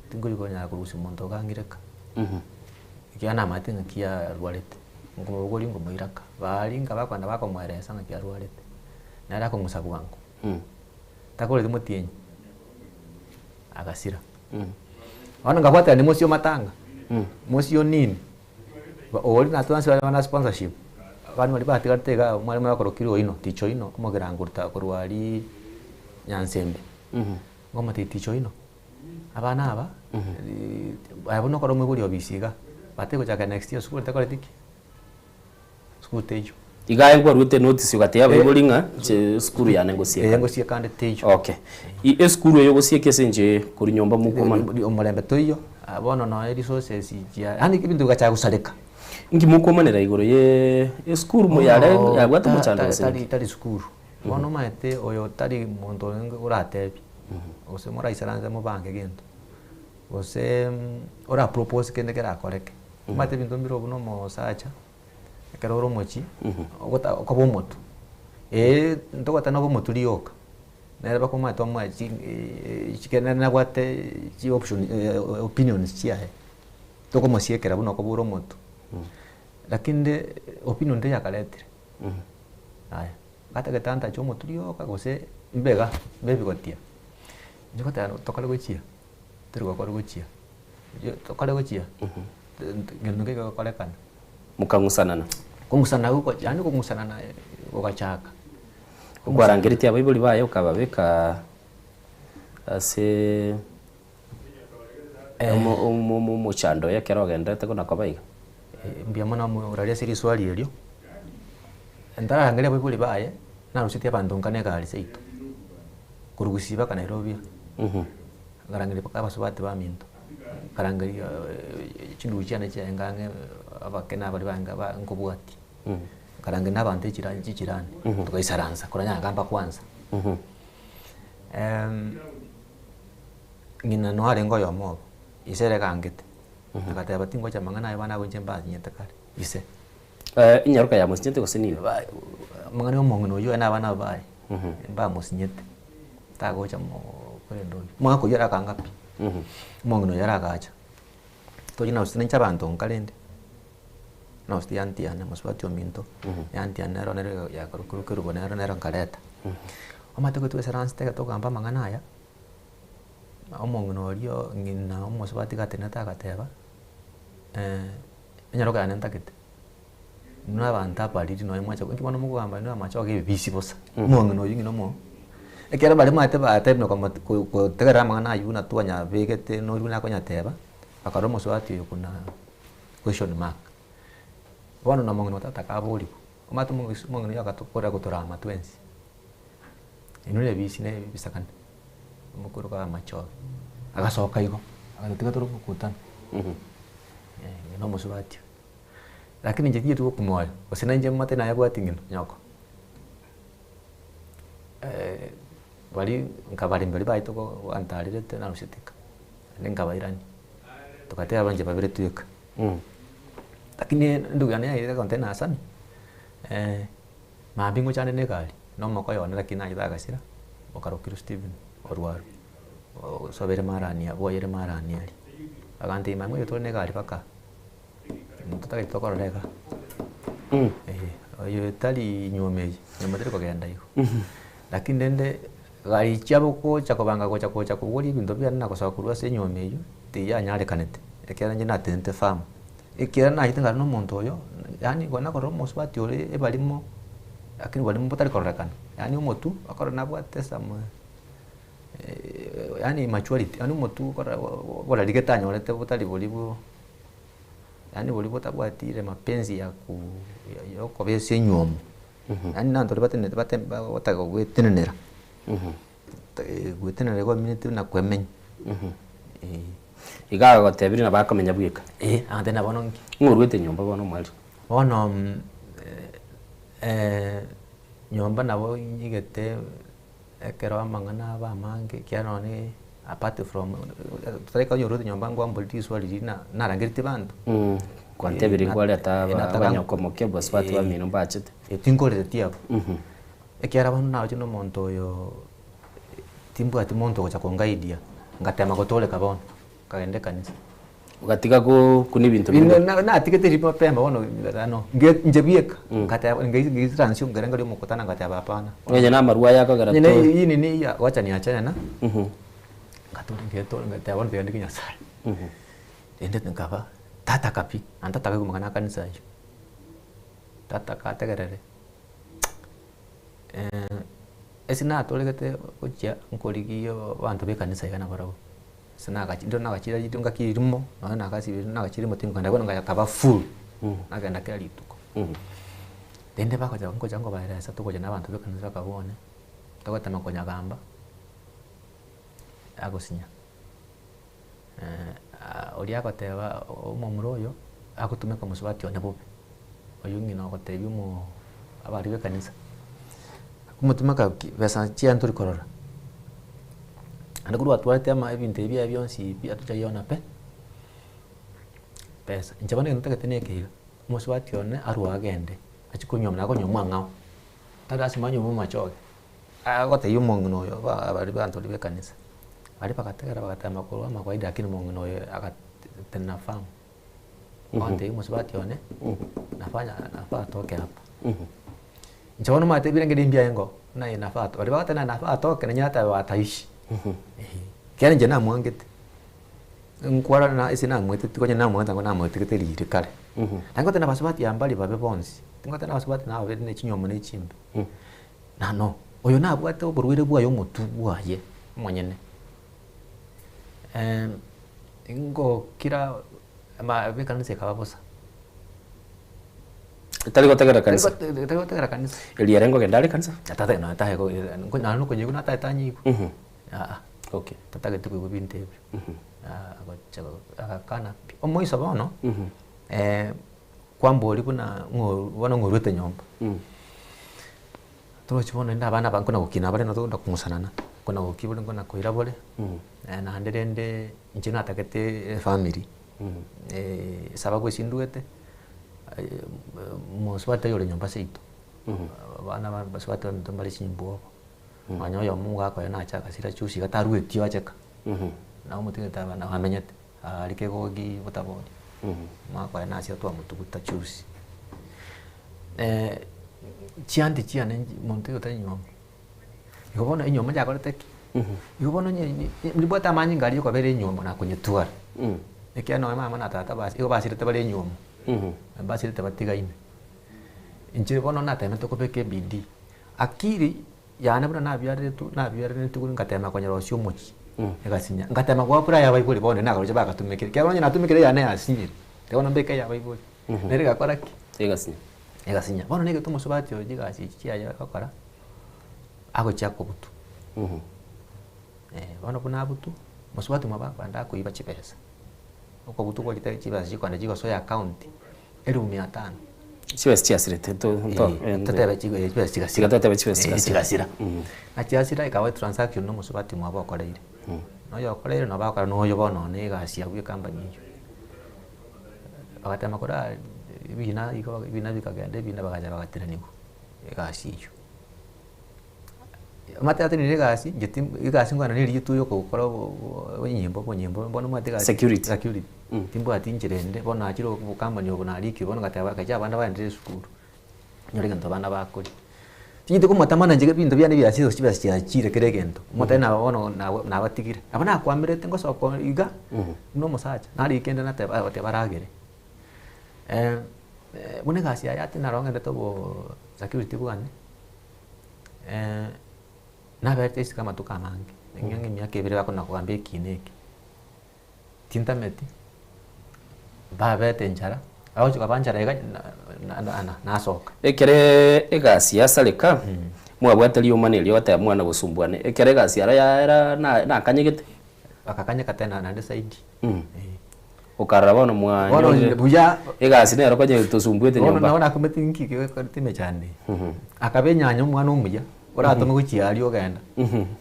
Speaker 5: tinkori konyara korusia omonto iga ang'ireka, ekiagera namanyete ng'aki arwarete, nkomobogoria nkomoiraka, baria nka bakogenda bakomoeresa ng'aki arwarete, nere akong'usa bwango, takoreti motienyi, agasira. Bono nkabwatera nimosio matanga, mosio nini. Oria natwansi bare bana sponsorship, abana baria batigarete igaa omwalimu akorokire oino, teacher oino, omogirango korwa korwa aria Nyansembe, ngomotebia teacher oino, abana aba, aye buna okore omoibori obisi iga, But egochaka next year sukuru tekoreti ki? Sukuru teiyo.
Speaker 4: Iga aye nkwarwete enotice ogatebia abaibori ng'a inche esukuru yane ngosieka.
Speaker 5: Eye ngosieka ande teiyo.
Speaker 4: Okay. I esukuru eye ogosieka ase inche korwa nyomba mokomana?
Speaker 5: Omorembe toiyo, bono nonya resources chia yaani ebinto bigachaka gosareka.
Speaker 4: Inki mokomanera igoro ye esukuru mo yare yabwate omochando gose
Speaker 5: Tari
Speaker 4: nki?
Speaker 5: tari sukuru. Bono omanyete oyo tari monto orenge oratebi, gose moraisaranse mobange gento, gose ora propose kende kerakoreke. Omanyete ebinto mbire buna omosacha, ekero ore omochie, ogota okoba omotu, eh ntogoteba nobe omotu rioka, nere mpaka omanyete omoe chi chikere nabwate chi option opinions chiaye, tokomosiekera buna okoba ore omotu. Lakini rende opinion ende yakaretire, aya, gatagete antache omotu rioka gose mbega, mbe ebigotia, inche ngoteba tokore gochia, tori gokora gochia, tokore gochia, gento nkeigo gegokorekana.
Speaker 4: Mokang'usanana.
Speaker 5: Kong'usanana goko yaani okong'usanana gogachaka.
Speaker 4: Okwarangeretie abaibori baye okababeka ase omochando oye ekero ogendererete kona koba iga.
Speaker 5: Mbuya mono omorari ase riswali erio, ntararangeria abaibori baye, narusetie abanto nka na egari seito, korwa Gusii mpaka Nairobi iga, nkarangeria mpaka abasubati baminto, nkarangeria chindugu chiane chiaye ang'e abake na baria bange ba nkobwatia, nkarangeria na abanto echirani chichirani, togaisaransa korwa nyagamba kwanza. Ng'ina noyo arenge oyomo obo, ise ere egangete, agateba tingocha amang'ana aye abana abwo inche mbasinyete kare, ise.
Speaker 4: Enyaroka yamosinyete gose nigo?
Speaker 5: Amang'ana ya omong'ina oyio aye na abana aba baye, mbamosinyete, tagocha moo korende oyio. Omogaka oyio arakanga pi, omong'ina oyio aragacha, tochi na inche abanto nka rende, nausete eanti yane mosubati ominto, eanti yane nero nere yakorokirwe kerubo nero nero nkareta. Omanyete goetwa esaransete ekero tokogamba amang'ana aya, omong'ina oria ng'ina omosubati gatenenete agateba, enyaroka yane ntagete, inwe abanto abariri nonye mwacha inki bono mokogamba inwe amache oge ebibisi bosa, omong'ina oywo ng'ina omo ekero baria omanyete batebire komo ko kotegerera amang'ana aywo buna twanyabegete nori buna akonyateba, bakarora omosubati oyo buna question mark. Bono na omong'ina oyo tata akaborigwa, omanyete omong'ina oywo agatokora gotorama twensi. Inwe nebisi na ebisakane, omokoro ka amachobe, agasoka igo, agatotiga tore omokutano, na omosubati oyo. Lakini inche tincheti gokumwa oyo, gose nainche mate nayabwati ng'ina nyoko. Baria nkabaremia baria baito bantarerete narusete nka, naende nkabairania, togateba inche babere tweka. Lakini endugu yane yairire egontebia nasani. Mambia ngochande na egari, na omokoyo one lakini nachete agasira, okarokirwe Stephen orwaro, osobeire marani abwo oire marani aria. Agantebia mambia ngocha tore na egari mpaka totagete tokorora igaa. Oyo tari nyuoma eye, nyuoma teri kogenda igo. Lakini rende gari chiabo gocha kobanga gocha gocha kobogoria ebinto biane na gosoka korwa ase enyuoma eywo, tiyanyarekanete, ekiagera inche natenenete farm. Ekiagera nachete nkare na omonto oyo, yaani kona korora omosubati ore ebarimo, lakini oborimo botari kororekana, yaani omotwe okorora nabwate some yaani maturity, yaani omotwe okorora oborarigete anyorete botari boria bo yaani boria botabwati ile mapenzi ya ku ya okoba ase enywomo, yaani na abanto baria batenenete bate bagotaka goetenenera, goetenenera igo omineti buna kwemenya.
Speaker 4: Iga agagotebirie nabo akomenya bweka.
Speaker 5: Eh, agantebia na bono nki?
Speaker 4: Ng'o oruete nyomba bono omwalimu?
Speaker 5: Bono nyomba nabo nyigete ekero amang'ana aba amange ekiagera nonye apart from totari konya oruete nyomba nkwambori riswali riria na narangeretie banto.
Speaker 4: Kwantebirie nkwareta abanyokomokia abasubati bamino mbachete.
Speaker 5: Tinkoreretie abwo. Ekiagera bono naroche na omonto oyo timbwati monto ogocha kongaidia, ngatema gotoreka bono, nkagenda ekanisa.
Speaker 4: Ogatiga gokuna ebinto
Speaker 5: binde? Natigete riria mapema bono ano, inche bieka, ngateba ngeisiransia nkere nkare omokutano ngateba hapana.
Speaker 4: Onye na amarwa aya akogera
Speaker 5: Onye na hii nini hii wacha niachane na, ngatore ngetore ngateba bono tiga ndike Nyasaye. Rende nkaba tataka pi, naende tataka komang'ana akanisa aywo, tataka ategerere. Ase natoregete gochia nkorigia abanto b'ekanisa iga nabarabwo. Ase nagachi ndiro nagachire rituko ngaki erimo, nonye nagasibire nagachire erimo tingokenda bono ngakaba full, nagenda kera rituko. Rende bagocha ngocha nkobaeresa togocha na abanto ba ekanisa bakabone, togotema konyagamba, agosinya. oria agoteba omomura oyo, agotumeka omosubati one bobe, oywo ng'ina ogotebia omo abaria ba ekanisa, akomotumeka ki besa chiaye ntori korora. Naende korwa atwarete ama ebinto ebi biaye bionsi pi atochaiona pe, besa. Inche bono egento ntagete na eke iga, omosubati one arwe agende, achie konyuoma nabo akonyuomwa ang'ao, tari lasima anyuome omochoge. Agotebia omong'ina oyo ba baria abanto baria ba ekanisa, baria bagategera bagatema korwa amawaida lakini omong'ina oyo agatenena firm, agotebia omosubati one, nafanya nafaa atoke hapa. Inche bono omanyete ebirengeri mbiaye ngo, buna aye nafaa ato baria bagotenena nafaa atoke nonye nateba ataishi, ekiagera inche namwangete, nkwara na ase namweteti konya namwangete nabo namoetegete riria kare. Naende ngoteba abasubati aba mbari babe bonsi, tingoteba abasubati nababe ne chinyomo na echimbe. Nano, oyo nabwate oborwaire bwaye omotwe bwaye omonyene, ngokira ama ekanisa ekaba bosa.
Speaker 4: Tari gotegera kanisa.
Speaker 5: Tari gotegera kanisa.
Speaker 4: Erio ere nkogenda are kanisa?
Speaker 5: Tata nonya taye nonya nokonyigwa natagete anyigwe. Aa.
Speaker 4: Okay.
Speaker 5: Tatagete koigwa binto ebio. Agocha agakana pi. Omoiso bono, kwamboria buna ng'o bono ng'oruete nyomba. Torochi bono rende abana aba nkona gokina bare nabo togenda kong'usanana, nkona gokia bore nkona koira bore, naende rende inche natagete efamiri, esababu ase ndwete, mosubati taiyo ore nyomba seito, abana ba basubati baminto mbare chimbwobo, nonya oyomo omogaka oye nacha agasira juzi iga tarweti acheka, nabo omotigete aba nabo amenyete. Aria kegogi botabori, omwaka oye nasia twamotuguta juzi. Chianti chiane nchi monto oyo otari nyomba, igo bono enyomba yakorete ki? Igo bono onye nimbwate amanyinga aria okobera enyomba na konyetwara, ekiagera nonye mama na tata basi igo basirete bare enywomo, basirete batigaine. Inche bono natemete kobeka ebidii, akiri Yane buna nabiareretwe, nabiareretigwe ngatema konyerosia omochie, egasinya. Ngatema goakora aya abaibori bono nakaroche bagatumekire, ekiagera onye natumekire eyane yasinyire, rirorio bono mbeke eya abaibori. Nere egakora ki?
Speaker 4: Egasinya.
Speaker 5: Egasinya. Bono negete omosubati oyo chigasi echi chiaye agokora, agochia kobutwa. Bono buna abutwa, mosubati omwabo akogenda akoiba chibesa, okobutwa gochete chibesa chikogenda chigosoa eaccount, elifu mia tano.
Speaker 4: Chibesa chiasirete to- to-
Speaker 5: Eh, totebe chigo- eh, chibesa chigasira.
Speaker 4: Tiga totebe chibesa
Speaker 5: Eh,
Speaker 4: chigasira.
Speaker 5: chigasira. Na chiasira ekaba etransaction na omosubati omwabo okoreire. Na oyo okoreire nabo akora na oyo bono one egasi abwo ecompany eywo. Bagatema kora ebina igo ebina bikagenda ebina bagacha bagateneniwa egasi eywo. Omanyete atenenire egasi, inche tim egasi nkogenda na erieta oyo okokora obonyimbo obonyimbo bono omanyete egasi
Speaker 4: Security.
Speaker 5: security. Timbwati inchera ende, bono nachire obocompany obo narikire bono ngateba akacha abana baenderere esukuru, nyore egento abana bakoria. Tinyeti komotamana inche ebinto biane biasire gose chibesa chiachire kera egento, motebe nabo bono nabo nabatigire. Nabo nakwamerete ngosoka iga, buna omosacha, narika ende nateba agotebi baragere. Buna egasi yaye ati naro ng'endete oboo security bwane. Naberete isiko amatuko amange, eng'e emiaka ebere bakona kogamba ekina eke, tintameti, babete enchara, bagochi koba nchara iga na- na- na- nasoka.
Speaker 4: Ekere egasi yasareka, mwabwate riomana erio ogoteba mwana gosumbuana, ekere egasi yaro yaera na- nakanyegete.
Speaker 5: Bakakanyeka tena naende zaidi.
Speaker 4: Okarora bono
Speaker 5: Bono
Speaker 4: mwanyorire
Speaker 5: buya
Speaker 4: egasi nero konya etosumbuete
Speaker 5: Bono
Speaker 4: nyomba.
Speaker 5: nabo nakumeti nki gekorete emechando eye. Akaba enyanya omwana omuya, oratome gochia aria ogenda.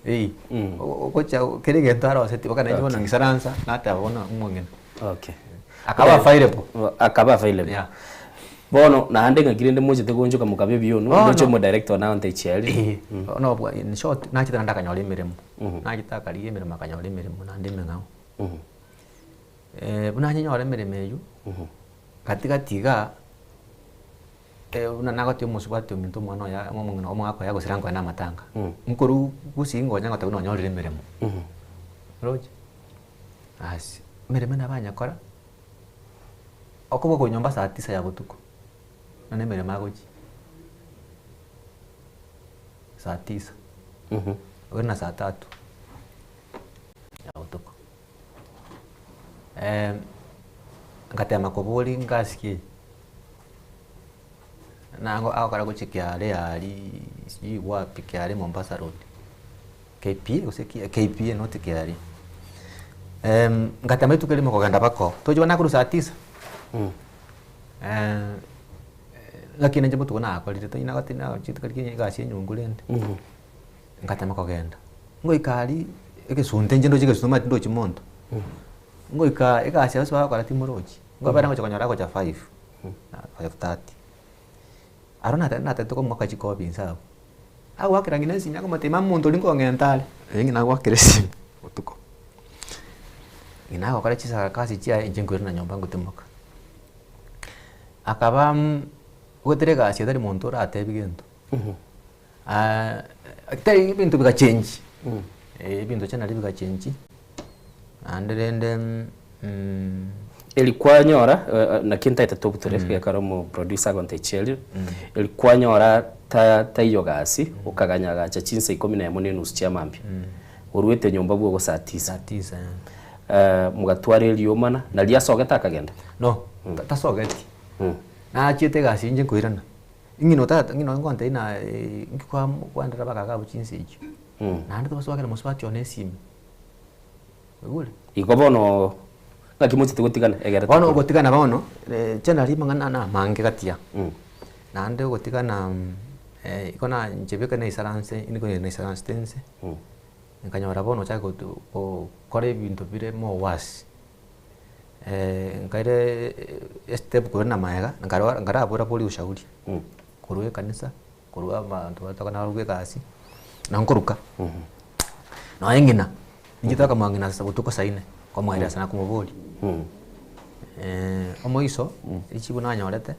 Speaker 5: Ei, ogochia kera egento arosetie boka nainche bono ngisaransa, nateba bono omong'ina.
Speaker 4: Okay.
Speaker 5: Akaba available.
Speaker 4: Akaba available.
Speaker 5: Yeah.
Speaker 4: Bono naende ng'aki rende mochete goonchoka mokaba ebiono,
Speaker 5: Bono.
Speaker 4: ndoche omodirector one aonte echiari.
Speaker 5: Eh, bono obwa in short, nachete naende akanyora emeremo. Nachete akarigia emeremo akanyora emeremo naende emeng'ao. Buna nyenyore emeremo eywo, gati gati igaa, buna nagotebi omosubati ominto omwana oye omong'ina omogaka oye agosira nkoe na amatanga, nkorwa gusii ngocha ngotebi buna onyorire emeremo, oroche? Asi, emeremo nabo anyakora, okoboka korwa nyomba saa tisa ya botuko, buna na emeremo agochia, saa tisa, oende na saa tatu ya botuko. Ngatema koboria ngasi ki eye, nago agokora gochia kiare aria sijui wapi kiare Mombasa road, KPA gose ki KPA not kiare. Ngatema rituko erimo kogenda mpaka oo, tochia bono nakorwa saa tisa, lakini inche botuko nakorire tari nagoteba nagochiete karigia egasi ya enyongo rende, ngatema kogenda, ngoika aria egesunte inche ndoche egesunte omanyete ndochi monto, ngoika egasi ase bagokora timorochi, nkobera ngocha konyora agocha five, 5:30. Aro nate natagete komoaka chikobi inse abwo, agoakera ng'ina esimi akomotebia mama omonto oria nkong'enta are, eeh ng'ina agoakera esimi botuko. Ng'ina agokora chisarakasi chiaye inche nkoirana nyomba ngotimoka. Akaba goetera egasi etari monto oratebi gento, tari ebinto bigachengi, ebinto chiana riria bigachengi, naende rende.
Speaker 4: Eri kwanyora, naki ntaete tobutore gekero omoproducer agontebia chiaria, eri kwanyora ta taiyo gasi, okaganya agacha chinsa ikomi na emo na enusu chia mambia, oruete nyomba bwogo saa tisa.
Speaker 5: Saa tisa, eh.
Speaker 4: Mogatwara eriomana, naria asogete akagenda?
Speaker 5: No, tasogeti. Nachiete egasi inche nkoirana, ng'ina otata ng'ina nkontebia ng'a inki kwa kwarera abagaga abwo chinsa echio, naende tobasa mosubati one esimi. Oigure?
Speaker 4: Igo bono ng'aki mochete gotigana egere
Speaker 5: Bono
Speaker 4: tokore?
Speaker 5: ogotigana bono, generally amang'ana na amange gati aa. Naende ogotigana igo na inche bweka naisaranse nigo naisaransete inse, nkanyora bono ochake gotu gokora ebinto bire more worse. Nkaira estep korwa na magega, nkarora nkarabora boria ushauri, korwa ekanisa, korwa abanto bataka narure egasi, na nkoruka. Nonya ng'ina, ninche twakamanya ng'ina ase botuko saa inne, nkomoeresa na komoboria. Omoiso, richibu nanyorete,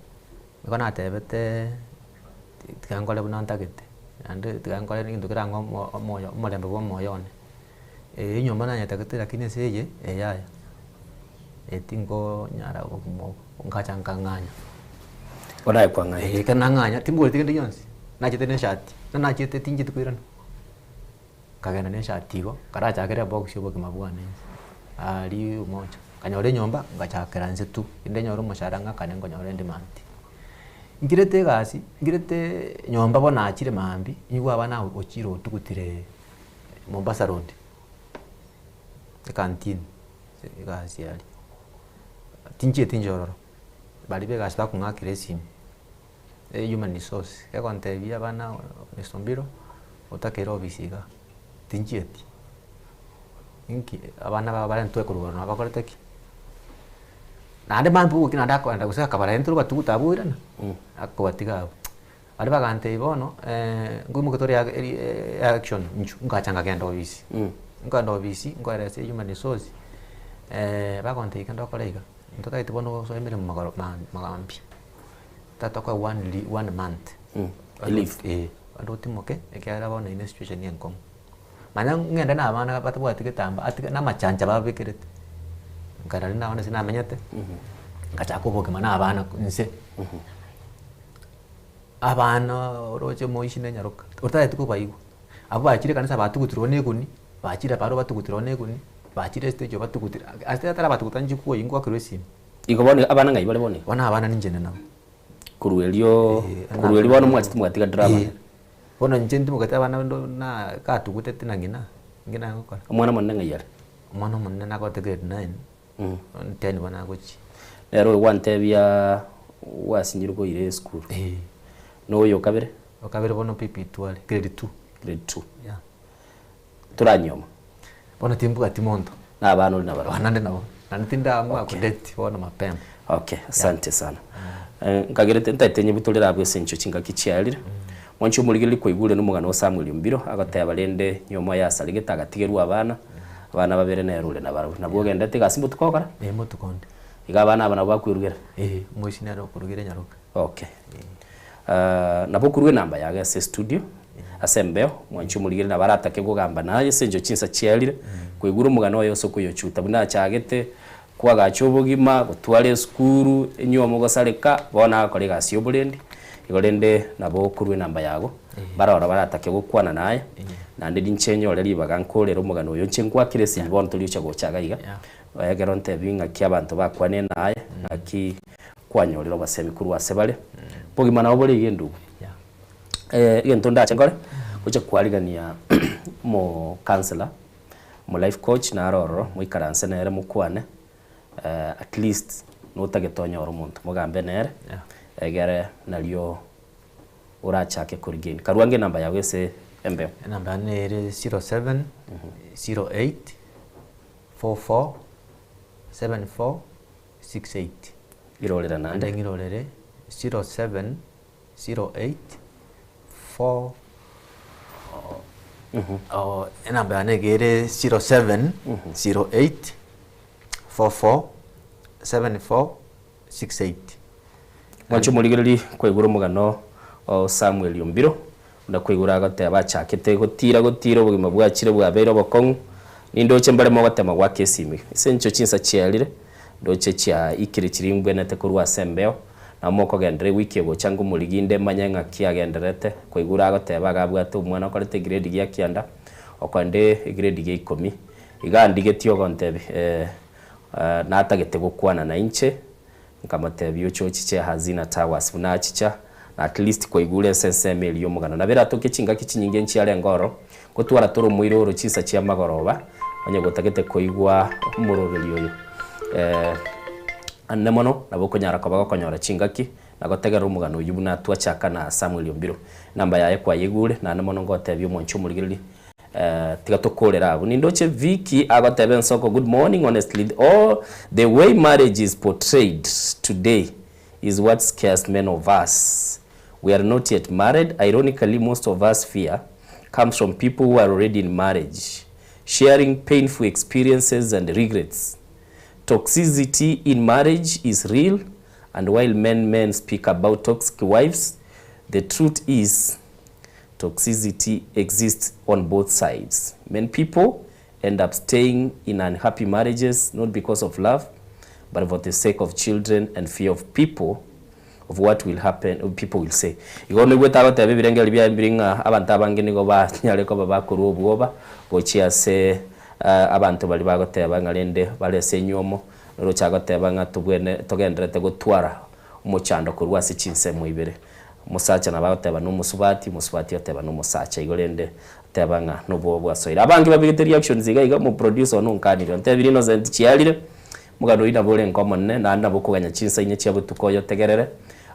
Speaker 5: nigo natebete tiga nkore buna ntagete, naende tiga nkore egento kerang'e omo omoyo omorembe bwa omoyo one. Enyomba nanyetagete lakini ase eye, yaya, tingonyara obogima obo, ngacha nkang'anya.
Speaker 4: Bono aye kwang'anya?
Speaker 5: Ekero nang'anya, timboreti kende gionsi, nachete na eshati, na nachete tincheti koirana. Nkagenda na eshati igo, nkarachakere ebox ya obogima bwane inche, aria Umoja. Nkanyora enyomba, ngachakera inse tu, rinde nyore omoshahara ng'akane nkonyora ende maambia. Nkirete egasi, nkirete nyomba bono nachire maambia, nigo abana ochire otugutire Mombasa road, ecanteen, egasi aria. Tinchieti inche ororo, baria ba egasi bakong'akera esimi. Human resource, egontebia abana Mr Ombiro, otakeire ofisi igaa, tinchieti, inki abana aba barentwe korwa igoro nabo bakorete ki? Naende mambia ogokia naende akoenda gose akabarentera obatuguta abwo oirana, akobatiga abwo. Baria bagantebia bono nkoimoka tore action inchuo, ngacha nkagenda ofisi, nkogenda ofisi nkoeresa human resource, bagontebia genda okore iga, ntotagete bono osoe emeremo magoro maambia. Tata okoe one li one month
Speaker 4: Leave.
Speaker 5: Eh, bado otimoke ekiagera bono ere situation enkong'u. Manya ng'ende na abana batabwati getambaa atiga na amachancha babekerete, nkarora rende abana ase namenyete, ngachaka obogima na abana inse. Abana oroche moishi na enyaroka, otagete kobaigwa, abwo bachire ekanisa batugutirwe na eguni, bachire barobwo batugutirwe na eguni, bachire estage batugutire, ase atarabatuguta inche kwoyia ngoakerwa esimi.
Speaker 4: Igo bono abana ng'ai bare bono iga?
Speaker 5: Bono abana ninche inde nabo.
Speaker 4: Korwa erio, korwa erio bono mwachete mwatiga drama.
Speaker 5: Eh, bono inche ntimogete abana ndo na katugutete na ng'ina, inki nagokora?
Speaker 4: Omwana omonene ng'ai are?
Speaker 5: Omwana omonene nagote grade nine, ten bono agochia.
Speaker 4: Nere oyo gwantebia gwasinyirwe koira esukuru.
Speaker 5: Eh.
Speaker 4: Na oyo okabere?
Speaker 5: Okabere bono pp2 are, grade two.
Speaker 4: Grade two.
Speaker 5: Yeah.
Speaker 4: Toranyioma.
Speaker 5: Bono timbwati monto.
Speaker 4: Na abana ore nabarabwo.
Speaker 5: Abana nde nabo. Naende tindaamua kodate bono mapema.
Speaker 4: Okay, asante sana. Nkagerete ntaete nyebutorere abwo ase enchio chingaki chiarire. Mwanche omorigereria kwaigure nomogano o Samuel Ombiro agoteba rende nyoma yasaregete agatigerwa abana, abana babere nere ore nabarabwo. Nabwo ogendete egasi mbotuko ogokora?
Speaker 5: Ee mbotuko onde.
Speaker 4: Iga abana aba nabwo bakwerugera?
Speaker 5: Ee, omoisia nere okorugera enyaroka.
Speaker 4: Okay. Nabo okorua enamba yago ase estudio, ase embeo, mwanche omorigereria nabo aratake kogamba naye ase enchera chinsa chiarire, koigure omogano oye ase okoyochuta buna achagete. Kwagacha obogima, gotwara esukuru, enywomo gosareka, bono agakora egasi ya oborendi, igo rende nabo okorwa enamba yago, baroro baratake gokwana naye, naende ninche nyore ribaga nkorere omogano oyo inche nkwakire esimi bono tori gocha gocha iga iga, ekero ntebi ng'aki abanto bakwane naye, ng'aki kwanyorire obosemi korwa ase bare, obogima nabo bore iga endugu. Egento ndache nkore, ngocha kwarigania omo counsellor. Omo life coach naro ororo moikaranse nere mokwane at least notagete onyore omonto mogambe nere egere nario orachake ko regain. Karue ange enamba yago ase embeo.
Speaker 5: Enamba yane ere 07 08 44 74 68.
Speaker 4: Irorera naende.
Speaker 5: Naende ng'irorere 07 08 4 Oh, enamba yane iga ere 07 08 44 74 68.
Speaker 4: Mwanche omorigereria kwaigure omogano o Samuel Ombiro, buna kwaigure agoteba achakete gotira gotira obogima bwachire bwabeire obokong'u, nindoche mbare mogotema goaka esimi ase engencho chinsa chiarire, ndoche chiaikire chiria mbwenete korwa ase embeo, Nabo mokogenderera ewiki egocha ngomorigia inde manye ng'aki agendererete, koigure agoteba iga abwate omwana okorete egrade gia kianda, okoenda egrade gia ikomi. Iga andigetie ogontebia eh, natagete gokwana nainche, nkamotebia oche ochiche Hazina Towers buna achicha, na at least kwaigure ense ensemo eria y'omogano. Nabo eratoke chingaki chinyinge nchiarenge ororo, gotwara tore omoira oro chinsa chia magoroba, onye gotagete koigwa omoroberi oyo eh. Ande mono nabo okonyara koba gokonyora chingaki na gotegerera omogano oyio buna twachaka na Samuel Ombiro. Enamba yaye kwayeigure, naende mono ngotebia omwanchi omorigereria eh, tiga tokorere abwo. Nindoche Vicky agoteba ensoko good morning honestly all the way marriage is portrayed today is what scares many of us. We are not yet married, ironically most of us fear comes from people who are already in marriage sharing painful experiences and regrets. Toxicity in marriage is real and while many men speak about toxic wives, the truth is toxicity exists on both sides. Many people end up staying in unhappy marriages not because of love but for the sake of children and fear of people of what will happen people will say. Igo noigwete agoteba ebirengererio biaye mbire ng'a abanto abange nigo banyare koba bakorua obwoba gochia ase abanto baria bagoteba ng'a rende bare ase enywomo, noroche agoteba ng'a tobwene togendererete gotwara omochando korwa ase chinsemo ibere. Omosacha nabo agoteba na omosubati, omosubati oteba na omosacha. Igo rende oteba ng'a nobwoba bwasoire. Abange babegete reactions iga iga, omoproducer one onkanire ontebirie Innocent chiarire. Omogano oyio nabo orenge omonene, naende nabo okoganya chinsa inye chia botuko oyotegerere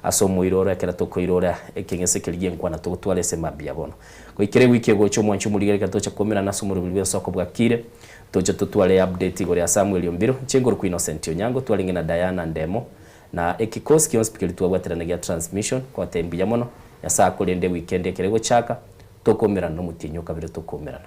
Speaker 4: ase omoira oro ekero tokoirora ekeng'ese keria gi'enkwana togotwara ase mambia bono. Goikera ewiki egocha omwanchi omorigere ekero tocha koumerana ase omoroberi bw'ensoko bwakire, toche totware eupdate igoro ya Samuel Ombiro, inche nkorokwa Innocent Onyango, twarenge na Diana Ndemo, na ekikosi gionsi pi keria twabwaterana gia transmission, ngotebia mbuya mono, Nyasae akorende eweekend ekero egochaka, tokoumerana nomotienyi okabere tokoumerana.